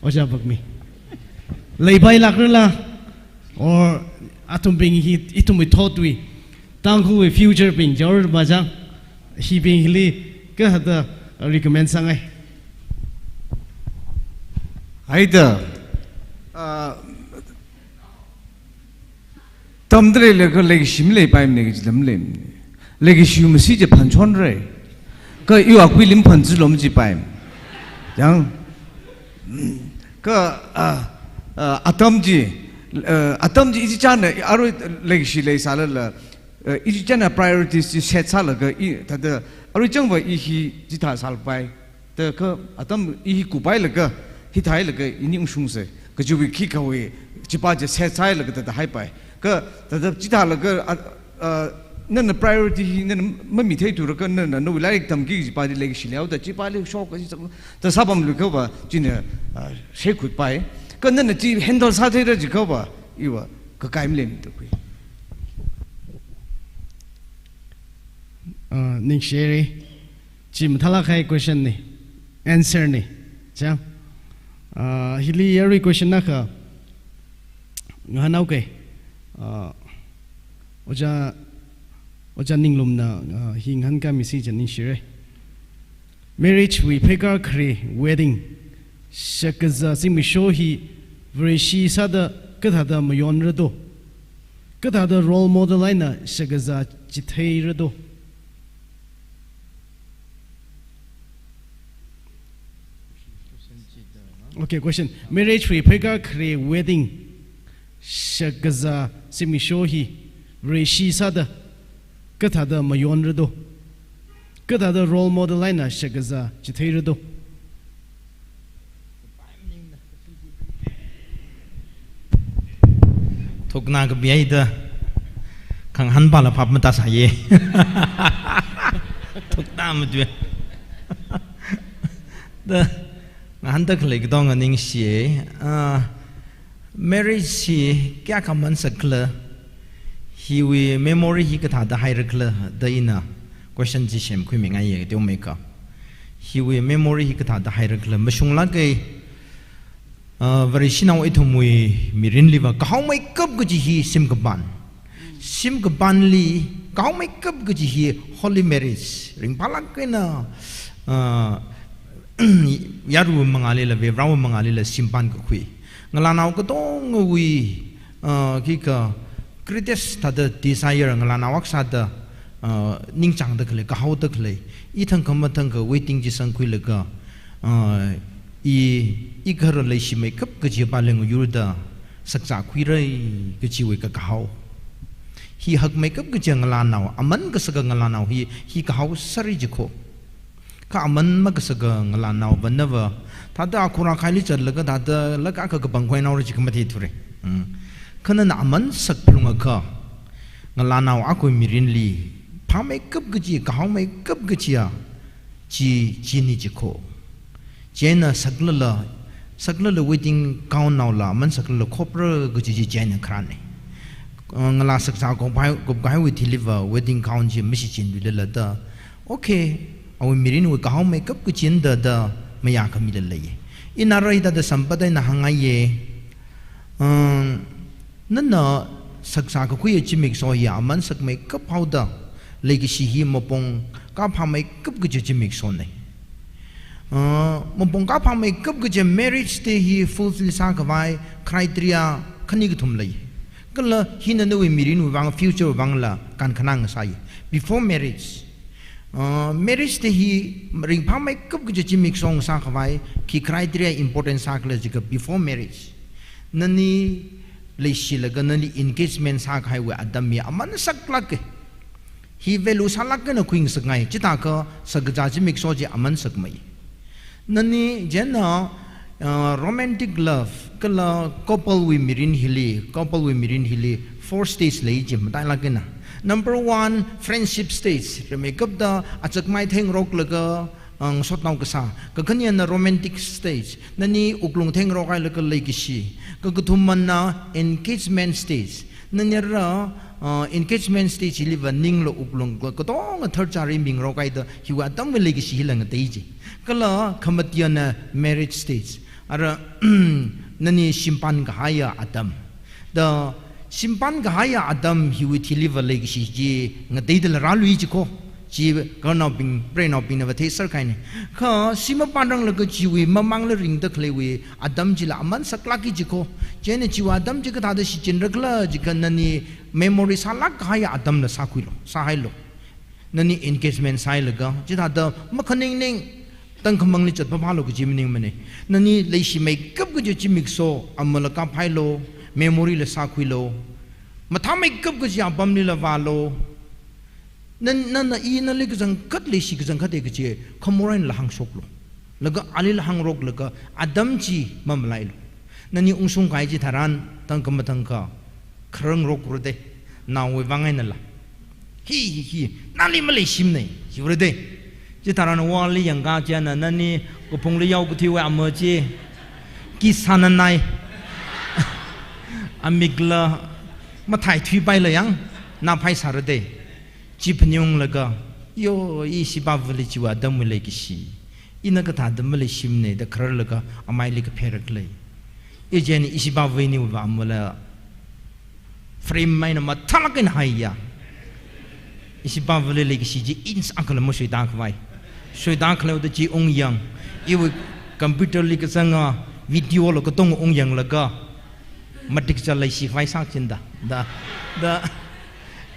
Ojā Bakmi. Leipailākrala, or athumbing hi, ithumwui thotwui, Tangkhulwui future bing jaor machang, hibing hili kathāda recommend sāngai. Haida, ah, tamda leilaga leikashi maleipaimana kaji lam leimana. Leikashi masi chi phanchonra. Kha iwui akhuili phanzilo majipaimana. Yang, kha, ah, ah, atam chi, ah, atam chi ichichāna, arui leikashi leisālala, ah, ichichāna priorities chi set sālaga, i, thāda, arui changva i hi chithā sālapai. Da kha atam i hi kupailaga, hithāhailaga ini ungshungsa. Kajiwui khikhawui chipa chi set sāhailaga thāda haipai. Kha thāda chithālaga, ah, ah, nana priority hi nana mamitheithura kha nana nawui lairik tamki chipa chi leikashi leihaoda chipali shok kaji chang. Da sāpamluiakhava china, ah, shaikhutpai. Kha nana chi handle sātheira jiakhava iva kakai maleimana da khui. Ah, ningshihaira. Chi mathālāk kahai question na, answer na, chang. Ah, hili yarui question akha ngahānhaoga, ah, Ojā, Ojā Ninglumna, ah, hi ngahānkāmisi chang ningshira. Marriage wui pheikar khare, wedding, shakazā zimiksho hi Vareshi sāda kathāda mayonra do? Kathāda role model eina shakazā chitheira do? Okay, question. Marriage wui pheikar khare, wedding, shakazā zimiksho hi Vareshi sāda kathāda mayonra do? Kathāda role model eina shakazā chitheirado. Thukna kapihaida. Khangahānpala phap matāsāya. Thukna matui. Da, ngahānda khalei katonga ningshiya. Ah, marriage hi kayākha aman sakkhala, hiwui memory hi kathāda hairakhala da ina question chi semkhuimingaiya teomeikha. Hiwui memory hi kathāda hairakhala, mashunglāka. Ah, Vareshinao ithumwui mirinliva kahaomeikap kaji hi shimkapan. Shimkapanli kahaomeikap kaji hi holy marriage. Ringphālāk eina, ah, yaruiwui mangālila, Varivarāwui mangālila shimpan kakhui. Ngalānao katongawui, ah, khikha greatest thāda desire, ngalānao akha sāda, ah, ningchāngda khalei, kahaoda khalei. I thangkha mathangkha waiting chi sangkhuilaga, ah, i, i gahara leishimeikap kaji pā leng yurda sakzā khuira kajiwui kakahao. Hi hakmeikap kaji ngalānao, aman kasaka ngalānao hi, hi kahao sāra jiko. Kha aman makasaka ngalānao vanava, thāda akhura khaili zatlaga thāda laka kha kapangkhuinaora jikha matheithura. Hmm. Kha nana aman sakphalungakha, ngalānao akhawui mirinli phāmeikap kaji, kahaomeikap kajiya, chi, china jiko. Chieina saklala, saklala wedding gown naola aman saklala khopra kaji chi chieina kharāna. Uh, ngalā sakzā kupkahai, kupkahaiwui thiliva wedding gown chi mashichinluilala da. Okay, awui mirinwui kahaomeikap kachina da, da mayākhamila lei. Ina rai thāda samphangda ina hāngngaiya. Um, nana sakzā kakhuiya zimiksho hi aman sakmeikap haoda, leikashi hi mapong kaphāmeikap kaji zimikshona. Ah, mapong kaphāmeikap kaji marriage day hi fulfill sākhavai criteria khani kathum lei. Kala hina nawui mirinwui vang, future vangla kankhanang sāi. Before marriage, ah, marriage day hi ringphāmeikap kaji zimiksho sākhavai, khi criteria important sākhala jikha before marriage. Nani leishilaga nali engagement sākahaiwui atam hi aman saklāka. Hi value sālāk eina khuingasakngai, chithākha sakzā zimiksho chi aman sakmei. Nani chieina, uh, romantic love, kala couple wui mirin hili, couple wui mirin hili, four stage lei chi matailāk eina. Number one, friendship stage. Rimeikapta achakmai thengroklaga, ang, sotnao kasā. Kakhanina romantic stage. Nani wuklung thengrokhailaga leikashi. Kakathumana engagement stage. Nani ara, ah, engagement stage hiliva ningla wuklung ka-, katonga tharchari mingrokhaida hiwui atamwui leikashi hila ngatei chi. Kala khamatiana marriage stage. Ara, nani shimpan kahaiya atam. Da shimpan kahaiya atam hiwui thiliva leikashi chi ngateidala rālui jiko. Chi gaharnaobing, preinaobingnava theiserkahaina. Kha shimpan ranglaga chiwui mamangla ringda khaleiwui atam chila aman saklāka jiko. Chieina chiwui atam chi kathāda shichinrakhala jikha nani memory sālāk kahaiya atamla sākhuilu, sāhailu. Nani engagement sāhailaga, chithāda makhaningning, tangkhamangli chatpaphālu kaji maningmana. Nani leishimeikap kaji zimiksho amala kaphailu, memory la sākhuilu. Mathāmeikap kaji apamlila vālu. Nan, nana ina nali kachangkhat leishi kachangkhata kaji khamor einala hāngshoklu. Laga alila hāngroklaga atam chi mamalailu. Nani ungshungkahai chitharan tangkha mathangkha kharangrokra da, naowui vang einala. Hi, hi, hi, nali maleishimana, hiura da. Chitharan world li yangkha chieina nani kaphungli yao kathuiwui ama chi kiss sānanai. Amikla mathai thuipaila yang, na phaisāra da. Chi phaningunglaga, yo, ishi pāvali chiwui atamwui leikashi. Ina kathāda maleishimana da khararlaga amaili kaphairakhala. Ijen ishi pāvali niwui vang amala frame eina mathālāk eina haiya. Ishi pāvali leikashi chi inch akhala mashuitākhavai. Shuitākhaleoda chi ungyang. Iwui computer li kazanga video la katonga ungyanglaga matik cha leishikhavai sāchinda. Da, da.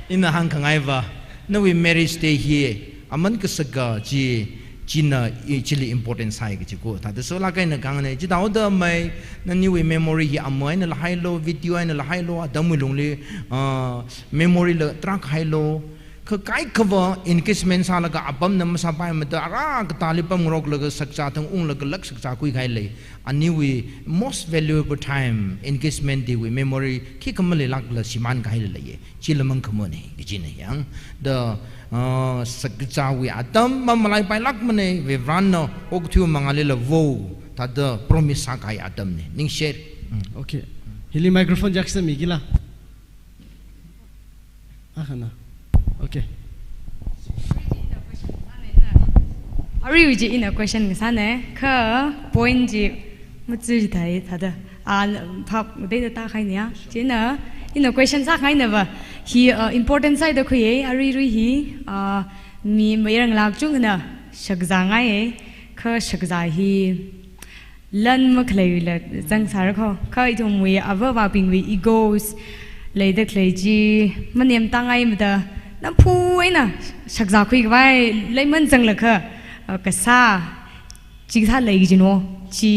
Ina hāngkhangaiva, nawui marriage day hi aman kasaka chi, china, i, chili important sāi kaji ko. Thāda sālāk eina kahāngna, chithāhaoda mei, naniwui memory hi ama einala hailu, video einala hailu, atamwui lungli, ah, memory la tarākha hailu, Kha kaikhava engagement sālaga apamna masāpaimada ara katāli pamngaroklaga shakzā thang unglaga lāk shakzākhui kahai lei. Aniwui most valuable time engagement day wui memory khikha maleilākla shimān kahai leiya. Chila mangkhamane, kajina yang. Da, ah, shakzāwui atam mamalaipailakhmane, Varivarana okathui mangālila vo, thāda promise sākahai atamne. Ningshi. Mm. Okay. Hili microphone jackson mikila. Akhana. Okay. Aruiwui chi ina question kasāne, kha point chi machu chi thai thāda. Ah, phap dei da ta khai niya. Chieina, ina question sākhangai nava. Hi, ah, important sāda khuiye, aruirui hi, ah, mi mayarngalā kachungkhana shakzāngaiye, kha shakzā hi lan makhaleiwuila zangsāra kho. Kha ithumwui ava avābingwui egos leida khalei chi manemtāngaimada, namphu eina shakzākhui khavai leiman zanglakha, ah, kasā chikathā lei kajino. Chi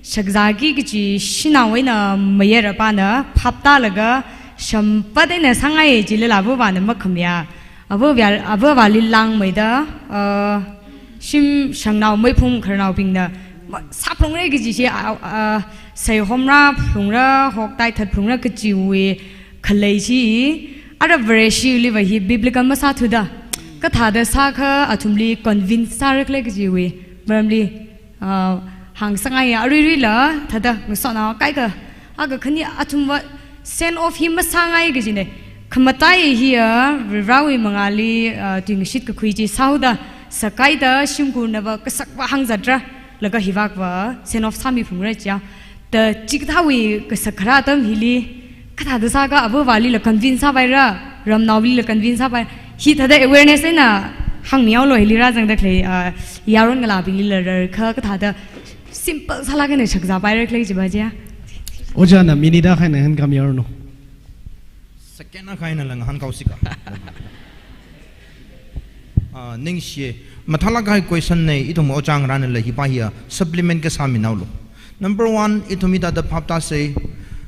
shakzāki kaji shanao eina mayarapāna phaptālaga shamphat eina sāngaiye, chilala ava avāna makhamayā. Ava avā, ava avāli langmeida, ah, shim shangnao meiphung khararnaobingna ma-, sāphalungra kaji chi, ah, ah, seihomra phalungra, hoktaithat phalungra kajiwui khalei chi, ara Vareshiliva hi biblical masāthuda, kathāda sākha athumli convince sāra khala kajiwui maramli, ah, hāngsangaiya. Aruiruila thāda ngasotnao kaikha, akha khani athumva send off hi masāngai kajine. Khamataiya hiya, Varivarawui mangāli, ah, tuingashit kakhui chi sāhaoda, sākaida shimkhurnava kasakva hāngzatra, laga hivakva send off sāmiphalungra chiya. Da chikathāwui kasak kharā atam hili, kathāda sākha ava avālila convince sāpaira, ramnaolila convince sāpai. Hithāda awareness eina hāngmihaolu, hili rāzangda khalei, ah, yaron ngalābinglila rarkha kathāda simple sālaga eina shakzāpaira khala chiva chiya. Ojāna minute akha eina ngahānkāmihaoranu. Second akha eina lang hāngkāhaosika. Ah, ningshi. Mathālāk kahai question ne, ithum ojā ngarānala hipa hiya supplement kasā minaolu. Number one, ithum hithāda phaptāsei,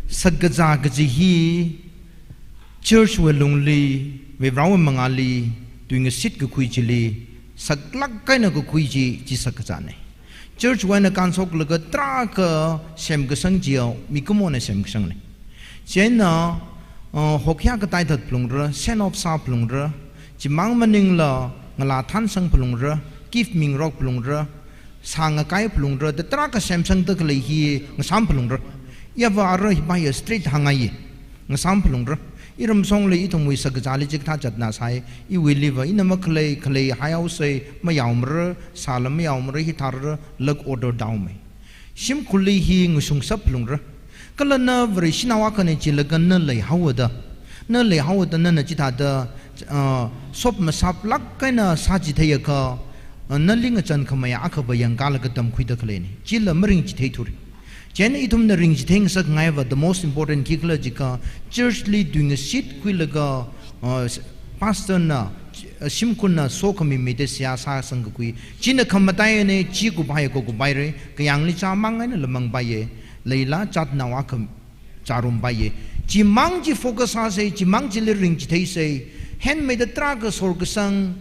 shakzā kaji hi church wui lungli, Varivarawui mangāli, tuingashit kakhui chili, saklāk eina kakhui chi, chi shakzāne. Church wui eina kānshoklaga tarākha semkasang chiya mikumona semkasangne. Chieina, uh, hokhya kataithat phalungra, send off sāphalungra, chimang maningla ngalā thansang phalungra, gift mingarok phalungra, sāngakai phalungra, da tarākha semsangda khalei hi ngasām phalungra. Yava ara hipa hiya straight hāngngaiye. Ngasām phalungra. Iramshongli ithumwui shakzāli chikathā zatna sai, iwuiliva ina makhalei, khalei haihaosei, mayaomara, sāla mayaomara, hithāra, lāk order daomei. Shimkhurli hi ngashungshap phalungra. Kala na Vareshinao akhane chilaga na leihaoda. Na leihaoda nana chithāda, ah, sop masāplāk eina sāchitheiakha, ah, nali ngachān khamei akhava yangkālaga tamkhuida khaleine. Chila maringchitheithura. Chieina ithumna ringchithei ngasakngaiva, the most important khikhala jiakha, church li tuingashit khuilaga, uh, s-, pastor na, uh, shimkhurna sokhami mida seihā sāsangkakhui. China khamataiyane, chi kupaiya ko kupaire, kayāngli chāmang einala mangpaiye, leila zatnao akha chārumpaiye. Chimang chi focus sāsei, chimang chili ringchitheisei, henmeida tarākha sorkasang,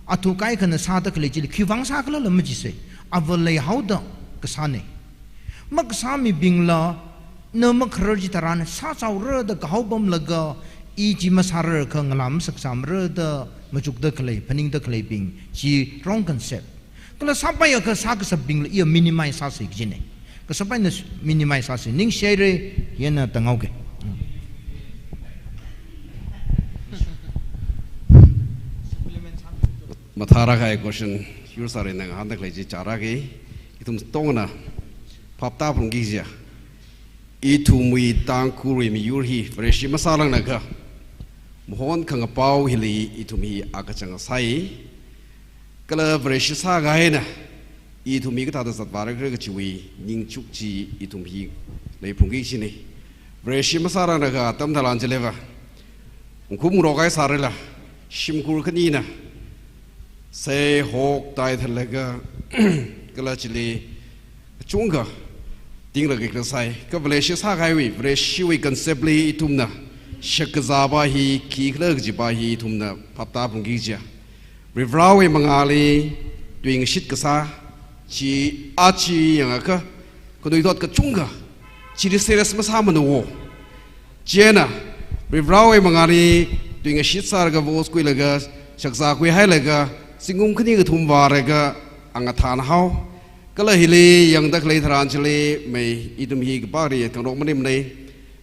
athu kaikhana sāda khalei chili khiwuivang sākhalala majisei. Ava leihaoda kasāne. Makasā mibingla, na makharar chitharan sāchaora da kahao pamlaga, i chi masārar kha ngalā masakzāmara da machukda khalei, phaningda khaleibing, chi wrong concept. Kala sāpaiakha sākashapbingla iya minimize sāsei kajine. Kasāpai eina s-, minimize sāsei. Ningshihaire, hina tānghaoke. Mathāra kahai question, yur sāri nang hānda khalei chi chāra ke, ithum tongna phaptā phalungki jiya. Ithumwui Tangkhulwui miyur hi Vareshi masāranglakha, mahon khangapao hili ithum hi akachang sai. Kala Vareshi sākahaina, ithum hi kathāda zatvāra khala kachiwui ningchuk chi ithum hi leiphalungki kajine. Vareshi masāranglakha atam tharan chiliva, ngkhum ngarok kahai sārala, shimkhur khanina, seihok taithatlaga, kala chili, kachungkha, tinglaga khala sai, kha Vareshi sākahaiwui, Vareshiwui concept li ithumna, Shakazā pa hi khikhala kaji pa hi ithumna phaptāphungki kaja, Varivarāwui mangāli tuingashit kasā chi aja yangakha khanuithot kachungkha chili serious masāmana wo. Chieina Varivarāwui mangāli tuingashit sālaga vote khuilaga shakazā khuihailaga zingkum khani kathum vālaga angathān hao. Kala hili yangda khalei tharan chili mei ithum hi kapāri khangarok maningmana.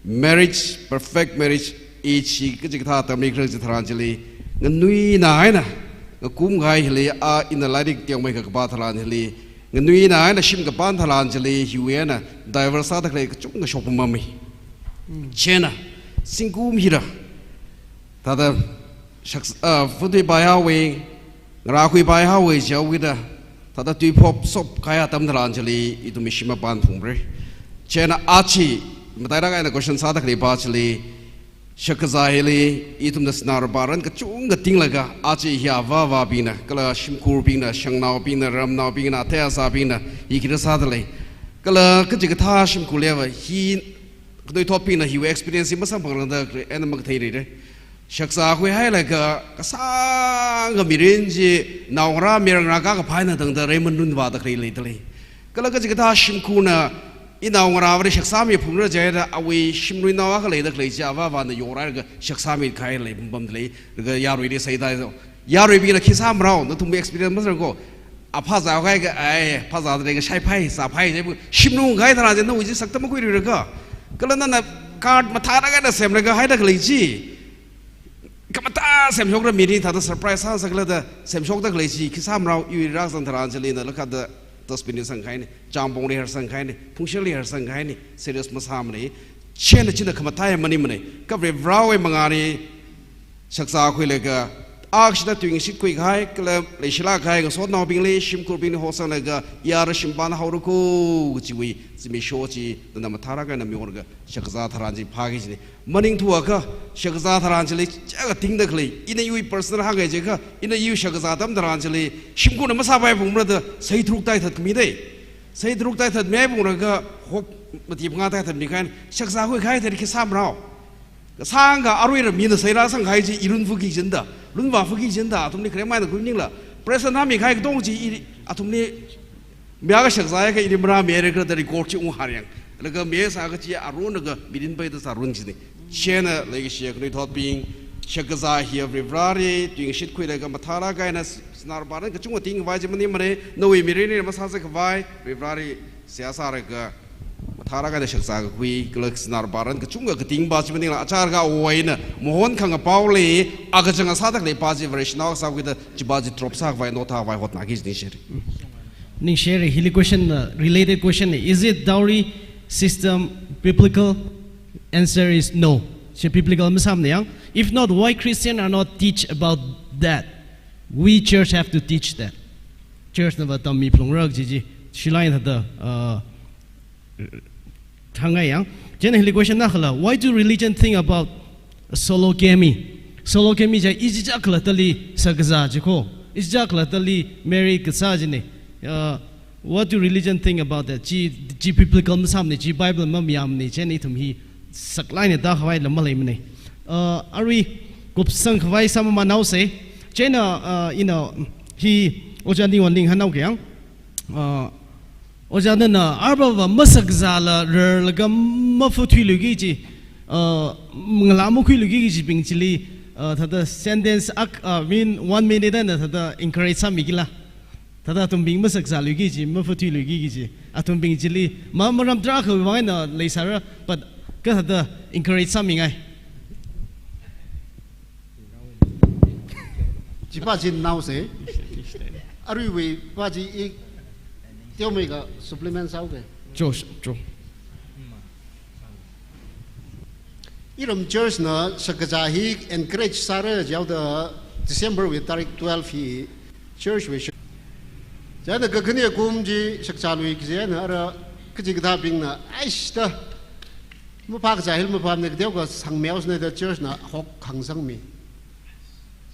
Marriage, perfect marriage, ishi kachikathā tammi khalei chi tharan chili nganuina eina ngakum kahai hili a ina lairik tiang mai kakapā tharan hili nganuina eina shim kapān tharan chili hiwui eina divorce sāda khalei kachungkha shokpammi. Chieina zingkum hira thāda shak, ah, futui pai haowa, ngarākhui pai haowa jihaowa da thāda tuiphop sop kahai atam tharan chili ithum hi shim mapān phungmara. Chieina aja matailāk eina question sāda khalei pa chili shakazā hili ithumna sinā rāparan kachungkha tinglaga aja hi avā avābingna kala shimkhurbingna shangnaobingna ramnaobingna athei asābingna hi khi rāsāda lei. Kala kachikathā shimkhurliva hi khanuithotbingna hiwui experience hi masamphangrangda khalei eina makathei leira. Shakazā khuihailaga kasāngkha mirin chi naongarā mayarngarā kakaphā eina tangda reiman runvāda khalei leida lei. Kala kachikathā shimkhurna inaongarāvali shakazāmi phungra jida awui shimluinao akha leida khalei chi avā avāna yorhailaga shakazāmi kahai lei pam pamda lei. Laga yaruili seida, yaruibingna khi sāmarao, nathumwui experience masāra ko. A phazā khuiakha, ai, phazāda lei kashai phai, zāphai jiakha shimlung kahai tharan chi nawui chi sakta makhuiluira ka. Kala nana card mathālāk eina semlaga haida khalei chi, khamatā semshokra mili thāda surprise sāsākhala da semshokda khalei chi khi sāmarao, iwui rākazang tharan chili nala kathāda dustbin li sangkahaina, chāngpongli harsangkahaina, phungshali harsangkahaina, serious masāmana. Chieina china khamataiya maningmana. Kha Varivarāwui mangāli shakazā khuilaga akashida tuingashit khuikahai kala leishilāk kahai ngasotnaobingli shimkhurbingli hosanglaga yara shimpān haora ko kajiwui zimiksho chi nana mathālāk eina miorga shakazā tharan chi phāki kajina. Maningthuakha shakazā tharan chili chaka tingda khalei, ina iwui personal hāngngai jiakha, ina iwui shakazā atam tharan chili shimkhurna masāpai phungmara da sei tharuk taithat khami dei. Sei tharuk taithat mihai phungraga hok mati phangā taithat mikahai, shakazā khuikahai thāda khi sāmarao. Kasāngkha aruila mina sei rāsangkahai chi i runfaki kajina da, runvāfaki kajina da, athumli kharemai eina khui maningla. President hāngmikahai katong chi i, athumli mi akha shakazāakha ili marāmira da record chi unghār yang. Laga mi sāakha chi arunlaga mirin paida sārun kajina. Chieina leikashiya khanuithotbing, shakazā hi Varivarāli tuingashit khuilaga mathālāk eina sinā rāparan kachungkha tingkhavai chi maningmana, nawui mirinli masāsai khavai, Varivarāli seihā sālaga mathālāk eina shakazā kakhui, kala sinā rāparan kachungkha kating pa chi maningla, achālakha awui eina mahon khangapaoli akachang sāda khalei pa chi Vareshinao sākhuida chi pa chi drop sākhavai, notha khavai hotnāki kajina share. Ningshire, hili question, uh, related question, is it dowry system biblical? Answer is no. Chi biblical masāmana yang. If not, why Christian are not teach about that? We church have to teach that. Church nava tammi phalungra kaji chi, shilai thāda, uh, hāngngai yang. Chieina hili question na khala, why do religion think about sologamy? Sologamy chi ichichā khalattali shakazā chi ko, ichichā khalattali marry kasā china. Uh, what do religion think about that? Chi, chi biblical masāmana, chi Bible mamayāmana, chieina ithum hi saklāk eina tākhavai lam maleimana. Uh, arui kupsang khavai sāmamān haosa. Chieina, uh, you know, hi Ojā Ningwonling hānghaoki yang. Uh, Ojā nana arva va mashakazāla rarlaga mafathuiluiki kaji, uh, ngalā makhuiluiki kajibing chili, uh, thāda sentence ak, uh, min one minute eina thāda encourage sāmikila. Thāda athumbing mashakazāluiki kaji, mafathuiluiki kaji, athumbing chili ma, maram tarākha vang eina leisāra, but kathāda encourage sāmingai. Chi pa chi naosa. Aruiwui pa chi i teomeikha supplement sāuke. Cho, cho. Iram church na shakazā hi encourage sāra jihaoda December wui tarik twelve hi church wui shak-, chieina kakhane kum chi shakazālui kaji eina ara kachikathābingna, "Aish da, maphā kazā hili maphāmana, kateokha sangmeosana," da church na hok hāngsangmi.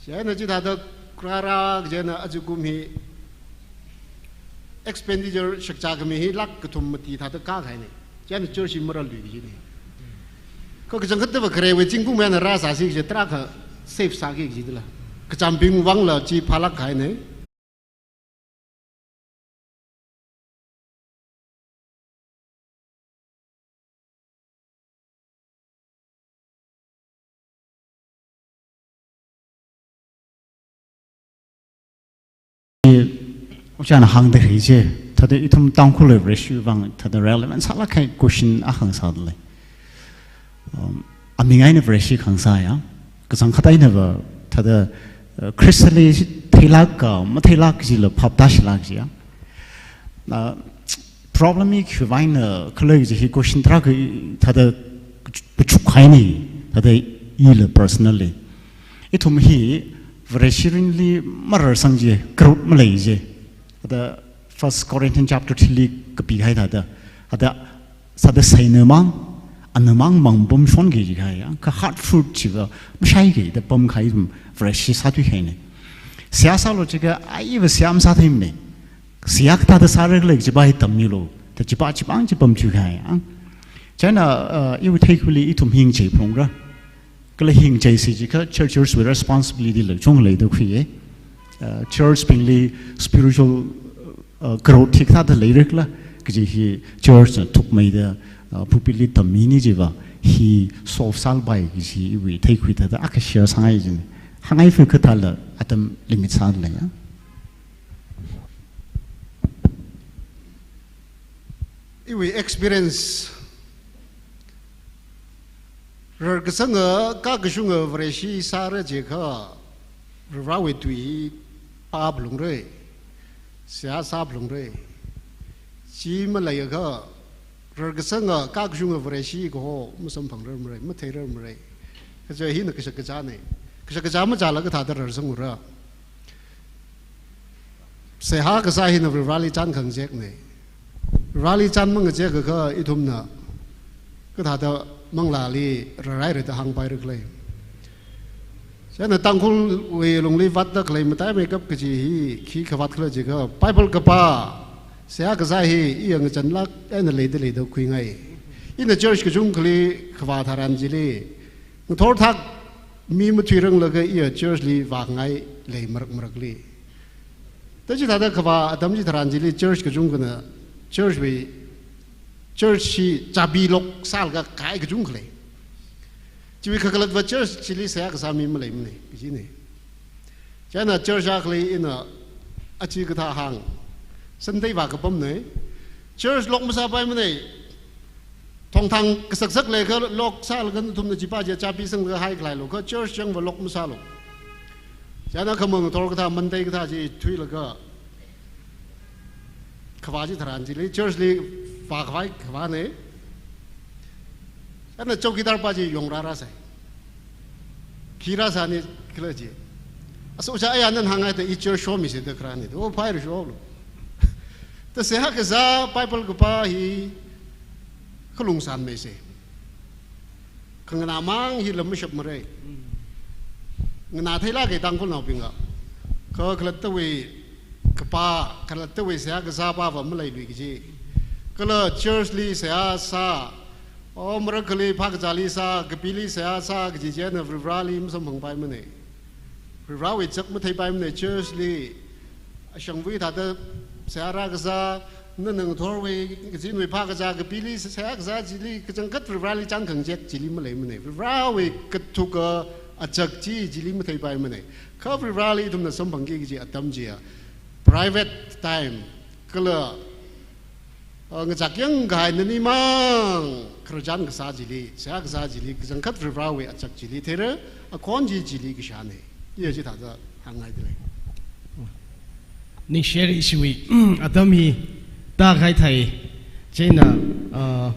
Chieina chithāda kharā kaji eina ajakum hi expenditure shakazā khami hi lakh kathum mati thāda kākahaina. Chieina church hi marālui kajina. Kha kachangkhatta va kharewui zingkum eina rāsāsi kaji tarākha save sāki kaji dala. Kachāmbing vangla chi phālāk kahaina. Ojāna hāngda hi chi, thāda ithum Tangkhul Vareshi vang, thāda relevant sālāk kahai question akha hāngsāda lei. Um, aming eina Vareshi kahāng sāya, kachangkhat eina va, thāda, uh, Christian li theilāk ka, matheilāk kajila phap tāshilāk kajiya. Uh, problem hi khiwui vang eina khala kaji hi question tarākha thāda kachuk kahaina, thāda ila personally. Ithum hi Vareshi mirinli mararsang kaji, growth malei kaji. Thāda First Corinthians chapter three li kapikahai thāda, thāda sāda saina mang, ana mang mang pamshon kaji kahaiya, kha hard fruit chiva mashaiki da pamkahai ithum Vareshi sāthui kahaina. Seihā sālu jiakha, ai iva seihā masātheimana. Seihā kathāda sāra khala kajiva hi tammilu, da chiva chivang chi pamthui kahaiya. Chieina, uh, iwui theikhuili ithum hi ngachei phalungra. Kala hi ngacheisi jiakha church, church wui responsibility la chungda leida khuiya. Uh, church bingli spiritual, uh, growth hi kathāda leira khala kaji hi church na thukmeida, uh, pulpit li tammina jiva hi solve sālapai kaji iwui theikhui thāda akha share sāngai jina. Hāngngai fu kathāla atam limit sāda leiya. Iwui experience, rarkasanga, kakashunga Vareshi sāra jiakha, Varivarawui tui hi pā phalungra, seihā sā phalungra. Chi maleiakha, rarkasanga, kakashunga Vareshi kaho masamphangrarmara, matheirarmara. Kaja hina kashak kazāna. Kashak kazā mazāla kathāda rarsangura. Seihā kasā hina Varivarali chān khangazekna. Varivarali chān mangazekakha ithumna kathāda manglāli rarhaira da hāngpaira khala. Chieina Tangkhulwui lungli vātda khalei mataimeikap kaji hi khi khavāt khala jiakha, Bible kapā, seihā kasā hi iya ngachānlāk eina leida leida khuingai. Ina church kachungkhali khavā tharan chili, ngathor thak mi mathuiranglaga iya church li vāngai lei marak marakli. Da chithāda khavā atam chitharan chili church kachungkhana church wui, church hi chabi lock sālaga kahai kachungkha lei. Chiwui kakhalatva church chili seihā kasā mi maleimana, kajina. Chieina church akhali ina achi kathā hāng, Sunday vākapamna. Church lock masāpaimana. Thongthang kasaksak leiakha lock sālaga nathumna chipa chi chabi sanglaga haikhalailu, kha church changva lock masālu. Chieina khamang ngathor kathā, Monday kathā chi thuilaga khavā chitharan chili church li vākhavai khavāna. Chieina chowkidar pa chi yongrāra sai. Khi rāsāni khala chi. Aso cha aya nana hāngngaida i church shomisa da kharāna. O, phaira sholu. Da seihā kasā Bible kapā hi khalungsānmeisa. Khanganāmang hila mashapmara. Nganātheilāka Tangkhulnaobingva. Kha khalattawui kapā, khalattawui seihā kasā pava maleilui kaji. Kala church li seihā sā, o, marakhali phākazāli sā, kapili seihā sā kaji china Varivarali masamphangpaimana. Varivarawui chak matheipaimana. Church li ashangvui thāda seihā rākasā, nana ngathorwui, kazinwui phākazā, kapili seihā kasā chili kachangkhat Varivarali chān khangazek chili maleimana. Varivarawui kathuka achak chi chili matheipaimana. Kha Varivarali ithumna samphangki kaji atam chiya private time kala uh, ngachak yang kahai nanimang khararchan kasā chili, seihā kasā chili, kachangkhat Varivarawui achak chili theira, akhon chi chili kashāna. Iya chithāda hāngngaida lei. Ningshira ishiwui atam hi tākahai thai. Chieina, uh,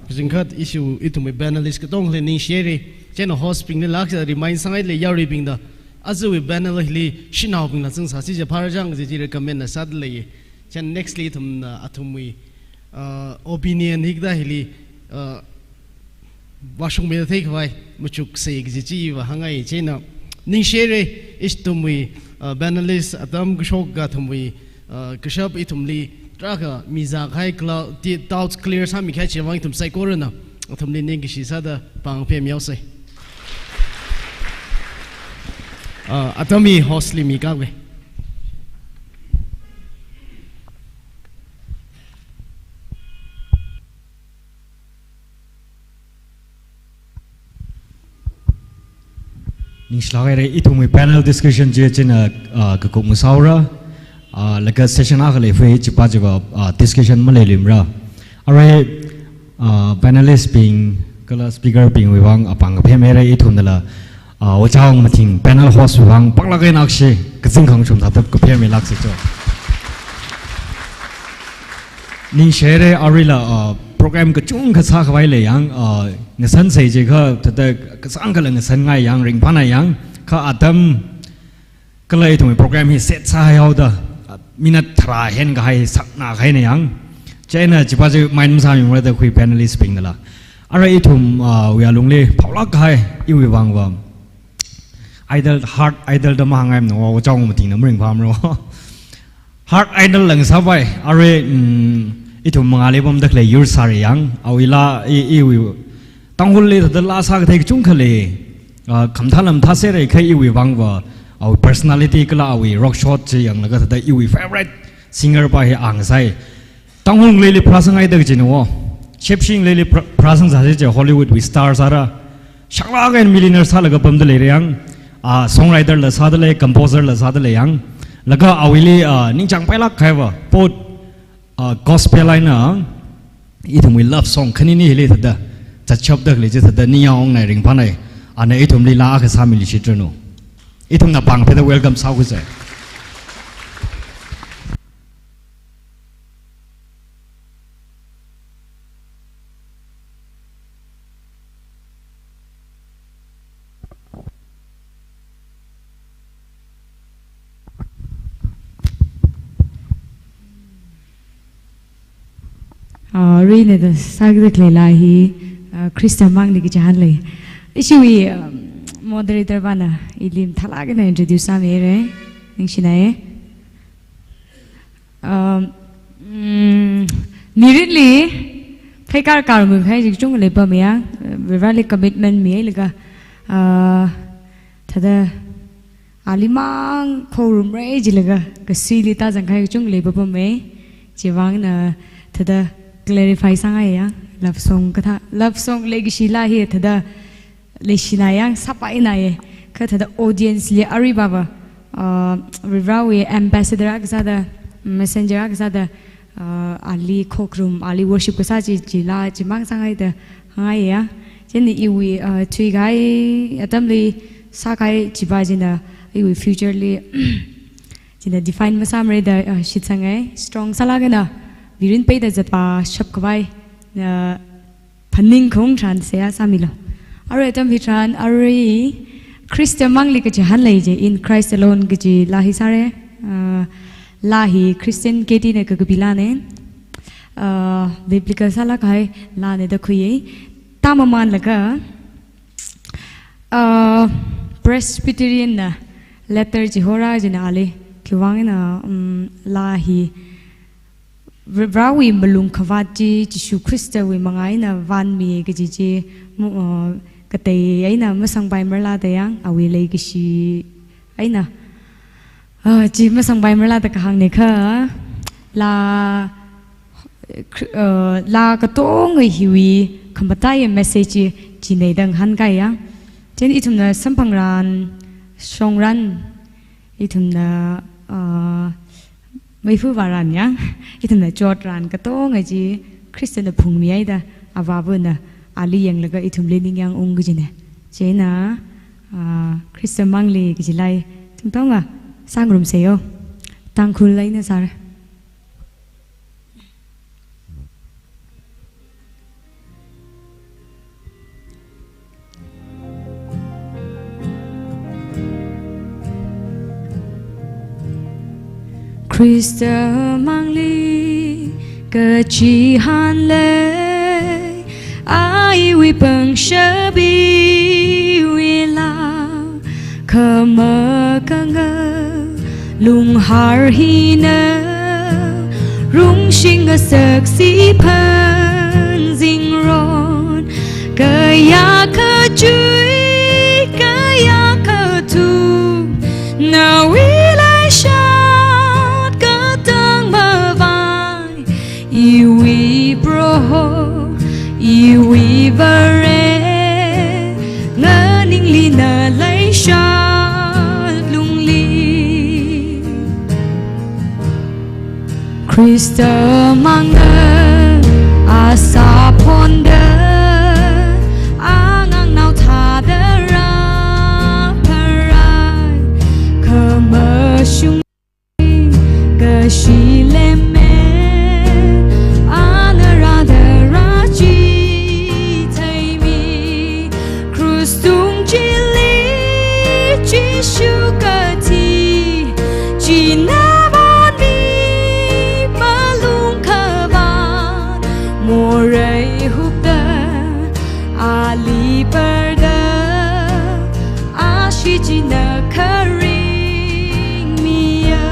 kachangkhat ishiwui ithumwui panelist katongli ningshira. Chieina host bingli lāksa remind sāngaida lei, yaruibingna. Ajawui panel hili shanaobingna zangsāsi kaja phāra chang kaji chi recommend na sāda lei. Chieina next li ithumna, uh, athumwui, uh, opinion hi kathā hili, uh, vāshungmida theikhavai machuksa kaji chiva hāngngai. Chieina ningshira ithumwui, uh, panelist atam kashok athumwui, uh, kashap ithumli tarākha mizākahai kala ti doubts clear sāmikahai chiwui vang ithum saikorana Athumli ningkashi sāda pāng phemyaosei. Ah, atam hi host li mikāve. Ningshilāk haira, ithumwui panel discussion chi china, ah, kakup masāra, ah, laga session akha leifai, chipa chiva, ah, discussion maleiluimara. Arui, ah, panelist bing, kala speaker bingwui vang apāng kaphem haira, ithumnala, ah, Ojā Ungmathing panel host wui vang, paklāk eina akshi, kazing khangachum thatap kaphem milāksi cho. Ningshi haira, aruila, ah, program kachungkha sākhavai lei yang, ah, ngasansei jiakha, thāda kasāngkhala ngasan ngai yang, ringphānai yang, kha atam, kala ithumwui program hi set sāhaihaoda, ah, minute tharā henkahai sāknā kahaina yang. Chieina chipa chi mind masāmimara da khui panelist bingnala. Arui ithum, ah, wui alungli phaolāk kahai, iwui vangva. Idol, Heart Idol da mahāngngaimana, Ojā Ungmathingna maringphāmara. Heart Idol lang sāpai, arui, mm, ithum mangāli pamda khalei Yur Sari yang, awui laa, i, iwui, Tangkhulli thāda laa sākathei kachungkha lei, ah, khamathā lam thāserra kha iwui vangva, awui personality kala awui rock shot chi yanglaga thāda iwui favorite singer pa hi ang sai. Tangkhul ngaleili pharāsang haida kajina wo. Shepshi ngaleili pharā-, pharāsang sāsi je Hollywood wui star sāra. Shaklāk eina millionaire sālaga pamda leira yang. Ah, songwriter la sāda lei, composer la sāda lei yang. Laga awuili, ah, ningchāngpailāk kahaiva. Pot, ah, gospel eina, ithumwui love song khanini hili thāda. Zatshapda khalei chi thāda ningyāng ongnai ringphānai. Ana ithumli laa akha sāmiluishitranu. Ithumna pāng pheda welcome sākhuisei. Ah, aruina da sākida khalei laa hi, ah, Khrista Mangli kaji hānlei. Ishiwui, um, moderator pana ili mathālāk eina introduce sāmihaira. Ningshinai. Um, mm, mirinli, pheikar karmikahai chi kachungkha leipamya, Vareli commitment mihailaga, uh, thāda, ali mang khorumra jilaga, kasuili tāzangkahai kachungkha leipapamma, chiwui vangna thāda clarify sāngaiya, love song kathā, love song leikashi laa hi thāda, leishinai yang sāpainaiya. Kha thāda audience li aruiva va, ah, Varewui ambassador akha sāda, messenger akha sāda, ah, ali khokrum, ali worship kasā chi, chila, chimang sāngaida hāngngaiya. Chieina iwui, ah, thuikahai atamli sākahai chiva china, iwui future li, china define masāmara da, ah, shitsangai. Strong sālaga na, mirin peida zatpā shapkhavai, na, phaning khaung tharan seihā sāmilu. Arui atam hitharan, arui Khrista Mangli kaji hānlei je, In Christ Alone kaji laa hi sāra. Ah, laa hi Christian K T na kakapi laana. Ah, biblical sālāk kahai laana da khuiya. Tāmamanlaga, ah, Presbyterian na letter chihora china ali, khiwui vang eina, um, laa hi Varewui malung khavāt chi, Jishu Khristawui manga eina vānmi kaji chi, mu-, uh, katei eina masangpaimarala da yang, awui leikashi eina, uh, chi masangpaimarala da kahāngna kha, laa, uh, laa katonga hiwui khamataiya message chi, china da ngahānkaiya. Chieina ithumna samphangran, shongran, ithumna, uh, meifa vāran yang, ithumna chotran katonga chi Khristana phungmihaida, Avāvana ali yanglaga ithumli ningyāng ung kajina. Chieina, ah, Khrista Mangli kaji laa hi, ithum katonga sāngarumsei yo. Tangkhul eina sāra. Khrista Mangli kaji hānlei, iwui pangshap iwui laa, khamakanga lunghār hina, rungshing ngasaksi phanzingron, Kayā kachui, kayā kathum, nawui leishat katang mavai, iwui Proho, iwui Vare, nganingli na leishat lungli. Khrista mangna asā phonda, angangnao thāda rāpharai, khamashung kashi lemme, ana rāda rāchitheimi. Krus tung chili Jishu kathi, china vān mi malung khavāt, morei hupda ali parda, ashee china kharing miya.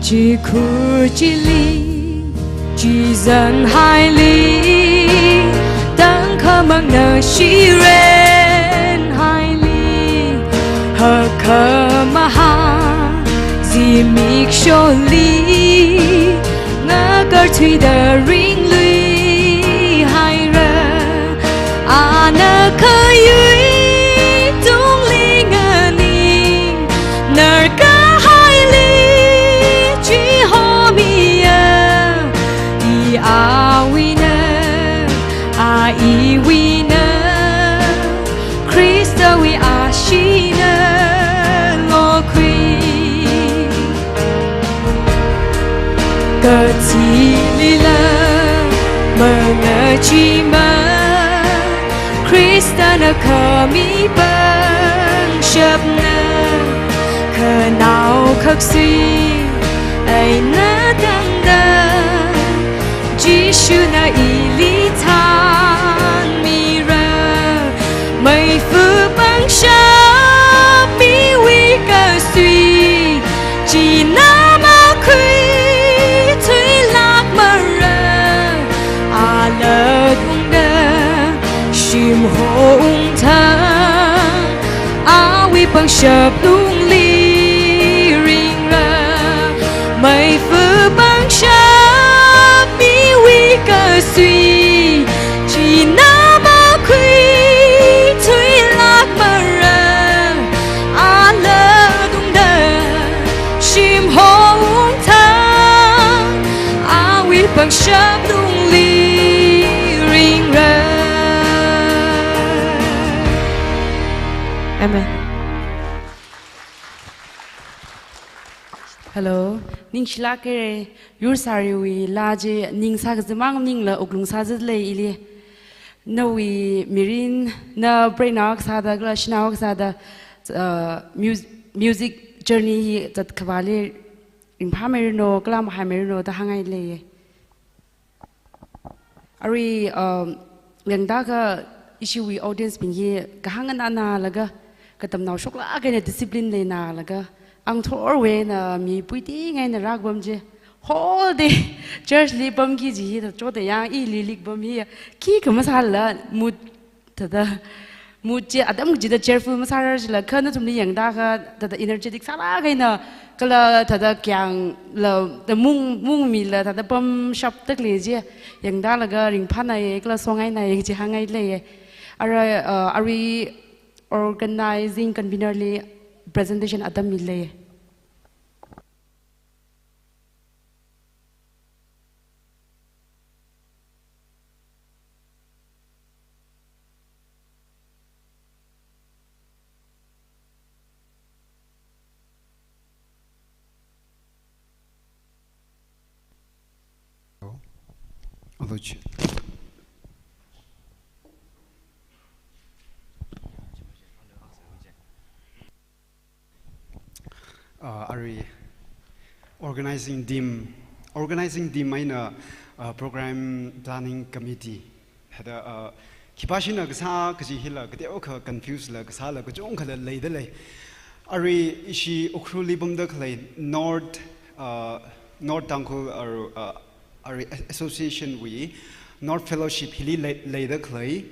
Chikhur chili, chizan haili, tangkhamangna shiren haili, hakkhamahā zimiksho li, ngakarthuida ringlui haira. Ana khayui tungli nganing, narkahaili chihomiya. I awuina, a iwuina, Khristawui asheena lokhui. Kathilila mangachima, Khristana khami pangshapna, khanao khaksui eina tangda, Jishuna ili thānmira. Meifa pangshap miwui kasui, china makhuithuilākmara. Ala tungda shimho ungthang, awui pangshap lungli ringra. Meifa pangshap miwui kasui, china makhuithuilākmara. Ala tungda shimho ungthang, awui pangshap lungli ringra. Amen. Hello. Ningshilākhaira, yur sāriwui laa chi ningsā kazimang maningla wuklung sāzat lei ili. Nawui mirin, na preinaok sāda kala shanaok sāda, uh, mus-, music journey hi zatkhavāli ringphāmeiranu, kala mahaimeiranu da hāngngai leiya. Arui, um, yangda kha ishiwui audience bing hi kahāng nganānālaga, katamnao shoklāk eina discipline leinalaga, angthorwui eina mi puiting eina rākapam chi, whole day church li pamki kaji hi thāda choda yang ili likpam hi, khikha masāla mood thāda, mood chi atam kachida cheerful masārar jila, kha nathumli yangda kha thāda energetic sālāk eina, kala thāda kyangla, thāda mung, mungmila thāda pamshapda khalei chi yangdalaga ringphānāya kala songaināya kaji hāngngai leiya. Ara, uh, arui organizing convener li presentation atam mi leiya. Uh, arui organizing team, organizing team eina, uh, program planning committee. Thāda, uh, khipāshina kasā kaji hila, kateokha confuse la kasāla, kachungkhala leida lei. Arui ishi Ukhrulli pamda khalei North, uh, North Tangkhul, uh, uh, arui association wui North Fellowship hili lei-, leida khalei,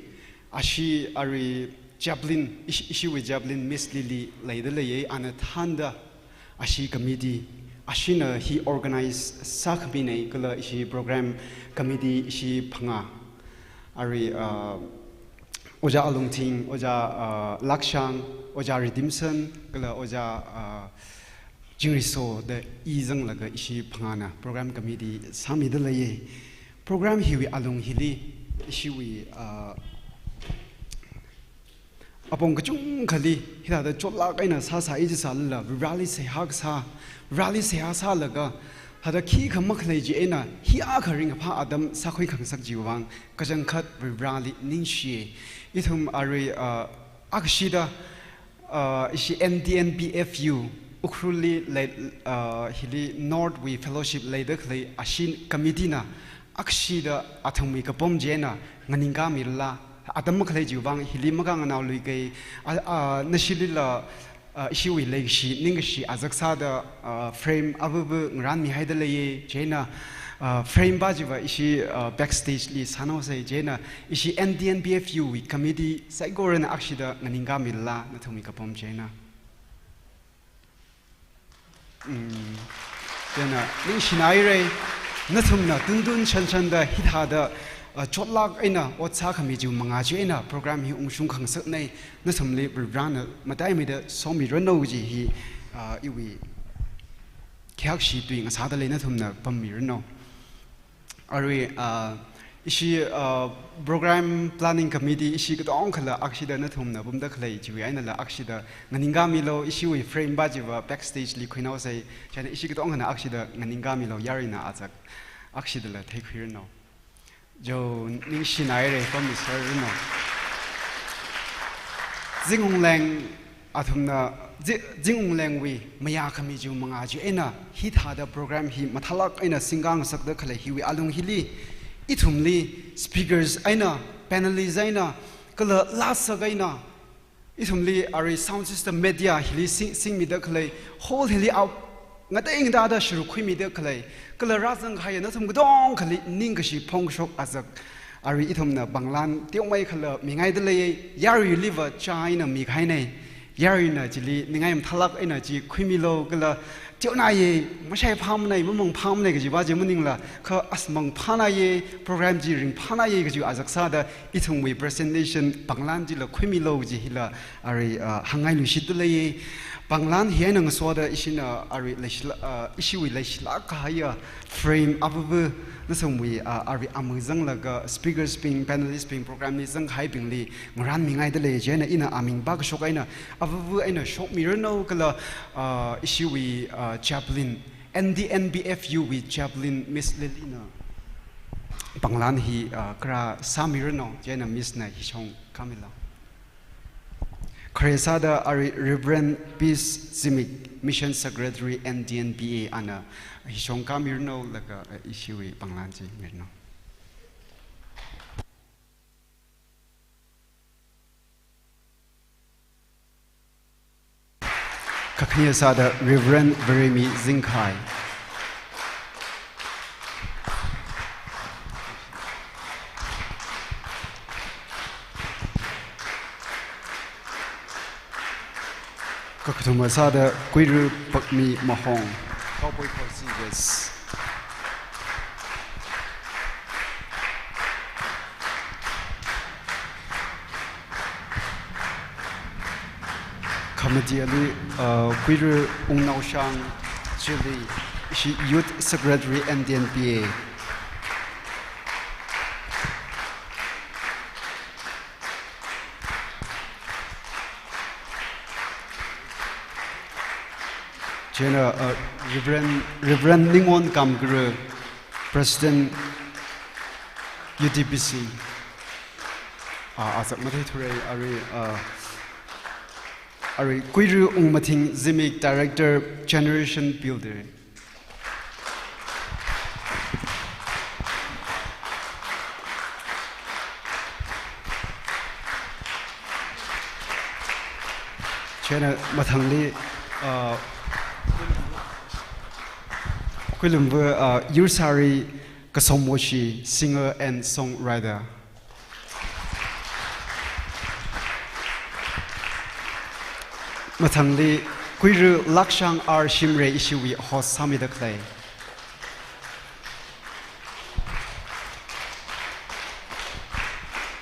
ashi arui chaplain, ishi, ishiwui chaplain Miss Lily leida leiya, ana thānda ashi committee, ashina hi organize sākhaminei, kala ishi program committee ishi phangā. Arui, uh, Ojā Alungthing, Ojā, uh, Lakshang, Ojā Redemption, kala Ojā, uh, Chingriso da i zanglaga ishi phangāna program committee sāmida leiya. Program hiwui alung hili ishiwui, uh, apong kachungkhali hithāda chotlāk eina sāsai jisālala, Vareli seihā kasā, Vareli seihā sālaga, thāda khikha makhalei chi eina hi akha ringkaphā atam sākhui khangasak chiwui vang kachangkhat Vareli ningshiya. Ithum arui, uh, akshida, uh, ishi N D N B F U Ukhrulli lei, uh, hili North wui fellowship leida khalei ashi committee na akshida athumwui kapam chi eina nganingkāmilala, atam makhalei chiwui vang hili makānganao luikei, a, a, nashilila, a, ishiwui leikashi, ningkashi azak sāda, a, frame avuvu ngaranmihaida leiya, chieina, a, frame pa chiva ishi, a, backstage li sānaosei, chieina ishi N D N B F U wui committee saikorana akshida nganingkāmilala, nathumwui kapam chieina. Mm. Chieina ningshinairei, nathumna tuntun shanshanda hithāda, uh, chotlāk eina ot sākhami chiwui mangā chi eina program hi ungshung khangasaknei, nathumli Varena mataimeida somiranu kaji hi, uh, iwui khayākshi tui ngasāda lei, nathumna pammiranu. Arui, ah, ishi, ah, program planning committee ishi katongkhala akshida nathumna pamda khalei chiwui einala akshida nganingkāmilu, ishiwui frame pa chiva backstage li khuinaosei, chieina ishi katongkhana akshida nganingkāmilu, yaruina azak akshidala theikhuiranu. Jo, ningshinairei, pammiserranu. Zingwungleng athumna, Zi-, Zingwunglengwui mayākhami chiwui mangā chi eina hithāda program hi mathālāk eina singkā ngasakda khalei hiwui alung hili, ithumli speakers eina, panelists eina, kala lāsak eina, ithumli arui sound system media hili sing, singmida khalei, hall hili au ngatei ngatāda sharuk khuimida khalei, kala rāzang kahaiya nathum katongkhali ningkashi phongshok azak, arui ithumna panglan teomeikhala mingaida leiya, yaruiliva chā eina mikahainei. Yaruina chili ningai mathālāk eina chi khuimilu, kala teonaiya, mashaiphāmanei, mamangphāmanei kaji pa chi maningla, kha as mangphānaiya, program chi ringphānaiya kaji azak sāda, ithumwui presentation panglan chila khuimilu kaji hila arui, ah, hāngngai luishitda leiya. Panglan hi eina ngasoda ishina arui leishila, ah, ishiwui leishilāk kahaiya frame avuvu nathumwui, ah, arui amu zanglaga speakers bing, panelists bing, program li zangkahaibingli ngaranmingaida lei, chieina ina aming pa kashok eina avuvu eina shokmiranu, kala, ah, ishiwui, ah, chaplain, N D N B F U wui chaplain Miss Lily na panglan hi, ah, kharā sāmiranu, chieina Miss na hishong kamilu. Khare sāda arui Reverend Peace Zimik, Mission Secretary N D N B A, ana hishong khamiranu laga, eh, ishiwui panglan chi miranu. Kakhane sāda Reverend Veremi Zingkhai. Kakathuma sāda Kuiru Pakmi Mahong. Cowboy Corsivas. Committee ali, uh, Kuiru Ungnaoshang Chili, ishi Youth Secretary N D N B A. Chieina, uh, Reverend, Reverend Ningwon Kamgru, President U T B C. Ah, azak matheithurei, arui, uh, arui Kuiru Ungmathing Zimik, Director, Generation Builder. Chieina mathangli, uh, Khuilumva, uh, Yursari Kasomwoshi, singer and songwriter. Mathangli Khuira Lakshang R Shimray ishiwui host sāmida khalei.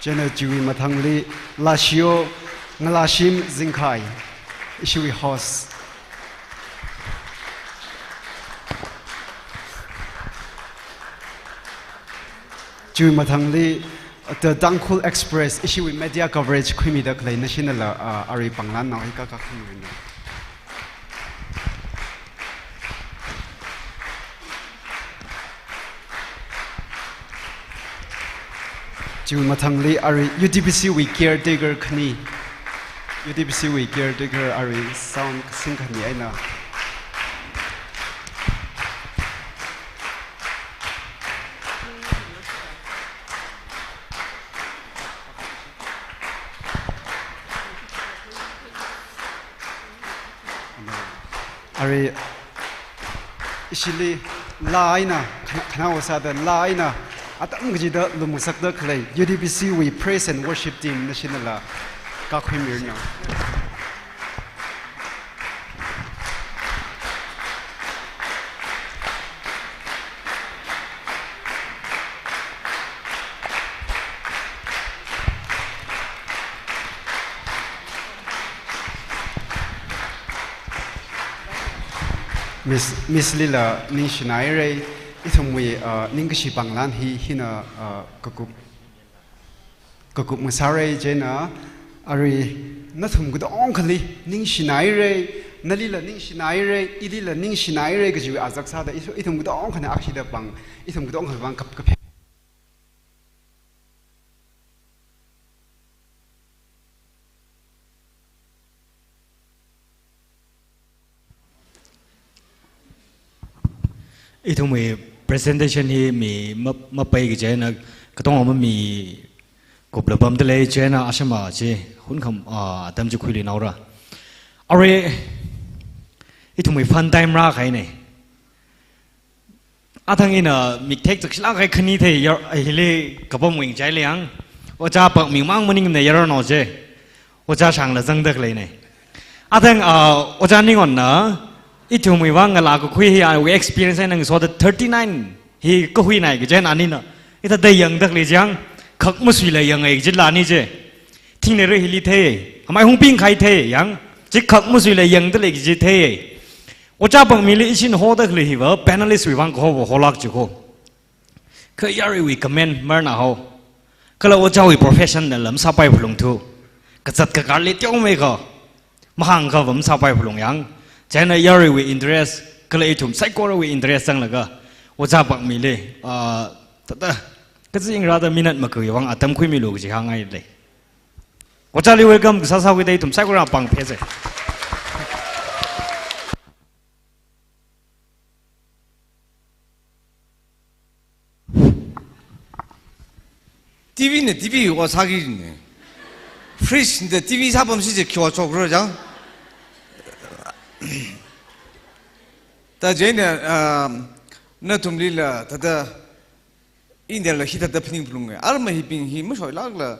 Chieina chiwui mathangli Lashiyo Ngalashim Zingkhai, ishiwui host. Chiwui mathangli The Tangkhul Express ishiwui media coverage khuimida khalei, nashinala, uh, arui panglānnao hi kakak khuimida. Chiwui mathangli arui U T B C wui caretaker khani, U T B C wui caretaker arui sound kasing khani eina. Arui ishili laa eina, khana-, khanao sāda laa eina atam kachida lumngasakda khalei U T B C wui praise and worship team nashinala kakhuimiranu. Miss, Miss lila ningshinairei, ithumwui, uh, ningkashi panglān hi, hina, uh, kakup, kakup ngasārei, chieina arui nathum katongkhali ningshinairei, nalila ningshinairei, ilila ningshinairei kajiwui azak sāda, ithu-, ithum katongkhana akshida pang, ithum katongkha pang kap-, kaphe. Ithumwui presentation hi mi ma-, mapai kaji eina katonga mami kupla pamda lei, chieina ashama chi hunkham, ah, atam chi khuiluinaora. Arui ithumwui fun time rākahaina. Athang ina mikthek chakshilāk kahai khani thei yar, hili kapam wing chai lei yang. Ojā Pakming mang maningmana yararnao chi. Ojā shangla zangda khaleina. Athang, ah, Ojā Ningonna, ithumwui vang ngalā kakhui hi, ah, wui experience eina ngasoda thirty-nine hi kahuinai kaji eina anina. Ithāda yangda khalei chang, khak masuila yangai kajila ani chi. Thingneira hili thei, amai hungping khai thei, yang, chi khak masuila yangda lei kaji thei. Ojā Pakmingli ishin hoda khalei hiva, panelist wui vang kaho holāk chi ko. Kha yaruiwui comment marnahao. Kala ojāwui profession nala masāpai phalungthu. Kazat kakarli teomeikha. Mahāngkha va masāpai phalung yang. Chieina yaruiwui interest, kala ithum saikorawui interest zanglaga. Ojā Pakmingli, ah, thāda, kazingrāda minute makawui vang atam khuimilu kaji hāngngai lei. Ojāli welcome kasā sākhuida ithum saikora pāng phese. TV na TV ot sāki ne. Fridge na TV sāpam si je kyo chokro jang. Ta chieina, ah, nathumlila, thāda, Indiala hithāda phaning phalunga. Arma hibing hi mashoilākla,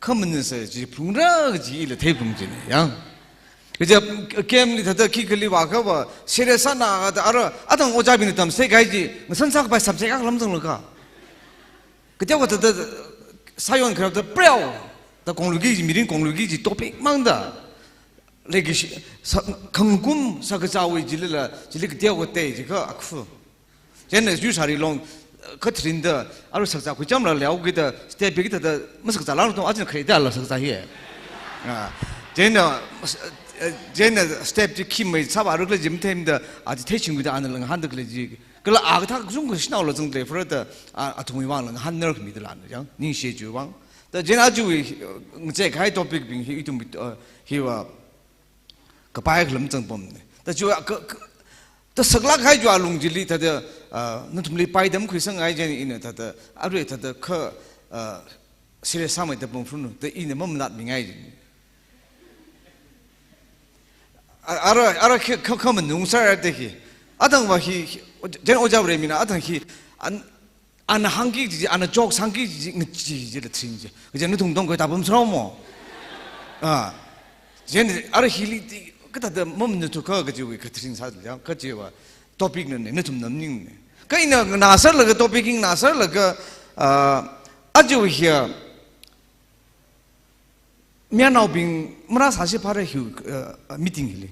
khamanasa chi phalungra kaji ila theiphalung china, yang. Kaja camp li thāda khi kali vākha va, serious sāna da ara, athang ojābingna tamsei kahai chi, ngasan sākapai subject akha lam zanglaga. Kateokha thāda, sāyon kharap da preo, da kongluiki chi, mirin kongluiki chi topic mangda. Leikashi, sa-, khangkum sākazāwui chilila, chili kateokha tei, chikha akhu. Chieina Yursari Long, eh, khatharinda, aru sakzā khuichamla leokida, step bikida da, masakzāla tong, ajin kharida la sakzā hi. Ah, chieina, eh, chieina step chi khi mai sāva rukla jim themda, aji theichingwuida ana ngahānda khalei chi. Kala a kathā kachungkha shanaola zangda lei, furada, a, athumwui vangla ngahānnar khamida lana, yang, ningshi chiwui vang. Ta chieina chiwui, eh, ngachei kahai topic bing hi, ithum, eh, hiva, kapai khalam zangpamna. Ta chiwui, ka, ka, ta saklāk kahai chiwui alung chili, thāda, ah, nathumli paidam khuisangngai chieina ina thāda, arui thāda kha, ah, serious sāmeida pamphunu, ta ina mamanatmingai chieina. A-, ara, ara khi, kha, kha manung sāra te khi. Athang va hi, hi, jen ojā Varemina, athang hi, an, ana hāngki chi, ana joke sāngki chi, ngachi chi la tring chi. Kaja nathum tongkhui tāpam sāra mo. Ah. Jen, ara hili ti, kathāda mamna tu kha, kajiwui, katring sā, kajiwui, topic na ne, nathum nam ning ne. Kha ina ngasārlaga, topic ina ngasārlaga, ah, ajiwui hi, mayarnaobing marāsāsi phāra hi, uh, meeting hili.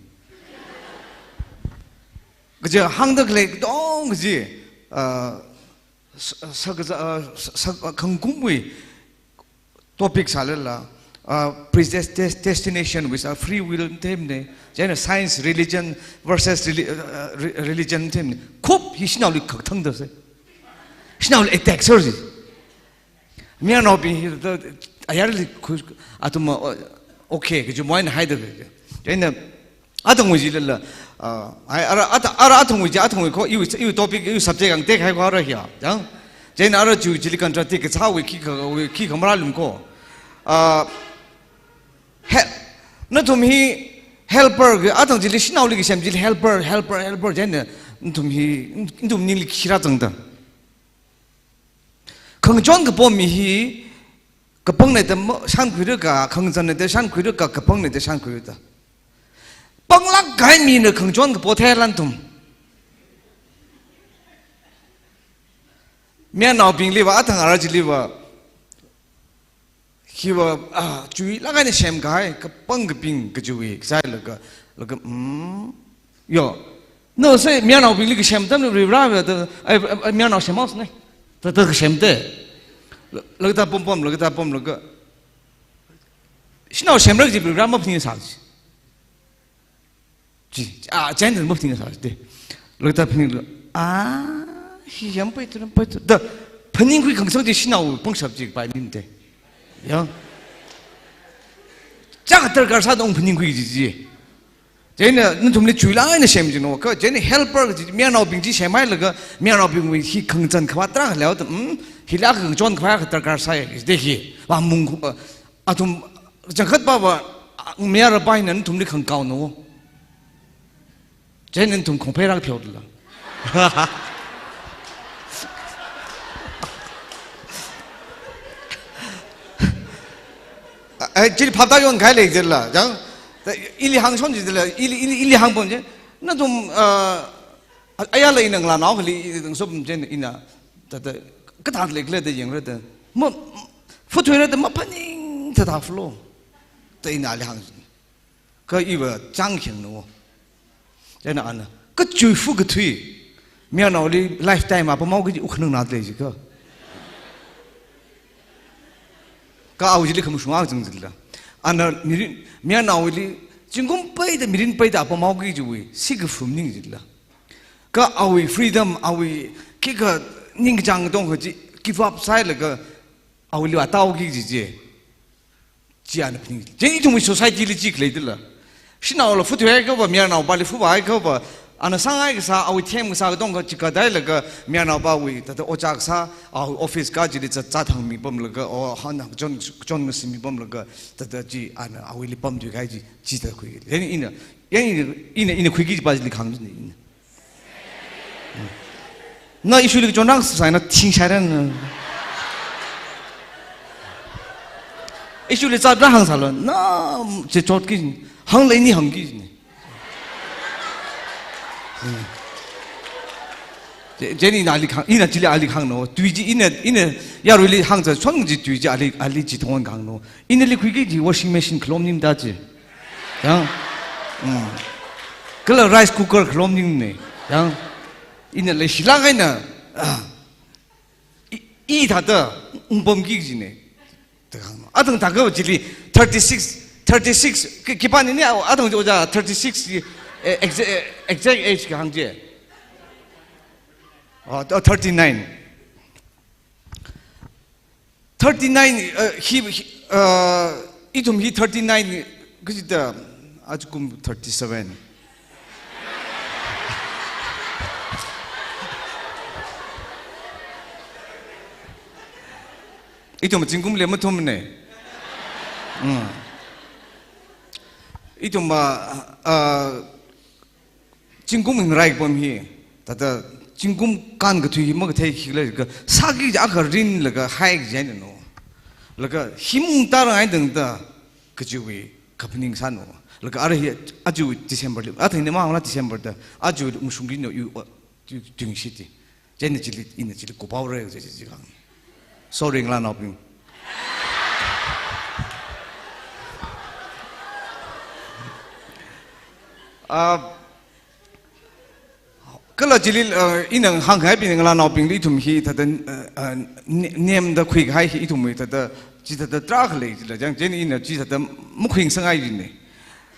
Kaja hāngda khalei katong kaji, uh, sa-, sa-, kaja, uh, sa-, sa-, uh, khangkumwui topic sālala, uh, predestination with a free will themne, chieina science, religion versus reli-, uh, uh, re-, religion themne. Khup hi shanaoli khathangda se. Shanaoli attack sāra si. Mayarnaobing hi ta, ayarli khu, athum, o-, okay, kaji moina haida kaji. Chieina, athangwui chilala, ah, ai, ara, ata-, ara athangwui chi, athangwui kho, iwui, iwui topic, iwui subject ang tek hai kho ara hiya, jang. Chieina ara chi chili contradict kasāwui khikha, wui khikha marālum kho. Ah, he-, nathum hi helper, athang chili shanaoli kasem chili helper, helper, helper, chieina, nathum hi, nathum ningli khi rāzangda. Khangachon kapo mi hi, kapangna da ma-, shānkhuira ka, khangazanna da shānkhuira ka, kapangna da shānkhuira da. Panglāk kahai mina khangachon kapo theiya nathum. Mayarnaobingli va, athang ara chili va, hi va, ah, chuilāk eina semkahai, kapangkabing kajiwui, kasālaga, laga, mm, yo. No, se, mayarnaobingli kasem atamli Varivara va ta, ai, ai, ai, mayarnao semhaosa ne. Ta, ta kasem te. La, laga ta pom pom, laga ta pom, laga. Shanao semra kaji Varivara maphaningsā chi. Chi, ah, chieina maphaningsā te. Laga ta phaning, ah, hi yam pai tu, pai tu. Ta, phaningkhui khangasang chi shanao pangshap chi pai nim te. Ya. Chak darkar sāda ung phaningkhui chi chi. Chieina nathumli chuilāk eina sem chino, kha chieina helper chi, mayarnaobing chi semhailaga, mayarnaobingwui hi khangazan khavāt tarākha leoda, hmm, hila khangachon khavā kadarkar sāya, de hi, va mung, athum, changkhat va va, mayarapa hina nathumli khangakaona. Chieina nathum khongphei rākapheoda la. Ai, chili phaptā yonkahai lei jila, jang. Ta, ili hāngshon jila, ili, ili, ili hāngpam je. Nathum, ah, a-, ayala ina ngalānao khali, i, sop jen ina, ta, ta, kathā lei khala da yangra da. Ma, futhuira da maphaning ta ta flow. Ta ina ali hāng. Kha iva chang kheng no. Chieina ana, kachui fu kathui. Mayarnaoli lifetime a pamao kaji ukhanang na lei jikha. Kha awui chili khamashunga zang jila. Ana mirin, mayarnaoli, zingkum peida mirin peida pamao kajiwui, sikaphum ning jila. Kha awui freedom, awui, khikha ningkachāng tongkha chi, give up sāhailaga, awuili ataoki kaji chi. Chi ana phaning. Chieina ithumwui society li chi khalei dila. Shanaola futhuihai kha va, mayarnaopali fuhai kha va, ana sānghai kasā, awui them kasā katongkha chikatdailaga, mayarnaopawui, ta ta ojā kasā, awui office ka chili zat zat hāngmi pamlaga, o, hān hāng chon, chon ngasimi pamlaga, ta ta chi ana awuili pamthuikahai chi, chi ta khui. Chieina ina, chieina ina, ina, ina khuiki kajipa chili khang ina. Na issue li kachon rāsāsai na thingshai rāna. Issue li zatra hāngsālu, na, che chotki, hāngla ini hāngki ne. Che, chieina ina ali khang, ina chili ali khang no. Tui chi ina, ina yaruili hāngsa, chon chi tui chi ali, ali chithāng khang no. Inali khuiki kaji washing machine khalom ning da chi. Yang. Hmm. Kala rice cooker khalom ning ne. Yang. Ina leishilāk eina, ah, i, i thāda ungpamki kaji ne. Ta khang no. Athang thākha chili thirty-six, thirty-six, khi, khipāna ne, athang ojā thirty-six, eh, exact, eh, exact age kahāng chi. Ah, thirty-nine. Thirty-nine, uh, hi, hi, uh, ithum hi thirty-nine, kajida, ajakum thirty-seven. Ithum zingkum le mathum ne. Mm. Ithum, uh, ah, zingkum ngarai pam hi, thāda zingkum kānkathui hi makathei khikhala jiakha, sāki jiakha rinlaga haiki jina no. Laga hi mung tarāngai tangda, kajiwui kaphaning sāno. Laga ara hi aja December li, athang ni mangla December da, aja ungshungki no yu, o, tu, tungshiti. Chieina chili, ina chili kuphaora, chi, chi, chi kang. Sorry, ngalānaobing. Ah, kala chili, ah, ina hāngkahai bing ngalānaobingli ithum hi thāda, ah, ah, ne-, nemda khuikahai hi ithumwui thāda, chi thāda tarākha lei jila, chang, chieina ina chi thāda makhuingasakngai jina.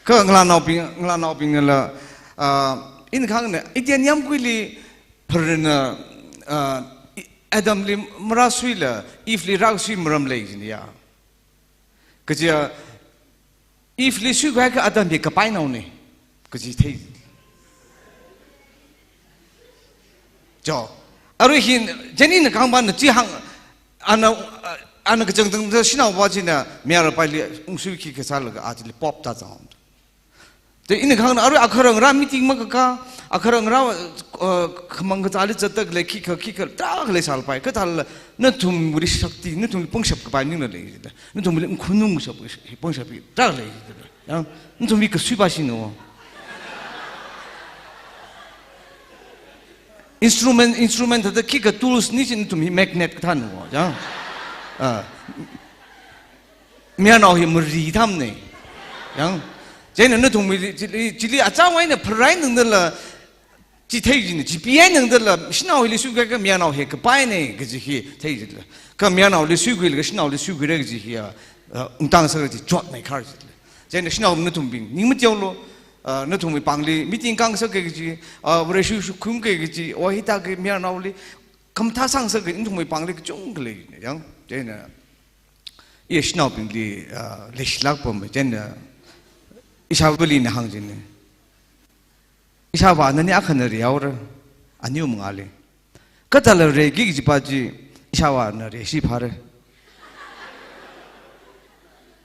Kha ngalānaobing, ngalānaobingla, ah, ina kahāngna, Eden yāmguili pharana, ah, Adamli marāsuila, Eveli rāsui maram lei jina ya. Kaja, Eveli suikahai akha Adam hi kapainaona, kaji thei. Jo, arui hi, chieina ina kahāng pāna chi hāng, ana, ana kachang tangda shanaova china mayarpaili ungsuiki kasālaga a chili pop ta zang. Te ina kahāngna arui akharangra meeting makakā, akharangra, uh, khamang kazāli zatda khalei khikha, khikha, tarākha leisālapai. Kha thālala, nathumwuili shakti, nathumli pangshap kapai maningla lei jila. Nathumli khunung shap, pangshap tarākha lei jila. Ya, nathumwui kasui pāshino. Instrument, instrument thāda khikha tools ni chi nathum hi magnet kathāno. Ya. Ah. Mayarnao hi mari thāmana. Yang, chieina nathumwuili, chili, chili achāwui eina pharai nangdala, chi thei jina, chi pi eina nangdala, shanao hili suikahai akha mayarnao hi kapaina, kaji hi thei jila. Kha mayarnaoli suikhuilaga shanaoli suikhuira kaji hi, ah, ah, ungtang sāra chi chotmei khar jila. Chieina shanao nathumbing, ning mateolu, ah, nathumwui pāngli, meeting kāngasak kaji, ah, Vareshi shukhum kaji, o hithākha mayarnaoli, khamathā sāngasak kaji, nathumwui pāngli kachungkha lei, yang, chieina. Ishānaobingli, ah, leishilāk pam, chieina, ishāvāli ina hāng jina. Ishāvā nani akhana rihaora, ani um ngali. Kha thālala reiki kajipa chi, ishāvāna reishi phāra.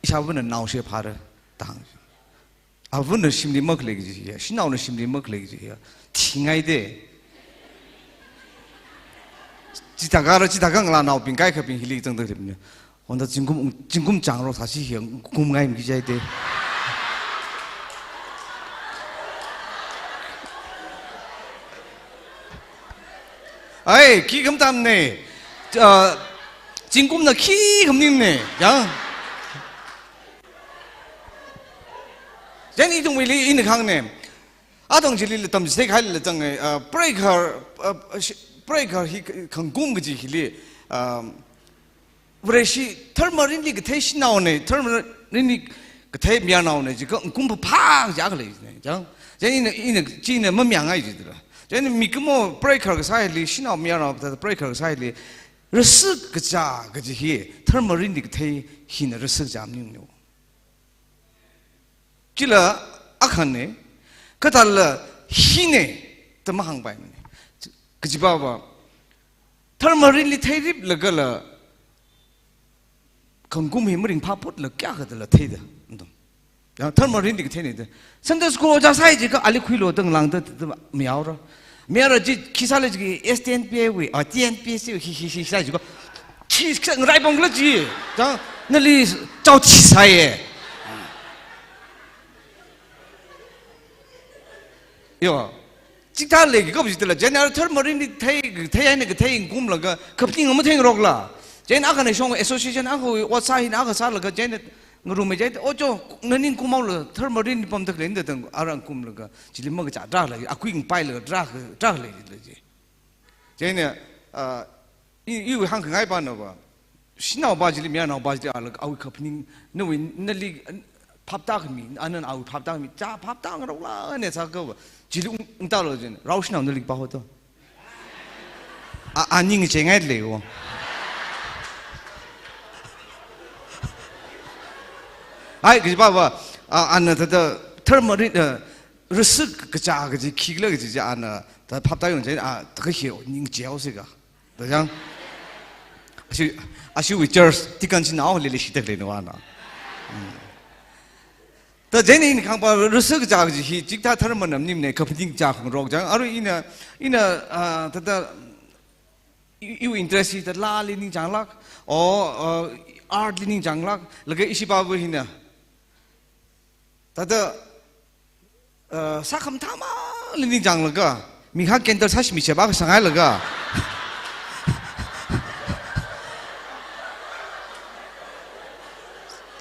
Ishāvāna naoshi phāra, da hāng. Avāna shimli makhalei kaji hiya, shanaona shimli makhalei kaji hiya, thingai de. Chithākha ra, chithākha ngalānaobing kaikhabing hili zangda khalei bing. Honda zingkum, zingkum changrok sāsi hiya, kumngai mi jai de. Ai, khi khamatamna. Ah, zingkumna khi khamaninna, yang. Chieina ithumwuili ina kahāngna. Athang chili tamchithei kahaila zanga, ah, preikhar, ah, shi-, preikhar hi kha-, khangkum kaji hili, ah, Vareshi tharmarinli kathei shanaona, tharmarinli kathei mayarnaona, jiakha ungkum phāphā jiakha leina, chang. Chieina ina, ina china mamayāngai jila. Chieina mikumo preikhar kasā hili, shanao mayarnao thāda preikhar kasā hili, rasik kachā kaji hi, tharmarinli kathei hina rasik kachā maningno. Chila akhana, kha thālala hina, da mahāngpaimana. Kajipa va, tharmarinli theiriplagala, khangkum hi maringphā phutla kayākha thālala theida, nathum. Ya, tharmarinli katheina da. Sunday school ojā sāi jiakha ali khuilu da ngalāngda, da, da, mayarra. Mayarra chi khi sālei jiakha S T N P A wui, ah, T N P S C wui, hi, hi, hi, sāi jiakha. Khi, khi, ngarai pongla chi. Da, nali chao thi sāya. Yo. Chithālei ki kop jitala, chieina tharmarinli thei, thei eina kathei ungkumlaga, kaphaning matheingarokla. Chieina akhana shong association akhawui ot sā hina akha sālaga, chieina ngarumei chieina, ojo, nani ungkum haolu, tharmarinli pamda khaleina da tang, ara ungkumlaga, chili makachā tarākha lei, akui ngapailaga tarākha, tarākha leila chi. Chieina, ah, i, iwui hāngkhangai pana va, shanaopa chili, mayarnaopa chili, ala, awui kaphaning, nawui, nali, phaptākhami, anana awui phaptākhami, chā phaptāngarokla ne sākha va, chili ung, ungtālu jin, rao shanao nali pāhao to. A, a ning chengai leiwo. Ai, kajipa va, a, ana thāda, tharmarin, eh, rasik kachā kaji, khikhala kaji chi ana, thāda phaptā yong chieina, a, thākha hi ning chehaosi kha. Da chang. Ashi, ashiwui church, deacon shanao lili shida khaleina va na. Hmm. Ta chieina ina khangpa rasa kachā kaji hi chikathā tharmana maningmana, kaphaning kachā khangarok chang. Arui ina, ina, ah, thāda, i, iwui interest hi thāda laali ningchānglāk, o, ah, art li ningchānglāk, laga ishi pāva hina. Thāda, ah, sākhamathā mali ningchānglaga, mi akha candle sāshimi sheba kasāngailaga.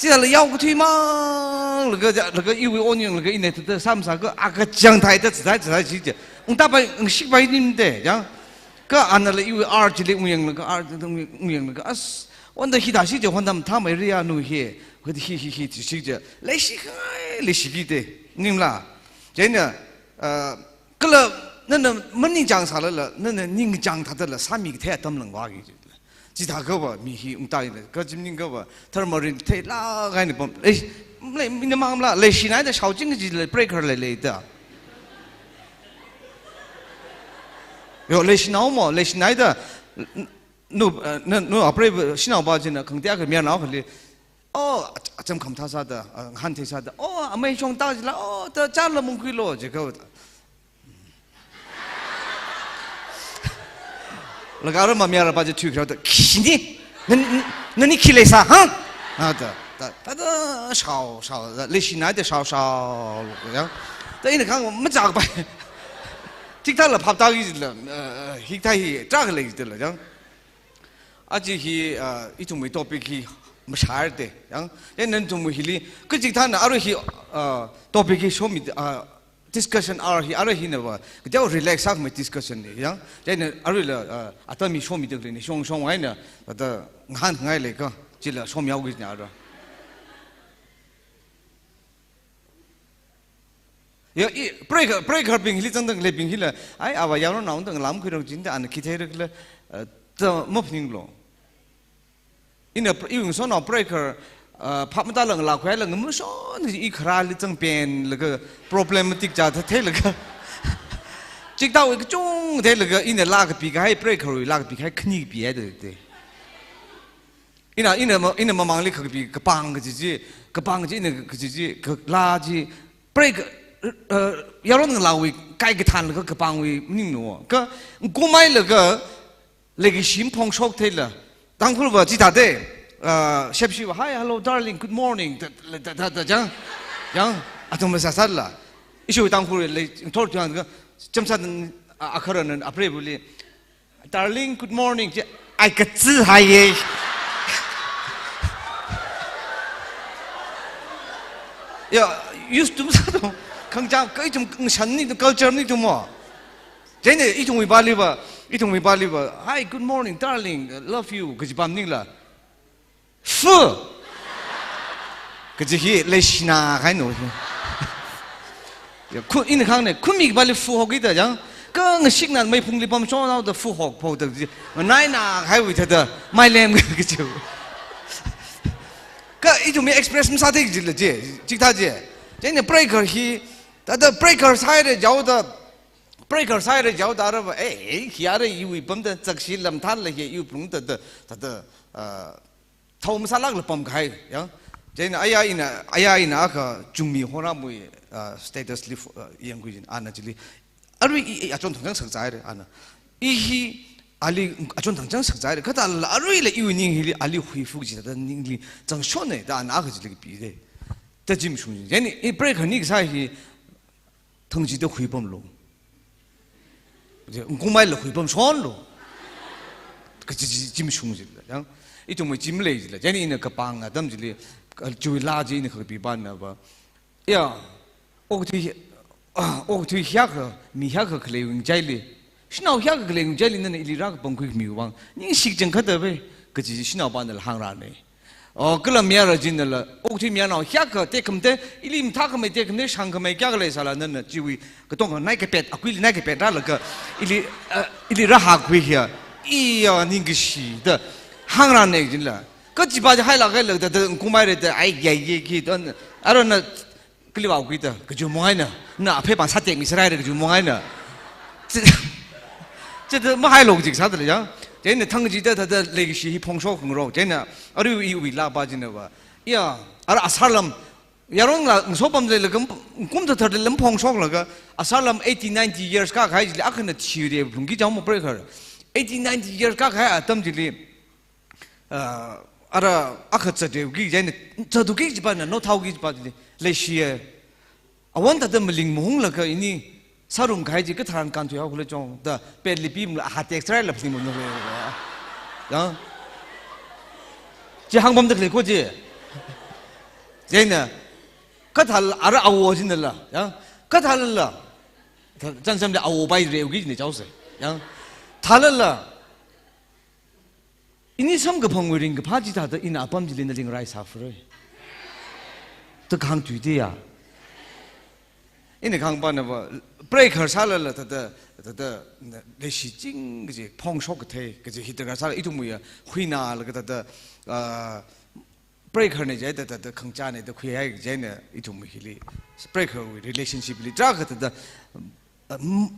Chithāla yao kathui manglaga, laga iwui onyanglaga ina thāda sāmasākha, akachang thāda, thāda, thāda, chi chi. Ungta pai, ungshik pai nimde, yang. Kha anala iwui art chili ungyanglaga, art chili ungyanglaga, as, wonder hithāshi chi, wonder mathāmeira anu hi, hi, hi, hi, hi, chi chi chi. Leishi khangai, leishikida, ningla. Chieina, ah, kala, nana maningchāng sālala, nana ningchāng thādala, sāmi kathei atam langvāki. Chithākhava, mi hi ungta ina, kha chi maningkhava, tharmarin theilāk eina pam, ei, lei, mina mamla, leishinaida shaoching kajila, breaker leilei da. Yo, leishinao mo, leishinaida, n-, nu, eh, nu, nu, apre, shinao ba china, khangatei akha mayarnao akhali, o, ach-, acham khamathā sāda, ah, ngahān thei sāda, o, amei shongta jila, o, ta, chāla mungkhuilo, jiakha. Laga ara mayarpa chi thuikhara da, "Khi ni? Nan, nan, nani khi leisā, ha?" Ha, da, da, da, da, shao, shao, da, leishinaida shao, shao, ya. Da ina khang machak pai. Chikathāla phaptāki jila, eh, eh, hikathā hi, trak lei jila, ya. Aja hi, ah, ithumwui topic hi mashārde, yang, yang nathumwui hili, kachikathāna arui hi, ah, topic hi shomi, ah, discussion hour hi, arui hinava, kateokha relax sākhamei discussion ni, yang, yang aruila, ah, atam hi shomida khalei ni, shong, shong eina, thāda ngahānngailei kha, chila shomyao kajina ara. Ya, i, breaker, breaker bing hili zangda khaleibing hila, ai, ava yaronao dang lamkhuirang jinda ana khi theira khala, eh, ta maphaninglo. Ina pr-, iwui ngasotnao breaker, eh, phap matāla ngalākhuilaga mashon i kharāli zangpenlaga problematic chithā theilaga. Chikathāwui kachung theilaga ina laa kapikahai breaker wui laa kapikahai khani kapihaida te. Ina, ina ma-, ina mamangli kakapi, kapāng kaji chi, kapāng chi ina kaji chi, ka-, laa chi, preiga, eh, yaron ngalāwui, kai kathānlaga kapāngwui maningmana. Kha, ngkumailaga, leikashi maphongshok theila. Tangkhulva chithāda, eh, shepshiva, "Hi, hello, darling, good morning," da, da, da, da, chang, chang, athum masāsāla. Ishi Tangkhul lei, thor tuang, chamsā, ah, akharana, apreivali, "Darling, good morning," chi, ai kachi haiye. Ya, used to masāthu. Khangachā, kha ithum, ngashan ni, culture ni ithum mo. Chieina ithumwui pāliva, ithumwui pāliva, "Hi, good morning, darling, I love you," kaji pam maningla. Fu! Kaji hi leishinā kahaina hi. Ya, khu, ina khangna, khumi kapāli fu hoki da yang, kha ngashikna meiphungli pamshonhaoda fu hok phoda ji, naina kahaiwui thāda, mailem kaji. Kha ithumwui express masāthei kajila ji, chikathā ji. Chieina breaker hi, thāda breaker sāhaira jihaoda, breaker sāhaira jihaoda rava, eh, eh, hi ara iwui pamda, chakshi lamthānla hi iwui pamda, thāda, thāda, ah, thao masālākla pamkahai, ya. Chieina aya ina, aya ina akha chungmi horāmwui, ah, status li fo-, ah, yangkhui jin, ana chili. Arui i, i, achon thangchang sakzāhaira, ana. I hi, ali achon thangchang sakzāhaira, kathāla aruila iwui ning hili, ali huifu jida ningli zangshonna, da ana akha chili kapida. Da chi mashung jin. Chieina, i breaker ni kasā hi, thangchida huipamlu. Ngkumaila huipamshonlu. Kaji chi, chi mashung jila. Yang, ithumwui chi malei jila. Chieina ina kapāng atam chili, ka-, chiwui laa chi ina kakapi pamnava. Ya, okathui, ah, okathui hiyākha, mi hiyākha khaleiwui ngachaili. Shanao hiyākha khaleiwui ngachaili nana ili rākapangkhui khamiwui vang. Ningshi kachangkhatta ve, kaji chi shanao pānala hāngrāna. O, kala mayara chinala, okathui mayarnao hiyākha tekhamatei, ili mathākhamei tekhamatei, shāngkhamei kayākha leisāla nana chiwui, katonga nai kapet, akuili nai kapet rālaga, ili, eh, ili rāhākhui hiya, iya ningkashi da, hāngrāna chinla. Kha chiva chi hailāk hailāk da, da, ngkumaira da, ai, yai, ye, ki, da, arui na, kali vākhui da, kaji mong eina, na aphei pāng sātekmi sāraira kaji mong eina. Chi, chithāda mahailok jik sāda lei ya. Chieina thangchida thāda leikashi hi phongshok khangarok. Chieina arui iwui laapa chinava. Ya, ara asarlam, Yaronla ngasopam leilaga, kum thathar leilam phongshoklaga, asālam eighty, ninety years kākahai chili akhana thire lungki chang mo breaker. Eighty, ninety years kākahai atam chili, ah, ara akha zatreuki chieina, zathuki kajipa na, no thaoki kajipa chili, leishiya. Awon thāda maling mahunglaga ini, sārumkahai chi katharan kānthuihao khala chong, da pet lipi mla ha text rai lapsi mo no. Ya. Chi hāngpamda khalei ko chi. Chieina, kathāla ara awo chinala, ya. Kathālala. Tha-, chānjam da awo pai reuki china chaose. Ya. Thālala. Ini samkaphangwui ringkaphā chithāda ina apam chili naling rai sāfare. Da kahāng tui de ya. Ina kahāngpa nava, breaker sālala thāda, thāda, na, leishiching kaji, phongshok kathei kaji hithāda sāla ithumwui ya, huinalaga thāda, ah, breaker na jai thāda, thāda khangachā na da khuihai kaji chieina ithumwui hili, breaker wui relationship li tarākha thāda, um,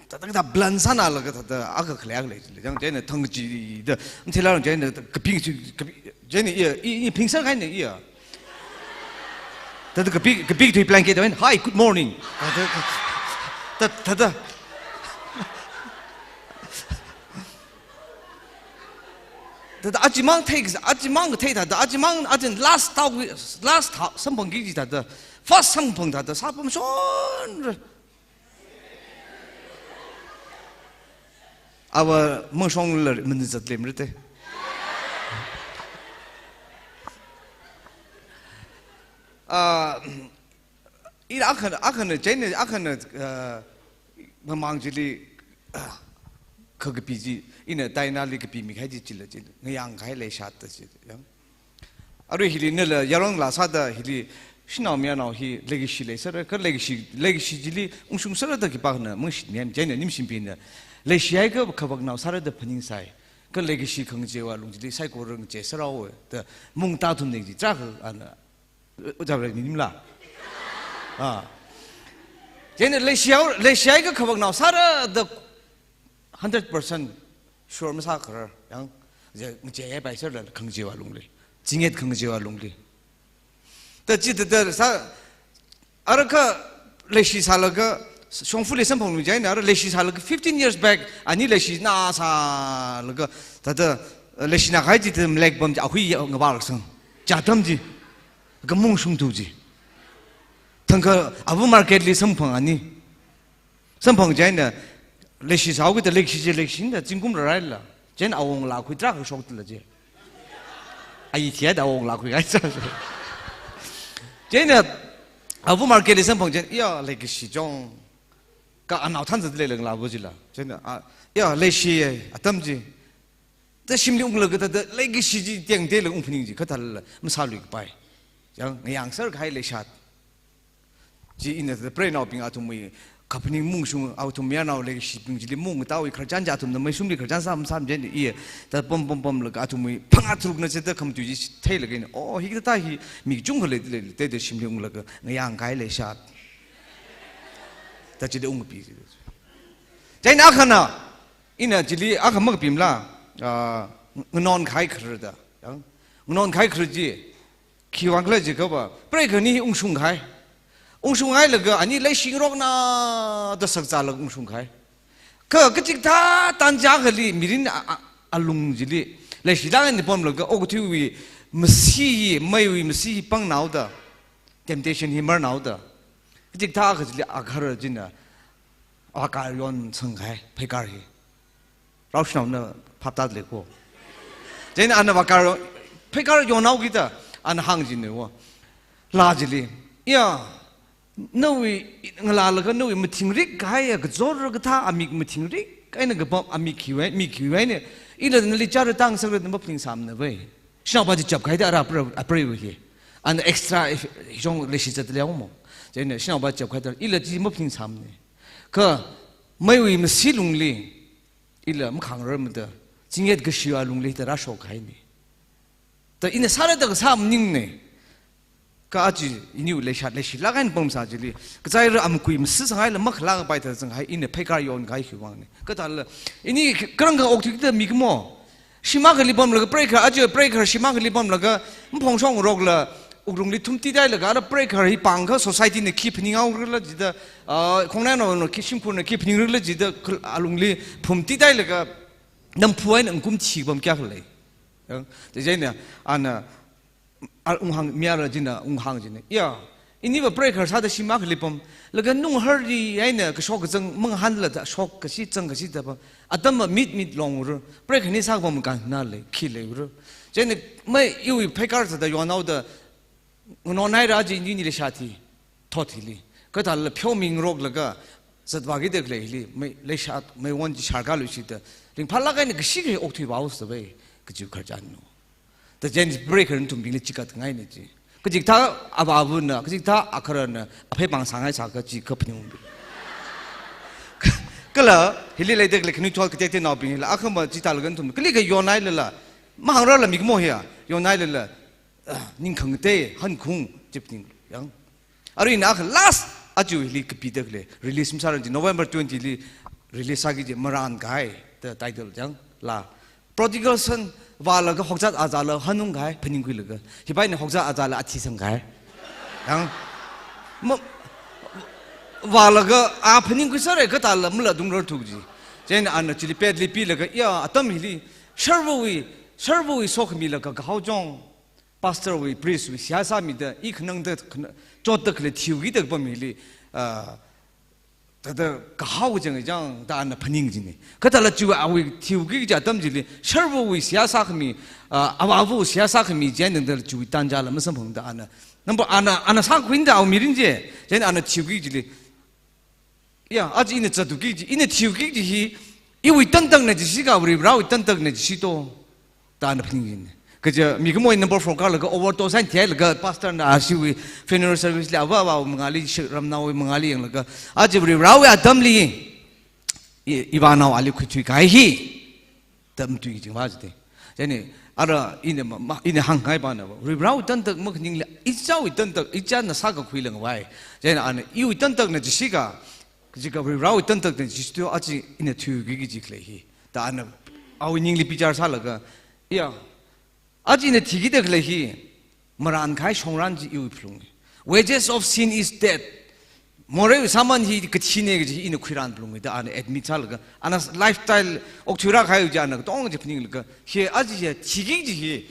thāda, thāda plan sānalaga thāda, akha khalei, akha lei, lei, chang, chieina thang kaji da, mthila chieina kapi, kapi, chieina iya, i, i, phingsa kahaina iya. Thāda kapi, kapi tui blanket da, "Hi, good morning." Thāda, thāda, thāda. Thāda achimang thei, achimang thei thāda, achimang, achin last talk, last talk, samphangki kaji thāda, first samphang thāda, sāpamshonra. Ava mashongla manizat lemrite. Ah, ina akhana, akhana, chieina akhana, ah, mamang chili, ah, kha kapi chi, ina tainali kapimikahai chi chila chila, ngayāngkahai leishat da chi, ya. Arui hili nala yaronla sāda hili shanao mayarnao hi leikashi leisāra, kha leikashi, leikashi chili ungshungsāra da khipākhana mashitmihaimana, chieina nimshimbingna leishihaiakha khavaknao sāra da phaningsai. Kha leikashi khangacheiwui alung chili saikora ngacheisāra haowa da mung tāthumna kaji tarākha ana, ujabra ni nimla. Ah. Chieina leishihao, leishihaiakha khavaknao sāra da hundred percent sure masākharar, yang, je, ngacheihaipaisāra khangacheiwui alungli. Chinghet khangacheiwui alungli. Da chi thāda sā, ara kha leishi sālaga, shongfali samphang lung chieina, ara leishi sālaga fifteen years back, ani leishina sālaga, thāda, leishina kahai chi thāda malek pam chi, ahui ya ngavālaksang. Chi atam chi, kha mung shungthu chi. Thangkha ava market li samphang ani. Samphang chieina, leishi sāhaoki da leikashi chi leikashina da zingkum rāraila. Chieina awongalā khui tarākha shokdala chi. Ai thihaida awongalā khuikahai sā. Chieina, ava market li samphang chieina, iya, leikashi chong. Kha anao thanzat leilāngla ava chila. Chieina, a, iya, leishi atam chi. Da shimli unglaga thāda leikashi chi tengtela ungphaning chi kathālala masāluikapai. Yang, ngayāngsārkahai leishat. Chi ina thāda preinaobing athumwui kaphaning mungshung, athum mayarnao leikashibing chili mung tāwui khararchan chi athumna maishumli khararchan sāmasāmana chieina iya, thāda pam pam pamlaga athumwui phangā tharukna chithāda khamatui chi theilaga ina, oh, hikathā hi mi kachungkha lei, lei, lei, thāda shimli unglaga ngayāngkahai leishat. Da chili ungkapi. Chieina akhana, ina chili akha makapimala, ah, nganonkahai kharar da. Yang, nganonkahai kharar chi, khiwui vang khala jiakhava, preikhani ungshungkahai. Ungshunghailaga ani leishingarokna da sakzālaga ungshungkahai. Kha kachikathā tanja akhali mirin a, a, alung chili, leishilāk eina pamlaga okathuiwui masi hi, meiwui masi hi panghaoda, temptation hi marhaoda. Kachikathā akha chili akha kharar china, vākar yonsangkahai, pheikar hi. Rao shanaona phap tāda lei ko. Chieina ana vākar, pheikar yonhaoki da, ana hāng china wo. Laa chili, iya, nawui, ngalālaga nawui mathingrik kahaiya, kachor kathā amik mathingrik eina kapam amik khiwui, mik khiwui eina, ila nali chara tāngasakra da maphaningsāmana vai. Shanaopa chi chapkahai da ara apra, apreiva hi. Ana extra, eh, hijong leishi zatda lei mo. Chieina shanaopa chapkahai da, ila chi maphaningsāmana. Kha, meiwui masi lungli, ila makhangrarmada, chinghet kashiwui alungli da rāshokkahaina. Da ina sāra da kasā maningmana. Kha aja iniwui leishat leishilāk eina pamsā chili, kachaira amakui masi sāngaila makhalākapai thāda zanghai ina pheikar yonkahai khiwui vangna. Kathāla, ini karang kha okthuida mi kha mo. Shim akhali pamlaga preikhar, aja preikhar shim akhali pamlaga, maphongshongarokla, Wuklungli thumtidailaga, ara prayer hi pāngkha society na khi phaningaorala jida, ah, khongnainaona khi shimkhurna khi phaningrala jida, khal-, alungli phumtidailaga, nampu eina ngkum thipam kayākha lei. Ya, chieina, ana, a, unghāng, mi ara china, unghāng china. Ya, iniva prayer sāda shim akha leipam. Laga nunghārli eina kashok kazang mangahānla da shok kashi zang kashi da pam. Atam va mit mit longura. Prayer ni sākapam khanā lei, khi leiura. Chieina mai iwui pheikar sāda yonhaoda nganonhaira chi ini ni leisha thi. Thot hili. Kathāla pheomi ngaroklaga zatvāki da khalei hili. Mai leisha, meiwon chi sharkāluishida. Ringphālāk eina kashi kashi okthui vāhaosa vai. Kaji khararchan no. Da chieina prayer nathumbingli chikatngaina chi. Kachikathā avāvana, kachikathā akharana, aphei pāng sāngai sākha chi kaphaning bi. Kala, hili leida khalei khanuithot kateonaobing hila, akhama chithālaga nathum, kali kha yonhailala, mahāngrarla mikumo hiya, yonhailala, ah, ningkhangtei, hankhung, chipning, yang. Arui ina akha last, aja hili kapida khalei, release masāran chi, November twenty li release sāki chi, Marānkahai, the title, yang, laa. Prodigal son vālaga hokzat azāla hanungkahai phaningkhuilaga. Hiva eina hokzat azāla athi sangkahai. Yang, ma, vālaga a phaningkhuisāra kathāla mala dungrarthu chi. Chieina ana chili petli pilaga, ya, atam hili, sharvawui, sharvawui sokhamilaga kahao chong. Pastor wui, priest wui, seihā sāmida, i khanangda, khana-, chotda khalei thiuki da pam hili, ah, thāda kahao chang chang da ana phaning china. Kathāla chiwui awui thiuki kaji atam chili, sharvawui seihā sākhami, ah, avāva seihā sākhami chieina da chiwui tanjala masamphangda ana. Number ana, ana sākhuida awui mirin chi, chieina ana thiuki chili. Ya, aja ina zatki chi, ina thiuki chi hi, iwui tantakna jishi kha, Varivarāwui tantakna jishi to. Da ana phaning china. Kaja, mikumo number four kālaga, overdose eina thihailaga, pastor na ashiwui funeral service li, avā avāwui mangāli, shi-, ramnaowui mangāli yanglaga, aja Varivarāwui atamli, i, ivānao ali khuithuikahai hi, da matui kaching va jite. Chieina, ara ina ma, ma, ina hāngngai pana va. Varivarāwui tantak makhaningla, ichāwui tantak, ichāna sākakhui langvai. Chieina ana, iwui tantakna jishi kha, kaji kha Varivarāwui tantakna jishi to aja ina thiuki kaji khalei hi. Da ana, awui ningli bichar sālaga, ya, aja ina thiki da khalei hi, marānkahai shongran chi iwui phalung. Wages of sin is death. Moreiwui sāman hi kathina kaji ina khuiran phalung da ana admit sālaga. Ana lifestyle okthuira kahai chi ana katong chi phaninglaga. Hi aja hi thiki chi hi.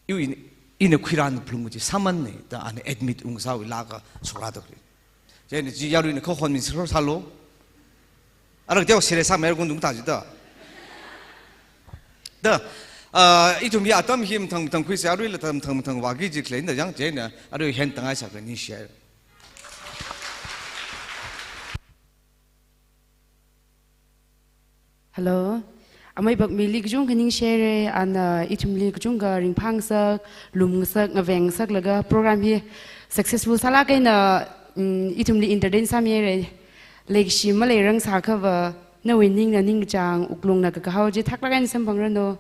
Iwui ina, ina khuiran phalung chi sāmanna da ana admit ungsāwui laka sura da khalei. Chieina chi yaruina kahon min sālo sālo. Ara teo sere sāmei kundung ta jida. Da, ah, ithum hi atam hi mathang mathang khuisa, aruila atam mathang mathang vāki ji khalei da yang, chieina, arui hen tangai sākha ningshiya. Hello. Amei Bakmili kachungkha ningshire, ana ithumli kachungkha ringphāngasak, lumngasak, ngavengngasaklaga program hi successful sālāk eina, mm, ithumli entertain sāmire. Leikashi maleirang sākhava, nawui ningna ningkachāng, wuklungna kakahao chi thaklāk eina samphangranu.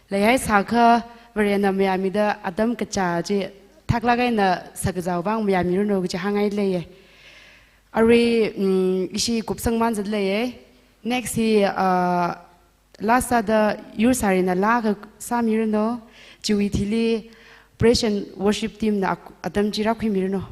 Leihai sākha, Varena mayāmida atam kachā chi thaklāk eina sākazāwui vang mayāmiranu kaji hāngngai leiye. Arui, mm, ishi kupsangman zatleiye. Next hi, ah, last sāda Yursarina laa akha sāmiranu, chiwui thili praise and worship team na ak-, atam chi rākhuimiranu.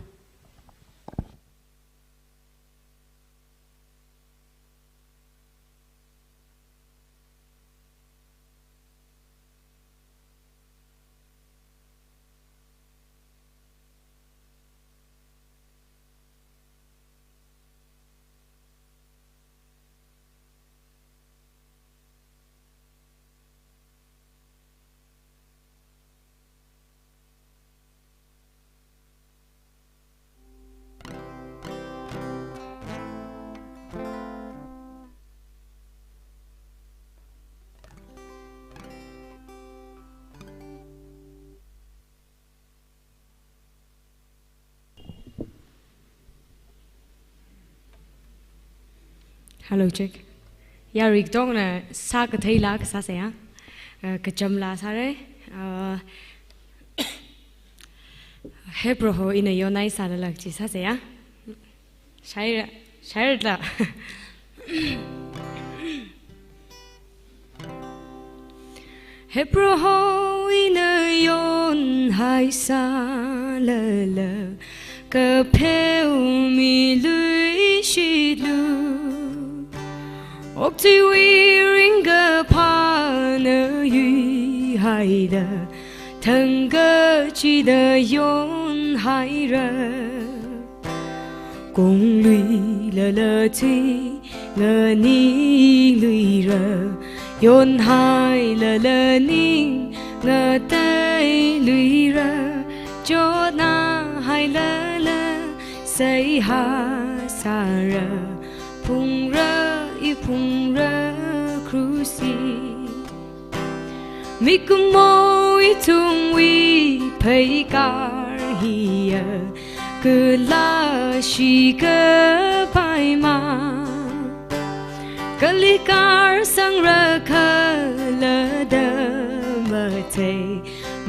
Hello, check. Yarui katongna sākathei laa akha sāsa ya. Eh, kacham laa sāra. Eh, He Proho ina yonhai sālala chi sāsa ya. Shaira, shaira la. He Proho ina yonhai sā lala, kapheo miluishilu. Okathuiwui ringkaphāna yuihaida, thangkachida yonhaira. Konglui lala thui nganingluira, yonhailala ning ngateiluira, chotnahailala seihā sāra, phungra, i phungra krushi. Mikumo ithumwui pheikar hiya, kala shikapai ma. Kali karsangra khala da mathei,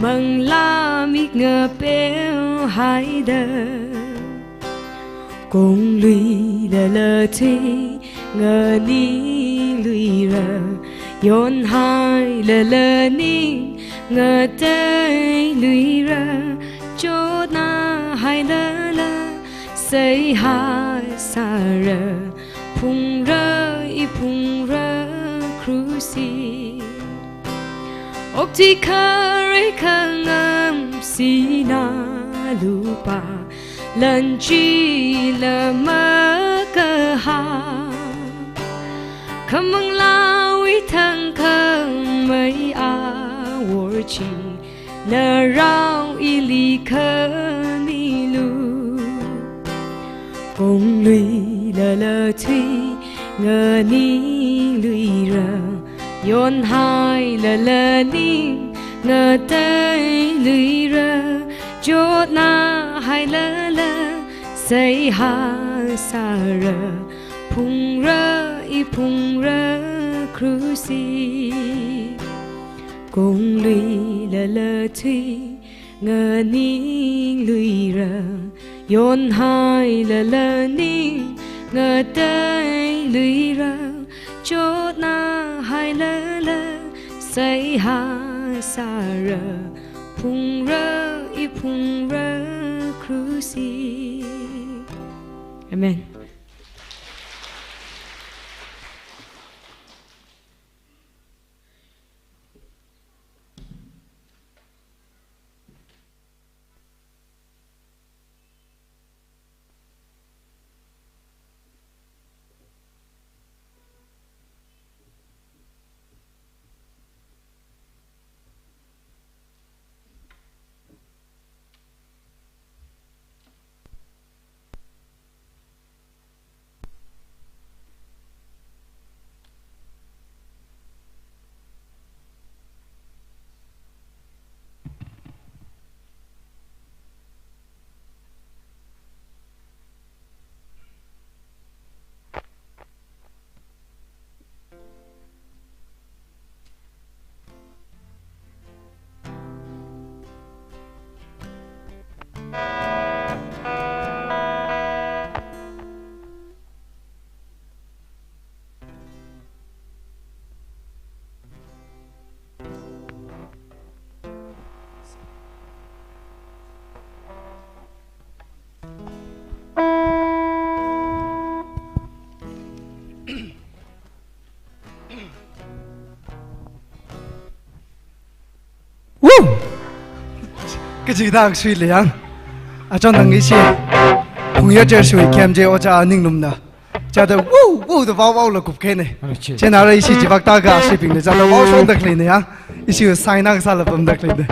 manglā mik ngapeo haida. Konglui lala thui nganingluira, yonhailala ning ngateiluira, chotnahailala seihā sāra, phungra, i phungra krushi. Okathui kharei khangam sinā lupā, lan chila makahā. Khamanglāwui thangkhamei awor chi, narao ili khamilu. Konglui lala thui nganingluira, yonhailala ning ngateiluira, chotnahailala seihā sāra, phungra, i phungra krushi. Konglui lala thui nganingluira, yonhailala ning ngateiluira, chotnahailala seihā sāra, phungra, i phungra krushi. Amen. Woo! Kachida kasui leyang. Achon nang ishi. Phungyo cher sui kem je oja ninglumna. Chada woo, woo da vao vao la kupkene. Hello, che. Chena ra ishi jibak ta ga shibing ne chada vao shon da kle ne ya. Ishi sign na sāla pamda khalei da.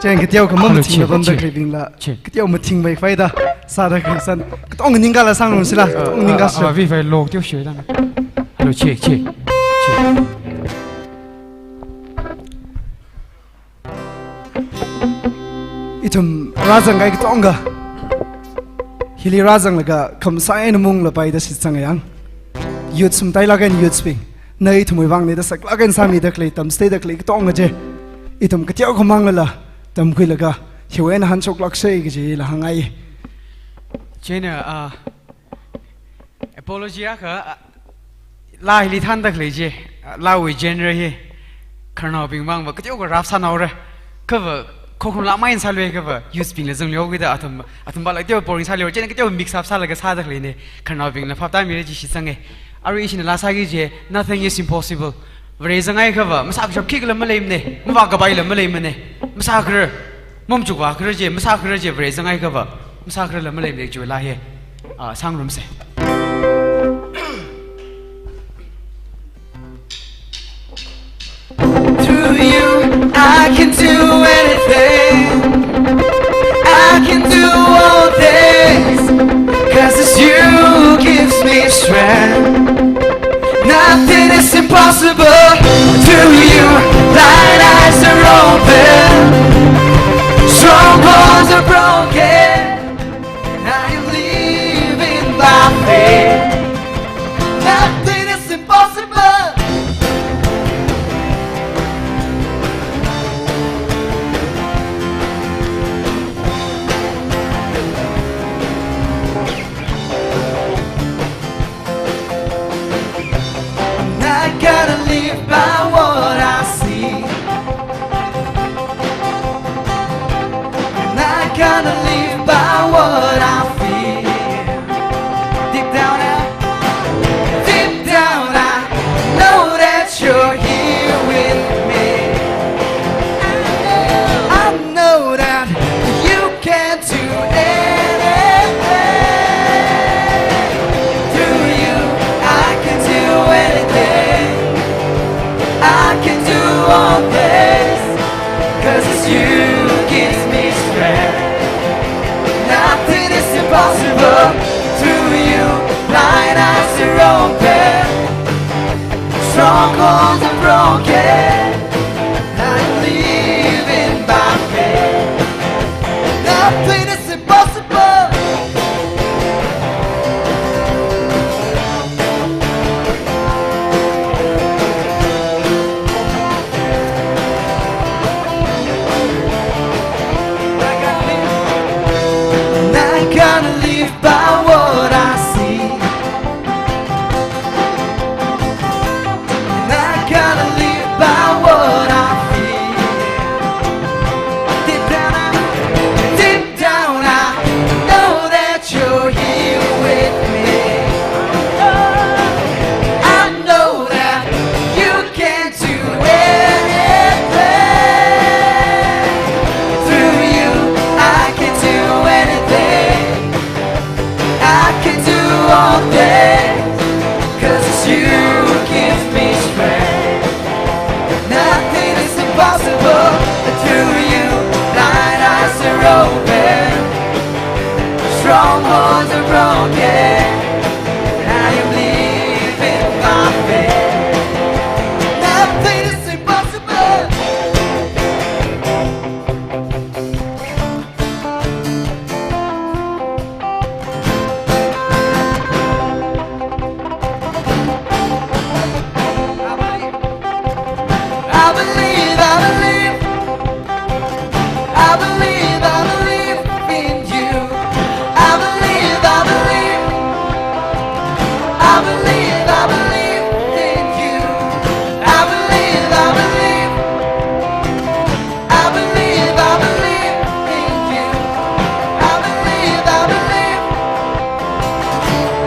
Cheng kateo khamam Hello, mathing che, la pamda che. Khalei bingla. Che. Kateo mathing mai faida. Sāda khalei san. Katong ningkala sangrong sila. Katong ningka Ah, sa. Ah, vi fai lok teo shwe dan. Hello, che, che. Che. Ithum razang kai katonga. Hili razanglaga khamsai na mungla paida shitsang yang. Youth sum tai lagan youth bing. Na ithumwui vang ni da sak lagan sāmida khalei, tamsai da khalei katonga je. Ithum kateo khamang lala, tamkhuilaga, hiwui eina hanshok laksei kaji la hāngai. Chena, ah, apology akha, ah, laa hili thānda khalei je, ah, laawui genre hi, khararnaobing vangva, kateo kha rap sānaora. Khava, Khokharum lākmai eina sāluiakha va, youthbingla zanglu kida athum, athum pālāk teowa boring sālu, chieina kateowa mix up sālaga sāda khaleina. Khararnaobingla phaptāmira chi shitsanga. Arui ishina laa sāki kaji, nothing is impossible. Vare zanghaiakha va, masākashap khikhala maleimana, mavākapaila maleimana, masākharar, mamachukvākharar chi, masākharar chi, Vare zanghaiakha va, masākhararla maleimana, chiwui laa hi. Ah, sāngarumsa. Through you, I can do anything. I can do all things. 'Cause it's you gives me strength. Nothing is impossible. Through you, blind eyes are open. Strongholds are broken. I am living by faith. Nothing is impossible. Not gonna live by what I see. Not gonna live by what I feel. Deep down, I, deep down, I know that you're here with me. I know that you can do anything. Through you, I can do anything. I can do all things. 'Cause it's you gives me strength. Nothing is impossible. Through you, blind eyes are open. Strongholds are broken. I'm living by faith. Nothing is impossible. Not gonna live by what I see. Not gonna live by what I feel. Deep down, I, deep down, I know that you're here with me. I know that you can do anything. Through you, I can do anything. I can do all things, 'cause it's you who gives me strength. Nothing is impossible through you. Blind eyes are open, strongholds are broken. I am living by faith. Nothing is impossible. I believe, I believe, I believe, I believe in you. I believe, I believe, I believe, I believe in you. I believe, I believe. I believe, I believe in you. I believe, I believe.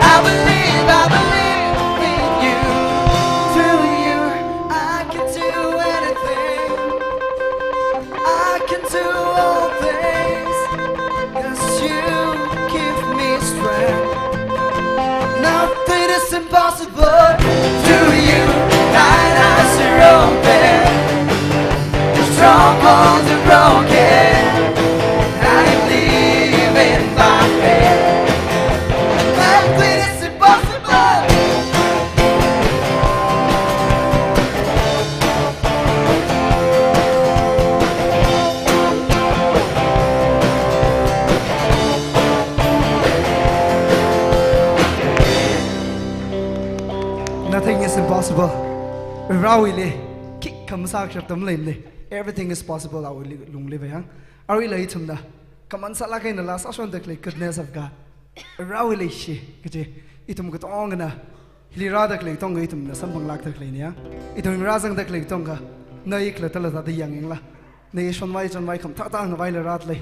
I believe, I believe in you. Through you, I can do anything. I can do all things. 'Cause you give me strength. Nothing is impossible. But through you, blind eyes are open, strongholds are broken. I am living by faith. Nothing is impossible. Nothing is impossible. Varewuili khikha masākashap tam leimana. Everything is possible awuili lungli vayang. Aruila ithumna kamansālāk eina laa sāshonda khalei goodness of God, Varewui leishi kaji, ithum katongana hili rāda khalei katonga ithumna samphanglākda khaleina ya. Ithum rāzangda khalei katonga, na ikhalattala thāda yangyangla. Nashonvai chonvai khamathā thāda ngavaila rāda lei.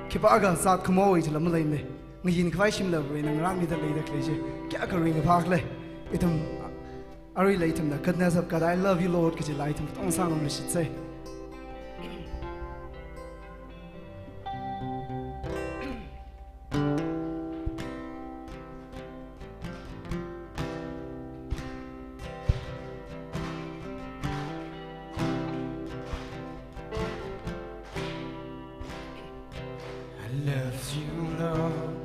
Khipākha zat khamowui chila maleimana. Ngayin khavai shimla Varena ngarānmida leida khalei chi kayākha ringphākhala. Ithum aruila ithumna Goodness of God, I Love You Lord kajila ithum katonga sāngarumluishitsa. I love you, Lord,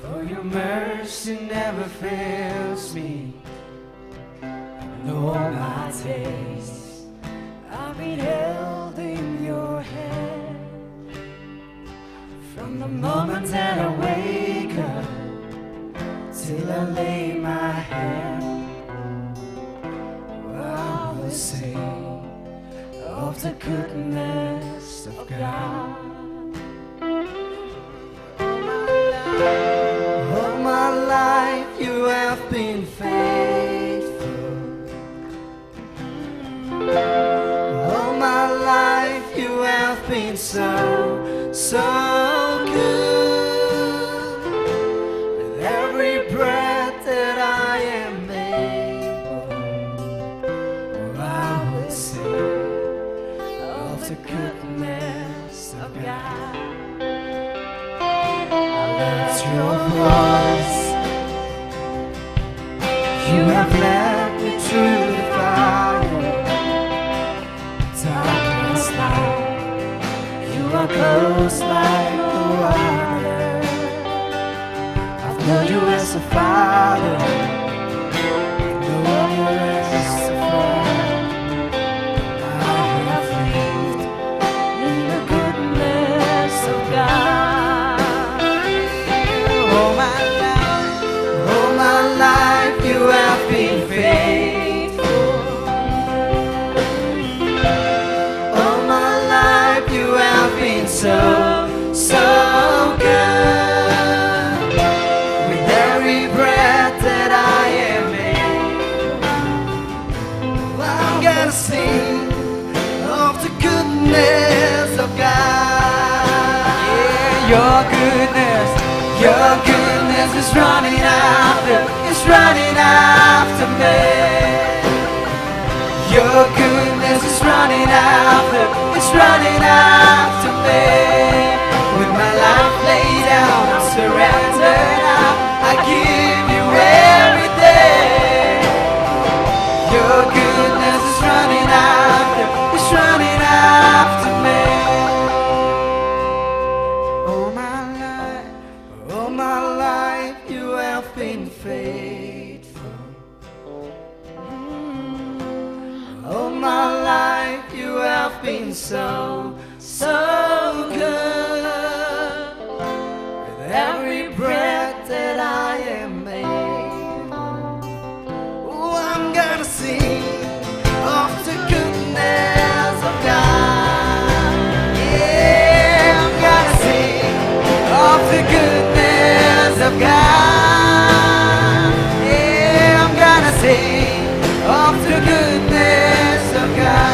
for your mercy never fails me. And all my days I've been held in your hand. From the moment that I wake up till I lay my head, I will sing of the goodness of God. All my life you have been faithful. All my life you have been so, so good. With every breath that I am able, I will sing of the goodness of God. I left your cross. You have led me through the fire. Darkness now, you are close like no other. I've known you as a father, known you as a friend. I have lived in the goodness of God. All my life, all my life you have been faithful. All my life you have been so, so good. With every breath that I am able, I'm gonna sing of the goodness of God. Yeah, your goodness, your goodness is running after, is running after me. Your goodness is running after, is running after me. With my life laid down, I'm surrendered now. I give you everything. Your goodness is running after, is running after me. All my life, all my life you have been faithful. All my life you have been so, so good. With every breath that I am able, oh, I'm gonna sing of the goodness of God. Yeah, I'm gonna sing of the goodness of God. Yeah, I'm gonna sing of the goodness of God.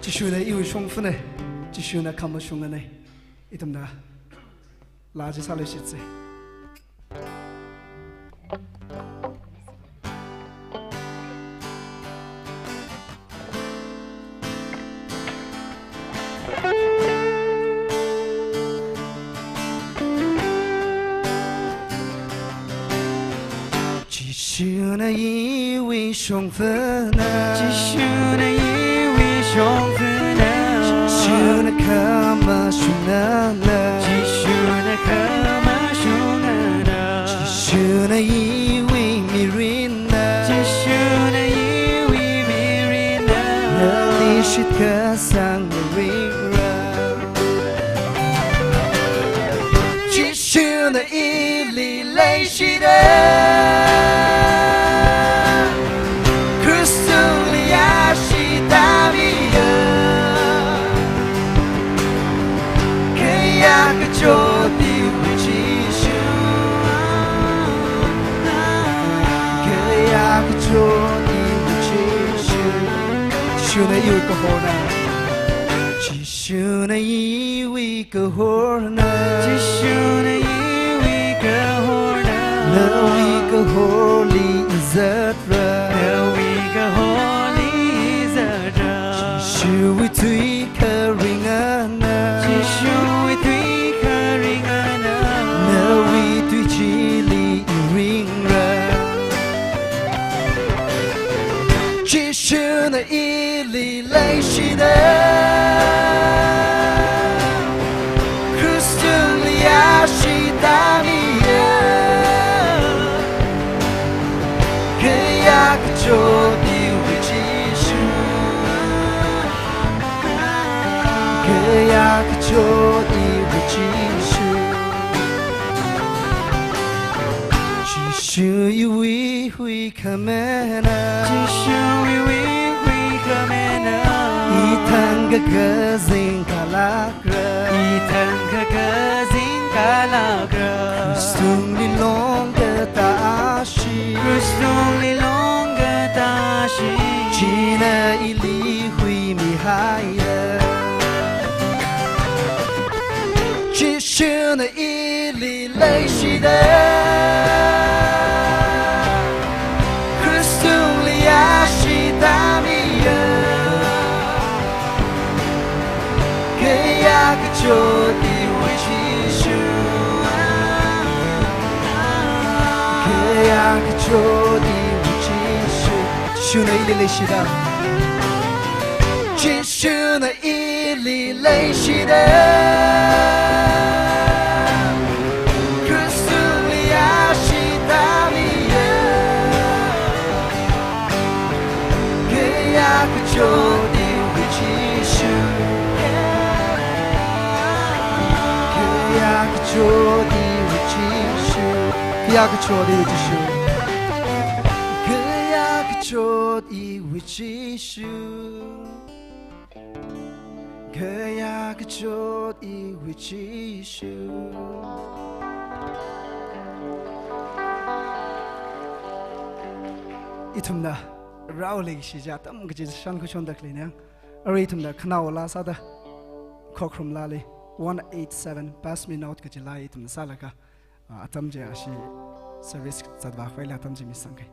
Jishuna iwui shongfana, Jishuna khamashungana. Ithumna laa chi sāluishitsa. Jishuna iwui shongfana. Jishuna iwui shongfana. Jishuna khamashungana. Jishuna khamashungana. Jishuna iwui mirinna. Jishuna iwui mirinna. Nali shitkasang mirinna. Jishuna ili leishida, krush tungli ashee tāmiya, kayākha chotiwui Jishu, kha Jishuna iwui kahorna. Jishuna iwui kahorna. Jishuna iwui kahorna. Nawui kahorli zatra. Nawui kahorli zatra. Jishuwui tui kharinga na. Jishuwui tui kharinga na. Nawui tui chili i ringra. Jishuna ili leishida, krush tungli ashi tāmiya. Khayā kachot iwui Jishu. Khayā kachot iwui Jishu. Jishu iwui huikhamina. Jishu iwui huikhamina. Ithang kakazing kalakra. Ithang kakazing kalakra. Krush tungli longkatā ashi. Krush tungli longkatā ashi. China ili huimihaira. Jishuna ili leishida, krush tungli ashi tāmiya. Khayā kachot iwui Jishu. Khayā kachot iwui Jishu. Jishuna ili leishida. Jishuna ili leishida, krush tungli ashi tāmiya. Khayā kachot iwui Jishu. Khayā kachot iwui Jishu. Khayā kachot iwui Jishu. Khayā kachot iwui Jishu. Khayā kachot iwui Jishu. Ithumna rao leikashi chi atam kaji shānkhuishonda khaleina. Arui ithumna khanaola sāda, khokharum laali, one eight seven, Pass Me Not kaji laa ithumna sālaga, ah, atam chi ashi service zatvākhuilaga atam chi misangkhui.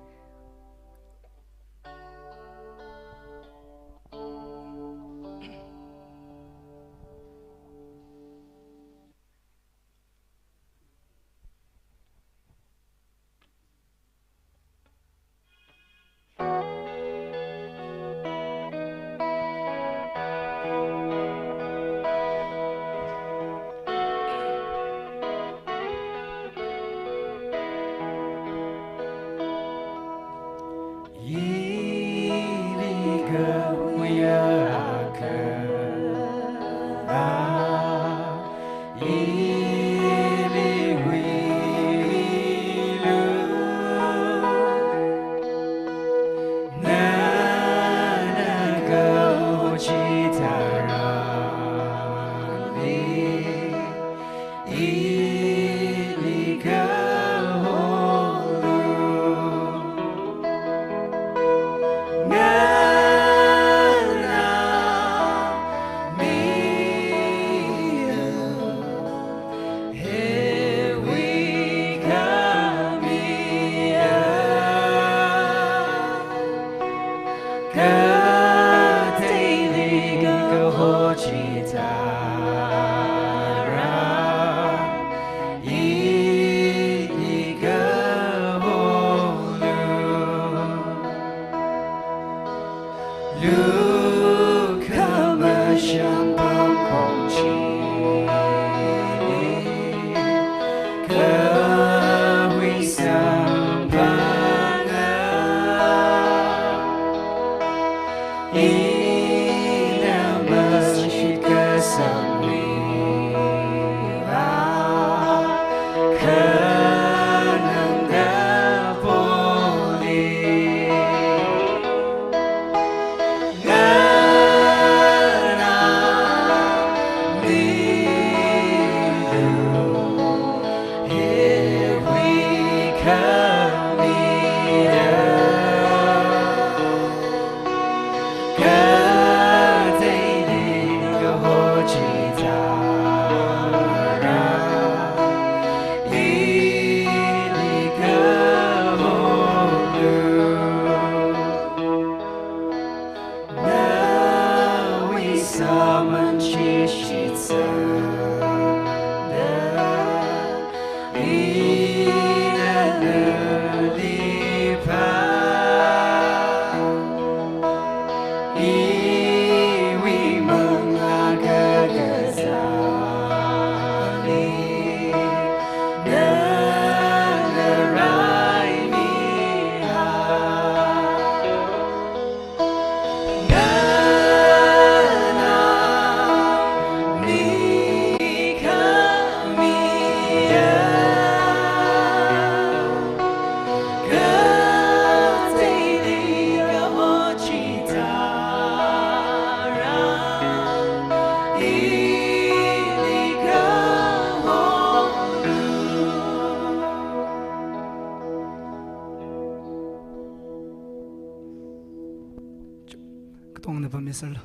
tongna pammiserlu.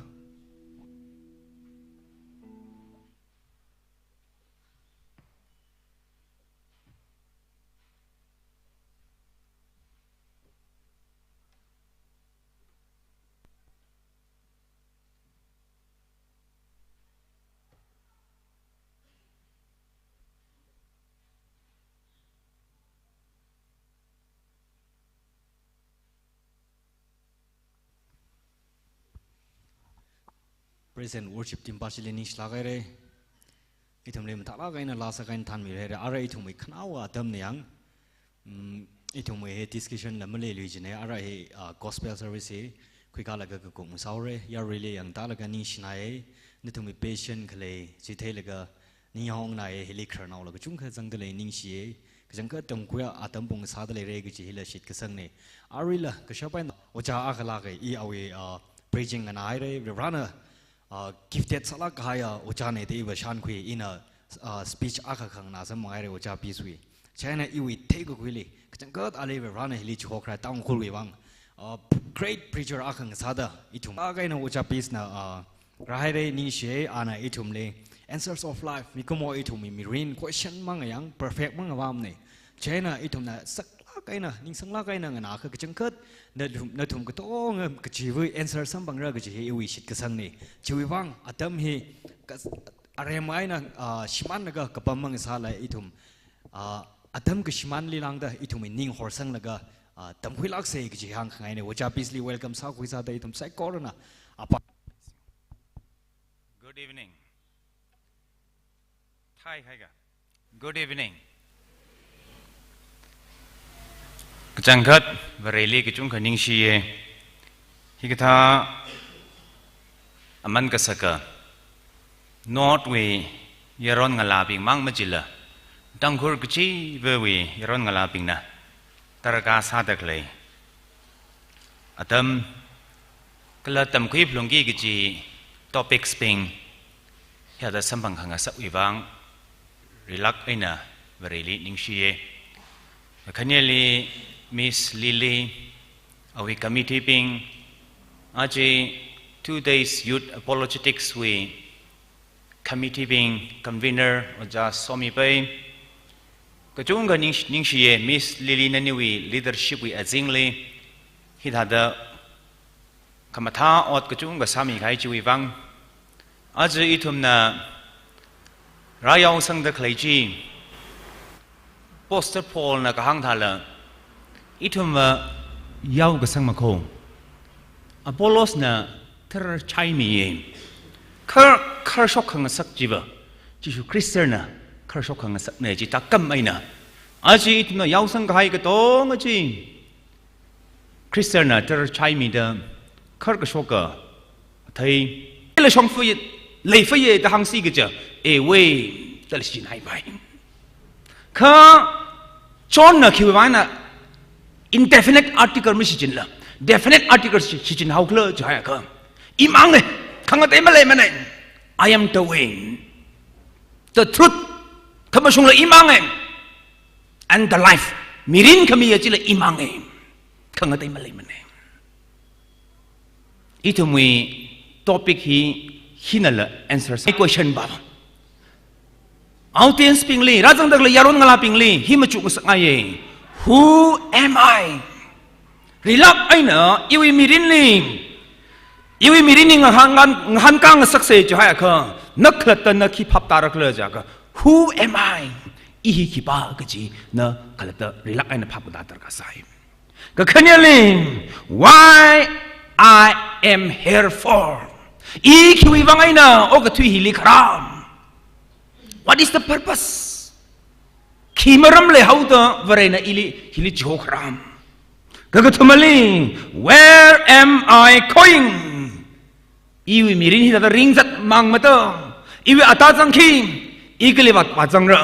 Praise and worship team pāshili ningshilāk haira. Ithumli mathālāk eina laa sākahai eina thānmira haira. Arui ithumwui khanaowa atamna yang, mm, ithumwui hi discussion la maleilui jina. Arui hi, ah, gospel service hi khuikalaga kakung masāhaora. Yaruili yangtālaga ningshinai. Nathumwui passion khalei chi theilaga ningyāng ngai, hili khararnaola kachungkha zangda lei, ningshiya. Kachangkhat tamkhuiya atam pung sāda leira kaji hila shitkasangna. Aruila kashap eina ojā akha lāka, i awui, ah, preaching nganāhaira, Varena, ah, gifted sālāk kahaiya ojāna da iva shānkhui, ina, ah, speech akha khanganā samphanghaira ojā Peace wui. Chieina iwui theikakhuili kachangkhat ali Varena hili chihokhara Tangkhulwui vang, ah, great preacher akha ngasāda ithum. Akha eina ojā Peace na, ah, rāhaira, ningshiya, ana ithumli Answers of Life, mikumo ithumwui mirin question mang yang perfect mang vāmana. Chieina ithumna saklāk eina, ningsanglāk eina nganākha kachangkhat, nathum, nathum katonga kachiwui answer samphangra kaji hi iwui shitkasangna. Chiwui vang atam hi kas-, aremma eina, ah, shimānlaga kapam mang sāla ithum, ah, atam kashimānli lāngda ithumwui ning horsanglaga, ah, tamkhuilāksa kaji hāngkhangaina. Ojā Peace li welcome sākhui sāda ithum saikorana apa. Good evening. Thai haiga. Good evening. Kachangkhat Vareli kachungkha ningshiya. Hikathā aman kasaka North wui yaron ngalābing mang machila, Tangkhul kachivawui yaron ngalābingna darkar sāda khalei atam kala tamkhui phalungki kaji topics bing hithāda samphang khangasakwui vang rilāk eina Vareli ningshiya. Kakhaneli Miss Lily, awui committee bing, aja two days youth apologetics wui committee bing convener Ojā Somi pai, kachungkha ningsh-, ningshiya. Miss Lily naniwui leadership wui azingli hithāda khamathā ot kachungkha sāmikahai chiwui vang. Aja ithumna rāyaosangda khalei chi, Apostle Paul na kahāng thāla, ithumva yaokasang makho. Apollos na tharchaimiya. Khar, kharshok khangasak chiva Jishu Khristana kharshok khangasakna chi tākam eina, aja ithumna yaosang kahai katonga chi Khristana tharchaimida khar kashoka thei. Ila shongfa ye, leifa ye da hāngsi kaja, ewei, da shichinhaipai. Kha John na khiwui vangna indefinite article mashichinla, definite article shi-, shichinhaokhala jiakha, imangna, khangatei maleimana. I am the way, the truth, khamashungla imangna, and the life. Mirin khamiya chila imangna, khangatei maleimana. Ithumwui topic hi, hinala answer sa-, question ba. Audience bingli, rāzangda khalei yaron ngalābingli hi machukngasakngaiya. Who am I? Rilāk eina iwui mirinli, iwui mirinli ngahān, ngahānkāngasaksa jiakha, na khalatta na khi phap tārakhala jiakha, who am I? I hi khipā kaji na khalatta rilāk eina phap kata darkar sai. Kakhaneli, why I am here for? I khiwui vang eina okathui hili kharā? What is the purpose? Khi maram leihaoda Varena ili hili chihokharā? Kakathumali, where am I going? Iwui mirin hithāda ringzat mang mada, iwui ata zangki, i kali vāzangra.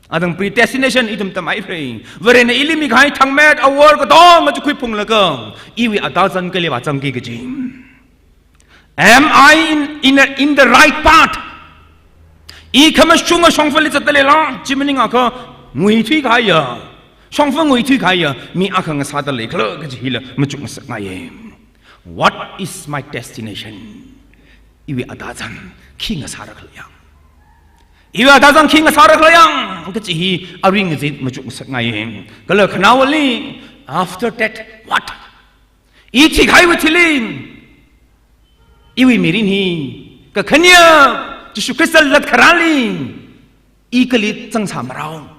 Adang predestination ithum tamhaira. Varena ili mikahai thangmet awor katonga chi khuiphunglaga, iwui ata zang kali vāzangki kaji. Am I in, in, a, in the right path? I khamashunga shongfali zatda leila, chi maningakha nguithui kahaiya, shongfa nguithui kahaiya mi akha ngasāda leikhala kaji hila machukngasakngaiya. What is my destination? Iwui atazang khi ngasāra khala yang? Iwui atazang khi ngasāra khala yang? Kachi hi aring zit machukngasakngai. Kala khanaowali, after death, what? I thikahaiwui thili, iwui mirin hi, kakhane, Jishu Khrista lat kharali, i kali zangsāmarao.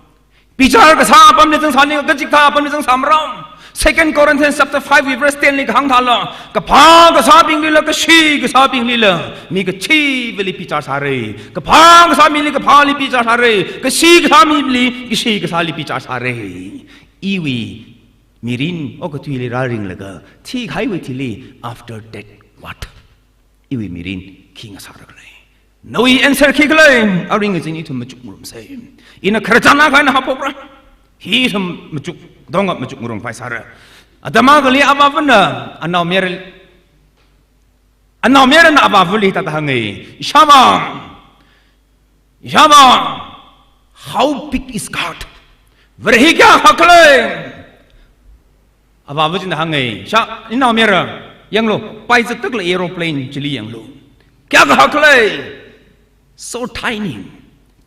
Bichar kasā apamli zangsāni, kachikathā apamli zangsāmarao. Second Corinthians chapter five verse ten li kahāng thāla, kaphā kasābinglila, kashi kasābinglila, mi kachivali bichar sāra. Kaphā kasā mili kaphāli bichar sāra. Kashi kasā mili kashi kasāli bichar sāra. Iwui mirin okathuili rāringlaga, thikahaiwui thili, after death, what? Iwui mirin khi ngasāra khala? Nawui answer khi khala? Aring zin ithum machukngarumsa. Ina khararchan akha eina haophokra. Hi ithum machuk, donga machukngarumpai sāra. Atam akhali avāvana anaomayara, anaomayarana avāvali hithāda hānga. Ishāvā, ishāvā, how big is God? Vare hi kayākha khala? Avāva china hānga. Ishā, inaomayara, yanglu, paizatda khalei aeroplane chili yanglu. Kayākha khala? So tiny.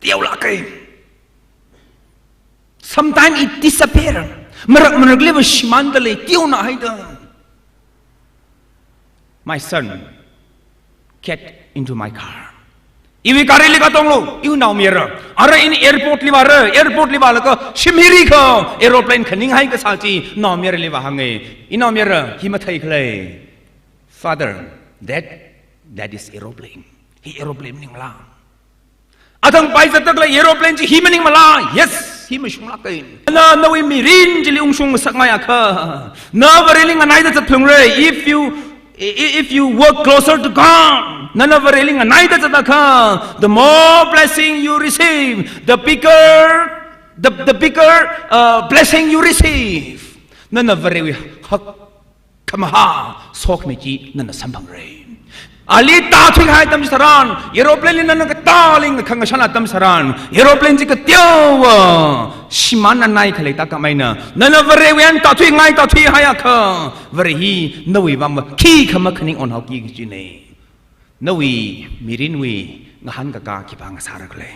Teolāka. Sometimes it disappear. Marak marakliva shimānda lei, teonahaida. My son, get into my car. Iwui garili katonglu, iwui naomayara. Ara ini airport li vāra, airport li vālaga, shim hi rikha, aeroplane khaninghai kasā chi, naomayarali vāhānga. Inaomayara, hi mathei khala? Father, that, that is aeroplane. Hi aeroplane maningmala? Athang paizatda khalei aeroplane chi hi maningmala? Yes, hi mashunglāka. Na, nawui mirin chili ungshung ngasakngaiakha, na Vareli nganaida zat phalungra. If you, i-, i-, if you work closer to God, nana Vareli nganaida zatakha, the more blessing you receive, the bigger, the, the bigger, uh, blessing you receive. Nana Varewui hak khamahā sokhami chi nana samphangra. Ali tāthuikahai atam chitharan, aeroplane li nana katāli khangashan atam chitharan, aeroplane chi kateowa shimānnanai khalei tākam eina, nana Varewui eina tāthuingai, tāthuihaiakha, Vare hi nawui vangva khikha makhaning onhaoki kajina. Nawui mirinwui ngahānkakā khipā ngasāra khala?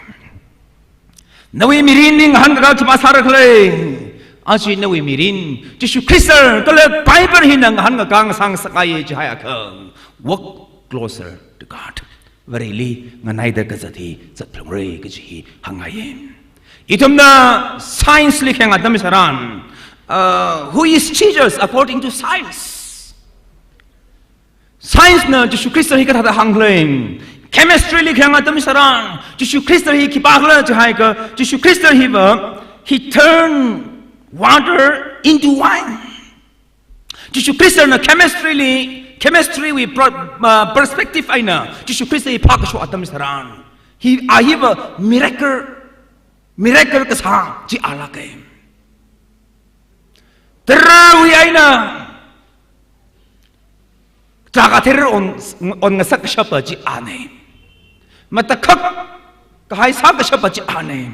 Nawui mirinli ngahānkakā khipā sāra khala? Aja nawui mirin, Jishu Khrista kala Bible hina ngahānkakā ngasā ngasakngaiya jihaiakha, work closer to God. Vareli nganaida kazat hi zat phalungra kaji hi hāngngaiya. Ithumna science li khayang atam chitharan, uh, who is Jesus according to science? Science na Jishu Khrista hi kathāda hāng khala? Chemistry li khayang atam chitharan, Jishu Khrista hi khipākhala jihaiakha, Jishu Khrista hiva, he turned water into wine. Jishu Khristana chemistry li, chemistry wui pro-, uh, perspective eina, Jishu Khrista hi phākashok atam chitharan, hi, a hiva miracle, miracle kasā chi alāka. Tara̱wui eina chākather on, on ngasak kashapa chi ana. Matakhak kahai sākashapa chi ana.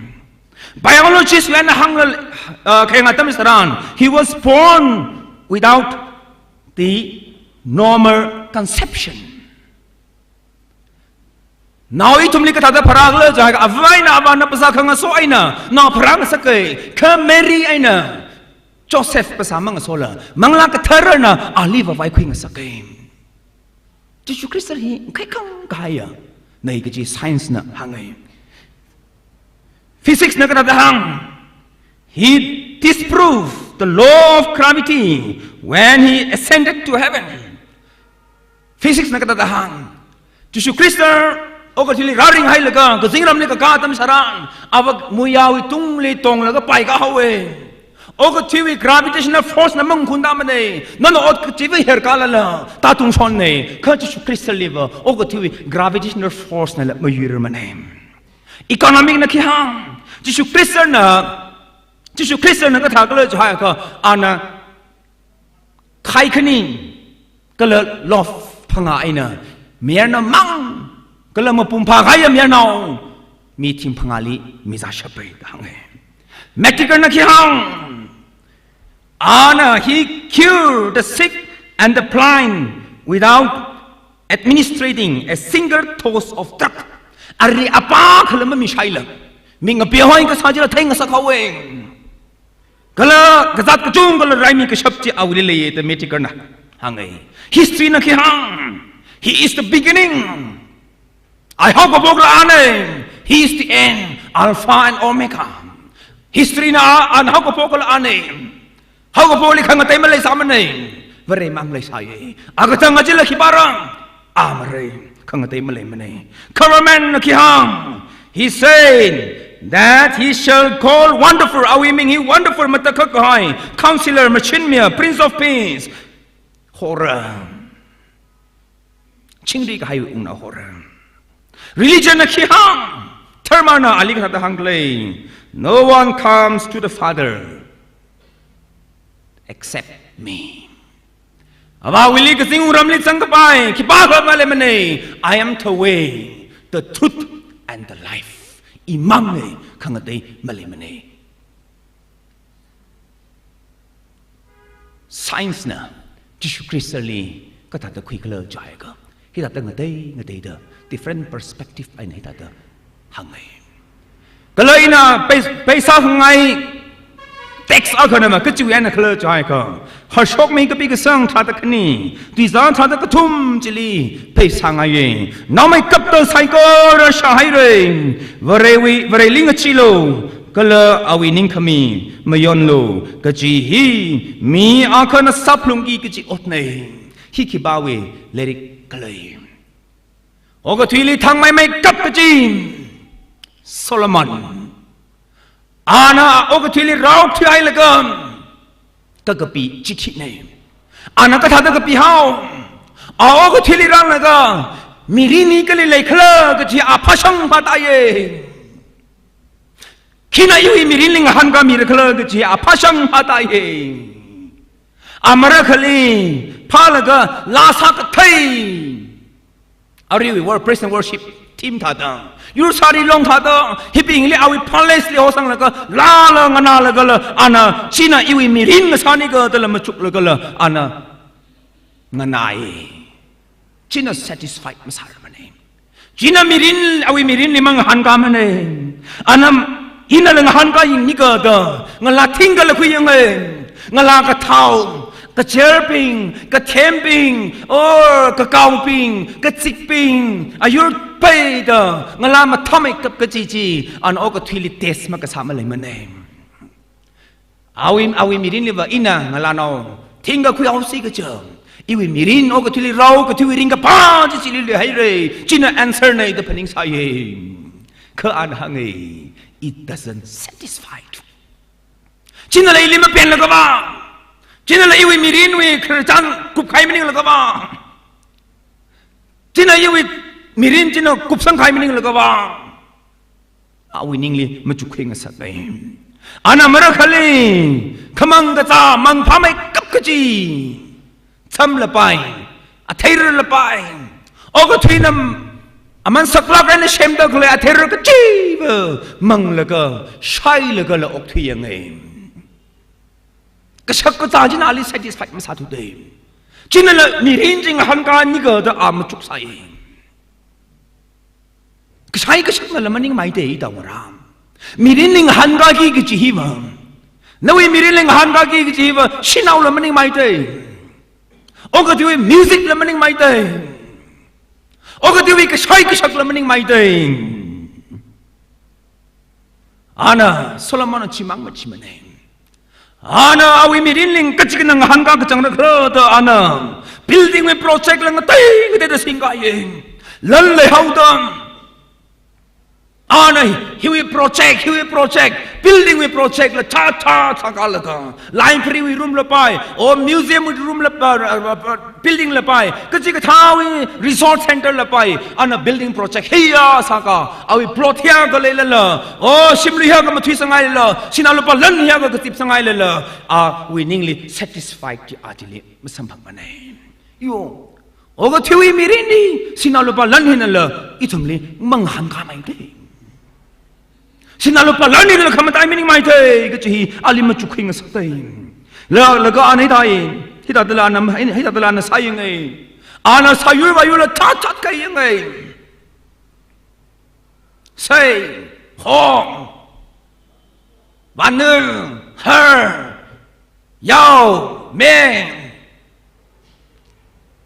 Biologist wui eina hāngla, uh, khayang atam chitharan, he was born without the normal conception. Nao ithumli kathāda pharākhala jihaiakha, ava eina avāna phasā khangaso eina nao pharāngasaka, kha Mary eina Joseph phasā mangasola, Manglā Katharana aliva vaikhui ngasaka. Jishu Khrista hi khaikhang kahaiyana kaji science na hānga. Physics na kathāda hāng? He disproved the law of gravity when he ascended to heaven. Physics na kathāda hāng? Jishu Khrista okathuili rāringhailaga kazingramli kakā atam chitharan, ava muiyāwui tungli tonglaga paikā haowa. Okathuiwui gravitational force na mangkhuntā mana. Nana ot kachiva herkālala tātungshonna. Kha Jishu Khristaliva okathuiwui gravitational force nala mayuirmana. Economic na khi hāng? Jishu Khristana, Jishu Khristana kathākhala jihaiakha, ana khai khani kala loaf phangā eina mayarnao mang, kala mapung phākahaiya mayarnao mi thing phangāli mizāshapa da hānga. Medical na khi hāng? Ana, he cured the sick and the blind without administering a single dose of drug. Ari apā khala mamishaila, mi ngapehoi kasā chila theingasak haowa. Kala kazāt kachungkha kala raimi kashap chi awuili leiya da Matthew Gardner na hānga. History na khi hāng? He is the beginning. Ahaokapokla ana. He is the end. Alpha and Omega. History na a, ana haokapokla ana. Haokapokli khangatei maleisāmana. Varemang leisāya. A katang chila khipāra? A mara. Khangatei maleimana. Government na khi hāng? He said that he shall call wonderful. Awui ming hi wonderful, matakhak kahai, counselor, machinmiya, prince of peace. Hora. Chingri kahai wungna hora. Religion na khi hāng? Dharma na ali kathāda hāngkhala? No one comes to the Father except me. Avāwuili kazing wungramli zangkapai khipākha maleimana. I am the way, the truth, and the life. Imangna, khangatei maleimana. Science na Jishu Khristali kathāda khuikhala jiakha, hithāda ngatei ngateida different perspective eina hithāda hānga. Kala ina pei-, paisa khangai tax akhana ma kachiwui eina khala jiakha, harshokmi kapi kasang tharāda khani, tuizā tharāda kathum chili paisa ngaiya. Naomeikapta saikora shāhaira. Varewui, Vareli ngacheelu, kala awui ningkhami mayonlu kaji hi mi akhana sāphalungki kaji otna. Hi khipāwui lairik khala? Okathuili thangmeimeikap kaji Solomon, ana okathuili rao thuihailaga kakapi chithina. Ana kathāda kapihao? A okathuili rālaga mirinli kali leikhala kaji a phāshang phātāya. Khina iwui mirinli ngahānkāmira khala kaji a phāshang phātāya. A marakhali phālaga laa sākathei, aruiwui wor-, praise and worship team thāda, yursāri long thāda, hibingli awui palace li hosanglaga laala nganālagala, ana china iwui mirin ngasānika dala machuklagala ana nganāya. China satisfied masārarmana. China mirin, awui mirinli mangahānkāmana. Ana, inala ngahānkā yangnika da, ngalā thingkala khuiyanga. Ngalā kathao, kacherbing, kathembing, or kakaobing, kazikbing, ayur peida, ngalā mathāmeikap kaji chi, ana okathuili test makasā maleimana. Awui, awui mirinliva ina ngalānao thingkha khuihaosi kaja, iwui mirin okathuili rao kathuiwui ringkaphā chi chili leihaira. China answer na da phaningsāya. Kha ana hānga, it doesn't satisfy. Chinala ili mapenlaga va, chinala iwui mirinwui khararchan kupkahai maninglaga va, china iwui mirin china kupsangkahai maninglaga va, awui ningli machukkhui ngasaka. Ana marakhali khamang kazā mangphāmeikap kaji, chamlapai, atheirarlapai, okathuina aman saklāk eina semda khalei atheirar kachiva manglaga, shailagala okthuiyanga. Kashak kazā china ali satisfied masāthuda. Chinala mirin chi ngahānkānika da a machuksāya. Kashai kashaknala maningmeida ida ngarā. Mirinli ngahānkāki kaji hiva, nawui mirinli ngahānkāki kaji hiva, shanaola maningmeida. Okathuiwui music la maningmeida. Okathuiwui kashai kashakla maningmeida. Ana Solomon chimang machimana. Ana awui mirinli kachikna ngahānkā kachangda khala da ana building wui project la ngatei ngateida singkaya. Lan leihaoda, ana hiwui project, hiwui project, building wui project la cha cha sākalaga, library wui room lapai, or museum wui room lapai, building lapai, kachikathāwui resort center lapai, ana building project hiya sāka, awui plot hiya kaleilala, o shimli hiya kamathuisangailala, sinā lupā lan hiya kakazipsangailala, awui ningli satisfied chi a chili masamphangmana. Yo, okathuiwui mirinli sinā lupā lan hinala ithumli mangahānkāmeida. Sinā lupā lan hinala khamatai maningmeida kaji hi ali machukkhui ngasakda. La, laga ana hithāi, hithādala ana, hithādala ana sāyanga. Ana sāyur vāyurla thathat kayang ai. Sei, hong, vānung, har, yao, meng.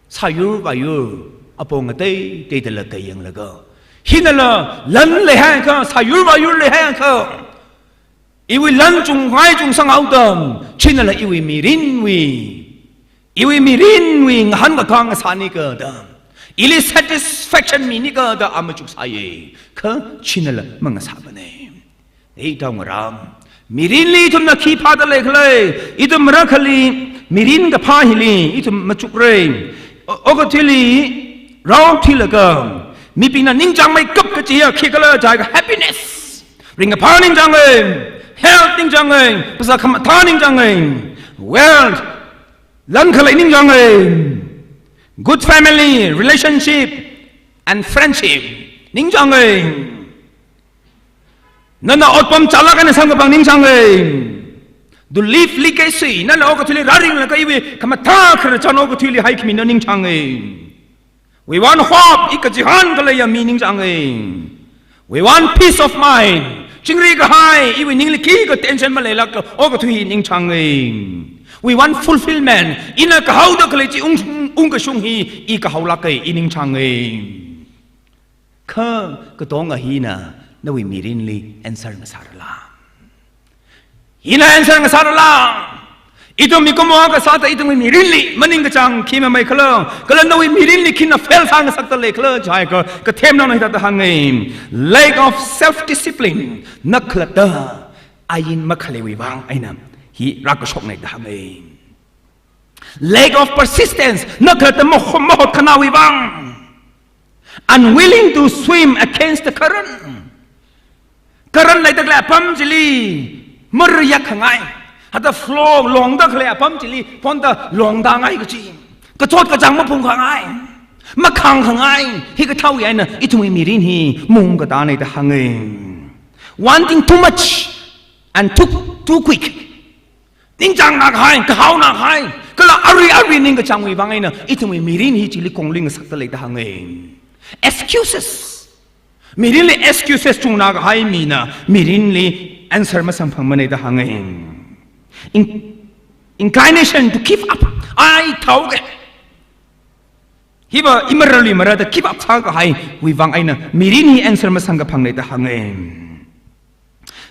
Sāyur vāyur apong atei teidala kayanglaga, hinala lan leihaiakha, sāyur vāyur leihaiakha, iwui lan chungngai chungsang haoda, chinala iwui mirinwui, iwui mirinwui ngahānkakā ngasānikada, ili satisfaction minikada a machuksāya. Kha chinala mangasāmana. Ei, taongarā, mirinli ithumna khi phāda leikhala, ithum marakhali mirin kaphā hili ithum machukra. O-, okathuili rao thilaga, mibingna ningchāngmeikap kachiya khikhala jiakha happiness. Ringkaphā ningchānga, health ningchānga, phasā khamathā ningchānga, wealth, lan khalei ningchānga, good family, relationship, and friendship ningchānga. Nana otpam chālāk eina samkaphang ningchānga. To live legacy, nana okathuili rāringlaga iwui khamathā khararchan okathuili haikhami ningchānga. We want hope, i kachihān khaleiya mi ningchānga. We want peace of mind. Chingri kahai, iwui ningli khikha tension maleilākla okathui ningchānga. We want fulfillment. Ina kahaoda khalei chi ung, ungkashung hi i kahaolāka, i ningchānga. Kha katonga hina nawui mirinli answer ngasārala? Hina answer ngasārala? Ithum mikumo akha sāda ithumwui mirinli maningkachāng khi mamei khala, kala nawui mirinli khina fail sāngasakta leikhala jiakha, kathemnaona hithāda hānga. Lack of self-discipline, na khalatta ain makhaleiwui vang eina hi rākashokna da hānga. Lack of persistence, na khalatta maho-, mahotkhanāwui vang. Unwilling to swim against the current. Current leida khalei apam chili marayākhangai, hithāda flow longda khalei apam chili phonda longda ngai kachi. Kachot kachāng maphungkhangai, makhāngkhangai, hikathāwui eina ithumwui mirin hi mungkatana da hānga. Wanting too much and too, too quick. Ningchāngnā kahai, kahaonā kahai, kala arui arui ningkachāngwui vang eina ithumwui mirin hi chili kongli ngasakta lei da hānga. Excuses. Mirinli excuses chungnā kahai mina mirinli answer masamphangmana da hānga. In-, inclination to give up. Ai, thaoke. Hiva imarali marada give up sākahaiwui vang eina mirin hi answer masangkaphangna da hānga.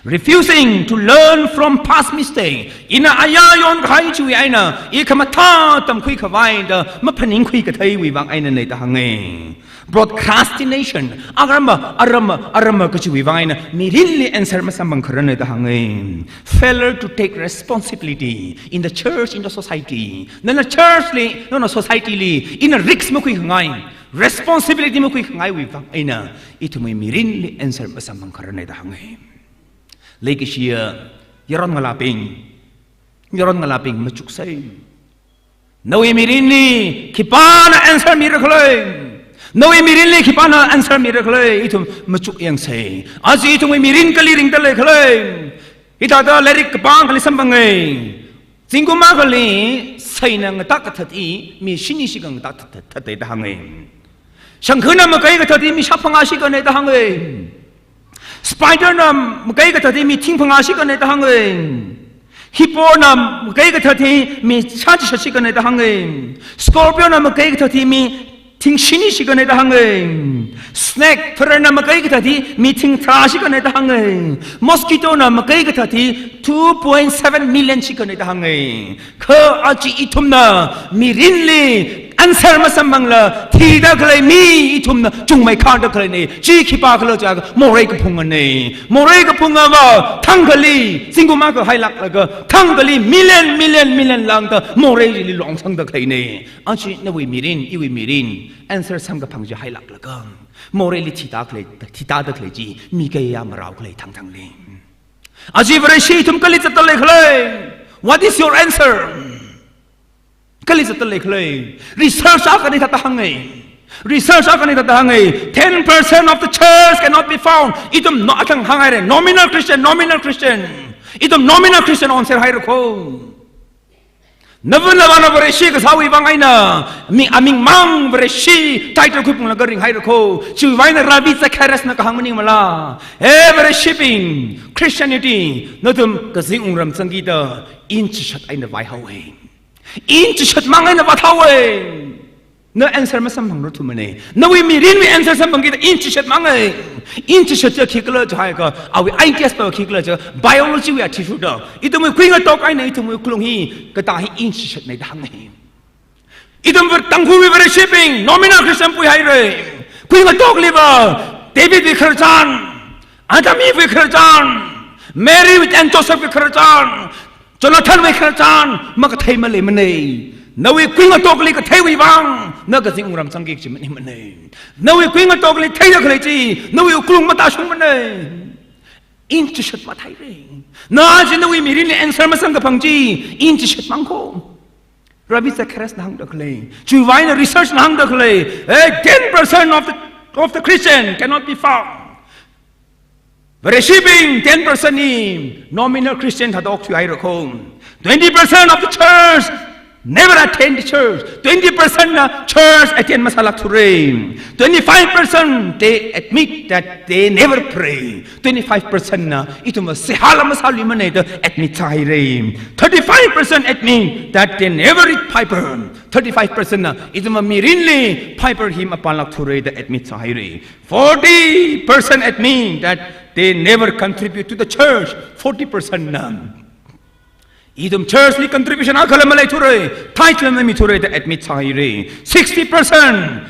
Refusing to learn from past mistake. Ina ayā yonkahai chiwui eina, i khamathā tamkhui khavai da maphaningkhui katheiwui vang einana da hānga. Procrastination. Aramma, aramma, aramma kachiwui vang eina mirinli answer masamphangkharana da hānga. Failure to take responsibility in the church, in the society. Nana church li, nana society li, ina risk makhuikhangai, responsibility makhuikhangaiwui vang eina ithumwui mirinli answer masamphangkharana da hānga. Leikashiya yaron ngalābing, yaron ngalābing machuksei. Nawui mirinli khipāna answer mira khala? Nawui mirinli khipāna answer mira khala? Ithum machukyangsei. Aja ithumwui mirin kali ringda lei khala? Hithāda lairik kapā akhali samphanga. Zingkum akhali seina ngatak kathat hi mi shini shikha ngatak that, that, that da hānga. Shangkhana makei kathat hi mi shāphangā shikhana da hānga. Spider na makei kathat hi mi thing phangā shikhana da hānga. Hippo na makei kathat hi mi shāchishat shikhana da hānga. Scorpio na makei kathat hi mi thing shini shikhana da hānga. Snake, tharan na makei kathat hi mi thing tharā shikhana da hānga. Mosquito na makei kathat hi two point seven million shikhana da hānga. Kha aja ithumna mirinli answer masamphangla thida khalei mi ithumna chungmeikhada khaleina. Chi khipākhala jiakha morei kaphungana. Morei kaphungava thangkhali zingkum akha hailāklaga thangkhali million, million, million lāngda moreili longsangda khaleina. Aja nawui mirin, iwui mirin answer samkaphang chi hailāklaga moreili thida khalei, thida da khalei chi mi kayā marao khalei thangthangli. Aja Vareshi ithum kali zatda lei khala? What is your answer? Kali zatda lei khala? Research akhana hithāda hānga. Research akhana hithāda hānga. Ten percent of the church cannot be found. Ithum no-, athang hānghaira. Nominal Christian, nominal Christian. Ithum nominal Christian onser haira kho. Nava navāna Vareshi kasāwui vang eina, mi aming mang Vareshi title khuiphunglaga ringhaira kho. Chiwui vang eina Ravi Zacharias na kahāng maningmala? He Vareshibing, Christianity, nathum kazing wungram zangkida, ina chishat eina vāihaowa. Ina chishat mang eina vāthaowa. Na answer masamphangrarthumana. Nawui mirinwui answer samphangkida ina chishat manga. Ina chishat chi khikhala jiakha, awui ideas pa khikhala jiakha, biology wui athishurda, ithumwui kuingatok eina ithumwui wuklung hi katā hi ina chishatna da hānga. Ithum Var-, Tangkhulwui Vareshibing, nominal Christian puihaira. Kuingatokliva, Davidwui khararchan, Adam Evewui khararchan, Mary and Josephwui khararchan, Jonathanwui khararchan makathei maleimana. Nawui kuingatokli katheiwui vang na kazing wungram zangki kaji maningmana. Nawui kuingatokli theida khalei chi nawui wuklung matāshungmana. Ina chishat matheira. Na chi nawui mirinli answer masangkaphang chi ina chishat mang kho. Ravi Zacharias na hāngda khalei, chiwui vang eina research na hāngda khalei, eh, ten percent of the, of the Christian cannot be found. Vareshibing, ten percent hi nominal Christian thāda okthuihaira kho. Twenty percent of the church never attend the church. Twenty percent na church attend masālākthure. Twenty-five percent they admit that they never pray. Twenty-five percent na ithumva seihāla masāluimana da admit sāhaira. Thirty-five percent admit that they never read Bible. Thirty-five percent na ithumva mirinli Bible hi mapānlākthure da admit sāhaira. Forty percent admit that they never contribute to the church. Forty percent na ithum church li contribution akhala maleithure, tithe la mamithure da admit sāhaira. Sixty percent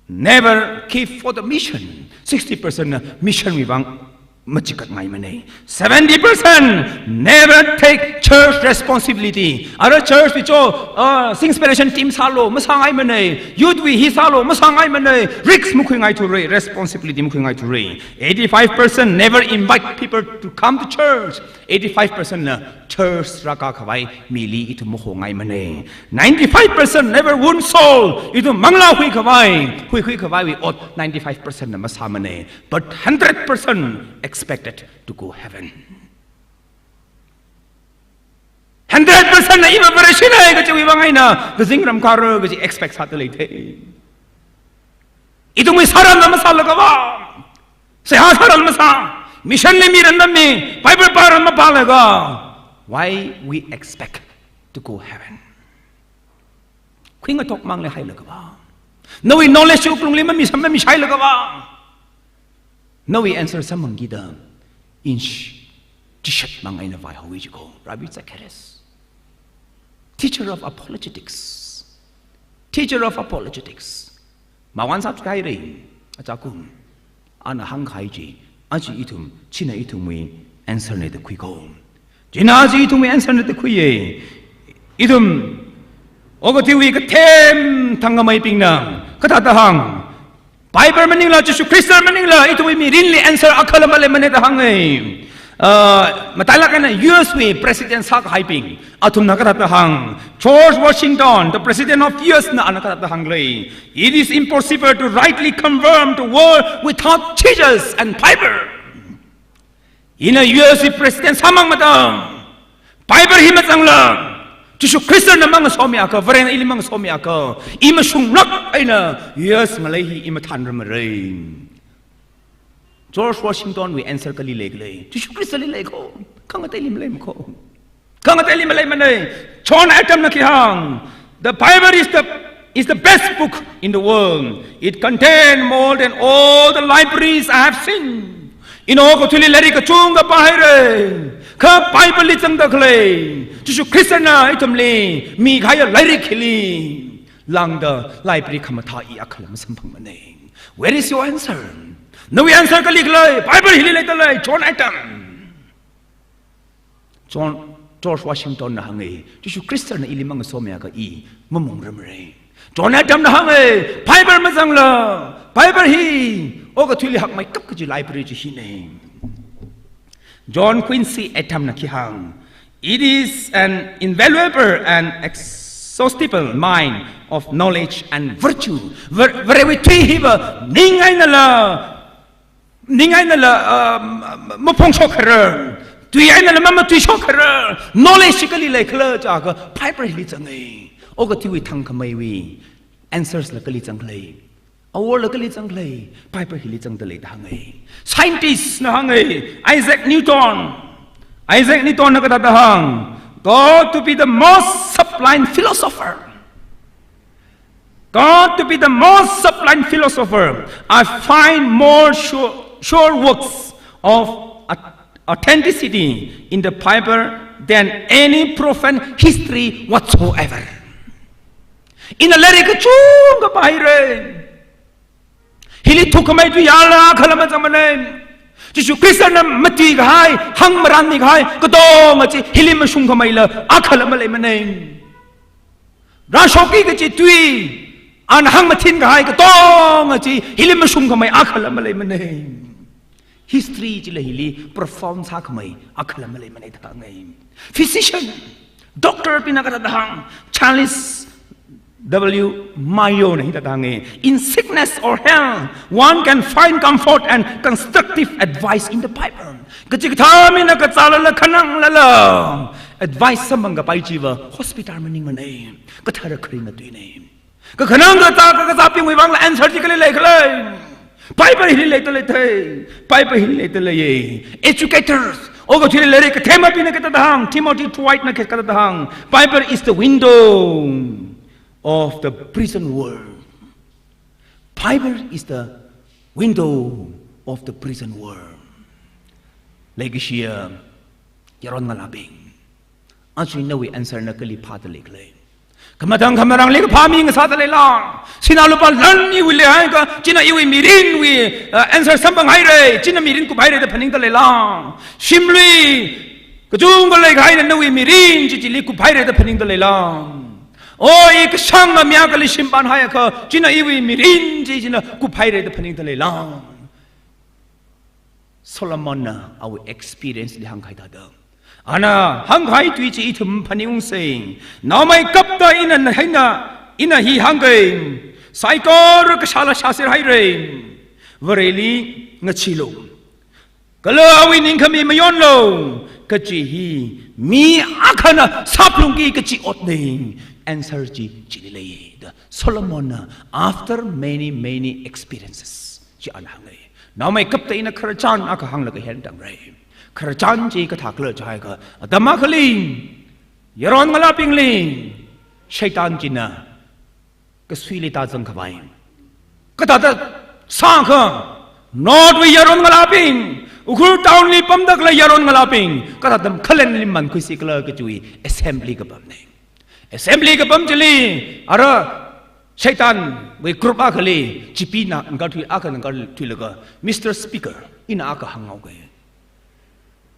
never give for the mission. Sixty percent na mission wui vang machikatngaimana. Seventy percent never take church responsibility. Ara church wui cho, uh, Singspiration team sālu masāngaimana. Youth wui hi sālu masāngaimana. Risk makhuingaithure, responsibility makhuingaithure. Eighty-five percent never invite people to come to church. Eighty-five percent na church rākā khavai mili ithum mahongaimana. Ninety-five percent never won soul. Ithum manglā huikhavai, huikhui khavaiwui ot ninety-five percent na masāmana. But hundred percent expected to go heaven. Hundred percent na iva Vareshina kajiwui vang eina kazingram kara kaji expect sāda leithei. Ithumwui sāranla masālaga vang, seihā sāranla masā, mission li miranla mi, Bible pāranla mapālaga, why we expect to go heaven? Kuingatok mangli hailaga vang, nawui knowledge wuklungli mamisam mamishailaga vang, nawui answer samphangkida ina chishat mang eina vāihaowa ji kho. Ravi Zacharias, teacher of apologetics, teacher of apologetics, mawan sāthuihaira. Achakum, ana hāngkahai chi, aja ithum, china ithumwui answer na da khui kho. China aja ithumwui answer na da khuiya. Ithum okathuiwui kathem thangkhameibingna kathāda hāng, Bible maningla, Jishu Khrista maningla, ithumwui mirinli answer akhala maleimana da hānga. Uh, matailāk eina U S wui president sākahaibing athumna kathāda hāng, George Washington, the president of U S na ana kathāda hānglei, "It is impossible to rightly confirm the world without Jesus and Bible." Ina U S wui president sāmang matam, Bible hi mazangla, Jishu Khristana mangasomiakha, Varena ili mangasomiakha, i mashunglāk eina U S ngalei hi i mathānrarmara. George Washington wui answer kali leikhala? Jishu Khristali lei kho. Khangateili malei kho. Khangateili maleimana. John Otten na khi hāng, "The Bible is the, is the best book in the world. It contains more than all the libraries I have seen." Ina okathuili lairik kachungkha pāhaira, kha Bible li zangda khalei, Jishu Khristana ithumli mikahaiya lairik hili lāngda library khamathā i akhala masamphangmana. Where is your answer? Nawui answer kali khala? Bible hili leidalei, John Otten. John, George Washington na hānga, "Jishu Khristana ili mangasomiakha i mamungrarmara." John Otten na hānga, "Bible mazangla, Bible hi okathuili hakmeikap kaji library chi hina." John Quincy Adams na khi hāng, "It is an invaluable and exhaustible mine of knowledge and virtue." Var-, Varewui tui hiva ning einala, ning einala, um, maphongshok kharar, Tui eina lam matui shokharar, knowledge kali leikhala jiakha Bible hili zanga. Okathuiwui thangkhameiwui answers la kali zangkhala, awor la kali zangkhala, Bible hili zangda lei da hānga. Scientist na hānga, Isaac Newton. Isaac Newton na kathāda hāng, "Got to be the most sublime philosopher. Got to be the most sublime philosopher. I find more sure, sure works of au-, authenticity in the Bible than any proven history whatsoever." Ina lairik kachungkha pāhaira. Hili thukkhamei tui yala akhala mazangmana. Jishu Khristana matuikahai, hāngmaranmikahai katonga chi hili mashungkhameila akhala maleimana. Rāshokki kachi tui, ana hāngmathinkahai katonga chi hili mashungkhamei akhala maleimana. History chila hili profound sākhamei akhala maleimana da hānga. Physician, doctor bingna kathāda hāng, Charles W. Mayo na hithāda hānga, "In sickness or health, one can find comfort and constructive advice in the Bible." Kachikathā mina kazālala khananglala advice samphang kapai chiva hospital maningmana, kathara kharing atuina. Kakhanang kazā kakazābingwui vangla answer chi kali leikhala? Bible hili leida leithei. Bible hili leida leiya. Educators, okathuili lairik kathemabingna kathāda hāng, Timothy Dwight na kathāda hāng, "Bible is the window of the prison world. Bible is the window of the prison world." Leikashiya yaron ngalābing, aja nawui answer na kali phāda leikhala? Khamathang khamarangli kaphā mi ngasāda leila? Sinā lupā lan iwuili haiakha, china iwui mirinwui, uh, answer samphanghaira, china mirin kuphaira da phaningda leila? Shimlui kachungkha leikahaina nawui mirin chi chili kuphaira da phaningda leila? O, i kashanga mi akhali shimpan haiakha, china iwui mirin chi china kuphaira da phaningda leila? Solomonna awui experience li hāngkahai thāda, ana hāngkahai tui chi ithum phaningungsa. Naomeikapta ina na-, eina ina hi hāngga, saikora kashāla shāserhaira. Vareli ngacheelu, kala awui ningkhami mayonlu, kachi hi mi akhana sāphalungki kachi otna. Answer chi chili lei da Solomonna, after many, many experiences, chi ana hānga. Naomeikapta ina khararchan akha hānglaga hāngtangra. Khararchan chi kathākhala jiakha, atam akhali yaron ngalābingli Satan china kasuili tāzang khavai. Kathāda sākha, North wui yaron ngalābing, Ukhrul town li pamda khalei yaron ngalābing, kathāda khalenli mankhuisi khala kachiwui assembly kapamna. Assembly kapam chili, ara Satanwui group akhali, Chipee na ngakarthui, akhana ngakarthuilaga, "Mister Speaker, ina akha hānghaoga.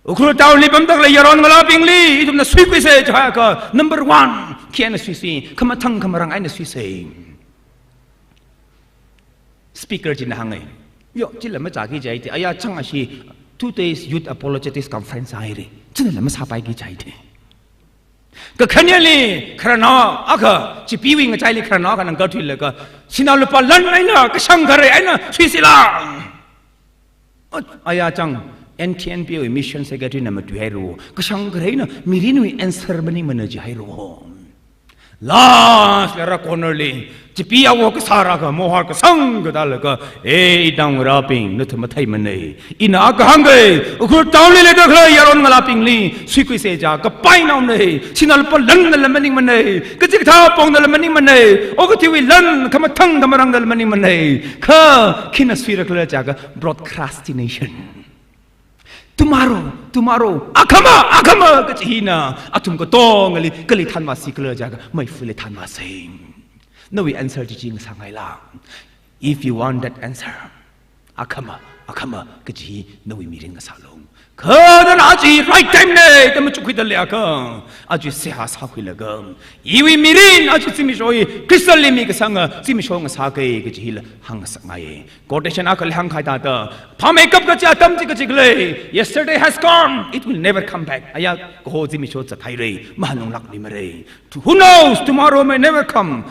Ukhrul town li pamda khalei yaron ngalābingli ithumna suikhuisa jiakha, number one, khi eina suisa, khamathang khamarang eina suisa." Speaker china hānga, "Yo, chila machāki jihaida, aya chang ashi two days youth apologetics conference haira. Chila masāpaiki jihaida." Kakhaneli khararnao akha, Chipeewui ngachaili khararnao akhana ngakarthuilaga, "Sinā lupā lan eina, kashang kharei eina suisila?" Ot, aya chang, N T N P wui mission secretary na matuihaira. Kashang kharei eina mirinwui answer maningmana jihaira. Last la rā corner li, Chipee awo kasāra akha, mohar kasang katālaga, "E, itāngarābing, nathum matheimana. Ina akha hāngga, Ukhrul town li leida khalei yaron ngalābingli suikhuisa jiakha painaona. Sinā lupā lan nala maningmana. Kachikathā pongda la maningmana. Okathuiwui lan, khamathang khamarangda la maningmana. Kha khina suira khala jiakha procrastination. Tomorrow, tomorrow, akhama, akhama kachi hina, athum katongali kali thanvāsi khala jiakha, meifali thanvāsa." Nawui answer chi chi ngasāngaila? If you want that answer, akhama, akhama kachi hi nawui mirin ngasālu. Kha nana aja right time na da machukkhuida leiakha, aja seihā sākhuilaga, iwui mirin aja zimiksho hi Khristali mikasanga zimiksho ngasāga kachi hila hāngngasakngai. Quotation akhali hāngkahai thāda, phāmeikap kachi atam chi kachikhala, yesterday has gone, it will never come back. Aya kaho zimiksho zathaira, mahanunglākmimara. Who knows, tomorrow may never come.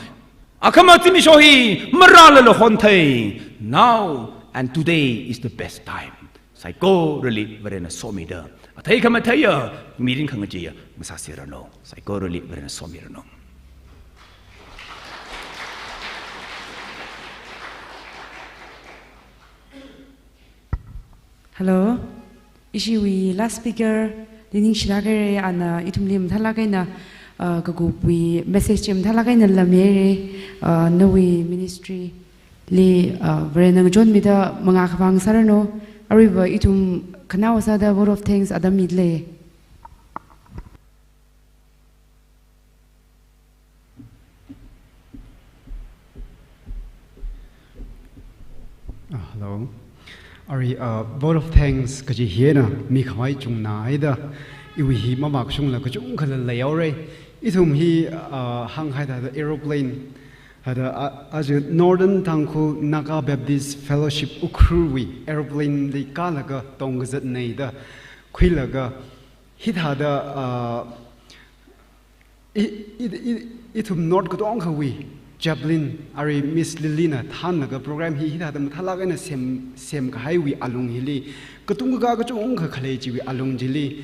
Akhama zimiksho hi marālala honthei. Now and today is the best time. Saikorali Varena somida, Athei khamatheiya, mirin khangacheeya ngasāserranu. Saikorali Varena somiranu. Hello. Ishiwui last speaker li ningshilāk haira, ana ithumli mathālāk eina, uh, kakupwui message chi mathālāk eina lamhaira, uh, nawui ministry li, uh, Varena ngachonmida mangā khavā ngasāranu, aruiva ithum khanaowa sāda vote of thanks atam mida lei. Ah, hello. Arui, uh, vote of thanks kaji hi eina mikhavai chungna haida, iwui hi mavākashungla kachungkhala leihaora. Ithum hi, uh, hānghai thāda aeroplane, thāda, uh, aja Northern Tangkhul Naga Baptist Fellowship Ukhrulwui aeroplane li kālaga tongkazatna da khuilaga, hithāda, uh, I, i, i, ithum North katonga khawui chaplain, arui Miss Lily na thānlaga program hi hithāda mathālāk eina sem, semkahaiwui alung hili, katung kakā kachungkha khalei chiwui alung chili,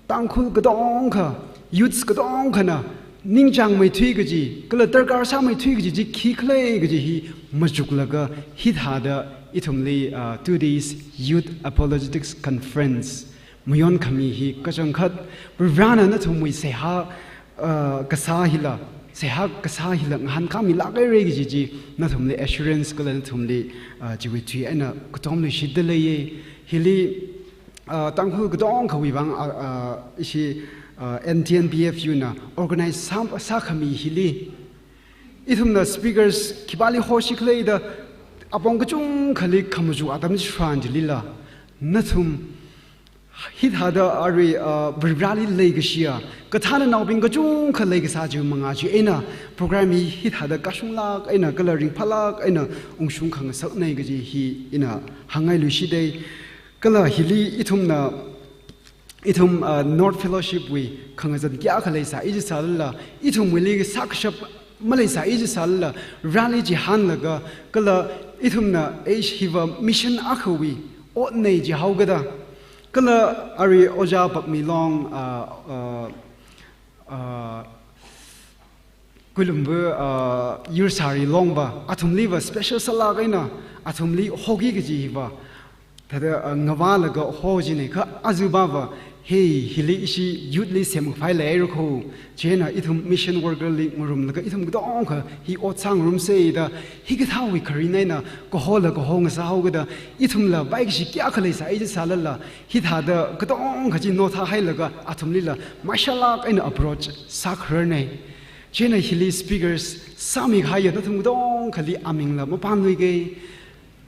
Tangkhul katonga, youths katonga khana ningchāngmeithui kaji, kala darkar sāmeithui kaji chi khikhala kaji hi machuklaga, hithāda ithumli, uh, two days Youth Apologetics Conference mayonkhami hi kachangkhat Varivarana nathumwui seihā, uh, kasā hila, seihā kasā hila ngahānkāmilāk haira kaji chi nathumli assurance kala nathumli, uh, chiwui tui eina katomluishitda leiya. Hili, uh, Tangkhul katonga khawui vang, uh, uh, ishi, uh, N T N B F U na organize sā, sākhami hili, ithumna speakers khipāli hoshi khala da apong kachungkhali khamachuk atam chitharan chilila, nathum hithāda arui, uh, Varivarali leikashiya kathānnaobing kachungkha leikasā chiwui mangā chi eina program hi hithāda kashunglāk eina kala ringphālāk eina ungshung khangasakna kaji hi ina hāngngailuishita. Kala hili ithumna, ithum, uh, North Fellowship wui khangazan kayākha leisā ichi sālala, ithumwuili sākashap maleisā ichi sālala, Vareli chihānlaga, kala ithumna eish hiva mission akhawui otna jihaokida, kala arui Ojā Bakmilong, uh, uh, uh, Kuilumva, uh, Yursari Longva, athumliva special sālāk eina, athumli hoki kaji hiva, thāda, uh, ngavālaga ho jina kha ajavāva, hey, hili ishi youth li semkhavai leira kho, chieina ithum mission worker li ngarumlaga ithum katonga hi ot sāngarumsa da, hikathāwui kharing eina kahola kaho ngasāhaokida, ithumla vaikashi kayākha leisā ichi sālala, hithāda katonga chi nothahailaga athumlila maishālāk eina approach sākhararna. Chieina hili speakers sāmikahaiya nathum katongali amingla mapānluiga.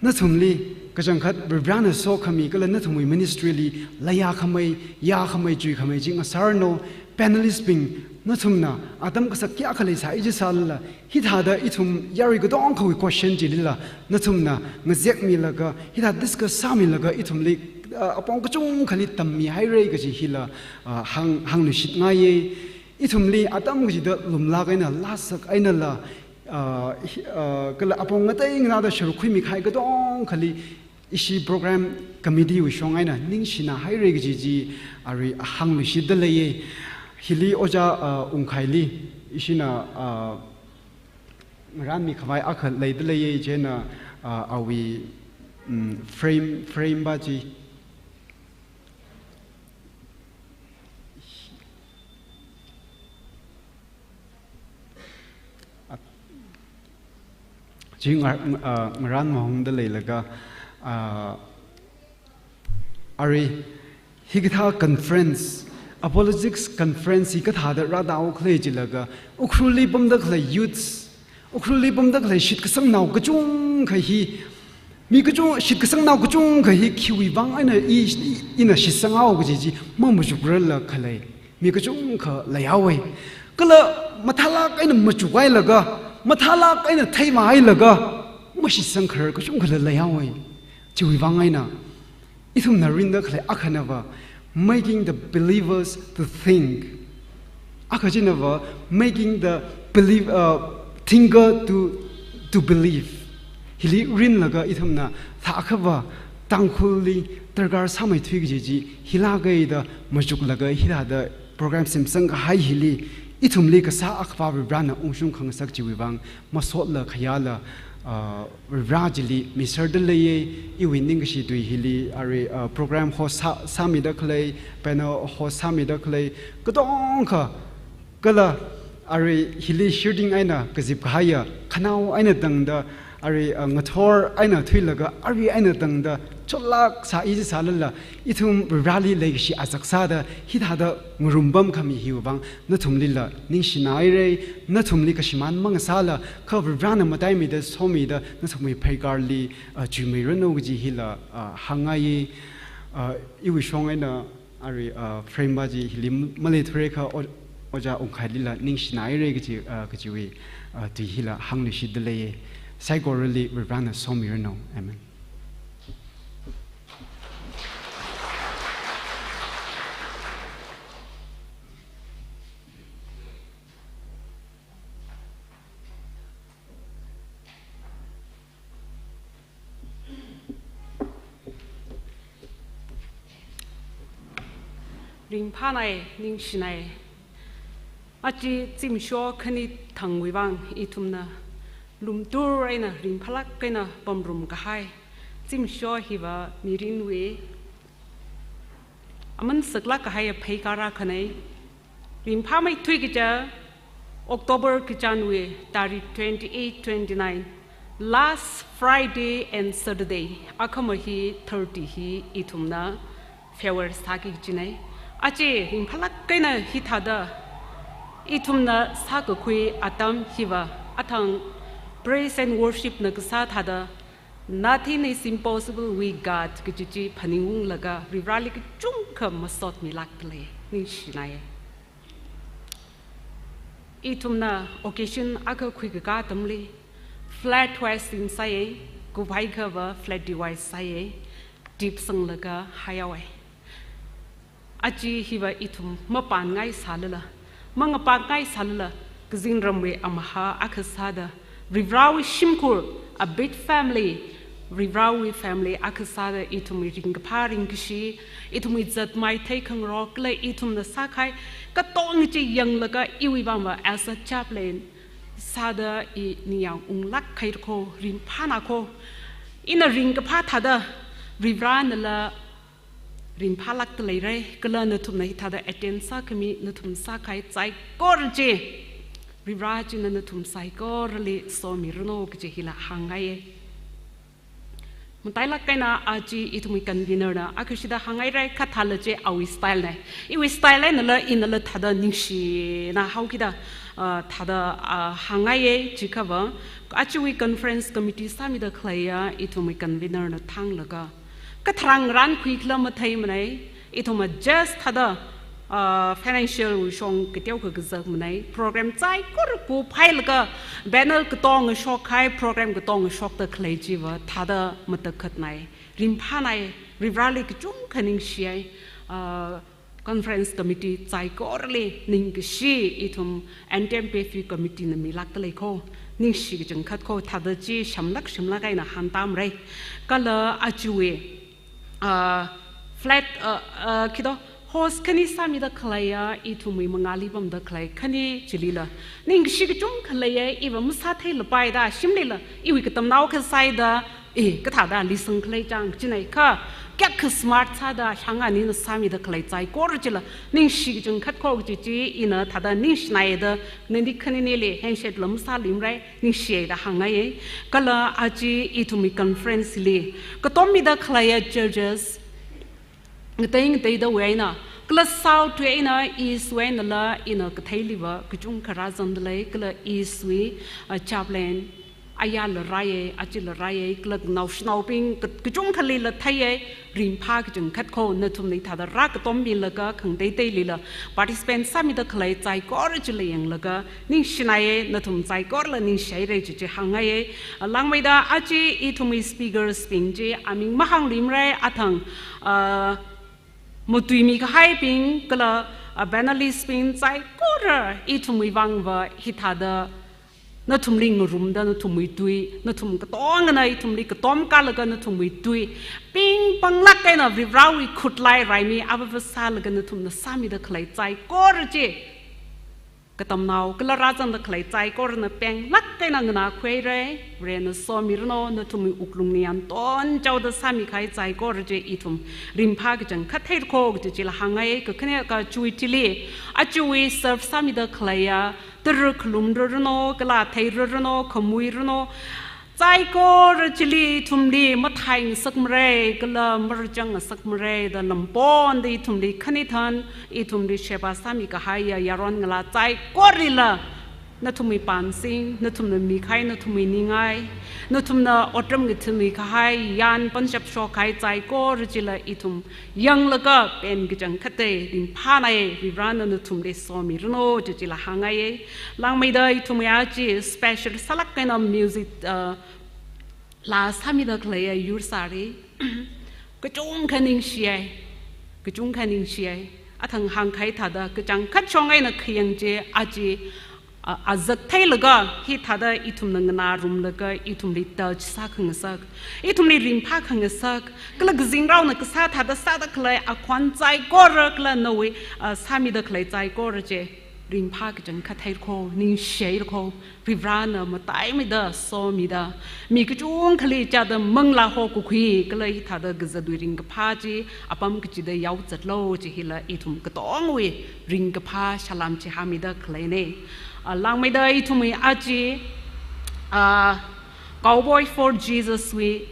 Nathumli kachangkhat Varivarana sokhami kala nathumwui ministry li leiya khamei, ya khamei, chui khamei chi ngasāranu. Panelist bing, nathumna atam kasak kayākha leisā ichi sālala, hithāda ithum yarui katonga khawui question chilila, nathumna ngazekmilaga, hithāda discuss sāmilaga ithumli, uh, apong kachungkhali tammihaira kaji hila, uh, hāng, hāngluishitngaiya. Ithumli atam kachida lumlāk eina, lāsak einala, uh, hi, uh, kala apong ngatei nganāda sharuk khuimikahai katongali ishi program committee wui shong eina ningshina haira kaji chi arui hāngluishitda leiya. Hili Ojā, uh, Wungkhaili ishina, uh, ngaranmikhavai akha leida leiya, chieina, uh, awui, mm, frame, frame va chi. Chi nga-, ah, ngaranmahongda leilaga, ah, arui, hikathā conference, apologetics conference hi kathāda rātao khala jilaga, Ukhrulli pamda khalei youths, Ukhrulli pamda khalei shitkasangnao kachungkha hi, mi kachung, shitkasangnao kachungkha hi khiwui vang eina i, i, ina shitsanghao kaji chi mamachukrarla khalei mi kachungkha leihaowa. Kala mathālāk eina machukhailaga, mathālāk eina theimahailaga, mashitsangkharar kachungkhala leihaowa. Chiwui vang eina, ithumna rinda khalei akhanava, making the believers to think. Akha chinava, making the believe, uh, thinker to, to believe. Hili rinlaga ithumna thākhava, Tangkhulli darkar sāmeithui kaji chi hilāka da machuklaga hithāda program semsang kahai hili ithumli kasā akhava Varivarana ungshung khangasak chiwui vang masotla khayāla, ah, Varivara chili miserda leiya. Iwui ningkashi tui hili arui, ah, program host sā, sāmida khalei, panel host sāmida khalei, katonga kala arui hili shooting eina kazip kahaiya khanao eina tangda, arui, ah, ngathor eina thuilaga arui eina tangda chotlāk sā i sālala, ithum Varivarali leikashi azak sāda hithāda ngarumpam khami hiwui vang nathumlila ningshinaira. Nathumli kashimān mangasāla kha Varivarana mataimida somida nathumwui pheikarli, ah, chuimeiranu kaji hila, ah, hāngngai. Ah, iwui shong eina arui, ah, Prem pa chi hili maleithura kha o-, Ojā Ungkhailila ningshinaira kaji, ah, kajiwui, ah, tui hila hāngluishitda leiya. Saikorali Varivarana somiranu. Amen. Ringphānai, ningshinai. Aja zimiksho khani thangwui vang ithumna lumtur eina ringphālāk eina pamrum kahai zimiksho hiva mirinwui aman saklāk kahai pheikar akhanai. Ringphāmeithui kaja October kachanwui tarik twenty-eight, twenty-nine, last Friday and Saturday, akhama hi thirty hi ithumna farewell sāki kajinai. Aja ringphālāk eina hithāda ithumna sākakhui atam hiva athang praise and worship na kasā thāda, "Nothing is impossible with God," kaji chi phaningunglaga Varivarali kachungkha masotmilākda lei. Ningshinai. Ithumna occasion akha khuikakā atamli flag hoisting sāya, kuphaikhava flag hoist sāya, dip sanglaga haihaowa. Aja hiva ithum mapānngai sālala, mangapānngai sālala, kazingramwui amahā akha sāda, Varivarawui shimkhur, a big family, Varivarawui family akha sāda ithumwui ringkaphā ringkashi, ithumwui zatmai theikhangarok kala ithumna sākahai katonga chi yanglaga iwui vangva as a chaplain sāda i ningyāng unglāk kahai kho, ringphāna kho. Ina ringkaphā thāda Varivaranala ringphālākda leira, kala nathumna hithāda attend sākhami, nathum sākahai saikora chi Varivara china nathum saikorali somiranu kaji hila hāngngaiya. Matailāk eina aja ithumwui convener na akhashida hāngngaira, kha thāla chi awui style na. Iwui style einala inala thāda ningshina haokida, ah, thāda, ah, hāngngaiya, chikhava ajawui conference committee sāmida khaleiya ithumwui convener na thanglaga katharangra khuikhala matheimanei, ithumva just thāda, ah, financial wui shong kateokha kazakmanei, program saikora kuphailaga banner katonga shokkahai, program katonga shokda khalei chiva thāda matakhatnei. Ringphānai, Varivarali kachungkha ningshiyai, ah, conference committee saikorali ningkashi ithum N T M P F U committee na milākda lei kho, ningshi kachangkhat kho, thāda chi shamlāk shamlāk eina hāngtamra. Kala ajawui, ah, flag, ah, ah, khido host khani sāmida khaleiya, ithumwui mangāli pamda khalei khani chilila ningkashi kachungkha leiya, iva masātheilapai da, shimlila iwui katamnao akha sāda, eh, kathāda lisang khalei chang kajinei kha, kayākha smart sāda shanga nina sāmida khalei saikora chila ningshi kachangkhat kho kaji chi ina thāda ningshinai da, nani khaninili handshake la masāluimara, ningshiya da hāngngaiya. Kala aja ithumwui conference li katommida khaleiya judges, ngatei ngateidawui eina, kala South wui eina, East wui einala ina katheiliva kachungkha rāzangda lei, kala East wui, ah, chaplain ayāla rāya, achila rāya, kala naoshinaobing ka-, kachungkhalila theiya. Ringphā kachangkhat kho, nathumna hithāda rākatommilaga khangateiteilila participant sāmida khalei saikora chila yanglaga ningshinaiya, nathum saikorala ningshihaira kaji chi hāngngaiya. Ah, langmeida aja ithumwui speakers bing chi aming mahāngluimara, athang, ah, matuimi kahaibing kala, ah, panelist bing saikora ithumwui vangva hithāda Nathumli ngarumda nathumwui tui, nathum katongana ithumli katom kalaga nathumwui tui pingpanglāk eina Varivarawui khutlai raimi avāva sālaga nathumna sāmida khalei saikora chi, katamnao kala rāzangda khalei saikorana penglāk eina nganākhuirai. Varena somiranu, nathumwui wuklungli yanton chaoda sāmi kahai saikora chi ithum ringphā kachangkhat theira kho kaji chila hāngngai. Kakhane kachiwui thili, achiwui serve sāmida khaleiya tara khalumraranu, kala theiraranu, khamuiranu, saikora chili ithumli matheingasakmara kala marachangngasakmara da lamponda ithumli khanithan, ithumli sheba sāmi kahaiya yaron ngalā saikoralila nathumwui pānsing, nathumna mikahai nathumwui ningai, nathumna otram ngathami kahai yan panshap shok kahai saikora chila ithum yanglaga pen kachangkhatta ringphānai. Varivarana nathumli somiranu kaji chila hāngngaiya. Langmeida ithumwui aja special sālāk eina music, uh, laa sāmida khaleiya yursāri. Kachungkha ningshiya, kachungkha ningshiya. Athang hāngkahai thāda kachangkhat shong eina khayang chi aja, a, azak theilaga hithāda ithumna nganārumlaga ithumli touch sākhangasak, ithumli ringphākhangasak, kala kazingraona kasā thāda sāda khalei akhon saikora kala nawui, a, sāmida khalei saikora chi ringphā kachangkhat theira kho, ningshihaira kho. Varivarana mataimeida somida, mi kachungkhali chāda manglā hokakhui kala hithāda kazatwui ringkaphā chi apam kachida yaozatlu kaji hila ithum katongawui ringkaphā salam chihāmida khaleina. Ah, langmeida ithumwui aja, ah, Cowboy for Jesus wui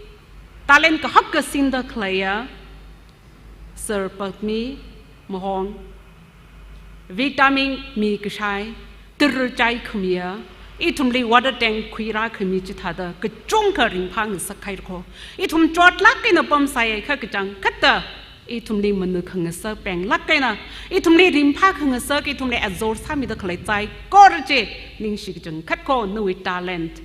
talent kahak kasinda khaleiya Sir Padmi Mahong, vitamin mi kashai, tara chai khamiya, ithumli water tank khuirā khami chithāda kachungkha ringphāngasak haira kho. Ithum chotlāk eina pamsai kha kachangkhatta ithumli manukhangasak penglāk eina, ithumli ringphākhangasak, ithumli exalt sāmida khalei saikora chi ningshi kachangkhat kho. Nawui talent,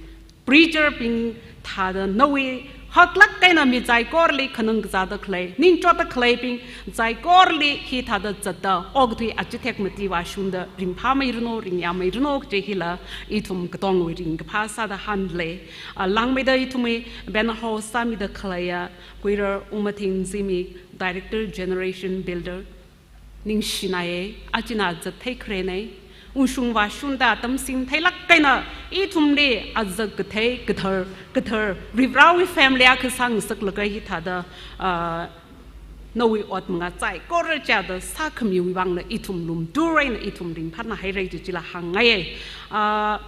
preacher bing thāda nawui haklāk eina mi saikorali khanang kazāda khalei, ningchotda khaleibing saikorali hithāda zatda okathui achithek mati vāshungda ringphāmeiranu, ringyāmeiranu kaji hila ithum katongawui ringkaphā sāda hānlei. Ah, langmeida ithumwui banner host sāmida khaleiya Kuirar Umathing Zimik, Director Generation Builder, ningshinaiya, ajana zat theikharena. Ungshung vāshungda atam singtheilāk eina ithumli azak kathei, kathar, kathar, Varivarawui family akha sāngasaklaga hithāda, ah, nawui ot manga saikora chāda sākhamiwui vangla ithum lumtur eina ithum ringphānāhaira kaji chila hāngngaiya. Ah,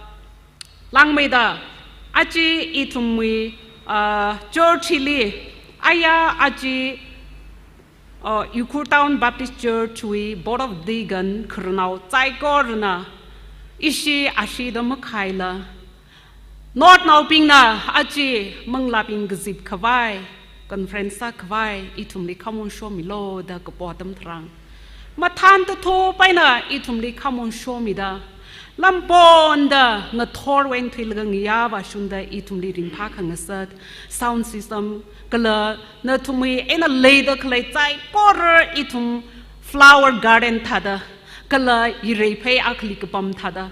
langmeida, aja ithumwui, ah, church hili, aya aja, ah, Ukhrul Town Baptist Church wui Board of Deacon khararnao saikorana ishi ashida makhaila, Northnaobingna aja manglābing kazip khavai, conference sākhavai ithumli khamon shomilu da kapo atam tharan, mathān tathup eina ithumli khamon shomida, lamponda ngathor weng thuilaga ngayā vāshungda ithumli ringphākhangasak, sound system, kala nathumwui eina leida khalei saikora ithum flower garden thāda, kala yirei phei akhali kapam thāda,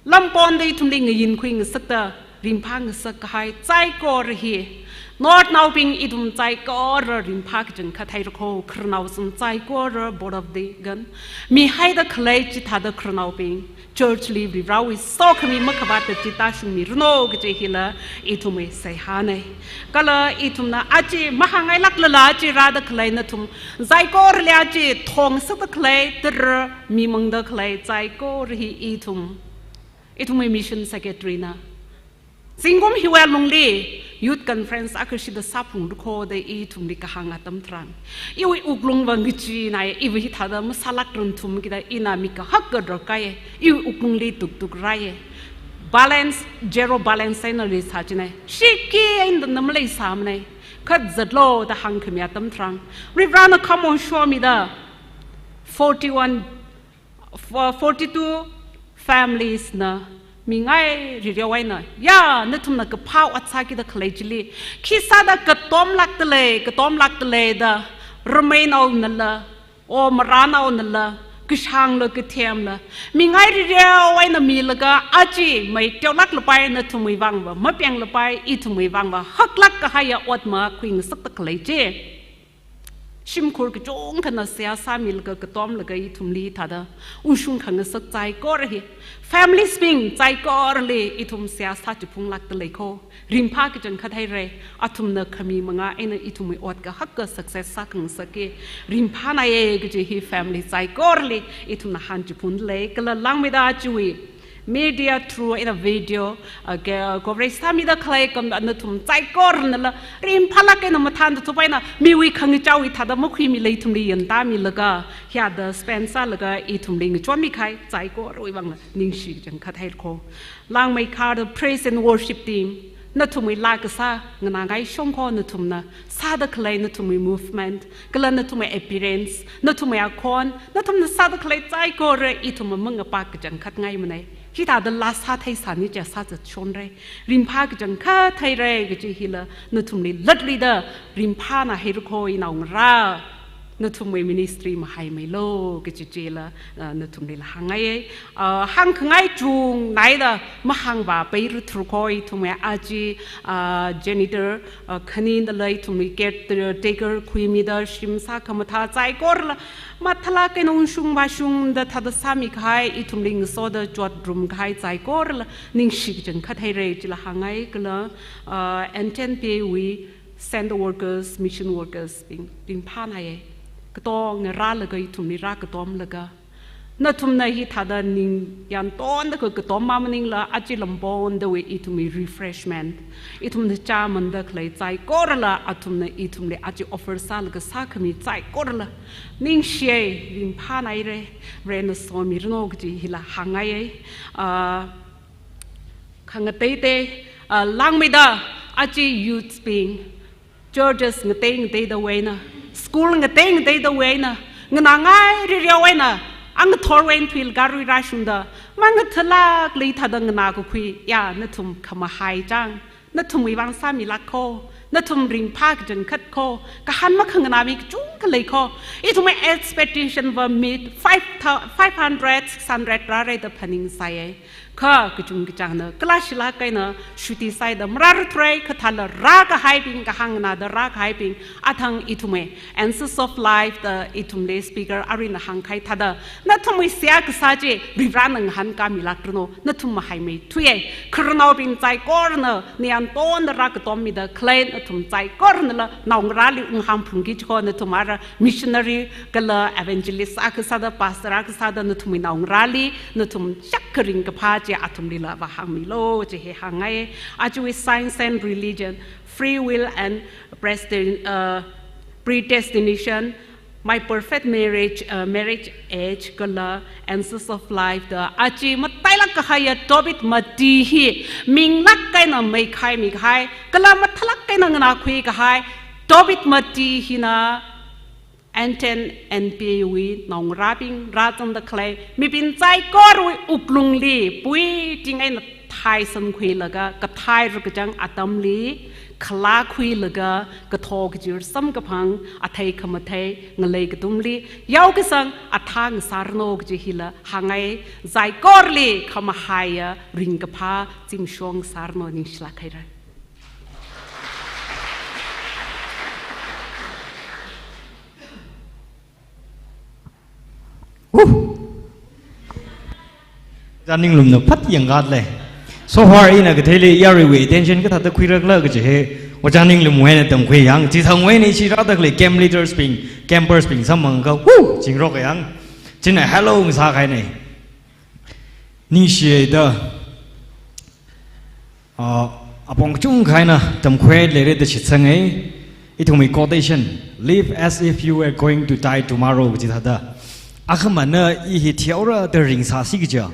lamponda ithumli ngayinkhuingasakta ringphāngasak kahai saikora hi, Northnaobing ithum saikora ringphā kachangkhat theira kho, khararnaosan saikora, Board of Deacon, mihaida khalei chithāda khararnaobing, church li Varivarawui sokhami makhavātda chi tāshungmiranu kaji hila ithumwui seihāna. Kala ithumna aja mahāngngailāklala aja rāda khalei nathum saikorali aja thongasakda khalei tara mimangda khalei saikora hi ithum, ithumwui mission secretary na zingkum hiwui alungli youth conference akha shida sāphunglu kho da ithumli kahāng atam tharan, iwui wuklungva ngacheenai, iva hithāda masālākranthum kida ina mi kahak kadrakai, iwui wuklungli tuktuk rai. Balance, zero balance eina leisā china. Shiki eina da namlei sāmana. Kha zatlu da hāngkhami atam tharan, Varivarana khamon shomida forty-one, fo-, forty-two families na mingai rireo eina, ya, nathumna kaphā ot sākida khalei chili, khisāda katomlākdalei, katomlākdalei da, rameinaonala, o maranaonala, kashangla kathemla, mingai rireo eina milaga aja mai teolāklapai nathumwui vangva, mapianglapai ithumwui vangva, haklāk kahaiya ot makhuingasakta khalei chi. Shimkhur kachungkhana seihā sāmilaga katomlaga ithumli thāda ungshung khangasak saikora hi, families bing saikorali ithum seihā sāchiphunglākda lei kho. Ringphā kachangkhat haira, athumna khami manga eina ithumwui ot kahaka success sākhangasakki ringphānaiya kaji hi family saikorali ithumna hāngchiphunda lei, kala langmeida chiwui media through eina video, uh, ke-, coverage sāmida khalei kam nathum saikoranala ringphālāk eina mathānda thup eina miwui khangachāwui thāda makhuimila ithumli yantāmilaga, hiyāda spend sālaga ithumli ngachonmi kahai saikorawui vangla ningshi kachangkhat haira kho. Langmeikharda praise and worship team, nathumwui laa kasā nganāngai shong kho, nathumna sāda khalei nathumwui movement, kala nathumwui appearance, nathumwui akhon, nathumna sāda khalei saikora ithum mangapa kachangkhat ngaimanei. Hithāda laa sāthei sāni chi sāzat shonra. Ringphā kachangkhat haira kaji hila nathumli latluida ringphāna haira kho inao ngarā. Nathumwui ministry mahaimeilu kaji chila, uh, nathumlila hāngngaiya. Uh, hāngkhangai chungnaida mahāngvāpaira thur kho, ithumwui aja, uh, janitor, uh, khanina lei, ithumwui caretaker khuimida shim sākhamathā saikorala mathālāk eina ungshung vāshungda thāda sāmi kahai, ithumli ngasoda chotrum kahai saikorala ningshi kachangkhat haira chila hāngngai, kala, uh, N ten P A wui center workers, mission workers bing ringphānaiya. Katonga rālaga ithumli rākatomlaga, nathumna hithāda ningyāntonda kha katom maningla aja lampondawui ithumwui refreshment, ithumna chāmanda khalei saikorala athumna ithumli aja offer sālaga sākhami saikorala ningshiya, ringphānaira, Varena somiranu kaji hila hāngngaiya. Ah, khangateitei, ah, langmeida aja youths bing, churches ngateingateidawui eina, school ngateingateidawui eina, nganāngai rireo eina, angathorwui eina thuilaga rui rāshungda, mangathālākli thāda nganākakhuiya nathum khamahai chang, nathumwui vang sāmilāk kho, nathum ringphā kachangkhat kho, kahān makhanganāmi kachungkha lei kho, ithumwui expectation va meet five thou-, five hundred, six hundred rāra da phaningsāya. Kha kachungkachāngna kala shilāk eina shuti sāhaida marāra thurai, kha thāla rākahaibing, kahāng nganāda rākahaibing, athang ithumwui Answers of Life da ithumli speaker aruina hāngkahai thāda, nathumwui seihā kasā chi Varivarana ngahānkāmilākranu, nathum mahaimeithuiya. Khararnaobing saikorana niyāntonda rākatommida khalei nathum saikoranala naongarāli unghāngphungki chiko, nathum ara missionary kala evangelist akha sāda, pastor akha sāda nathumwui naongarāli nathum shakha ringkaphā chi athumlila vāhāngmilu chi hi hāngngai. Ajawui Science and Religion, Free Will and Predestin-, uh, Predestination, My Perfect Marriage, uh, Marriage Age kala Answers of Life da aja matailāk kahaiya topic mati hi minglāk eina meikhaimi kahai, kala mathālāk eina nganākhui kahai topic mati hina N ten N P A wui naongarābing rāzangda khalei mibing saikorawui wuklungli puiting eina thaisankhuilaga, kathai rukachang atamli khalākhuilaga, kathok kachir samkaphang, athei khamathei ngalei katumli yaokasang athang sāranu kaji hila hāngngai. Saikorali khamahaiya ringkaphā zimiksho sāranu, ningshilāk haira. Woo! Ojā Ninglumna phat yangkhatle. So far ina katheili yaruiwui attention kathāda khuirakhala kaji hi Ojā Ninglumwui eina tamkhui yang, chithangwui eina ishi rāda khalei camp leaders bing, campers bing samphangakha, woo! Chingrok yang. China hello ngasākahaina. Ningshiya da. Ah, apong kachungkha eina tamkhuihaira da shitsanga. Ithumwui quotation, "Live as if you were going to die tomorrow," kaji thāda. Akhamana i hi thihaora da ringsāsi kaja.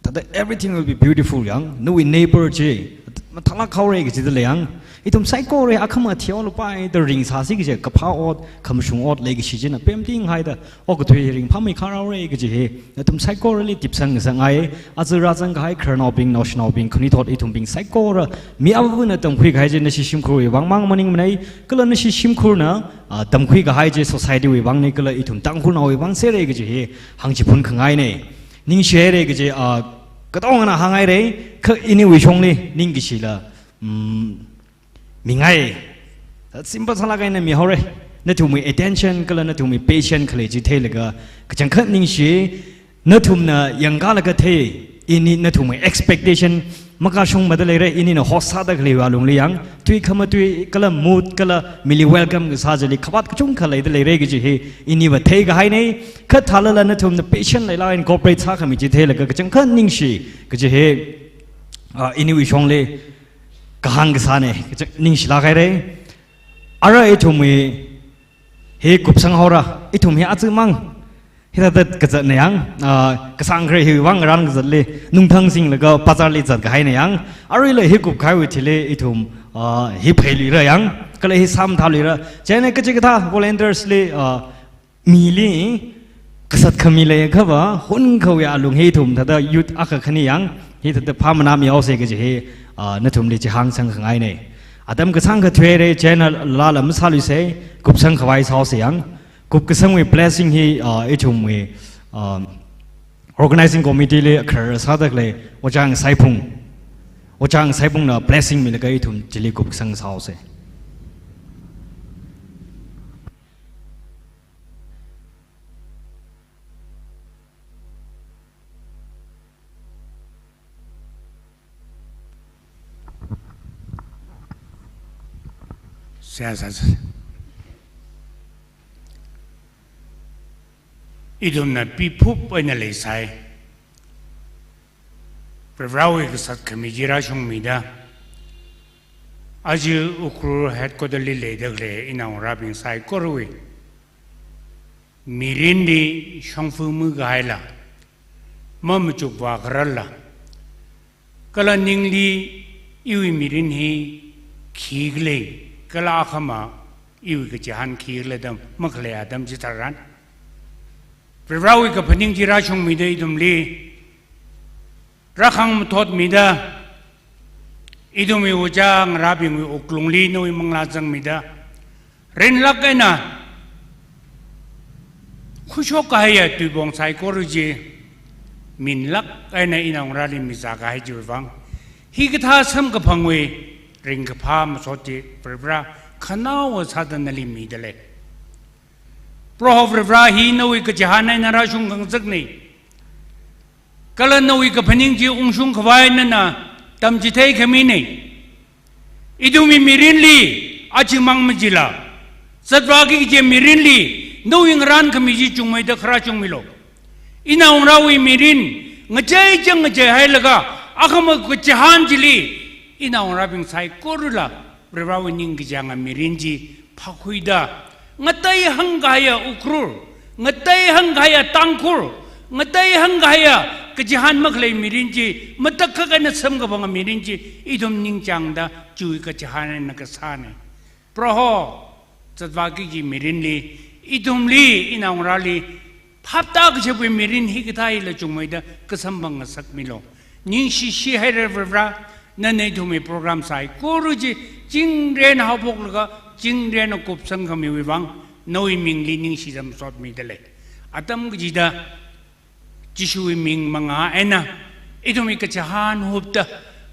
Thāda everything will be beautiful yang. Nawui neighbor chi mathālāk haora kajida lei yang. Ithum saikora akhama thiaolupai da ringsāsi kaje kaphā ot, khamashung ot leikashi china pemting haida, okathui ringphāmei kharao re kaje hi, nathum saikorali tipsang sangai, aja rāzang kahai khararnaobing, naoshinaobing, khanuithot ithumbing saikora, mi avāvana tamkhui kahai chi nashi shimkhurwui vang mang maningmanei, kala nashi shimkhurna, ah, tamkhui kahai chi society wui vangna kala ithum Tangkhulnaowui vang sere kaje hi, hāngchiphun khangainei. Ningshi haire kaje, ah, katongana hānghai re, kha iniwui shongli, ningkashila, mm, mingai. Simple sālāk eina mihaore. Nathumwui attention kala nathumwui patience khalei chi theilaga, kachangkhat ningshi, nathumna yangkalaga thei, ini nathumwui expectation makashungmada leire, inina host sāda khalei alungli yang, tui khamatui kala mood kala mili welcome kasā chili khavāt kachungkha leida leire kaje hi, iniva theikahainei, kha thālala nathumna patience leilāk eina cooperate sākhami chi theilaga kachangkhat ningshi, kaje hi, ah, iniwui shongli kahāng kasānei, kaja ningshilāk haire. Ara ithumwui hi kupsang haora, ithum hi aja mang, hithāda kazatna yang, ah, kasāngkhare hiwui vang ngarān kazatli, nungthang singlaga bazarli zat kahaina yang, aruila hi kupkahaiwui thili ithum, ah, hi pheiluira yang, kala hi sāmathāluira, chieina kachikathā volunteers li, ah, mili kasat khami leiakhava, hunkhawui alung hi ithum thāda youth akha khani yang, hithāda phāmana mihaose kaje hi, ah, nathumli chihān sangkhangainei. Atam kasāngkha thuihaire, chieina lala masāluisei, kupsang khavai sāhaose yang, kupkasangwui blessing hi, ah, ithumwui, ah, organizing committee li khar sāda khalei, Ojā Ngasaiphung. Ojā Ngasaiphungna blessing milaga ithum chili kupkasang sāhaose. Seihā sāsa. Ithumna piphup eina leisai. Varivarāwui kasat khami chi rāshungmida, aja Ukhrul headquarter li leida khalei inaongarābing saikorawui mirinli shongfa makahaila, mamachukva khararla, kala ningli iwui mirin hi khikhala, kala akhama iwui kachihān khikhala da makhalei atam chitharan, Varivarāwui kaphaning chi rāshungmida ithumli rākhangmathotmida, ithumwui ojā ngarābingwui wuklungli nawui manglā zangmida, rinlāk eina khuishok kahaiya tuipong saikora chi minlāk eina inaongarāli mizā kahai chiwui vang, hikathā samkaphangwui ringkaphā masot chi Varivarā khanaowa sāda nali mida lei. Proho Varivarā, hi nawui kachihān eina rāshung khangasaknei. Kala nawui kaphaning chi ungshung khavai nana tamchithei khaminei. Ithumwui mirinli, aja mang machila, zatvāki kaji mirinli, nawui ngarān khami chi chungmeida kharā chungmilu. Inaongarāwui mirin ngachei chang ngacheihailaga, akhama kachihān chili, inaongarābing saikorala Varivarāwui ningkachānga mirin chi phākhuida, ngatei hāngkahaiya Ukhrul, ngatei hāngkahaiya Tangkhul, ngatei hāngkahaiya kachihān makhalei mirin chi, matakhak eina samkaphanga mirin chi ithum ningchāngda, chiwui kachihān eina kasānei. Proho, zatvāki kaji mirinli, ithumli, inaongarāli phapta kashapwui mirin hikathā hila chungmeida kasamphang ngasakmilu. Ningshishi haira Varivarā, nana ithumwui program saikora chi chingrin haophoklaga, chingrin kupsang khamiwui vang, nawui mingli ningshi zam sotmida lei. Atam kachida, Jishuwui ming mangā eina, ithumwui kachihān hupta,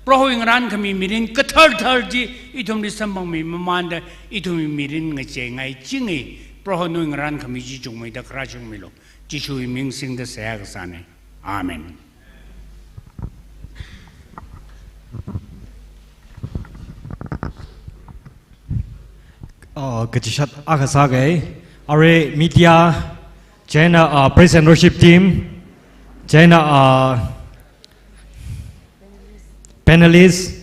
Prohowui ngarān khami mirin kathar thar chi ithumli samphangmi mamanda, ithumwui mirin ngacheingai chingi, Proho nawui ngarān khami chi chungmeida kharā chungmilu. Jishuwui ming singda seihā kasānei. Amen. Uh, kachishat akha sākei. Arui media, chieina, uh, praise and worship team, chieina, uh, panelists,